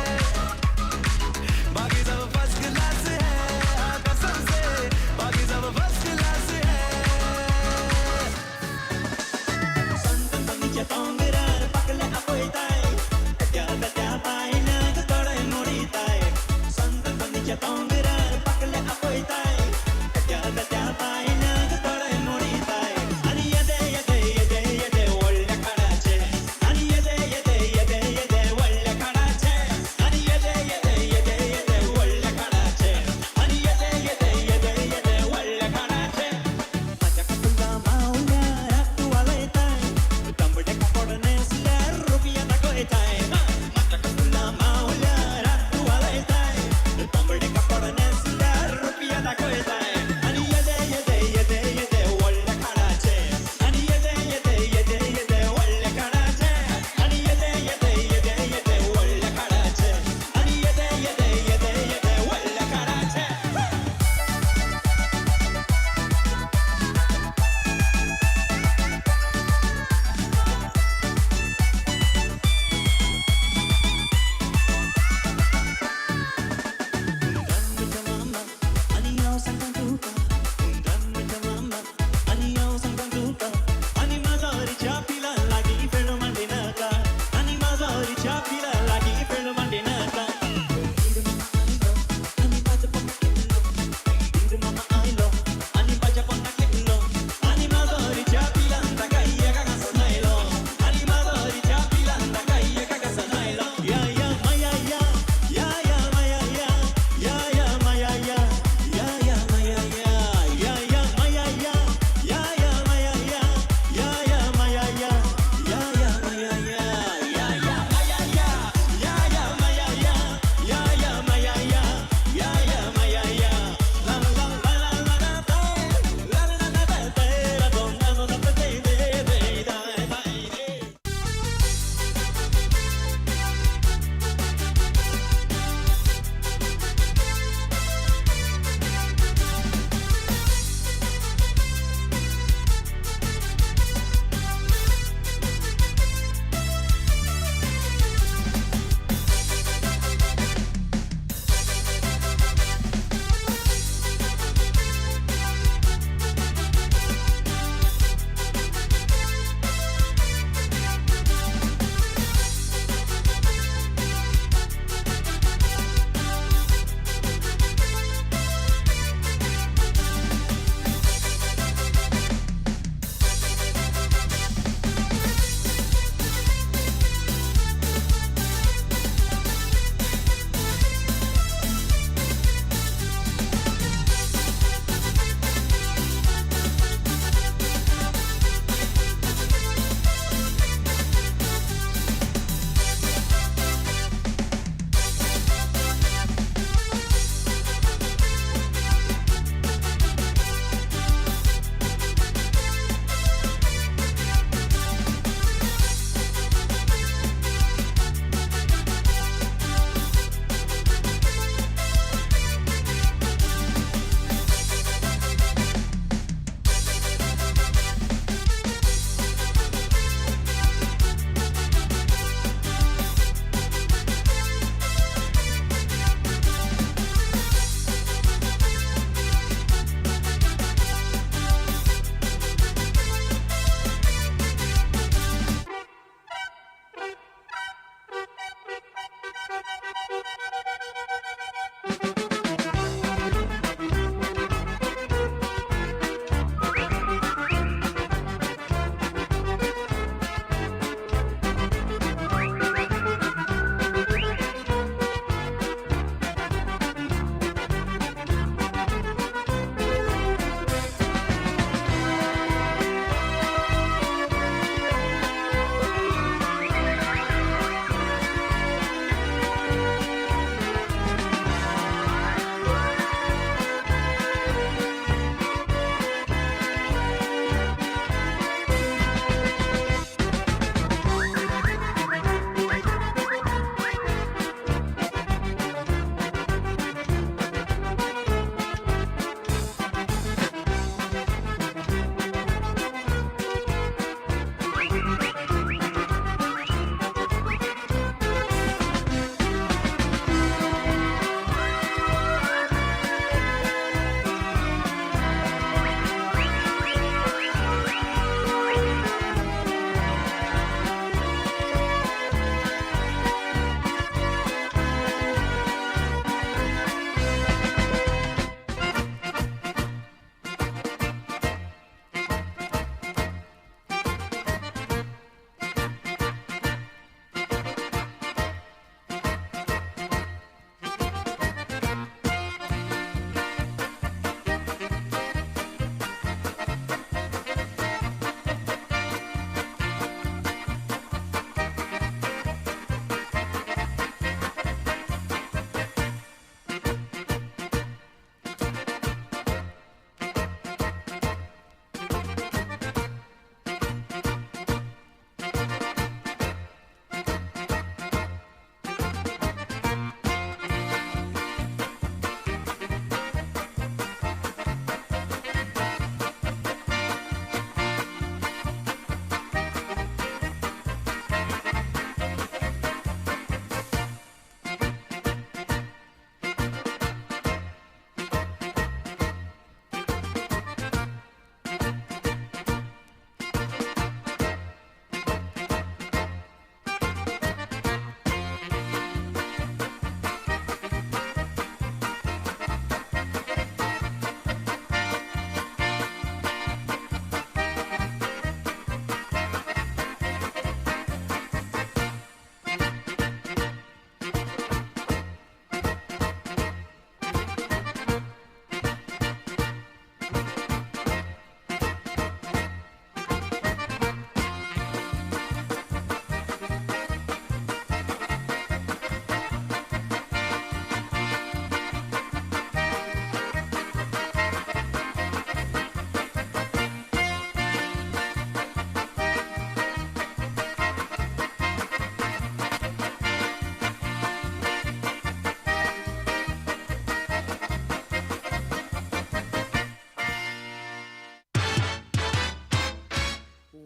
बाकी सब फर्स्ट क्लास है। हाँ, कसम से बाकी सब फर्स्ट क्लास है। संतनीच्या तोंगरार पाकले आपयताय, त्या त्या पायनाक तोळे मोडीताय। संतनीच्या तोंगरार पाकले आपयताय, त्या त्या पायनाक तोळे मोडीताय। आनी येदे येदे येदे येदे व्हडल्या खाणाचे, आनी येदे येदे येदे येदे व्हडल्या खाणाचे।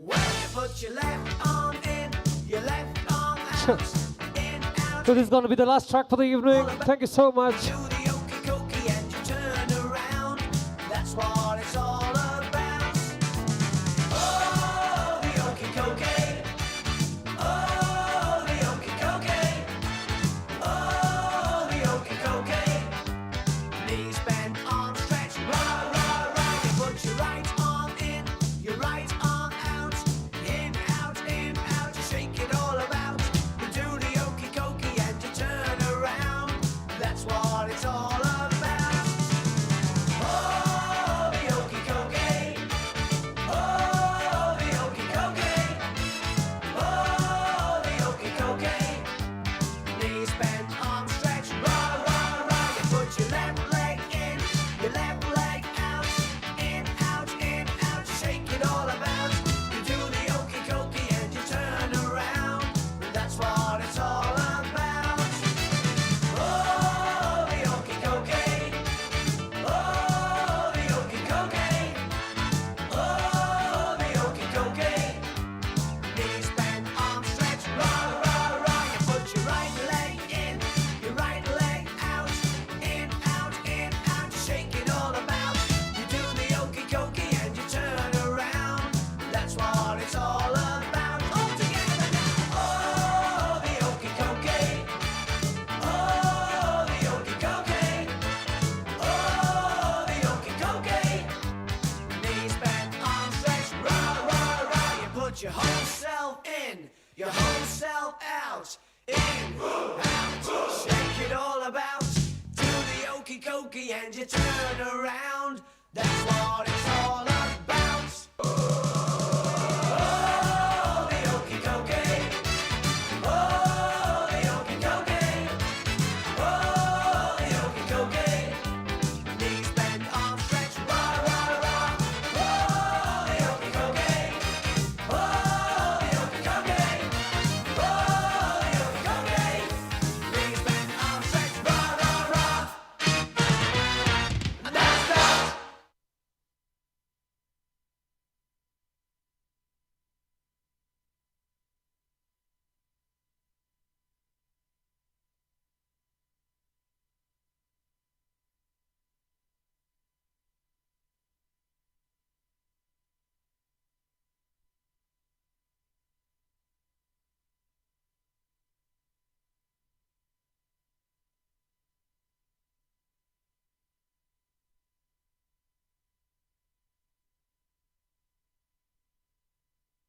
Well, you put your left arm in, your left arm out, in, out. So this is going to be the last track for the evening. Thank you so much. Do the okey dokey and you turn around. That's what it's all about. Oh, the okey dokey. Oh, the okey dokey. Oh, the okey dokey. Knees bent, arms stretched, rah, rah, rah. You put your right arm in, your right arm out. In, out, in, out. You shake it all about. You do the okey dokey and you turn around. That's what it's all about. Oh, the okey dokey. Oh, the okey dokey. Oh, the okey dokey. Knees bent, arms stretched, rah, rah, rah. You put your left leg in, your left leg out. In, out, in, out. You shake it all about. You do the okey dokey and you turn around. That's what it's all about. Oh, the okey dokey. Oh, the okey dokey. Oh, the okey dokey. Knees bent, arms stretched, rah, rah, rah. You put your right leg in, your right leg out. In, out, in, out. You shake it all about. You do the okey dokey and you turn around. That's what it's all about. All together now. Oh, the okey dokey. Oh, the okey dokey. Oh, the okey dokey. Knees bent, arms stretched, rah, rah, rah. You put your whole self in, your whole self out. In, out, shake it all about. Do the okey dokey and you turn around. That's what it's all about.